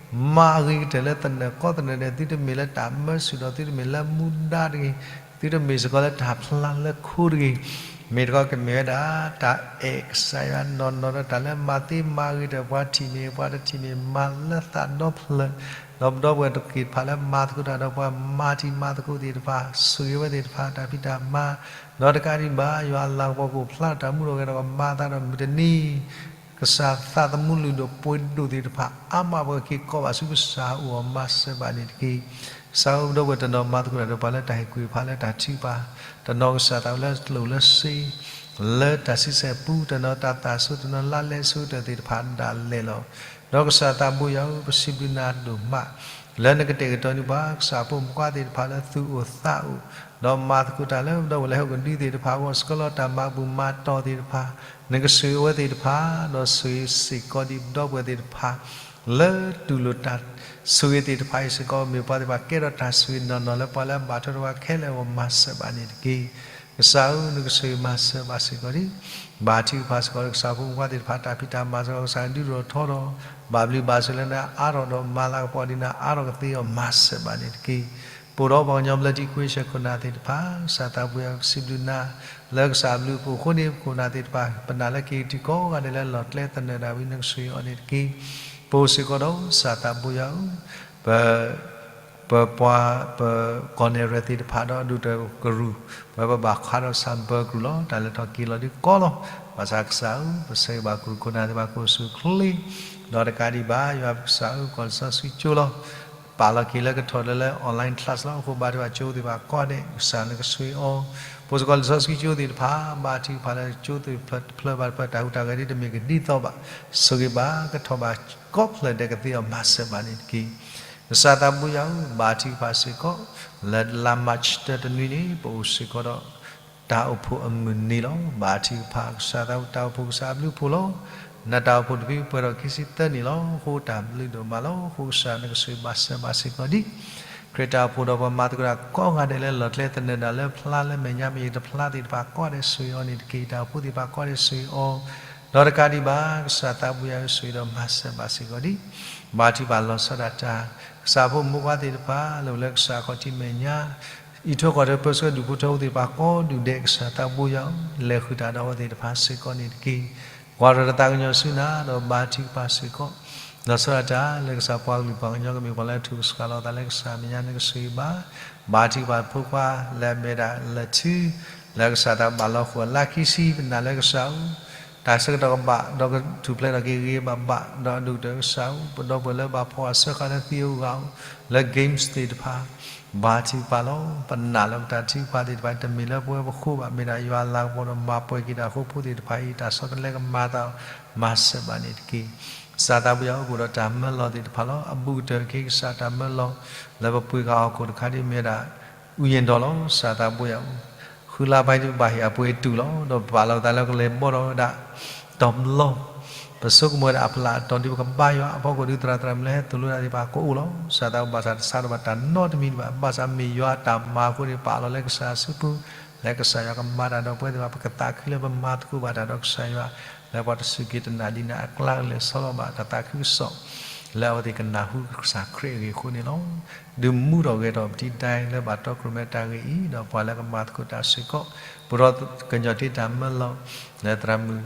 မၤအဂ့ၤကတၢၢ်လၢသနၢၣ်ကီသနၢၣ်ဒဲး သုတမ့ၢ်လၢတၢ်မၢဆူၣ်ဒီး သုတမ့ၢ်လၢမူဒါတဂ့ၤ, သုတမ့ၢ်စ့ၢ်ကီးလၢတၢ်ဖျါလၢခိတဂ့ၤ, မ့ၢ်တခီကမ့ၢ်ဝဲဒၣ် တၢ်အဲၣ်ကစၢ်ယွၤနီၢ်နီၢ်ဒီးတၢ်လၢမၤသ့မၤဂ့ၤတၢ် ပှၤထံၣ်မ့ၢ်ပှၤတထံၣ်မ့ၢ်မၤလၢသးဒီဖျၢၣ်, ဒီးပဒီပုၢ်ဝဲၢ်တက့ၢ်တဖၣ်လၢမၤသကိးတၢ်ဒီးပှၤမၤတံၤမၤသကိးသ့ၣ်တဖၣ် ဆိၣ်ဂ့ၤဝဲသ့ၣ်တဖၣ်တၢ်ဖံးတၢ်မၤ, ဒီးတကးဒံးဘၣ် ယွၤအလၤကပီၤကအိၣ်ဖျါထီၣ်တၢ်မူထီၣ်ဂဲၤထီၣ်ကမၤအသးဒီးမုၢ်တနံၤ ကစၢ်သးသမူလုၢ်ဒိၣ်ပှ့ၤဒိၣ်သ့ၣ်တဖၣ် အါမးပှၤက့ၤကိးဘၣ်ဆူကစၢ်အအိၣ်အီၤမၤစၢၤဘၣ်န့ၣ်တက့ၢ်. ကစၢ်ဧၢပဒီပုၢ်ဝဲၢ်တနီၤမၤသကိးတၢ်ဒီးပှၤလၢတၢ်ဟ့ၣ်ကူၣ်ဖးလၢတၢ်ထုကဖၣ်, တနီၤကစၢ်သးဝဲလၢကျိၣ်လၢစ့ လၢတၢ်ဆံဆဲၣ်ပူ တနီၤတၢ်သးစူၤ တနီၤလါလဲဆိကတၢၢ်သ့ၣ်တဖၣ်ဒၣ်လဲာ်လီၤ. ဒီးကစၢ်သးဘိယွၤဧၢ ပစံးဘျုးနၤဒိၣ်မး လၢနကတဲာ်ကတီၤန့ၢ်ပှၤ ကစၢ်ဖိမုၣ်ဖိခွါသ့ၣ်တဖၣ်လၢသူၣ်အိၣ်သးအိၣ်, ဒီးမၤသကိးတၢ်လၢပဒီပုၢ်ဝဲၢ်လၢဟဲအိၣ်ကဒုသ့ၣ်တဖၣ်အဂီၢ် ဆှၢလီၤတၢ်မၤဘူၣ်မၤတီၢ်သ့ၣ်တဖၣ်, နကဆိၣ်ဂ့ၤအဝဲသ့ၣ်တဖၣ်, ဒီးဆိၣ်ဂ့ၤစ့ၢ်ကီးဒံးပဒီပုၢ်ဝဲၢ်သ့ၣ်တဖၣ် လၢတူၢ်လိာ်တၢ်ဆိၣ်ဂ့ၤသ့ၣ်တဖၣ်အံၤစ့ၢ်ကီး မ့ၢ်ပှၤသ့ၣ်တဖၣ်ကဲထီၣ်တၢ်ဆိၣ်ဂ့ၤနီၢ်နီၢ်လၢပှၤလၢအဘၣ်ထွဲဒီးပှၤခဲလၢာ်အဂီၢ် မၤစၢၤဘၣ်န့ၣ်တက့ၢ်. ကစၢ်ဧၢ နကဆိၣ်ဂ့ၤမၤစၢၤဘၣ်စ့ၢ်ကီးဒံး ဘါထုကဖၣ်စ့ၢ်ကီးလၢကစၢ်ဖိမုၣ်ဖိခွါသ့ၣ်တဖၣ် တၢ်ဖံးတၢ်မၤစ့ၢ်ကီး ကစၢ်ဒုးဒိၣ်ထီဒီး ဘၣ်ဘျုးဘၣ်ဆိၣ်လၢနအါထီၣ်ဒီးမၤလၤကပီၤဒံးနၤအါထီၣ်ကသ့အီၤ မၤစၢၤဘၣ်န့ၣ်တက့ၢ်. ပအိၣ်ဒီးပှၤကညီဘျၢထံခဝ့ၡၢၣ်ခိၣ်နၢ်သ့ၣ်တဖၣ် ကစၢ်သးပူၤယွၤ ပစံးဘျုးနၤ လၢကစၢ်အဘျုးအဖှိၣ်အဃိန့ၣ် ပခိၣ်နၢ်သ့ၣ်တဖၣ် ပနာ်လၢက့ၤကတုၤကိးဂၤဒဲးလၢလီၢ်ကျဲသနၢၣ်ဒၣ်ဝံၤ နကဆိၣ်ဂ့ၤအီၤန့ၣ်တက့ၢ်. ပအိၣ်စ့ၢ်ကီးဒီးကစၢ်သးပူၤယွၤဧၢ ပ ပပှၤ ပကီၢ်နဲၣ်ရဲၣ်သ့ၣ်တဖၣ်ဒီး ဒူၣ်တကရူၢ် ပဝဲပဘၣ်ခးဒီး ဆၣ်ဘၢကရူၢ်လီၤ. တၢ်လဲၤထီၣ်က့ၤလီၤဒ်ကီလီၤ. ဘၣ်ဆၣ်ကစၢ်ဧၢ ပဆၢဂ့ၤဘၣ်ကရူၢ်ခိၣ်နၢ်သ့ၣ်တဖၣ် ကအိၣ်ဆူၣ်အိၣ်ချ့ ဒီးတကးဒံးဘၣ် ယွၤပကစၢ်ဧၢ ကီၢ်လံာ်စီဆှံကၠိလီၤ. ပာ်လီၤက့ၤလၢကထီၣ်လၢလၢ online class လီၤ. အဃိဘါထုကဖၣ်ကၠိသ့ၣ်တဖၣ်ကိးဂၤဒဲး ကစၢ်နကဆိၣ်ဂ့ၤအီၤ. ပအိၣ်စ့ၢ်ကီးလံာ်စီဆှံကၠိသ့ၣ်တဖၣ် ဘါထုကဖၣ်လၢကၠိသ့ၣ်တဖျၢၣ်ဘၣ်တဖျၢၣ် တၢ်ဟူးတၢ်ဂဲၤဒ်တမ့ၢ်ကဒ်သိးဘၣ် ဆိၣ်ဂ့ၤဘၣ်ကထီၣ်ဘၣ်ကိးဖျၢၣ်ဒဲးကသ့အီၤ မၤစၢၤဘၣ်န့ၣ်တက့ၢ်. ကစၢ်သးပူၤယွၤဧၢ ဘါထုကဖၣ်စ့ၢ်ကီး လၢလါမၢ်ၡးတၢတနွံန့ၣ် ပအိၣ်စ့ၢ်ကီးဒီး တၢ်အိၣ်ဖှိၣ်အမုၢ်နံၤလီၤ. ဘါထုကဖၣ်ကစၢ်သး တၢ်အိၣ်ဖှိၣ်ကစၢ်အဘျုးအဖှိၣ်လီၤ. နတၢ်အိၣ်ဖှိၣ်တဖုပှဲၤထီၣ်ခံဆံသၢနံၣ်လီၤ. ဃိတၢ်ဘျုးဒိၣ်မးလီၤ. ဃိကစၢ်နကစၢ်ဘၣ်စၢၤဘၣ်စ့ၢ်ကီးဒံး ခရံာ်တၢ်အိၣ်ဖှိၣ်ဒီးပှၤမၤသကိးတၢ်ကိးဂၤဒဲးလၢလီၢ်ကျဲသနၢၣ်ဒၣ်လၢဖျါ လၢမဲာ်ညါမ့ၢ်တဖျါသ့ၣ်တဖၣ်ကိးဂၤဒဲးဆိၣ်ဂ့ၤအီၤန့ၣ်တက့ၢ်. တၢ်အိၣ်ဖှိၣ်သ့ၣ်တဖၣ်ကိးဂၤဒဲးဆိၣ်ဂ့ၤအီၤ ဒီးတကးဒံးဘၣ် ကစၢ်သးဘိယွၤဧၢ ဆိၣ်ဂ့ၤဒီးမၤစၢၤဘၣ်စ့ၢ်ကီးဒံး ဘါထုကဖၣ်လီၤဆီဒၣ်တၢ် ကစၢ်ဖိမုၣ်ဖိခွါသ့ၣ်တဖၣ် လၢအိၣ်လၢကစၢ်အခီၣ်ထံးမဲာ်ညါ အံးထွဲကွၢ်ထွဲပၢဆှၢဒူၣ်ဖိထၢဖိသ့ၣ်တဖၣ်ကိးဒူၣ်ဒဲး ကစၢ်သးဘိယွၤဧၢ လဲၤဃုာ်တၢ်ဒီးအဝဲသ့ၣ်တဖၣ်စ့ၢ်ကီးန့ၣ်တက့ၢ်. ကွၢ်ထီၣ်တၢ်သးကညီၤဆူနၤ ဒီးဘါထုကဖၣ်စ့ၢ်ကီး လီၤဆီဒၣ်တၢ် လၢကစၢ်ပှၤကလုာ်ပှၤကညီကမ့ၢ်ပှၤလၢအထုးကဆှီလီၤအသးလၢကစၢ်မဲာ်ညါ နကဆိၣ်ဂ့ၤဘၣ် ဘါထုကဖၣ်ဖိခွါလၢအမ့ၢ်ဒၣ်လၢထံ လၢကစၢ်တၢ်ဘၣ်လီၤဃုာ်အလါခံဆံ ပနာ်လၢကစၢ်ဧၢ တၢ်ဆၢကတီၢ်ကဘၣ် ဒီးကထူၣ်ဖျဲးထီၣ်က့ၤဂ့ၤဂ့ၤဘၣ်ဘၣ် ဒီးအဒိၣ်ကတၢၢ်ကစၢ်ဧၢ ပဒီပုၢ်ဝဲၢ်လၢဘၣ်ဖှီၣ်အဆၢဃာ်လၢသံအဂၤဧိၤ လၢ games သ့ၣ်တဖၣ် ဘါထုကဖၣ်လီၤ. ပနာ်လၢပတၢ်ထုကဖၣ်သ့ၣ်တဖၣ် တမ့ၢ်လၢပဝဲပဃိဘၣ် မ့ၢ်ဒၣ်ယွၤအလၤကပီၤဒီးမၤပှဲၤက့ၤတၢ်ဃိဖိသ့ၣ်တဖၣ်အံၤ တၢ်ဆီတလဲကမၤအသး မၤစၢၤဘၣ်န့ၣ်တက့ၢ်. ကစၢ်သးဘိယွၤအိၣ်ဃုာ်ဒီးတၢ်မၢလီၤသ့ၣ်တဖၣ်လီၤ. အဘူးကတၢၢ်က့ၤ ကစၢ်တၢ်မၢလီၤ လၢပပှ့ၤဃာ်ဟီၣ်ခိၣ်တခါဒ်မ့ၢ်ဝဲဒၣ် အူယ့ၣ်ဒီးလီၤ. ကစၢ်သးဘိယွၤဧၢ ဃုလါဘၣ်ဒံးဘၣ်ဟ့ၣ်အပှ့ၤအတုၢ်လီၤ. ဒီးပာ်လီၤသးလၢကလဲၤဘီထီၣ်ဝဲဒၣ် တီၤပလီၢ် ပဆိကမိၣ်ဝဲဒၣ်အဖျးအတီၤဒ်ပကဘါယွၤအဖီခိၣ်ဒ်သရၣ်သရၣ်မုၣ်လၢဟဲသိၣ်လိတၢ်သ့ၣ်တဖၣ်ကအိၣ်လီၤ. ကစၢ်သးဘိဘၣ်ဆၣ်တဆါထီၣ်ဘၣ်တၢ်နီတမံၤဒံးဘၣ် ဘၣ်ဆၣ်မ့ၢ်ယွၤအတၢ်မၤအဃိန့ၣ် ပာ်လီၤလၢကစၢ်အစုပူၤ လၢကစၢ်ယွၤကမၤတၢ်ဒီးပဝဲသ့ၣ်တဖၣ် ပကသးခုလၢပမၤသကိးဘၣ်တၢ်ဒီးကစၢ်ယွၤ လၢပှၤတစူၢ်က့ၤတနာ်ဒံးန့ၣ် အကျါကလဲာ်ဆီလီၤဘၣ်တၢ်သးခုကစီၣ် လၢအဝဲသ့ၣ်ကနၢ်ဟူကစၢ်ခရံာ်အဂ့ၢ်အဃိန့ၣ်လီၤ. ဒုးမူထီၣ်ဂဲၤထီၣ်ပတံၤဒဲးလၢဘၣ်တီကြိုမ့ၢ်တၢ်ဂ့ၢ်အံၤ ဒီးပှၤလၢကမၤသကိးတၢ်စ့ၢ်ကီး ပဒီးကညီၤတ့ၢ်တၢ်မၢလီၤ လၢသရၣ်မုၣ်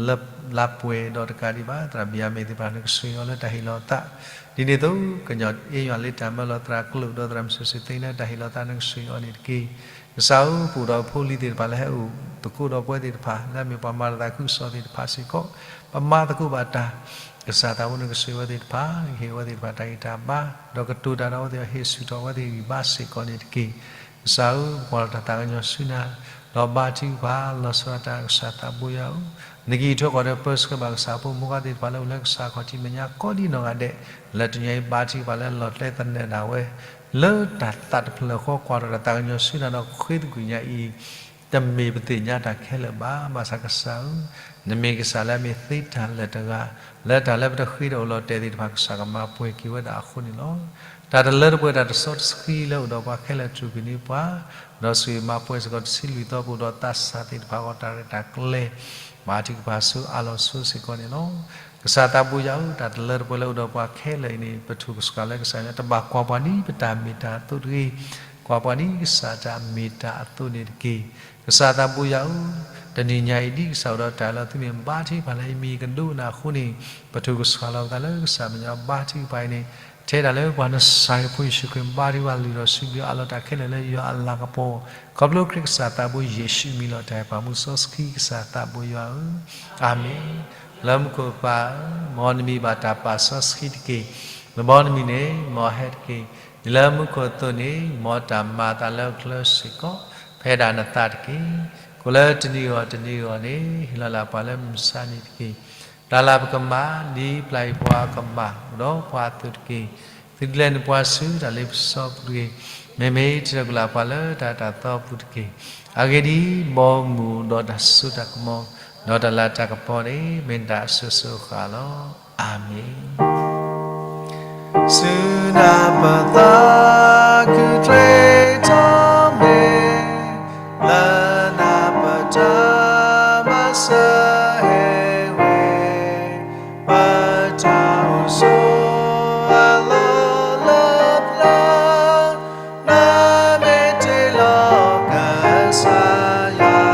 လၢလါပှဲၤဒီးတကးဒံးဘၣ် သရၣ်ဘံၣ်ယၤမ့ၣ်သ့ၣ်တဖၣ် နကဆိၣ်ဂ့ၤအီၤလၢတၢ်ဟ့ၣ်လီၤအသး ဒ်န့ၣ်အသိး ကညီၤတ့ၢ်ယွၤလၢတၢ်မၢလီၤ သရၣ်ကျိာ်ဒီးသရၣ်မုၣ်စီၤစ့သ့လၢတၢ်ဟ့ၣ်လီၤအသး နကဆိၣ်ဂ့ၤအီၤန့ၣ်တက့ၢ်. ကစၢ်ဧၢ ပအိၣ်ဒီးဖိလံၤသ့ၣ်တဖၣ်လၢဟဲအိၣ်သကိးဒီးပဝဲသ့ၣ်တဖၣ် လၢအမ့ၢ်ပှၤမၤတၢ်သးခုကစီၣ်သ့ၣ်တဖၣ်စ့ၢ်ကီး ပမၤသကိးဘၣ်တၢ် ကစၢ်သးဘိ နကဆိၣ်ဂ့ၤအဝဲသ့ၣ်တဖၣ် ဟ့ၣ်အဝဲသ့ၣ်တဖၣ်တၢ်ဂံၢ်တၢ်ဘါ ဒီးကတိၤတၢ်ဒီးအဝဲသ့ၣ် ဟ့ၣ်ဆူၣ်ထီၣ်အဝဲသ့ၣ်ဂံၢ်ဘါစ့ၢ်ကီးန့ၣ်တက့ၢ်. ကစၢ်ဧၢ ပကွၢ်လီၤတၢ်သးကညီၤဆူနၤ ဒီးဘါထုကဖၣ်လီၤဆီဒၣ်တၢ် ကစၢ်သးဘိယွၤဧၢ နကအံးထွဲကွၢ်ထွဲပၢဆှၢဘၣ်ကစၢ်ဖိမုၣ်ဖိခွါသ့ၣ်တဖၣ်လၢအိၣ်လၢကစၢ်အခီၣ်ထံးမဲာ်ညါကိးဒံနီၢ်ဂၤဒဲး လၢတနံၤအံၤ ဘါထုကဖၣ်လၢလီၢ်ကျဲသနၢၣ်ဒၣ်ဝဲ လၢတၢ်သးတဖျၢၣ်ဃီ ကွၢ်ထီၣ်တၢ်သးကညီၤဆူနၤဒီးဃ့သကွံာ်ညါအံၤ တမ့ၢ်ပသ့ၣ်ညါတၢ်ခဲလၢာ်ဘၣ်. ဘၣ်ဆၣ်ကစၢ်ဧၢ, နမ့ၢ်ကစၢ်လၢအမ့ၢ်သ့တၢ်လၢာ်တဂၤ, လၢတၢ်လၢပတဃ့ဒီးအိၣ်လီၤတဲာ်သ့ၣ်တဖၣ် ကစၢ်ကမၤပှဲၤက့ၤဝဲဒၣ်အဃိန့ၣ်လီၤ. တၢ်တလၢတပှဲၤ တၢ်တစီတဆှံလၢအိၣ်ဒီးပှၤခဲလၢာ် ထုးကွံာ်န့ၢ်ပှၤ, ဒီးဆိၣ်ဂ့ၤမၤပှဲၤစ့ၢ်ကီးတဆံလွံၢ်သီပူၤဒီးသးစၢ်သ့ၣ်တဖၣ်အဂီၢ် တၢ်ရဲၣ်တၢ်ကျဲၤ မၤထံကပၤဆူအလီၢ်ဆိစ့ၢ်ကီးန့ၣ်လီၤ. ကစၢ်သးဘိယွၤဧၢ, တၢ်တလၢတပှဲၤလၢအိၣ်ဒီးပှၤခဲလၢာ်အံၤန့ၣ် ပထူၣ်ကဆှီလၢကစၢ်ယွၤ တဘၣ်ကွၢ်ပှၤဒ်ပတၢ်မ့ၢ်တၢ်အသိးတဂ့ၤ, ကွၢ်ပှၤဒ်ကစၢ်တၢ်မ့ၢ်တၢ်အသိးန့ၣ်တက့ၢ်. ကစၢ်သးဘိယွၤဧၢ, တနံၤညါအံၤဒ်ကစၢ်အိၣ်ဒီးတၢ်လၢသုမ့ၢ်ဘါထုကဖၣ်လၢ ယမံၤကဒိကနၣ်အဃိန့ၣ်, ပထူၣ်ကဆှီလီၤပသးလၢကစၢ်မဲာ်ညါဘါထုကဖၣ်အံၤန့ၣ်, ထဲဒၣ်လၢပှၤနစၢ်ယွၤဖိယ့ၣ်ၡူးခရံာ်ဘါထုကဖၣ်လုၢ်ထီၣ်ဆူဘျုးအးလီၤတၢ်ခဲလၢာ်လၢယွၤအလၤကပီၤ, ခီဖျိခရံာ်ကစၢ်သးဘိယ့ၣ်ၡူးအမံၤလီၤ. တၢ်ဟဲပာ်မူစီဆှံကစၢ်သးဘိယွၤဧၢ, အၤမ့ၣ်. လၢမူခိၣ်ပၢ်ဧၢ, မ်နမံၤဘၣ်တၢ်ပာ်စီဆှံတက့ၢ်. လၢမ်နမံၤန့ၣ် မ်ဟဲတက့ၢ်. ဒ်လၢမူခိၣ်အသိးန့ၣ် မ်တၢ်မၤအသးလၢအချၢစ့ၢ်ကီး, ဖဲဒၣ်နသးတက့ၢ်. ကိးလၢတနံၤအဂီၢ်တနံၤအဂီၢ်န့ၣ် ဟ့ၣ်လီၤလၢပှၤလၢမုၢ်မဆါနံၤတက့ၢ်. တၢ်လၢပကမၤ ဒ်ပျၢ်အံၤပှၤကမၤ, အိၣ်ဒီးပှၤအသိးတက့ၢ်. သုတလဲၤနုာ်ပှၤဆူတၢ်လ့ပစီပူၤတဂ့ၤ. မ့မ့ၢ်တၢ်ကလၢပှၤလၢတၢ်တၢ်သီပူၤတက့ၢ်. အဂ့ၢ်ဒ်အံၤ, ဘီမုၢ်ဒီးတၢ်စိတၢ်ကမီၤ, ဒီးတၢ်လၤတၢ်ကပီၤန့ၣ် မ့ၢ်နတၢ်အစိၤစိၤအဃၣ်လီၤ. အၤမ့ၣ်. ဆူနၤပသးခုတြ့ထီၣ်မ့ၢ်, လၢနၤပတၢ်မၤစၢၤဟဲဝဲ, ပတၢ်အိၣ်ဆိးအလီၢ်လၢပျၢၤ, နမ့ၢ်တ့လီၤကစၢ်ယွၤ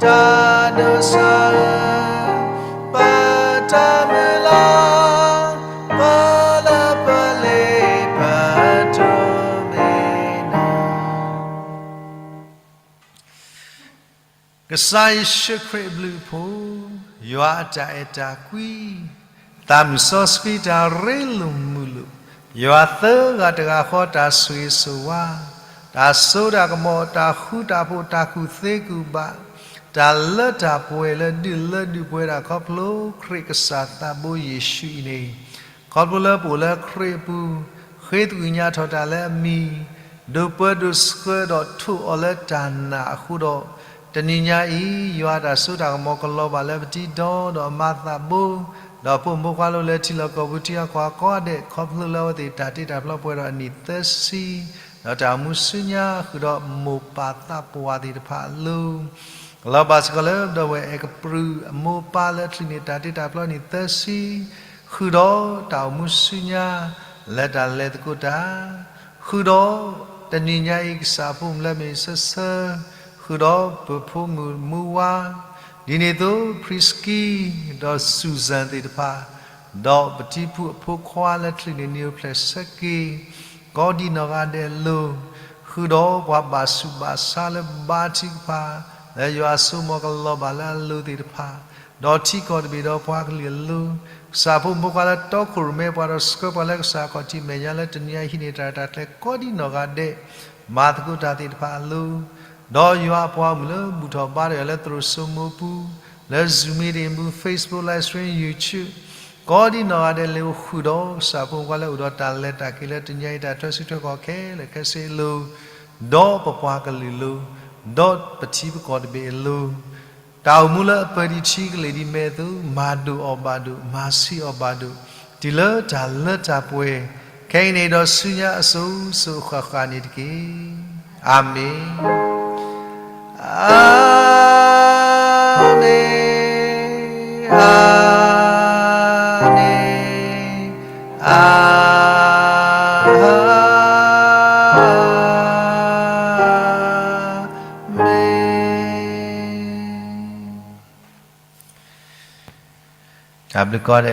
တၢ်ဒိးစၢၤ, ပတၢ်မုၢ်လၢ်, ပလၢပလ့ပတိၢ်မ့ၢ်နၤ. ကစၢ်ယ့ၣ်ၡူးခရံာ်အဘျုးအဖှိၣ်, ယွၤအတၢ်အဲၣ်တၢ်ကွံ, သးမုၢ်စီဆှံတၢ်ရ့လိာ်မုာ်လိာ်, ယွၤသၢဂၤတဂၤဃီတၢ်ဆိၣ်ဂ့ၤဆိၣ်ဝါ, တၢ်စိတၢ်ကမီၤ တၢ်ဃူတၢ်ဖိး တၢ်ကူၣ်သ့ကူၣ်ဘၣ်, တၢ်လၢတၢ်ပှဲၤလၢဒုးလၢဒုးပှဲၤဒၣ်ခီဖျိခရံာ်ကစၢ်သးဘိယ့ၣ်ၡူးအံၤန့ၣ်, ခီဖျိလၢပအိၣ်လၢခရံာ်အပူၤ, ဃ့သကွံာ်ညါထီၣ်တၢ်လၢအမံၤ, ဒိးပၢဒိးဆှၢဒီးထိၣ်အီၤလၢတၢ်နာ်အဃိဒီး, တနံၤညါအံၤ ယွၤအတၢ်စိတၢ်ကမီၤကလီၤဘၣ်လၢပထံဒီဒီးအမၤသးဘိ, ဒီးဖိမုၣ်ဖိခွါလၢထံလီၢ်ကီၢ်ပူၤထံအကွၢ်ကိးဂၤဒဲး ခီဖျိလၢအဝဲသ့ၣ်တၢ်တ့တၢ်ဖျီပှဲၤဒီးအနံၣ်သၢဆံ, ဒီးတၢ်အိၣ်မူဆူညါဃုာ်ဒီးမိၢ်ပၢ်သးပှၢ်သ့ၣ်တဖၣ်အလိၤ ကလီၤဘၣ်စ့ၢ်ကီးလၢပဒီပုၢ်ဝဲၢ်အဲၣ်ကပြူၢ်အမိၢ်ပၢ်လၢအချံးန့ၢ်တၢ်တ့တၢ်ဖျီန့ၣ်သၢဆံ, ဃုာ်ဒီးတၢ်အိၣ်မူဆူညါ လၢတၢ်လဲၤသကိးတၢ်, ဃုာ်ဒီးတနံၤညါအံၤကစၢ်ဖိမုၣ်လၢမ့ၢ်ဆၢဆၢ, ဃုာ်ဒီးပဖိမုၣ်မုၢ်ဝါ, ဒ်န့ၣ်အသိး Prisky ဒီး Susan သ့ၣ်တဖၣ်, ဒီးပထံဖုအဖိခွါလၢချံးန့ၢ်နံၣ်အိၣ်ဖျဲၣ်ဆၢက့ၤ ကိးဒံနီၢ်ဂၤဒဲးအလိၤ, ဃုာ်ဒီးပှၤဘၣ်ဆူးဘၣ်ဆါလၢဘါထုကဖၣ်, လၢယွၤအစိကမီၤကလီၤဘၣ်လၢအလိၤသ့ၣ်တဖၣ်, ဒီးထံကီၢ်တဘ့ၣ်ဒီးပှၤကလုာ်အလိၤ, ကစၢ်ဖိမုၣ်ဖိခွါလၢတီခိၣ်ရိၣ်မဲပှၤဒီးဆှၢပှၤလၢကစၢ်ခီၣ်ထံးမဲာ်ညါလၢတနံၤညါအံၤဟံးန့ၢ်တၢ်ရဲၣ်တၢ်ကျဲၤကိးဒံနီၢ်ဂၤဒဲး, မၤသကိးတၢ်သ့ၣ်တဖၣ်အလိၤ, ဒီးယွၤအပှၤမုၣ်လၢဘူၣ်ထီၣ်ဘါထီၣ်ယွၤလၢသရိာ်စိမိပူၤ, လၢ Zoom meeting ပူၤ Facebook live stream YouTube ကိးဒံနီၢ်ဂၤဒဲးလၢအိၣ်ဃုာ်ဒီးကစၢ်ဖိမုၣ်ဖိခွါလၢအိၣ်ဒီးတၢ်လဲၤတၢ်က့ၤလၢတနံၤညါအံၤ တၢ်ထွဲဆူထွဲကီၢ်ခဲလၢာ်ခဲဆ့အလိၤ, ဒီးပပှၤကလုာ်အလိၤ, ဒီးပထံပကီၢ်တဘ့ၣ်အလိၤ, တၢ်အိၣ်မူလၢအပၢၤဒံးထံကလ့ၢ်ဒံးမဲာ်အသိး မၤဒိၣ်အီၤဘၣ်ဒိၣ် မၤဆံးအီၤဘၣ်ဒိၣ်, တုၤလၢတၢ်လၢတၢ်ပှဲၤ, ခဲအံၤန့ၣ်ဒီးဆူညါအစိၤစိၤအဃၣ်ဃၣ်န့ၣ်တက့ၢ်. အၤမ့ၣ်. အၤမ့ၣ်, အၤမ့ၣ်, အၤမ့ၣ်. တၢ်ဘျုးကိးဂၤဒဲး